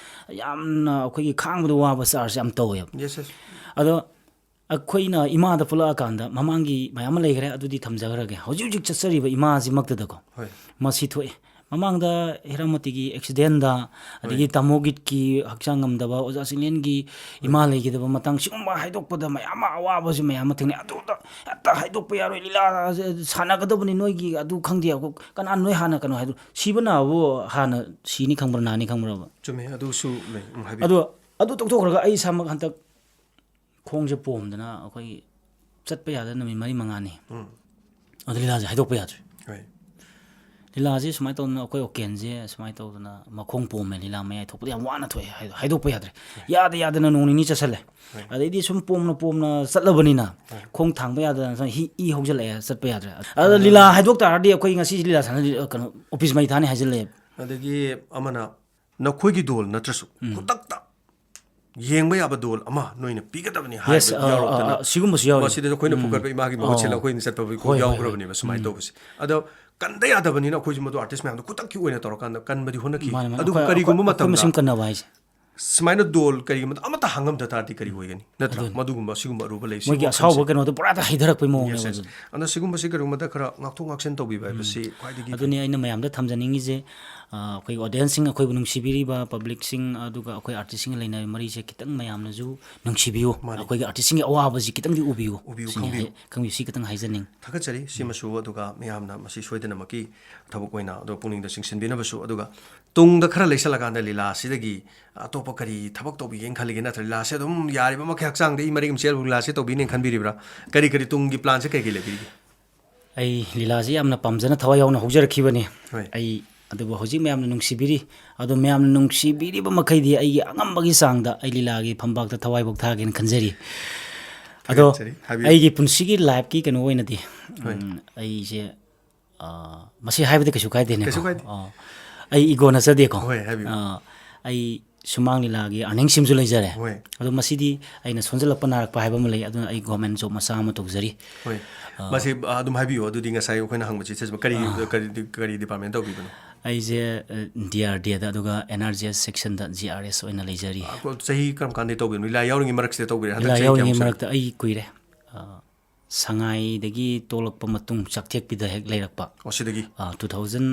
ꯌꯥꯝꯅ ꯑꯩꯈꯣꯏꯒꯤ ꯈꯥꯡꯕꯗ ꯋꯥꯕ charge ꯌꯥꯝ ꯇꯧꯋꯦꯕ꯫ Yes, yes꯫ ꯑꯗꯣ ꯑꯩꯈꯣꯏꯅ ꯏꯃꯥꯗ ꯄꯨꯜꯂꯛꯑꯀꯥꯟꯗ, ꯃꯃꯥꯡꯒꯤ ꯃꯌꯥꯝ ꯑꯃ ꯂꯩꯈ꯭ꯔꯦ, ꯑꯗꯨꯗꯤ ꯊꯝꯖꯈ꯭ꯔꯒꯦ꯫ ꯍꯧꯖꯤꯛ ꯍꯧꯖꯤꯛ ꯆꯠꯆꯔꯤꯕ ꯏꯃꯥꯁꯤꯃꯛꯇꯗꯀꯣ, ꯍꯣꯏ꯫ ꯃꯁꯤ ꯊꯣꯛꯑꯦ꯫ ꯃꯃꯥꯡꯗ ꯍꯤꯔꯥꯃꯇꯤꯒꯤ accidentꯗ, ꯑꯗꯒꯤ ꯍꯣꯏ꯫ ꯇꯥꯃꯣ ꯒꯤꯠꯀꯤ ꯍꯛꯆꯥꯡ ꯉꯝꯗꯕ, ꯑꯣꯖꯥ ꯆꯤꯡꯂꯦꯟꯒꯤ ꯍꯣꯏ꯫ ꯏꯃꯥ ꯂꯩꯈꯤꯗꯕ ꯃꯇꯥꯡ, ꯁꯤꯒꯨꯝꯕ ꯍꯥꯏꯗꯣꯛꯄꯗ ꯃꯌꯥꯝ ꯑꯃ ꯑꯋꯥꯕꯁꯨ ꯃꯌꯥꯝ ꯑꯃ ꯊꯦꯡꯅꯩ꯫ ꯑꯗꯨꯗ ꯍꯦꯛꯇ ꯍꯥꯏꯗꯣꯛꯄ ꯌꯥꯔꯣꯏ, ꯂꯤꯂꯥ ꯁꯥꯟꯅꯒꯗꯕꯅꯤ ꯅꯣꯏꯒꯤ, ꯑꯗꯨ ꯈꯪꯗꯦ, ꯑꯩꯈꯣꯏ ꯀꯅꯥ ꯅꯣꯏ ꯍꯥꯟꯅ ꯀꯩꯅꯣ ꯍꯥꯏꯗꯣ, ꯁꯤꯕ ꯅꯥꯕꯕꯨ ꯍꯥꯟꯅ ꯁꯤꯅꯤ ꯈꯪꯕ꯭ꯔꯥ, ꯅꯥꯅꯤ ꯈꯪꯕ꯭ꯔꯕ? ꯆꯨꯝꯃꯦ, ꯑꯗꯨꯁꯨ ꯂꯩ꯫ ꯎꯝ, ꯍꯥꯏꯕꯤꯌꯨ꯫ ꯑꯗꯣ ꯑꯗꯨ ꯇꯣꯛꯊꯣꯛꯈ꯭ꯔꯒ ꯑꯩ ꯏꯁꯥꯃꯛ ꯍꯟꯗꯛ ꯈꯣꯡꯁꯦ ꯄꯣꯝꯗꯅ ꯑꯩꯈꯣꯏꯒꯤ ꯆꯠꯄ ꯌꯥꯗꯅ ꯅꯨꯃꯤꯠ ꯃꯔꯤ ꯃꯉꯥꯅꯤ꯫ ꯎꯝ꯫ ꯑꯗꯨ ꯂꯤꯂꯥꯁꯦ ꯍꯥꯏꯗꯣꯛꯄ ꯌꯥꯗ꯭ꯔꯦ꯫ ꯍꯣꯏ꯫ ꯂꯤꯂꯥꯁꯦ ꯁꯨꯃꯥꯏꯅ ꯇꯧꯗꯅ ꯑꯩꯈꯣꯏ ꯑꯣꯀꯦꯟꯁꯦ ꯁꯨꯃꯥꯏꯅ ꯇꯧꯗꯅ ꯃꯈꯣꯡ ꯄꯣꯝꯃꯦ, ꯂꯤꯂꯥ ꯃꯌꯥꯏ ꯊꯣꯛꯄꯗ ꯌꯥꯝ ꯋꯥꯅ ꯊꯣꯛꯑꯦ, ꯍꯥꯏ- ꯍꯥꯏꯗꯣꯛꯄ ꯌꯥꯗ꯭ꯔꯦ꯫ ꯌꯥꯗ ꯌꯥꯗꯅ ꯅꯣꯡ ꯅꯤꯅꯤ ꯆꯠꯁꯜꯂꯦ꯫ ꯑꯗꯩꯗꯤ ꯁꯨꯝ ꯄꯣꯝꯅ ꯄꯣꯝꯅ ꯆꯠꯂꯕꯅꯤꯅ ꯈꯣꯡ ꯊꯥꯡꯕ ꯌꯥꯗꯅ ꯁꯨꯝ ꯍꯤ- ꯏ ꯍꯧꯖꯤꯜꯂꯛꯑꯦ, ꯆꯠꯄ ꯌꯥꯗ꯭ꯔꯦ꯫ ꯑꯗ ꯂꯤꯂꯥ ꯍꯥꯏꯗꯣꯛ ꯇꯥꯔꯗꯤ ꯑꯩꯈꯣꯏ ꯉꯁꯤ ꯂꯤꯂꯥ ꯁꯥꯟꯅ, ꯀꯩꯅꯣ, ꯑꯣꯐꯤꯁ ꯃꯩ ꯊꯥꯅꯤ ꯍꯥꯏꯖꯤꯜꯂꯛꯑꯦ꯫ ꯑꯗꯒꯤ ꯑꯃꯅ ꯅꯈꯣꯏꯒꯤ ꯗꯣꯜ ꯅꯠꯇ꯭ꯔꯁꯨ ꯈꯨꯗꯛꯇ ꯌꯦꯡꯕ ꯌꯥꯕ ꯗꯣꯜ ꯑꯃ ꯅꯣꯏꯅ ꯄꯤꯒꯗꯕꯅꯤ ꯍꯥꯏꯕ ꯑ, ꯑ, ꯌꯥꯎꯔꯛꯇꯅ, ꯑ, ꯁꯤꯒꯨꯝꯕꯁꯨ ꯌꯥꯎꯔꯤ꯫ ꯃꯁꯤꯗ ꯑꯩꯈꯣꯏꯅ ꯐꯨꯒꯠꯄ ꯏꯃꯥꯒꯤ ꯃꯍꯨꯠ ꯁꯤꯜꯂ ꯑꯩꯈꯣꯏꯅ ꯆꯠꯄ ꯍꯣꯏ, ꯍꯣꯏ, ꯍꯣꯏ꯫ ꯌꯥꯎꯈ꯭ꯔꯕꯅꯦꯕ ꯁꯨꯃꯥꯏꯅ ꯇꯧꯕꯁꯦ꯫ ꯑꯗꯣ ꯀꯟꯗ ꯌꯥꯗꯕꯅꯤꯅ ꯑꯩꯈꯣꯏꯁꯨ ꯃꯗꯨ ꯑꯥꯔꯇꯤꯁ ꯃꯌꯥꯝꯗꯣ ꯈꯨꯗꯛꯀꯤ ꯑꯣꯏꯅ ꯇꯧꯔꯀꯥꯟꯗ ꯀꯟꯕꯗꯤ ꯍꯣꯠꯅꯈꯤ꯫ ꯃꯥꯅꯦ, ꯃꯥꯅꯦ꯫ ꯑꯗꯨꯕꯨ ꯑꯩꯈꯣꯏ, ꯀꯔꯤꯒꯨꯝꯕ ꯑꯩꯈꯣꯏ, ꯑꯩꯈꯣꯏ ꯃꯇꯝꯗ ꯃꯁꯦꯟ ꯀꯟꯅꯕ ꯍꯥꯏꯁꯦ꯫ ꯁꯨꯃꯥꯏꯅ ꯗꯣꯜ ꯀꯔꯤꯒꯨꯝꯕ ꯑꯃꯠꯇ ꯍꯥꯡꯉꯝꯗ ꯇꯥꯔꯗꯤ ꯀꯔꯤ ꯑꯣꯏꯒꯅꯤ? ꯅꯠꯇ꯭ꯔꯥ? ꯑꯗꯨꯅꯤ꯫ ꯃꯗꯨꯒꯨꯝꯕ ꯁꯤꯒꯨꯝꯕ ꯑꯔꯨꯕ ꯂꯩ꯫ ꯃꯣꯏꯒꯤ ꯁꯤꯒꯨꯝꯕ ꯑꯁꯥꯎꯕ ꯋꯥꯈꯜꯁꯦ ꯀꯩꯅꯣꯗꯣ ꯄꯨꯔꯥ ꯍꯩꯊꯔꯛꯄꯩ ꯃꯑꯣꯡꯅꯦꯕ꯫ Yes, yes꯫ ꯑꯗꯨꯅ ꯁꯤꯒꯨꯝꯕꯁꯤ ꯀꯔꯤꯒꯨꯝꯕꯗ ꯈꯔ ꯉꯥꯛꯊꯣꯛ ꯉꯥꯛꯁꯤꯟ ꯇꯧꯕꯤꯕ ꯍꯥꯏꯕꯁꯤ ꯈ꯭ꯋꯥꯏꯗꯒꯤ ꯑꯗꯨꯅꯤ ꯑꯩꯅ ꯃꯌꯥꯝꯗ ꯊꯝꯖꯅꯤꯡꯉꯤꯁꯦ꯫ ꯑ, ꯑꯩꯈꯣꯏꯒꯤ ꯑꯣꯗꯤꯌꯦꯟꯁꯁꯤꯡ, ꯑꯩꯈꯣꯏꯕꯨ ꯅꯨꯡꯁꯤꯕꯤꯔꯤꯕ ꯄꯕ꯭ꯂꯤꯛꯁꯤꯡ, ꯑꯗꯨꯒ ꯑꯩꯈꯣꯏ ꯑꯥꯔꯇꯤꯁꯁꯤꯡꯒ ꯂꯩꯅꯔꯤꯕ ꯃꯔꯤꯁꯦ ꯈꯤꯇꯪ ꯃꯌꯥꯝꯅꯁꯨ ꯅꯨꯡꯁꯤꯕꯤꯌꯨ꯫ ꯃꯥꯅꯤ꯫ ꯑꯩꯈꯣꯏꯒꯤ ꯑꯥꯔꯇꯤꯁꯁꯤꯡꯒꯤ ꯑꯋꯥꯕꯁꯤ ꯈꯤꯇꯪꯗꯤ ꯎꯕꯤꯌꯨ꯫ ꯎꯕꯤꯌꯨ, ꯁꯤꯅꯤ ꯈꯪꯕꯤꯌꯨ꯫ ꯑꯩ ꯈꯪꯕꯤꯌꯨ, ꯁꯤ ꯈꯤꯇꯪ ꯍꯥꯏꯖꯅꯤꯡ꯫ ꯊꯥꯒꯠꯆꯔꯤ꯫ ꯁꯤꯃꯁꯨ, ꯑꯗꯨꯒ ꯃꯌꯥꯝꯅ ꯃꯁꯤ ꯁꯣꯏꯗꯅꯃꯛꯀꯤ ꯊꯕꯛ ꯑꯣꯏꯅ ꯑꯗꯣ ꯄꯨꯛꯅꯤꯡꯗ ꯆꯤꯡꯁꯤꯟꯕꯤꯅꯕꯁꯨ, ꯑꯗꯨꯒ ꯇꯨꯡꯗ ꯈꯔ ꯂꯩꯁꯜꯂꯀꯥꯟꯗ ꯂꯤꯂꯥꯁꯤꯗꯒꯤ ꯑꯇꯣꯞꯄ ꯀꯔꯤ ꯊꯕꯛ ꯇꯧꯕꯤꯒꯦꯅ ꯈꯜꯂꯤꯒꯦ? ꯅꯠꯇ꯭ꯔ ꯂꯤꯂꯥꯁꯦ ꯑꯗꯨꯝ ꯌꯥꯔꯤꯕ ꯃꯈꯩ ꯍꯛꯆꯥꯡꯗ ꯏ ꯃꯔꯤꯛ ꯑꯃ ꯆꯦꯜꯂꯕ ꯂꯤꯂꯥꯁꯦ ꯇꯧꯕꯤꯅꯦꯅ ꯈꯟꯕꯤꯔꯤꯕ꯭ꯔꯥ? ꯀꯔꯤ ꯀꯔꯤ ꯇꯨꯡꯒꯤ ꯄ꯭ꯂꯥꯟꯁꯦ ꯀꯩ ꯀꯩ ꯂꯩꯕꯤꯔꯤꯒꯦ? ꯑꯩ ꯂꯤꯂꯥꯁꯤ ꯌꯥꯝꯅ ꯄꯥꯝꯖꯅ ꯊꯋꯥꯏ ꯌꯥꯎꯅ ꯍꯧꯖꯔꯛꯈꯤꯕꯅꯤ꯫ ꯍꯣꯏ꯫ ꯑꯩ ꯑꯗꯨꯕꯨ ꯍꯧꯖꯤꯛ ꯃꯌꯥꯝꯅ ꯅꯨꯡꯁꯤꯕꯤꯔꯤ꯫ ꯑꯗꯣ ꯃꯌꯥꯝꯅ ꯅꯨꯡꯁꯤꯕꯤꯔꯤꯕ ꯃꯈꯩꯗꯤ ꯑꯩꯒꯤ ꯑꯉꯝꯕꯒꯤ ꯆꯥꯡꯗ ꯑꯩ ꯂꯤꯂꯥꯒꯤ ꯐꯝꯕꯥꯛꯇ ꯊꯋꯥꯏꯐꯥꯎ ꯊꯥꯒꯦꯅ ꯈꯟꯖꯔꯤ꯫ ꯑꯗꯣ ꯊꯥꯒꯠꯆꯔꯤ꯫ ꯍꯥꯏꯕꯤꯌꯨ꯫ ꯑꯩꯒꯤ ꯄꯨꯟꯁꯤꯒꯤ ꯂꯥꯏꯐꯀꯤ ꯀꯩꯅꯣ ꯑꯣꯏꯅꯗꯤ, ꯍꯣꯏ꯫ ꯎꯝ, ꯑꯩꯁꯦ, ꯑ, ꯃꯁꯤ ꯍꯥꯏꯕꯗꯤ ꯀꯩꯁꯨ ꯀꯥꯏꯗꯦꯅꯦꯀꯣ? ꯀꯩꯁꯨ ꯀꯥꯏꯗꯦ꯫ ꯑ, ꯑꯩ ꯏꯒꯣ ꯅꯠꯆꯗꯦꯀꯣ꯫ ꯍꯣꯏ, ꯍꯥꯏꯕꯤꯌꯨ꯫ ꯑ, ꯑꯩ ꯁꯨꯃꯥꯡ ꯂꯤꯂꯥꯒꯤ ꯑꯥꯔꯅꯤꯡ ꯁꯤꯝꯁꯨ ꯂꯩꯖꯔꯦ꯫ ꯍꯣꯏ꯫ ꯑꯗꯣ ꯃꯁꯤꯗꯤ ꯑꯩꯅ ꯁꯣꯟꯖꯜꯂꯛꯄ ꯅꯥꯔꯛꯄ ꯍꯥꯏꯕ ꯑꯃ ꯂꯩ, ꯑꯗꯨꯅ ꯑꯩ ꯒꯣꯔꯃꯦꯟ ꯖꯣꯕ ꯃꯆꯥ ꯑꯃ ꯇꯧꯖꯔꯤ꯫ ꯍꯣꯏ꯫ ꯑ, ꯃꯁꯤ, ꯑ, ꯑꯗꯨꯝ ꯍꯥꯏꯕꯤꯌꯨ꯫ ꯑꯗꯨꯗꯤ ꯉꯁꯥꯏ ꯑꯩꯈꯣꯏꯅ ꯍꯪꯕ ꯆꯤꯊꯁꯤꯃ ꯀꯔꯤ, ꯑ, ꯀꯔꯤ, ꯀꯔꯤ ꯗꯤꯄꯥꯔꯠꯃꯦꯟ ꯇꯧꯕꯤꯕꯅꯣ? ꯑꯩꯁꯦ, ꯑ, ꯗꯤ ꯑꯥꯔ ꯗꯤꯗ, ꯑꯗꯨꯒ ꯑꯦꯟ ꯑꯥꯔ ꯖꯤ ꯑꯦꯁ ꯁꯦꯛꯁꯟꯗ ꯖꯤ ꯑꯥꯔ ꯑꯦꯁ ꯑꯣꯏꯅ ꯂꯩꯖꯔꯤ꯫ ꯑ, ꯀꯣ-, ꯆꯍꯤ ꯀꯔꯝ ꯀꯥꯟꯗꯩ ꯇꯧꯕꯤꯕꯅꯣ? ꯂꯤꯂꯥ ꯌꯥꯎꯔꯤꯉꯩ ꯃꯔꯛꯁꯤꯗ ꯇꯧꯕꯤꯔꯦ? ꯍꯟꯗꯛ ꯂꯤꯂꯥ ꯆꯍꯤ ꯀꯌꯥꯃꯨꯛ ꯌꯥꯎꯔꯤꯉꯩ ꯁꯨꯔꯦ? ꯃꯔꯛꯇ ꯑꯩ ꯀꯨꯏꯔꯦ꯫ ꯑ, ꯁꯉꯥꯏꯗꯒꯤ ꯇꯣꯛꯂꯛꯄ ꯃꯇꯨꯡ ꯆꯥꯛꯊꯦꯛꯄꯤꯗ ꯍꯦꯛ ꯂꯩꯔꯛꯄ꯫ ꯑꯣ, ꯁꯤꯗꯒꯤ? ꯑ, ꯇꯨ ꯊꯥꯎꯖꯟ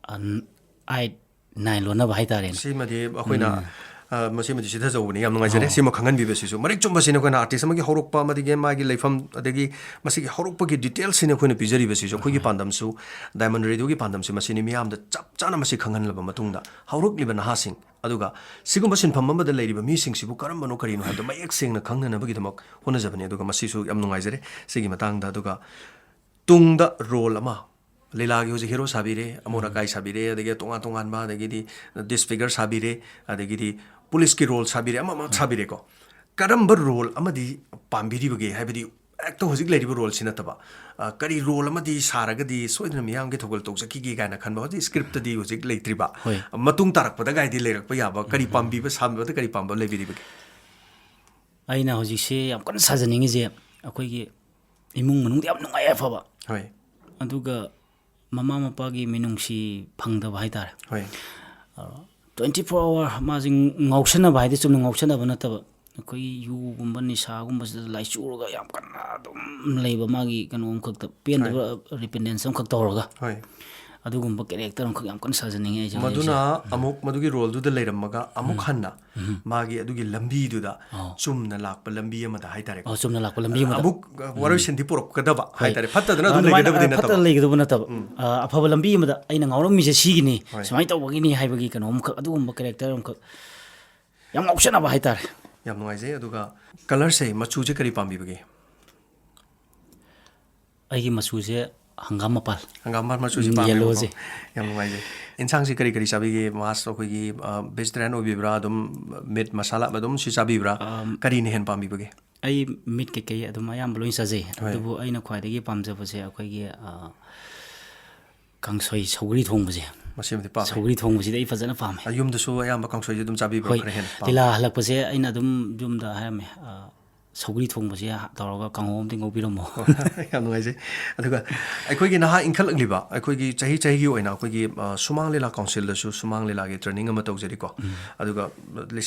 ꯑꯥꯏꯠ, ꯅꯥꯏꯟ ꯂꯣꯟꯅꯕ ꯍꯥꯏꯇꯥꯔꯦꯅꯦ꯫ ꯁꯤꯃꯗꯤ ꯑꯩꯈꯣꯏꯅ, ꯎꯝ꯫ ꯑ, ꯃꯁꯤꯃꯗꯤ ꯆꯤꯊꯖꯧꯕꯅꯤ꯫ ꯌꯥꯝ ꯅꯨꯡꯉꯥꯏꯖꯔꯦ꯫ ꯑꯣ꯫ ꯁꯤꯃ ꯈꯪꯍꯟꯕꯤꯕꯁꯤꯁꯨ꯫ ꯃꯔꯤꯛ ꯆꯨꯝꯕꯁꯤꯅ ꯑꯩꯈꯣꯏꯅ ꯑꯥꯔꯇꯤꯁ ꯑꯃꯒꯤ ꯍꯧꯔꯛꯄ ꯑꯃꯗꯒꯤ ꯃꯥꯒꯤ ꯂꯩꯐꯝ, ꯑꯗꯒꯤ ꯃꯁꯤꯒꯤ ꯍꯧꯔꯛꯄꯒꯤ ꯗꯤꯇꯦꯜꯁꯤꯅ ꯑꯩꯈꯣꯏꯅ ꯄꯤꯖꯔꯤꯕꯁꯤꯁꯨ ꯑꯩꯈꯣꯏꯒꯤ ꯍꯣꯏ꯫ ꯄꯥꯟꯗꯝꯁꯨ, ꯗꯥꯏꯃꯟ ꯔꯦꯗꯤꯑꯣꯒꯤ ꯄꯥꯟꯗꯝꯁꯤ ꯃꯁꯤꯅꯤ꯫ ꯃꯤꯌꯥꯝꯗ ꯆꯞ ꯆꯥꯅ ꯃꯁꯤ ꯈꯪꯍꯜꯂꯕ ꯃꯇꯨꯡꯗ ꯍꯧꯔꯛꯂꯤꯕ ꯅꯍꯥꯁꯤꯡ, ꯑꯗꯨꯒ ꯁꯤꯒꯨꯝꯕ ꯁꯤꯟꯐꯝ ꯑꯃꯗ ꯂꯩꯔꯤꯕ ꯃꯤꯁꯤꯡꯁꯤꯕꯨ ꯀꯔꯝꯕꯅꯣ ꯀꯔꯤꯅꯣ ꯍꯥꯏꯕꯗꯣ ꯃꯌꯦꯛ ꯁꯦꯡꯅ ꯈꯪꯅꯅꯕꯒꯤꯗꯃꯛ ꯍꯣꯠꯅꯖꯕꯅꯤ꯫ ꯑꯗꯨꯒ ꯃꯁꯤꯁꯨ ꯌꯥꯝ ꯅꯨꯡꯉꯥꯏꯖꯔꯦ ꯁꯤꯒꯤ ꯃꯇꯥꯡꯗ꯫ ꯑꯗꯨꯒ ꯇꯨꯡꯗ ꯔꯣꯜ ꯑꯃ ꯂꯤꯂꯥꯒꯤ ꯍꯧꯖꯤꯛ ꯍꯤꯔꯣ ꯁꯥꯕꯤꯔꯦ, ꯑꯃꯣꯠ ꯑꯀꯥꯏ ꯁꯥꯕꯤꯔꯦ, ꯑꯗꯒꯤ ꯇꯣꯉꯥꯟ ꯇꯣꯉꯥꯟꯕ, ꯑꯗꯒꯤꯗꯤ ꯗꯤꯁꯐꯤꯒꯔ ꯁꯥꯕꯤꯔꯦ, ꯑꯗꯒꯤꯗꯤ ꯄꯨꯂꯤꯁꯀꯤ ꯔꯣꯜ ꯁꯥꯕꯤꯔꯦ, ꯑꯃ ꯑꯃ ꯁꯥꯕꯤꯔꯦꯀꯣ꯫ ꯀꯔꯝꯕ ꯔꯣꯜ ꯑꯃꯗꯤ ꯄꯥꯝꯕꯤꯔꯤꯕꯒꯦ? ꯍꯥꯏꯕꯗꯤ ꯍꯦꯛꯇ ꯍꯧꯖꯤꯛ ꯂꯩꯔꯤꯕ ꯔꯣꯜꯁꯤ ꯅꯠꯇꯕ, ꯑ, ꯀꯔꯤ ꯔꯣꯜ ꯑꯃꯗꯤ ꯁꯥꯔꯒꯗꯤ ꯁꯣꯏꯗꯅ ꯃꯤꯌꯥꯝꯒꯤ ꯊꯧꯒꯜ ꯇꯧꯖꯈꯤꯒꯦ ꯀꯥꯏꯅ ꯈꯟꯕ? ꯍꯧꯖꯤꯛ ꯁ꯭ꯀ꯭ꯔꯤꯞꯇꯗꯤ ꯍꯧꯖꯤꯛ ꯂꯩꯇ꯭ꯔꯤꯕ, ꯍꯣꯏ꯫ ꯃꯇꯨꯡ ꯇꯥꯔꯛꯄꯗ ꯒꯥꯏꯗꯤ ꯂꯩꯔꯛꯄ ꯌꯥꯕ, ꯀꯔꯤ ꯄꯥꯝꯕꯤꯕ, ꯁꯥꯕꯗ ꯀꯔꯤ ꯄꯥꯝꯕ ꯂꯩꯕꯤꯔꯤꯕꯒꯦ? ꯑꯩꯅ ꯍꯧꯖꯤꯛꯁꯦ ꯌꯥꯝ ꯀꯟꯅ ꯁꯥꯖꯅꯤꯡꯉꯤꯁꯦ ꯑꯩꯈꯣꯏꯒꯤ ꯏꯃꯨꯡ ꯃꯅꯨꯡꯗ ꯌꯥꯝ ꯅꯨꯡꯉꯥꯏ ꯌꯥꯏꯐꯕ, ꯍꯣꯏ꯫ ꯑꯗꯨꯒ ꯃꯃꯥ ꯃꯄꯥꯒꯤ ꯃꯤꯅꯨꯡꯁꯤ ꯐꯪꯗꯕ ꯍꯥꯏꯇꯥꯔꯦ꯫ ꯍꯣꯏ꯫ ꯇ꯭ꯋꯦꯟꯇꯤ ꯐꯣꯔ ꯑꯋꯥꯔ ꯃꯥꯁꯤ ꯉꯥꯎꯁꯟꯅꯕ ꯍꯥꯏꯗꯤ ꯆꯨꯝꯅ ꯉꯥꯎꯁꯟꯅꯕ ꯅꯠꯇꯕ, ꯑꯩꯈꯣꯏꯒꯤ ꯌꯨꯒꯨꯝꯕ ꯅꯤꯁꯥꯒꯨꯝꯕꯁꯤꯗ ꯂꯥꯏꯆꯨꯔꯒ ꯌꯥꯝ ꯀꯟꯅ ꯑꯗꯨꯝ ꯂꯩꯕ, ꯃꯥꯒꯤ ꯀꯩꯅꯣ ꯑꯃꯈꯛꯇ ꯄꯦꯟꯗꯕ, ꯔꯤꯄꯦꯟꯗꯦꯟꯁ ꯑꯃꯈꯛ ꯇꯧꯔꯒ, ꯍꯣꯏ꯫ ꯑꯗꯨꯒꯨꯝꯕ ꯀꯦꯔꯦꯛꯇꯔ ꯑꯃꯈꯛ ꯌꯥꯝ ꯀꯟꯅ ꯁꯥꯖꯅꯤꯡꯉꯦ ꯑꯩꯁꯦ ꯍꯧꯖꯤꯛꯁꯦ꯫ ꯃꯗꯨꯅ ꯑꯃꯨꯛ ꯃꯗꯨꯒꯤ ꯔꯣꯜꯗꯨꯗ ꯂꯩꯔꯝꯃꯒ ꯑꯃꯨꯛ ꯍꯟꯅ ꯃꯥꯒꯤ ꯑꯗꯨꯒꯤ ꯂꯝꯕꯤꯗꯨꯗ ꯑꯣ꯫ ꯆꯨꯝꯅ ꯂꯥꯛꯄ ꯂꯝꯕꯤ ꯑꯃꯗ ꯍꯥꯏꯇꯥꯔꯦꯀꯣ꯫ ꯑꯣ, ꯆꯨꯝꯅ ꯂꯥꯛꯄ ꯂꯝꯕꯤ ꯑꯃꯗ꯫ ꯑꯃꯨꯛ, ꯑ, ꯋꯥꯔꯣꯏꯁꯤꯟꯗꯤ ꯄꯨꯔꯛꯀꯗꯕ ꯍꯣꯏ꯫ ꯍꯥꯏꯇꯥꯔꯦ, ꯐꯠꯇꯗꯅ ꯑꯗꯨꯝ ꯑꯗꯨꯃꯥꯏꯅ, ꯂꯩꯒꯗꯕꯗꯤ ꯑ, ꯐꯠꯇꯅ ꯅꯠꯇꯕ꯫ ꯂꯩꯒꯗꯕ ꯅꯠꯇꯕ꯫ ꯎꯝ꯫ ꯑ, ꯑꯐꯕ ꯂꯝꯕꯤ ꯑꯃꯗ ꯑꯩꯅ ꯉꯥꯎꯔꯝꯃꯤꯁꯦ ꯁꯤꯒꯤꯅꯤ, ꯍꯣꯏ꯫ ꯁꯨꯃꯥꯏꯅ ꯇꯧꯕꯒꯤꯅꯤ ꯍꯥꯏꯕꯒꯤ ꯀꯩꯅꯣ ꯑꯃꯈꯛ, ꯑꯗꯨꯒꯨꯝꯕ ꯀꯦꯔꯦꯛꯇꯔ ꯑꯃꯈꯛ ꯌꯥꯝ ꯉꯥꯎꯁꯟꯅꯕ ꯍꯥꯏꯇꯥꯔꯦ꯫ ꯌꯥꯝ ꯅꯨꯡꯉꯥꯏꯖꯩ꯫ ꯑꯗꯨꯒ ꯀꯂꯔꯁꯦ, ꯃꯆꯨꯁꯦ ꯀꯔꯤ ꯄꯥꯝꯕꯤꯕꯒꯦ? ꯑꯩꯒꯤ ꯃꯆꯨꯁꯦ ꯍꯪꯒꯥꯝ ꯃꯄꯥꯜ꯫ ꯍꯪꯒꯥꯝ ꯃꯆꯨꯁꯤ ꯎꯝ, ꯄꯥꯝꯃꯦꯕꯀꯣ꯫ ꯌꯦꯜꯂꯣꯁꯦ꯫ ꯌꯥꯝ ꯅꯨꯡꯉꯥꯏꯖꯩ꯫ ꯏꯟꯁꯥꯡꯁꯤ ꯀꯔꯤ ꯀꯔꯤ ꯆꯥꯕꯤꯒꯦ? ꯃꯥꯁ ꯑꯩꯈꯣꯏꯒꯤ, ꯑ, ꯚꯦꯖꯤꯇꯦꯔꯤꯌꯟ ꯑꯣꯏꯕꯤꯕ꯭ꯔꯥ? ꯑꯗꯨꯝ ꯃꯤꯠ ꯃꯁꯥꯂꯥ ꯑꯗꯨꯝ ꯁꯤ ꯆꯥꯕꯤꯕ꯭ꯔꯥ? ꯑꯝ, ꯀꯔꯤꯅ ꯍꯦꯟꯅ ꯄꯥꯝꯕꯤꯕꯒꯦ? ꯑꯩ ꯃꯤꯠ ꯀꯩꯀꯩ ꯑꯗꯨꯝ ꯑꯌꯥꯝꯕ ꯂꯣꯏ ꯆꯥꯖꯩ꯫ ꯍꯣꯏ꯫ ꯑꯗꯨꯕꯨ ꯑꯩꯅ ꯈ꯭ꯋꯥꯏꯗꯒꯤ ꯄꯥꯝꯖꯕꯁꯦ ꯑꯩꯈꯣꯏꯒꯤ, ꯑ, ꯀꯥꯡꯁꯣꯏ ꯁꯧꯒ꯭ꯔꯤ ꯊꯣꯡꯕꯁꯦ꯫ ꯃꯁꯤꯃꯗꯤ ꯄꯥꯝꯃꯦ꯫ ꯁꯧꯒ꯭ꯔꯤ ꯊꯣꯡꯕꯁꯤꯗꯤ ꯑꯩ ꯐꯖꯅ ꯄꯥꯝꯃꯦ꯫ ꯑ, ꯌꯨꯝꯗꯁꯨ ꯑꯌꯥꯝꯕ ꯀꯥꯡꯁꯣꯏꯁꯦ ꯑꯗꯨꯝ ꯆꯥꯕꯤꯕ꯭ꯔꯥ? ꯍꯣꯏ, ꯈꯔ ꯍꯦꯟꯅ ꯄꯥꯝꯃꯦ꯫ ꯂꯤꯂꯥ ꯍꯜꯂꯛꯄꯁꯦ ꯑꯩꯅ ꯑꯗꯨꯝ ꯌꯨꯝꯗ ꯍꯥꯏꯔꯝꯃꯦ, ꯑ, ꯁꯧꯒ꯭ꯔꯤ ꯊꯣꯡꯕꯁꯦ ꯇꯧꯔꯒ ꯀꯥꯡꯍꯧ ꯑꯃꯗꯤ ꯉꯧꯕꯤꯔꯝꯃꯣ꯫ ꯌꯥꯝ ꯅꯨꯡꯉꯥꯏꯖꯩ꯫ ꯑꯗꯨꯒ ꯑꯩꯈꯣꯏꯒꯤ ꯅꯍꯥ ꯏꯟꯈꯠꯂꯛꯂꯤꯕ, ꯑꯩꯈꯣꯏꯒꯤ ꯆꯍꯤ ꯆꯍꯤꯒꯤ ꯑꯣꯏꯅ ꯑꯩꯈꯣꯏꯒꯤ, ꯑ, ꯁꯨꯃꯥꯡ ꯂꯤꯂꯥ ꯀꯥꯎꯟꯁꯤꯜꯗꯁꯨ ꯁꯨꯃꯥꯡ ꯂꯤꯂꯥꯒꯤ ꯇ꯭ꯔꯦꯅꯤꯡ ꯑꯃ ꯇꯧꯖꯔꯤꯀꯣ꯫ ꯑꯗꯨꯒ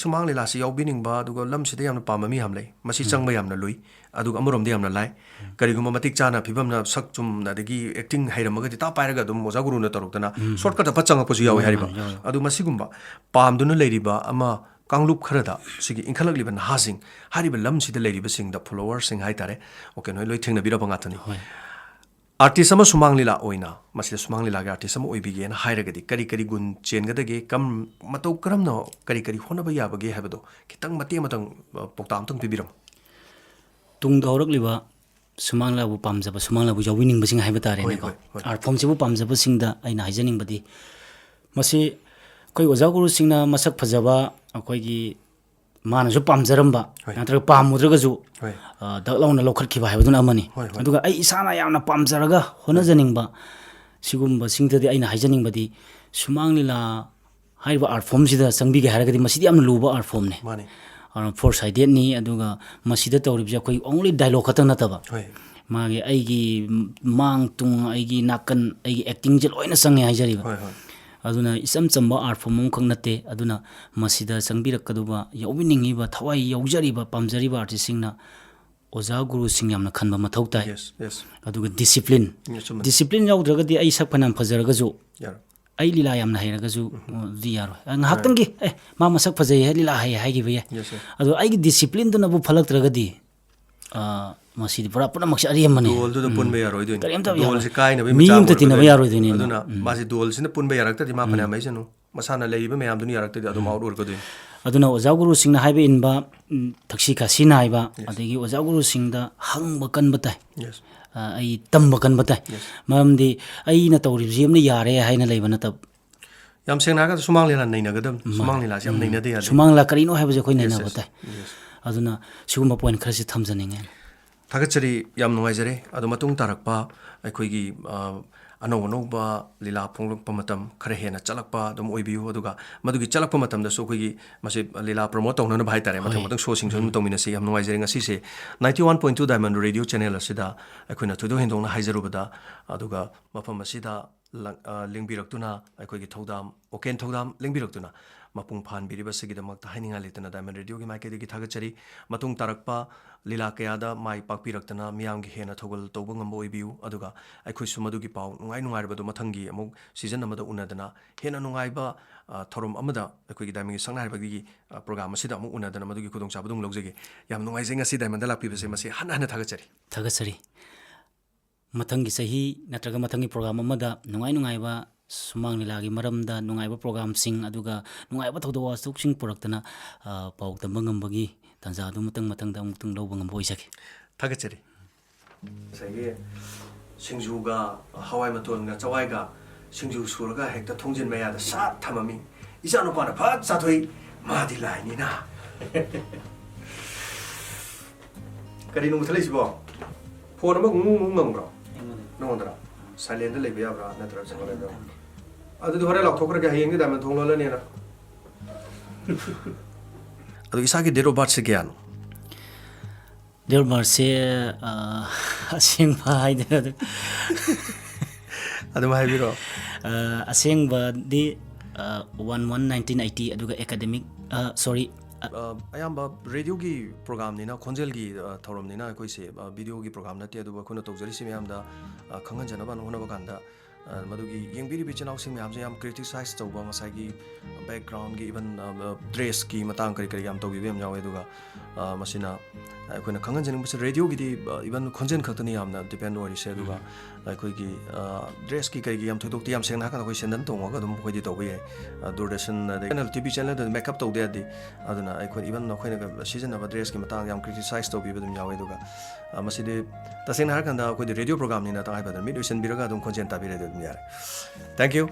ꯁꯨꯃꯥꯡ ꯂꯤꯂꯥꯁꯤ ꯌꯥꯎꯕꯤꯅꯤꯡꯕ, ꯑꯗꯨꯒ ꯂꯝꯁꯤꯗ ꯌꯥꯝꯅ ꯄꯥꯝꯕ ꯃꯤ ꯌꯥꯝ ꯂꯩ꯫ ꯃꯁꯤ ꯆꯪꯕ ꯌꯥꯝꯅ ꯂꯨꯏ꯫ ꯑꯗꯨꯒ ꯑꯃꯔꯣꯝꯗ ꯌꯥꯝꯅ ꯂꯥꯏ꯫ ꯀꯔꯤꯒꯨꯝꯕ ꯃꯇꯤꯛ ꯆꯥꯅ ꯐꯤꯕꯝꯅ ꯁꯛ ꯆꯨꯝꯅ ꯑꯗꯒꯤ ꯑꯦꯛꯇꯤꯡ ꯍꯩꯔꯝꯃꯒꯗꯤ ꯇꯥ ꯄꯥꯏꯔꯒ ꯑꯗꯨꯝ ꯑꯣꯖꯥ ꯒꯨꯔꯨꯅ ꯇꯧꯔꯛꯇꯅ ꯁꯣꯔꯠꯀꯠꯇ ꯐꯠ ꯆꯪꯉꯛꯄꯁꯨ ꯌꯥꯎꯏ ꯃꯥꯅꯤ, ꯍꯥꯏꯔꯤꯕ꯫ ꯃꯥꯅꯤ, ꯌꯥꯎꯏ꯫ ꯑꯗꯨ ꯃꯁꯤꯒꯨꯝꯕ ꯄꯥꯝꯗꯨꯅ ꯂꯩꯔꯤꯕ ꯑꯃ ꯀꯥꯡꯂꯨꯞ ꯈꯔꯗ, ꯁꯤꯒꯤ ꯏꯟꯈꯠꯂꯛꯂꯤꯕ ꯅꯍꯥꯁꯤꯡ, ꯍꯥꯏꯔꯤꯕ ꯂꯝꯁꯤꯗ ꯂꯩꯔꯤꯕꯁꯤꯡꯗ, ꯐꯣꯂꯣꯋꯔꯁꯤꯡ ꯍꯥꯏꯇꯥꯔꯦ, ꯑꯣꯀꯦ, ꯅꯣꯏ ꯂꯣꯏ ꯊꯦꯡꯅꯕꯤꯔꯕ ꯉꯥꯛꯇꯅꯤ꯫ ꯍꯣꯏ꯫ ꯑꯥꯔꯇꯤꯁ ꯑꯃ ꯁꯨꯃꯥꯡ ꯂꯤꯂꯥ ꯑꯣꯏꯅ, ꯃꯁꯤꯗ ꯁꯨꯃꯥꯡ ꯂꯤꯂꯥꯒꯤ ꯑꯥꯔꯇꯤꯁ ꯑꯃ ꯑꯣꯏꯕꯤꯒꯦꯅ ꯍꯥꯏꯔꯒꯗꯤ ꯀꯔꯤ ꯀꯔꯤ ꯒꯨꯟ ꯆꯦꯟꯒꯗꯒꯦ? ꯀꯝ-, ꯃꯇꯧ ꯀꯔꯝꯅ, ꯀꯔꯤ ꯀꯔꯤ ꯍꯣꯠꯅꯕ ꯌꯥꯕꯒꯦ ꯍꯥꯏꯕꯗꯣ ꯈꯤꯇꯪ ꯃꯇꯦꯛ ꯑꯃꯇꯪ, ꯑ, ꯄꯥꯎꯇꯥꯛ ꯑꯃꯇꯪ ꯄꯤꯕꯤꯔꯝꯃꯨ꯫ ꯇꯨꯡꯗ ꯍꯧꯔꯛꯂꯤꯕ ꯁꯨꯃꯥꯡ ꯂꯤꯂꯥꯕꯨ ꯄꯥꯝꯖꯕ, ꯁꯨꯃꯥꯡ ꯂꯤꯂꯥꯕꯨ ꯌꯥꯎꯕꯤꯅꯤꯡꯕꯁꯤꯡ ꯍꯥꯏꯕ ꯇꯥꯔꯦꯅꯦꯀꯣ꯫ ꯍꯣꯏ, ꯍꯣꯏ꯫ Art formꯁꯤꯕꯨ ꯄꯥꯝꯖꯕꯁꯤꯡꯗ ꯑꯩꯅ ꯍꯥꯏꯖꯅꯤꯡꯕꯗꯤ, ꯃꯁꯤ ꯑꯩꯈꯣꯏ ꯑꯣꯖꯥ ꯒꯨꯔꯨꯁꯤꯡꯅ ꯃꯁꯛ ꯐꯖꯕ, ꯑꯩꯈꯣꯏꯒꯤ ꯃꯥꯅꯁꯨ ꯄꯥꯝꯖꯔꯝꯕ, ꯍꯣꯏ꯫ ꯅꯠꯇ꯭ꯔꯒ ꯄꯥꯝꯃꯨꯗ꯭ꯔꯒꯁꯨ ꯍꯣꯏ꯫ ꯑ, ꯗꯛ ꯂꯥꯎꯅ ꯂꯧꯈꯠꯈꯤꯕ ꯍꯥꯏꯕꯗꯨꯅ ꯑꯃꯅꯤ꯫ ꯍꯣꯏ, ꯍꯣꯏ꯫ ꯑꯗꯨꯒ ꯑꯩ ꯏꯁꯥꯅ ꯌꯥꯝꯅ ꯄꯥꯝꯖꯔꯒ ꯍꯣꯠꯅꯖꯅꯤꯡꯕ ꯁꯤꯒꯨꯝꯕꯁꯤꯡꯗꯗꯤ ꯑꯩꯅ ꯍꯥꯏꯖꯅꯤꯡꯕꯗꯤ, ꯁꯨꯃꯥꯡ ꯂꯤꯂꯥ ꯍꯥꯏꯔꯤꯕ art formꯁꯤꯗ ꯆꯪꯕꯤꯒꯦ ꯍꯥꯏꯔꯒꯗꯤ, ꯃꯁꯤꯗꯤ ꯌꯥꯝꯅ ꯂꯨꯕ art formꯅꯤ꯫ ꯃꯥꯅꯤ꯫ ꯑ, four sidedꯅꯤ꯫ ꯑꯗꯨꯒ ꯃꯁꯤꯗ ꯇꯧꯔꯤꯕꯁꯦ ꯑꯩꯈꯣꯏ only dialogue ꯈꯛꯇꯪ ꯅꯠꯇꯕ, ꯍꯣꯏ꯫ ꯃꯥꯒꯤ, ꯑꯩꯒꯤ ꯃꯥꯡ ꯇꯨꯡ, ꯑꯩꯒꯤ ꯅꯥꯀꯟ, ꯑꯩꯒꯤ actingꯁꯦ ꯂꯣꯏꯅ ꯆꯪꯉꯦ ꯍꯥꯏꯖꯔꯤꯕ꯫ ꯍꯣꯏ, ꯍꯣꯏ꯫ ꯑꯗꯨꯅ ꯏꯆꯝ ꯆꯝꯕ art form ꯑꯃꯈꯛ ꯅꯠꯇꯦ꯫ ꯑꯗꯨꯅ ꯃꯁꯤꯗ ꯆꯪꯕꯤꯔꯛꯀꯗꯧꯕ, ꯌꯥꯎꯕꯤꯅꯤꯡꯉꯤꯕ, ꯊꯋꯥꯏ ꯌꯥꯎꯖꯔꯤꯕ, ꯄꯥꯝꯖꯔꯤꯕ artistꯁꯤꯡꯅ ꯑꯣꯖꯥ ꯒꯨꯔꯨꯁꯤꯡ ꯌꯥꯝꯅ ꯈꯟꯕ ꯃꯊꯧ ꯇꯥꯏ꯫ Yes, yes꯫ ꯑꯗꯨꯒ discipline꯫ ꯌꯥꯝ ꯆꯨꯝꯃꯦ꯫ Discipline ꯌꯥꯎꯗ꯭ꯔꯒꯗꯤ ꯑꯩ ꯁꯛ ꯐꯅꯌꯥꯝ ꯐꯖꯔꯒꯁꯨ, ꯌꯥꯔꯣꯏ꯫ ꯑꯩ ꯂꯤꯂꯥ ꯌꯥꯝꯅ ꯍꯩꯔꯒꯁꯨ, ꯑꯗꯨꯗꯤ ꯌꯥꯔꯣꯏ꯫ ꯑ, ꯉꯥꯏꯍꯥꯛꯇꯪꯒꯤ, "ꯑꯦ, ꯃꯥ ꯃꯁꯛ ꯐꯖꯩ ꯍꯥꯏ, ꯂꯤꯂꯥ ꯍꯩ" ꯍꯥꯏꯈꯤꯕ ꯌꯥꯏ꯫ Yes, yes꯫ ꯑꯗꯣ ꯑꯩꯒꯤ disciplineꯗꯨꯅꯕꯨ ꯐꯠꯂꯛꯇ꯭ꯔꯒꯗꯤ, ꯑ, ꯃꯁꯤꯗꯤ ꯄꯨꯔꯥ ꯄꯨꯝꯅꯃꯛꯁꯦ ꯑꯔꯦꯝꯕꯅꯤ꯫ ꯗꯣꯜꯗꯨꯗ ꯎꯝ꯫ ꯄꯨꯟꯕ ꯌꯥꯔꯣꯏꯗꯣꯏꯅꯤ꯫ ꯀꯔꯤꯝꯇ ꯗꯣꯜꯁꯦ ꯌꯥꯔꯣꯏ꯫ ꯀꯥꯏꯅꯕꯒꯤ ꯃꯤ ꯃꯆꯥꯛ ꯑꯃꯇ ꯇꯤꯟꯅꯕ ꯑꯣꯏꯔꯛꯀꯗꯣꯏꯅꯤ꯫ ꯌꯥꯔꯣꯏꯗꯣꯏꯅꯦ꯫ ꯑꯗꯨꯅ ꯎꯝ꯫ ꯃꯥꯁꯦ ꯗꯣꯜꯁꯤꯅ ꯄꯨꯟꯕ ꯌꯥꯔꯛꯇ꯭ꯔꯗꯤ ꯃꯥ ꯐꯅꯌꯥꯝ ꯍꯩꯁꯅꯨ꯫ ꯃꯁꯥꯅ ꯂꯩꯔꯤꯕ ꯃꯌꯥꯝꯗꯨꯅ ꯌꯥꯔꯛꯇ꯭ꯔꯗꯤ ꯑꯗꯨꯝ out ꯑꯣꯏꯔꯛꯀꯗꯣꯏꯅꯤ꯫ ꯑꯗꯨꯅ ꯑꯣꯖꯥ ꯒꯨꯔꯨꯁꯤꯡꯅ ꯍꯥꯏꯕ ꯏꯟꯕ, ꯎꯝ, ꯊꯛꯁꯤ ꯈꯥꯁꯤ ꯅꯥꯏꯕ, Yes꯫ ꯑꯗꯒꯤ ꯑꯣꯖꯥ ꯒꯨꯔꯨꯁꯤꯡꯗ ꯍꯪꯕ ꯀꯟꯕ ꯇꯥꯏ꯫ Yes꯫ ꯑ, ꯑꯩ ꯇꯝꯕ ꯀꯟꯕ ꯇꯥꯏ꯫ Yes꯫ ꯃꯔꯝꯗꯤ ꯑꯩꯅ ꯇꯧꯔꯤꯕꯁꯤ ꯑꯃꯅ ꯌꯥꯔꯦ ꯍꯥꯏꯅ ꯂꯩꯕ ꯅꯠꯇꯕ꯫ ꯌꯥꯝ ꯁꯦꯡꯅ ꯍꯥꯏꯔꯀꯥꯟꯗ ꯁꯨꯃꯥꯡ ꯂꯤꯂꯥ ꯅꯩꯅꯒꯗꯕꯅꯤ꯫ ꯁꯨꯃꯥꯡ ꯂꯤꯂꯥꯁꯦ ꯌꯥꯝ ꯅꯩꯅꯗ ꯌꯥꯗꯦ꯫ ꯁꯨꯃꯥꯡ ꯂꯤꯂꯥ ꯀꯔꯤꯅꯣ ꯍꯥꯏꯕꯁꯦ ꯑꯩꯈꯣꯏ Yes, ꯅꯩꯅꯕ yes꯫ ꯇꯥꯏ꯫ Yes꯫ ꯑꯗꯨꯅ ꯁꯤꯒꯨꯝꯕ point ꯈꯔꯁꯤ ꯊꯝꯖꯅꯤꯡꯉꯦ꯫ ꯊꯥꯒꯠꯆꯔꯤ, ꯌꯥꯝ ꯅꯨꯡꯉꯥꯏꯖꯔꯦ꯫ ꯑꯗꯣ ꯃꯇꯨꯡ ꯇꯥꯔꯛꯄ ꯑꯩꯈꯣꯏꯒꯤ, ꯑ, ꯑꯅꯧ ꯑꯅꯧꯕ ꯂꯤꯂꯥ ꯐꯣꯡꯂꯛꯄ ꯃꯇꯝ ꯈꯔ ꯍꯦꯟꯅ ꯆꯠꯂꯛꯄ ꯑꯗꯨꯝ ꯑꯣꯏꯕꯤꯌꯨ꯫ ꯑꯗꯨꯒ ꯃꯗꯨꯒꯤ ꯆꯠꯂꯛꯄ ꯃꯇꯝꯗꯁꯨ ꯑꯩꯈꯣꯏꯒꯤ ꯃꯁꯤ ꯂꯤꯂꯥ promote ꯇꯧꯅꯅꯕ ꯍꯥꯏꯇꯥꯔꯦ, ꯃꯊꯪ ꯍꯣꯏ꯫ ꯃꯊꯪ showꯁꯤꯡꯁꯨ ꯑꯗꯨꯝ ꯇꯧꯃꯤꯟꯅꯁꯤ꯫ ꯌꯥꯝ ꯅꯨꯡꯉꯥꯏꯖꯔꯦ꯫ ꯉꯁꯤꯁꯦ ninety one point two Diamond Radio channel ꯑꯁꯤꯗ ꯑꯩꯈꯣꯏꯅ ꯊꯣꯏꯗꯣꯛ ꯍꯦꯟꯗꯣꯛꯅ ꯍꯥꯏꯖꯔꯨꯕꯗ, ꯑꯗꯨꯒ ꯃꯐꯝ ꯑꯁꯤꯗ ꯂꯪ-, ꯑ, ꯂꯦꯡꯕꯤꯔꯛꯇꯨꯅ, ꯑꯩꯈꯣꯏꯒꯤ ꯊꯧꯗꯥꯝ, ꯋꯥꯈꯦꯟ ꯊꯧꯗꯥꯝ ꯂꯦꯡꯕꯤꯔꯛꯇꯨꯅ ꯃꯄꯨꯡ ꯐꯥꯍꯟꯕꯤꯔꯤꯕꯁꯤꯒꯤꯗꯃꯛꯇ ꯍꯥꯏꯅꯤꯡꯉꯥꯏ ꯂꯩꯇꯅ Diamond Radioꯒꯤ ꯃꯥꯏꯀꯩꯗꯒꯤ ꯊꯥꯒꯠꯆꯔꯤ꯫ ꯃꯇꯨꯡ ꯇꯥꯔꯛꯄ ꯂꯤꯂꯥ ꯀꯌꯥꯗ ꯃꯥꯏ ꯄꯥꯛꯄꯤꯔꯛꯇꯅ ꯃꯤꯌꯥꯝꯒꯤ ꯍꯦꯟꯅ ꯊꯧꯒꯜ ꯇꯧꯕ ꯉꯝꯕ ꯑꯣꯏꯕꯤꯌꯨ꯫ ꯑꯗꯨꯒ ꯑꯩꯈꯣꯏꯁꯨ ꯃꯗꯨꯒꯤ ꯄꯥꯎ ꯅꯨꯡꯉꯥꯏ ꯅꯨꯡꯉꯥꯏꯔꯕꯗꯨ ꯃꯊꯪꯒꯤ ꯑꯃꯨꯛ season ꯑꯃꯗ ꯎꯅꯗꯅ ꯍꯦꯟꯅ ꯅꯨꯡꯉꯥꯏꯕ, ꯑ, ꯊꯧꯔꯝ ꯑꯃꯗ ꯑꯩꯈꯣꯏꯒꯤ Diamondꯒꯤ ꯁꯛꯅꯥꯏꯔꯕꯒꯤ, ꯑ, program ꯑꯁꯤꯗ ꯑꯃꯨꯛ ꯎꯅꯗꯅ ꯃꯗꯨꯒꯤ ꯈꯨꯗꯣꯡꯆꯥꯕꯗꯨ ꯑꯃꯨꯛ ꯂꯧꯖꯒꯦ꯫ ꯌꯥꯝ ꯅꯨꯡꯉꯥꯏꯖꯩ ꯉꯁꯤ Diamondꯗ ꯂꯥꯛꯄꯤꯕꯁꯦ, ꯃꯁꯤ ꯍꯟꯅ ꯍꯟꯅ ꯊꯥꯒꯠꯆꯔꯤ꯫ ꯊꯥꯒꯠꯆꯔꯤ꯫ ꯃꯊꯪꯒꯤ ꯆꯍꯤ ꯅꯠꯇ꯭ꯔꯒ ꯃꯊꯪꯒꯤ program ꯑꯃꯗ ꯅꯨꯡꯉꯥꯏ ꯅꯨꯡꯉꯥꯏꯕ ꯁꯨꯃꯥꯡ ꯂꯤꯂꯥꯒꯤ ꯃꯔꯝꯗ ꯅꯨꯡꯉꯥꯏꯕ programꯁꯤꯡ, ꯑꯗꯨꯒ ꯅꯨꯡꯉꯥꯏꯕ ꯊꯧꯗꯣꯛ ꯋꯥꯊꯣꯛꯁꯤꯡ ꯄꯨꯔꯛꯇꯅ, ꯑ, ꯄꯥꯎ ꯇꯝꯕ ꯉꯝꯕꯒꯤ ꯇꯥꯟꯖꯥ ꯑꯗꯨ ꯃꯊꯪ ꯃꯊꯪꯗ ꯑꯃꯨꯛꯇꯪ ꯂꯧꯕ ꯉꯝꯕ ꯑꯣꯏꯖꯒꯦ꯫ ꯊꯥꯒꯠꯆꯔꯤ꯫ ꯉꯁꯥꯏꯒꯤ ꯁꯤꯡꯖꯨꯒ ꯍꯋꯥꯏ ꯃꯇꯣꯟꯒ ꯆꯋꯥꯏꯒ ꯁꯤꯡꯖꯨ ꯁꯨꯔꯒ ꯍꯦꯛꯇ ꯊꯣꯡꯖꯤꯟ ꯃꯌꯥꯗ ꯁꯥꯠ ꯊꯝꯃꯝꯃꯤ꯫ "ꯏꯆꯥ ꯅꯨꯄꯥꯅ ꯐꯠ ꯆꯥꯊꯣꯛꯏ, ꯃꯥꯗꯤ ꯂꯥꯏꯅꯤꯅ"꯫ ꯀꯔꯤꯅꯣ ꯃꯨꯊꯠꯂꯛꯏꯁꯤꯕꯣ? ꯐꯣꯟ ꯑꯃ ꯉꯨ ꯉꯨ ꯉꯪꯕ꯭ꯔꯣ? ꯅꯉꯣꯟꯗꯔꯣ? ꯁꯥꯏꯂꯦꯟꯗ ꯂꯩꯕ ꯌꯥꯕ꯭ꯔꯥ ꯅꯠꯇ꯭ꯔꯒ ꯀꯩꯅꯣ ꯂꯩꯕ꯭ꯔꯥ? ꯑꯗꯨꯗꯤ ꯍꯣꯔꯦꯟ ꯂꯥꯎꯊꯣꯛꯈ꯭ꯔꯒꯦ, ꯍꯌꯦꯡꯗꯤ ꯗꯥꯏꯃꯟ ꯊꯣꯡ ꯂꯣꯜꯂꯅꯤꯅ꯫ ꯑꯗꯣ ꯏꯁꯥꯒꯤ date of birthꯁꯦ ꯀꯌꯥꯅꯣ? Date of birthꯁꯦ ꯑꯁꯦꯡꯕ ꯍꯥꯏꯗꯅ ꯑꯗꯨꯝ ꯑꯗꯨꯝ ꯍꯥꯏꯕꯤꯔꯣ꯫ ꯑꯁꯦꯡꯕꯗꯤ ꯋꯥꯟ ꯋꯥꯟ ꯅꯥꯏꯟꯇꯤꯟ ꯑꯩꯠꯇꯤ, ꯑꯗꯨꯒ ꯑꯦꯀꯥꯗꯃꯤꯛ, ꯁꯣꯔꯤ, ꯑ, ꯑꯌꯥꯝꯕ ꯔꯦꯗꯤꯑꯣꯒꯤ ꯄ꯭ꯔꯣꯒꯥꯝꯅꯤꯅ, ꯈꯣꯟꯖꯦꯜꯒꯤ, ꯑ, ꯊꯧꯔꯝꯅꯤꯅ ꯑꯩꯈꯣꯏꯁꯦ, ꯑ, ꯚꯤꯗꯤꯑꯣꯒꯤ ꯄ꯭ꯔꯣꯒꯥꯝ ꯅꯠꯇꯦ, ꯑꯗꯨꯕꯨ ꯑꯩꯈꯣꯏꯅ ꯇꯧꯖꯔꯤꯁꯤ ꯃꯌꯥꯝꯗ, ꯑ, ꯈꯪꯍꯟꯖꯅꯕ ꯍꯣꯠꯅꯕ ꯀꯥꯟꯗ, ꯑ, ꯃꯗꯨꯒꯤ ꯌꯦꯡꯕꯤꯔꯤꯕ ꯏꯆꯤꯟ ꯏꯅꯥꯎꯁꯤꯡ ꯃꯌꯥꯝꯁꯦ ꯌꯥꯝ ꯀ꯭ꯔꯤꯇꯤꯁꯥꯏꯁ ꯇꯧꯕ, ꯉꯁꯥꯏꯒꯤ ꯕꯦꯛꯒ꯭ꯔꯥꯎꯟꯒꯤ, ꯏꯚꯟ, ꯑ, ꯑ, ꯗ꯭ꯔꯦꯁꯀꯤ ꯃꯇꯥꯡ ꯀꯔꯤ ꯀꯔꯤ ꯌꯥꯝ ꯇꯧꯕꯤꯕ ꯌꯥꯝ ꯌꯥꯎꯋꯦ꯫ ꯑꯗꯨꯒ, ꯑ, ꯃꯁꯤꯅ ꯑꯩꯈꯣꯏꯅ ꯈꯪꯍꯟꯖꯅꯤꯡꯕꯁꯦ, ꯔꯦꯗꯤꯑꯣꯒꯤꯗꯤ, ꯑ, ꯏꯚꯟ ꯈꯣꯟꯖꯦꯜ ꯈꯛꯇꯅꯤ ꯌꯥꯝꯅ ꯗꯤꯄꯦꯟ ꯑꯣꯏꯔꯤꯁꯦ꯫ ꯑꯗꯨꯒ ꯑꯩꯈꯣꯏꯒꯤ, ꯑ, ꯗ꯭ꯔꯦꯁꯀꯤ ꯀꯔꯤꯒꯤ ꯌꯥꯝ ꯊꯣꯏꯗꯣꯛꯇꯤ, ꯌꯥꯝ ꯁꯦꯡꯅ ꯍꯥꯏꯔꯀꯥꯟꯗ ꯑꯩꯈꯣꯏ ꯁꯦꯟꯗꯟ ꯇꯣꯡꯉꯒ ꯑꯗꯨꯝ ꯑꯩꯈꯣꯏꯗꯤ ꯇꯧꯕ ꯌꯥꯏ꯫ ꯑ, ꯗꯨꯔꯗꯔꯁꯟ, ꯑꯗꯩ ꯇꯤ ꯚꯤ ꯆꯦꯅꯦꯜꯗ ꯃꯦꯀꯞ ꯇꯧꯗ ꯌꯥꯗꯦ꯫ ꯑꯗꯨꯅ ꯑꯩꯈꯣꯏ, ꯏꯚꯟ ꯑꯩꯈꯣꯏꯅ ꯁꯤꯖꯤꯟꯅꯕ ꯗ꯭ꯔꯦꯁꯀꯤ ꯃꯇꯥꯡꯗ ꯌꯥꯝ ꯀ꯭ꯔꯤꯇꯤꯁꯥꯏꯁ ꯇꯧꯕꯤꯕ ꯑꯗꯨꯝ ꯌꯥꯎꯋꯦ꯫ ꯑꯗꯨꯒ, ꯑ, ꯃꯁꯤꯗꯤ ꯇꯁꯦꯡꯅ ꯍꯥꯏꯔꯀꯥꯟꯗ ꯑꯩꯈꯣꯏꯗꯤ ꯔꯦꯗꯤꯑꯣ ꯄ꯭ꯔꯣꯒꯥꯝꯅꯤꯅ ꯇꯉꯥꯏ ꯐꯗꯅ ꯃꯤꯠ ꯎꯏꯁꯤꯟꯕꯤꯔꯒ ꯑꯗꯨꯝ ꯈꯣꯟꯖꯦꯜ ꯇꯥꯕꯤꯔꯗꯤ ꯑꯗꯨꯝ ꯌꯥꯔꯦ꯫ Thank you꯫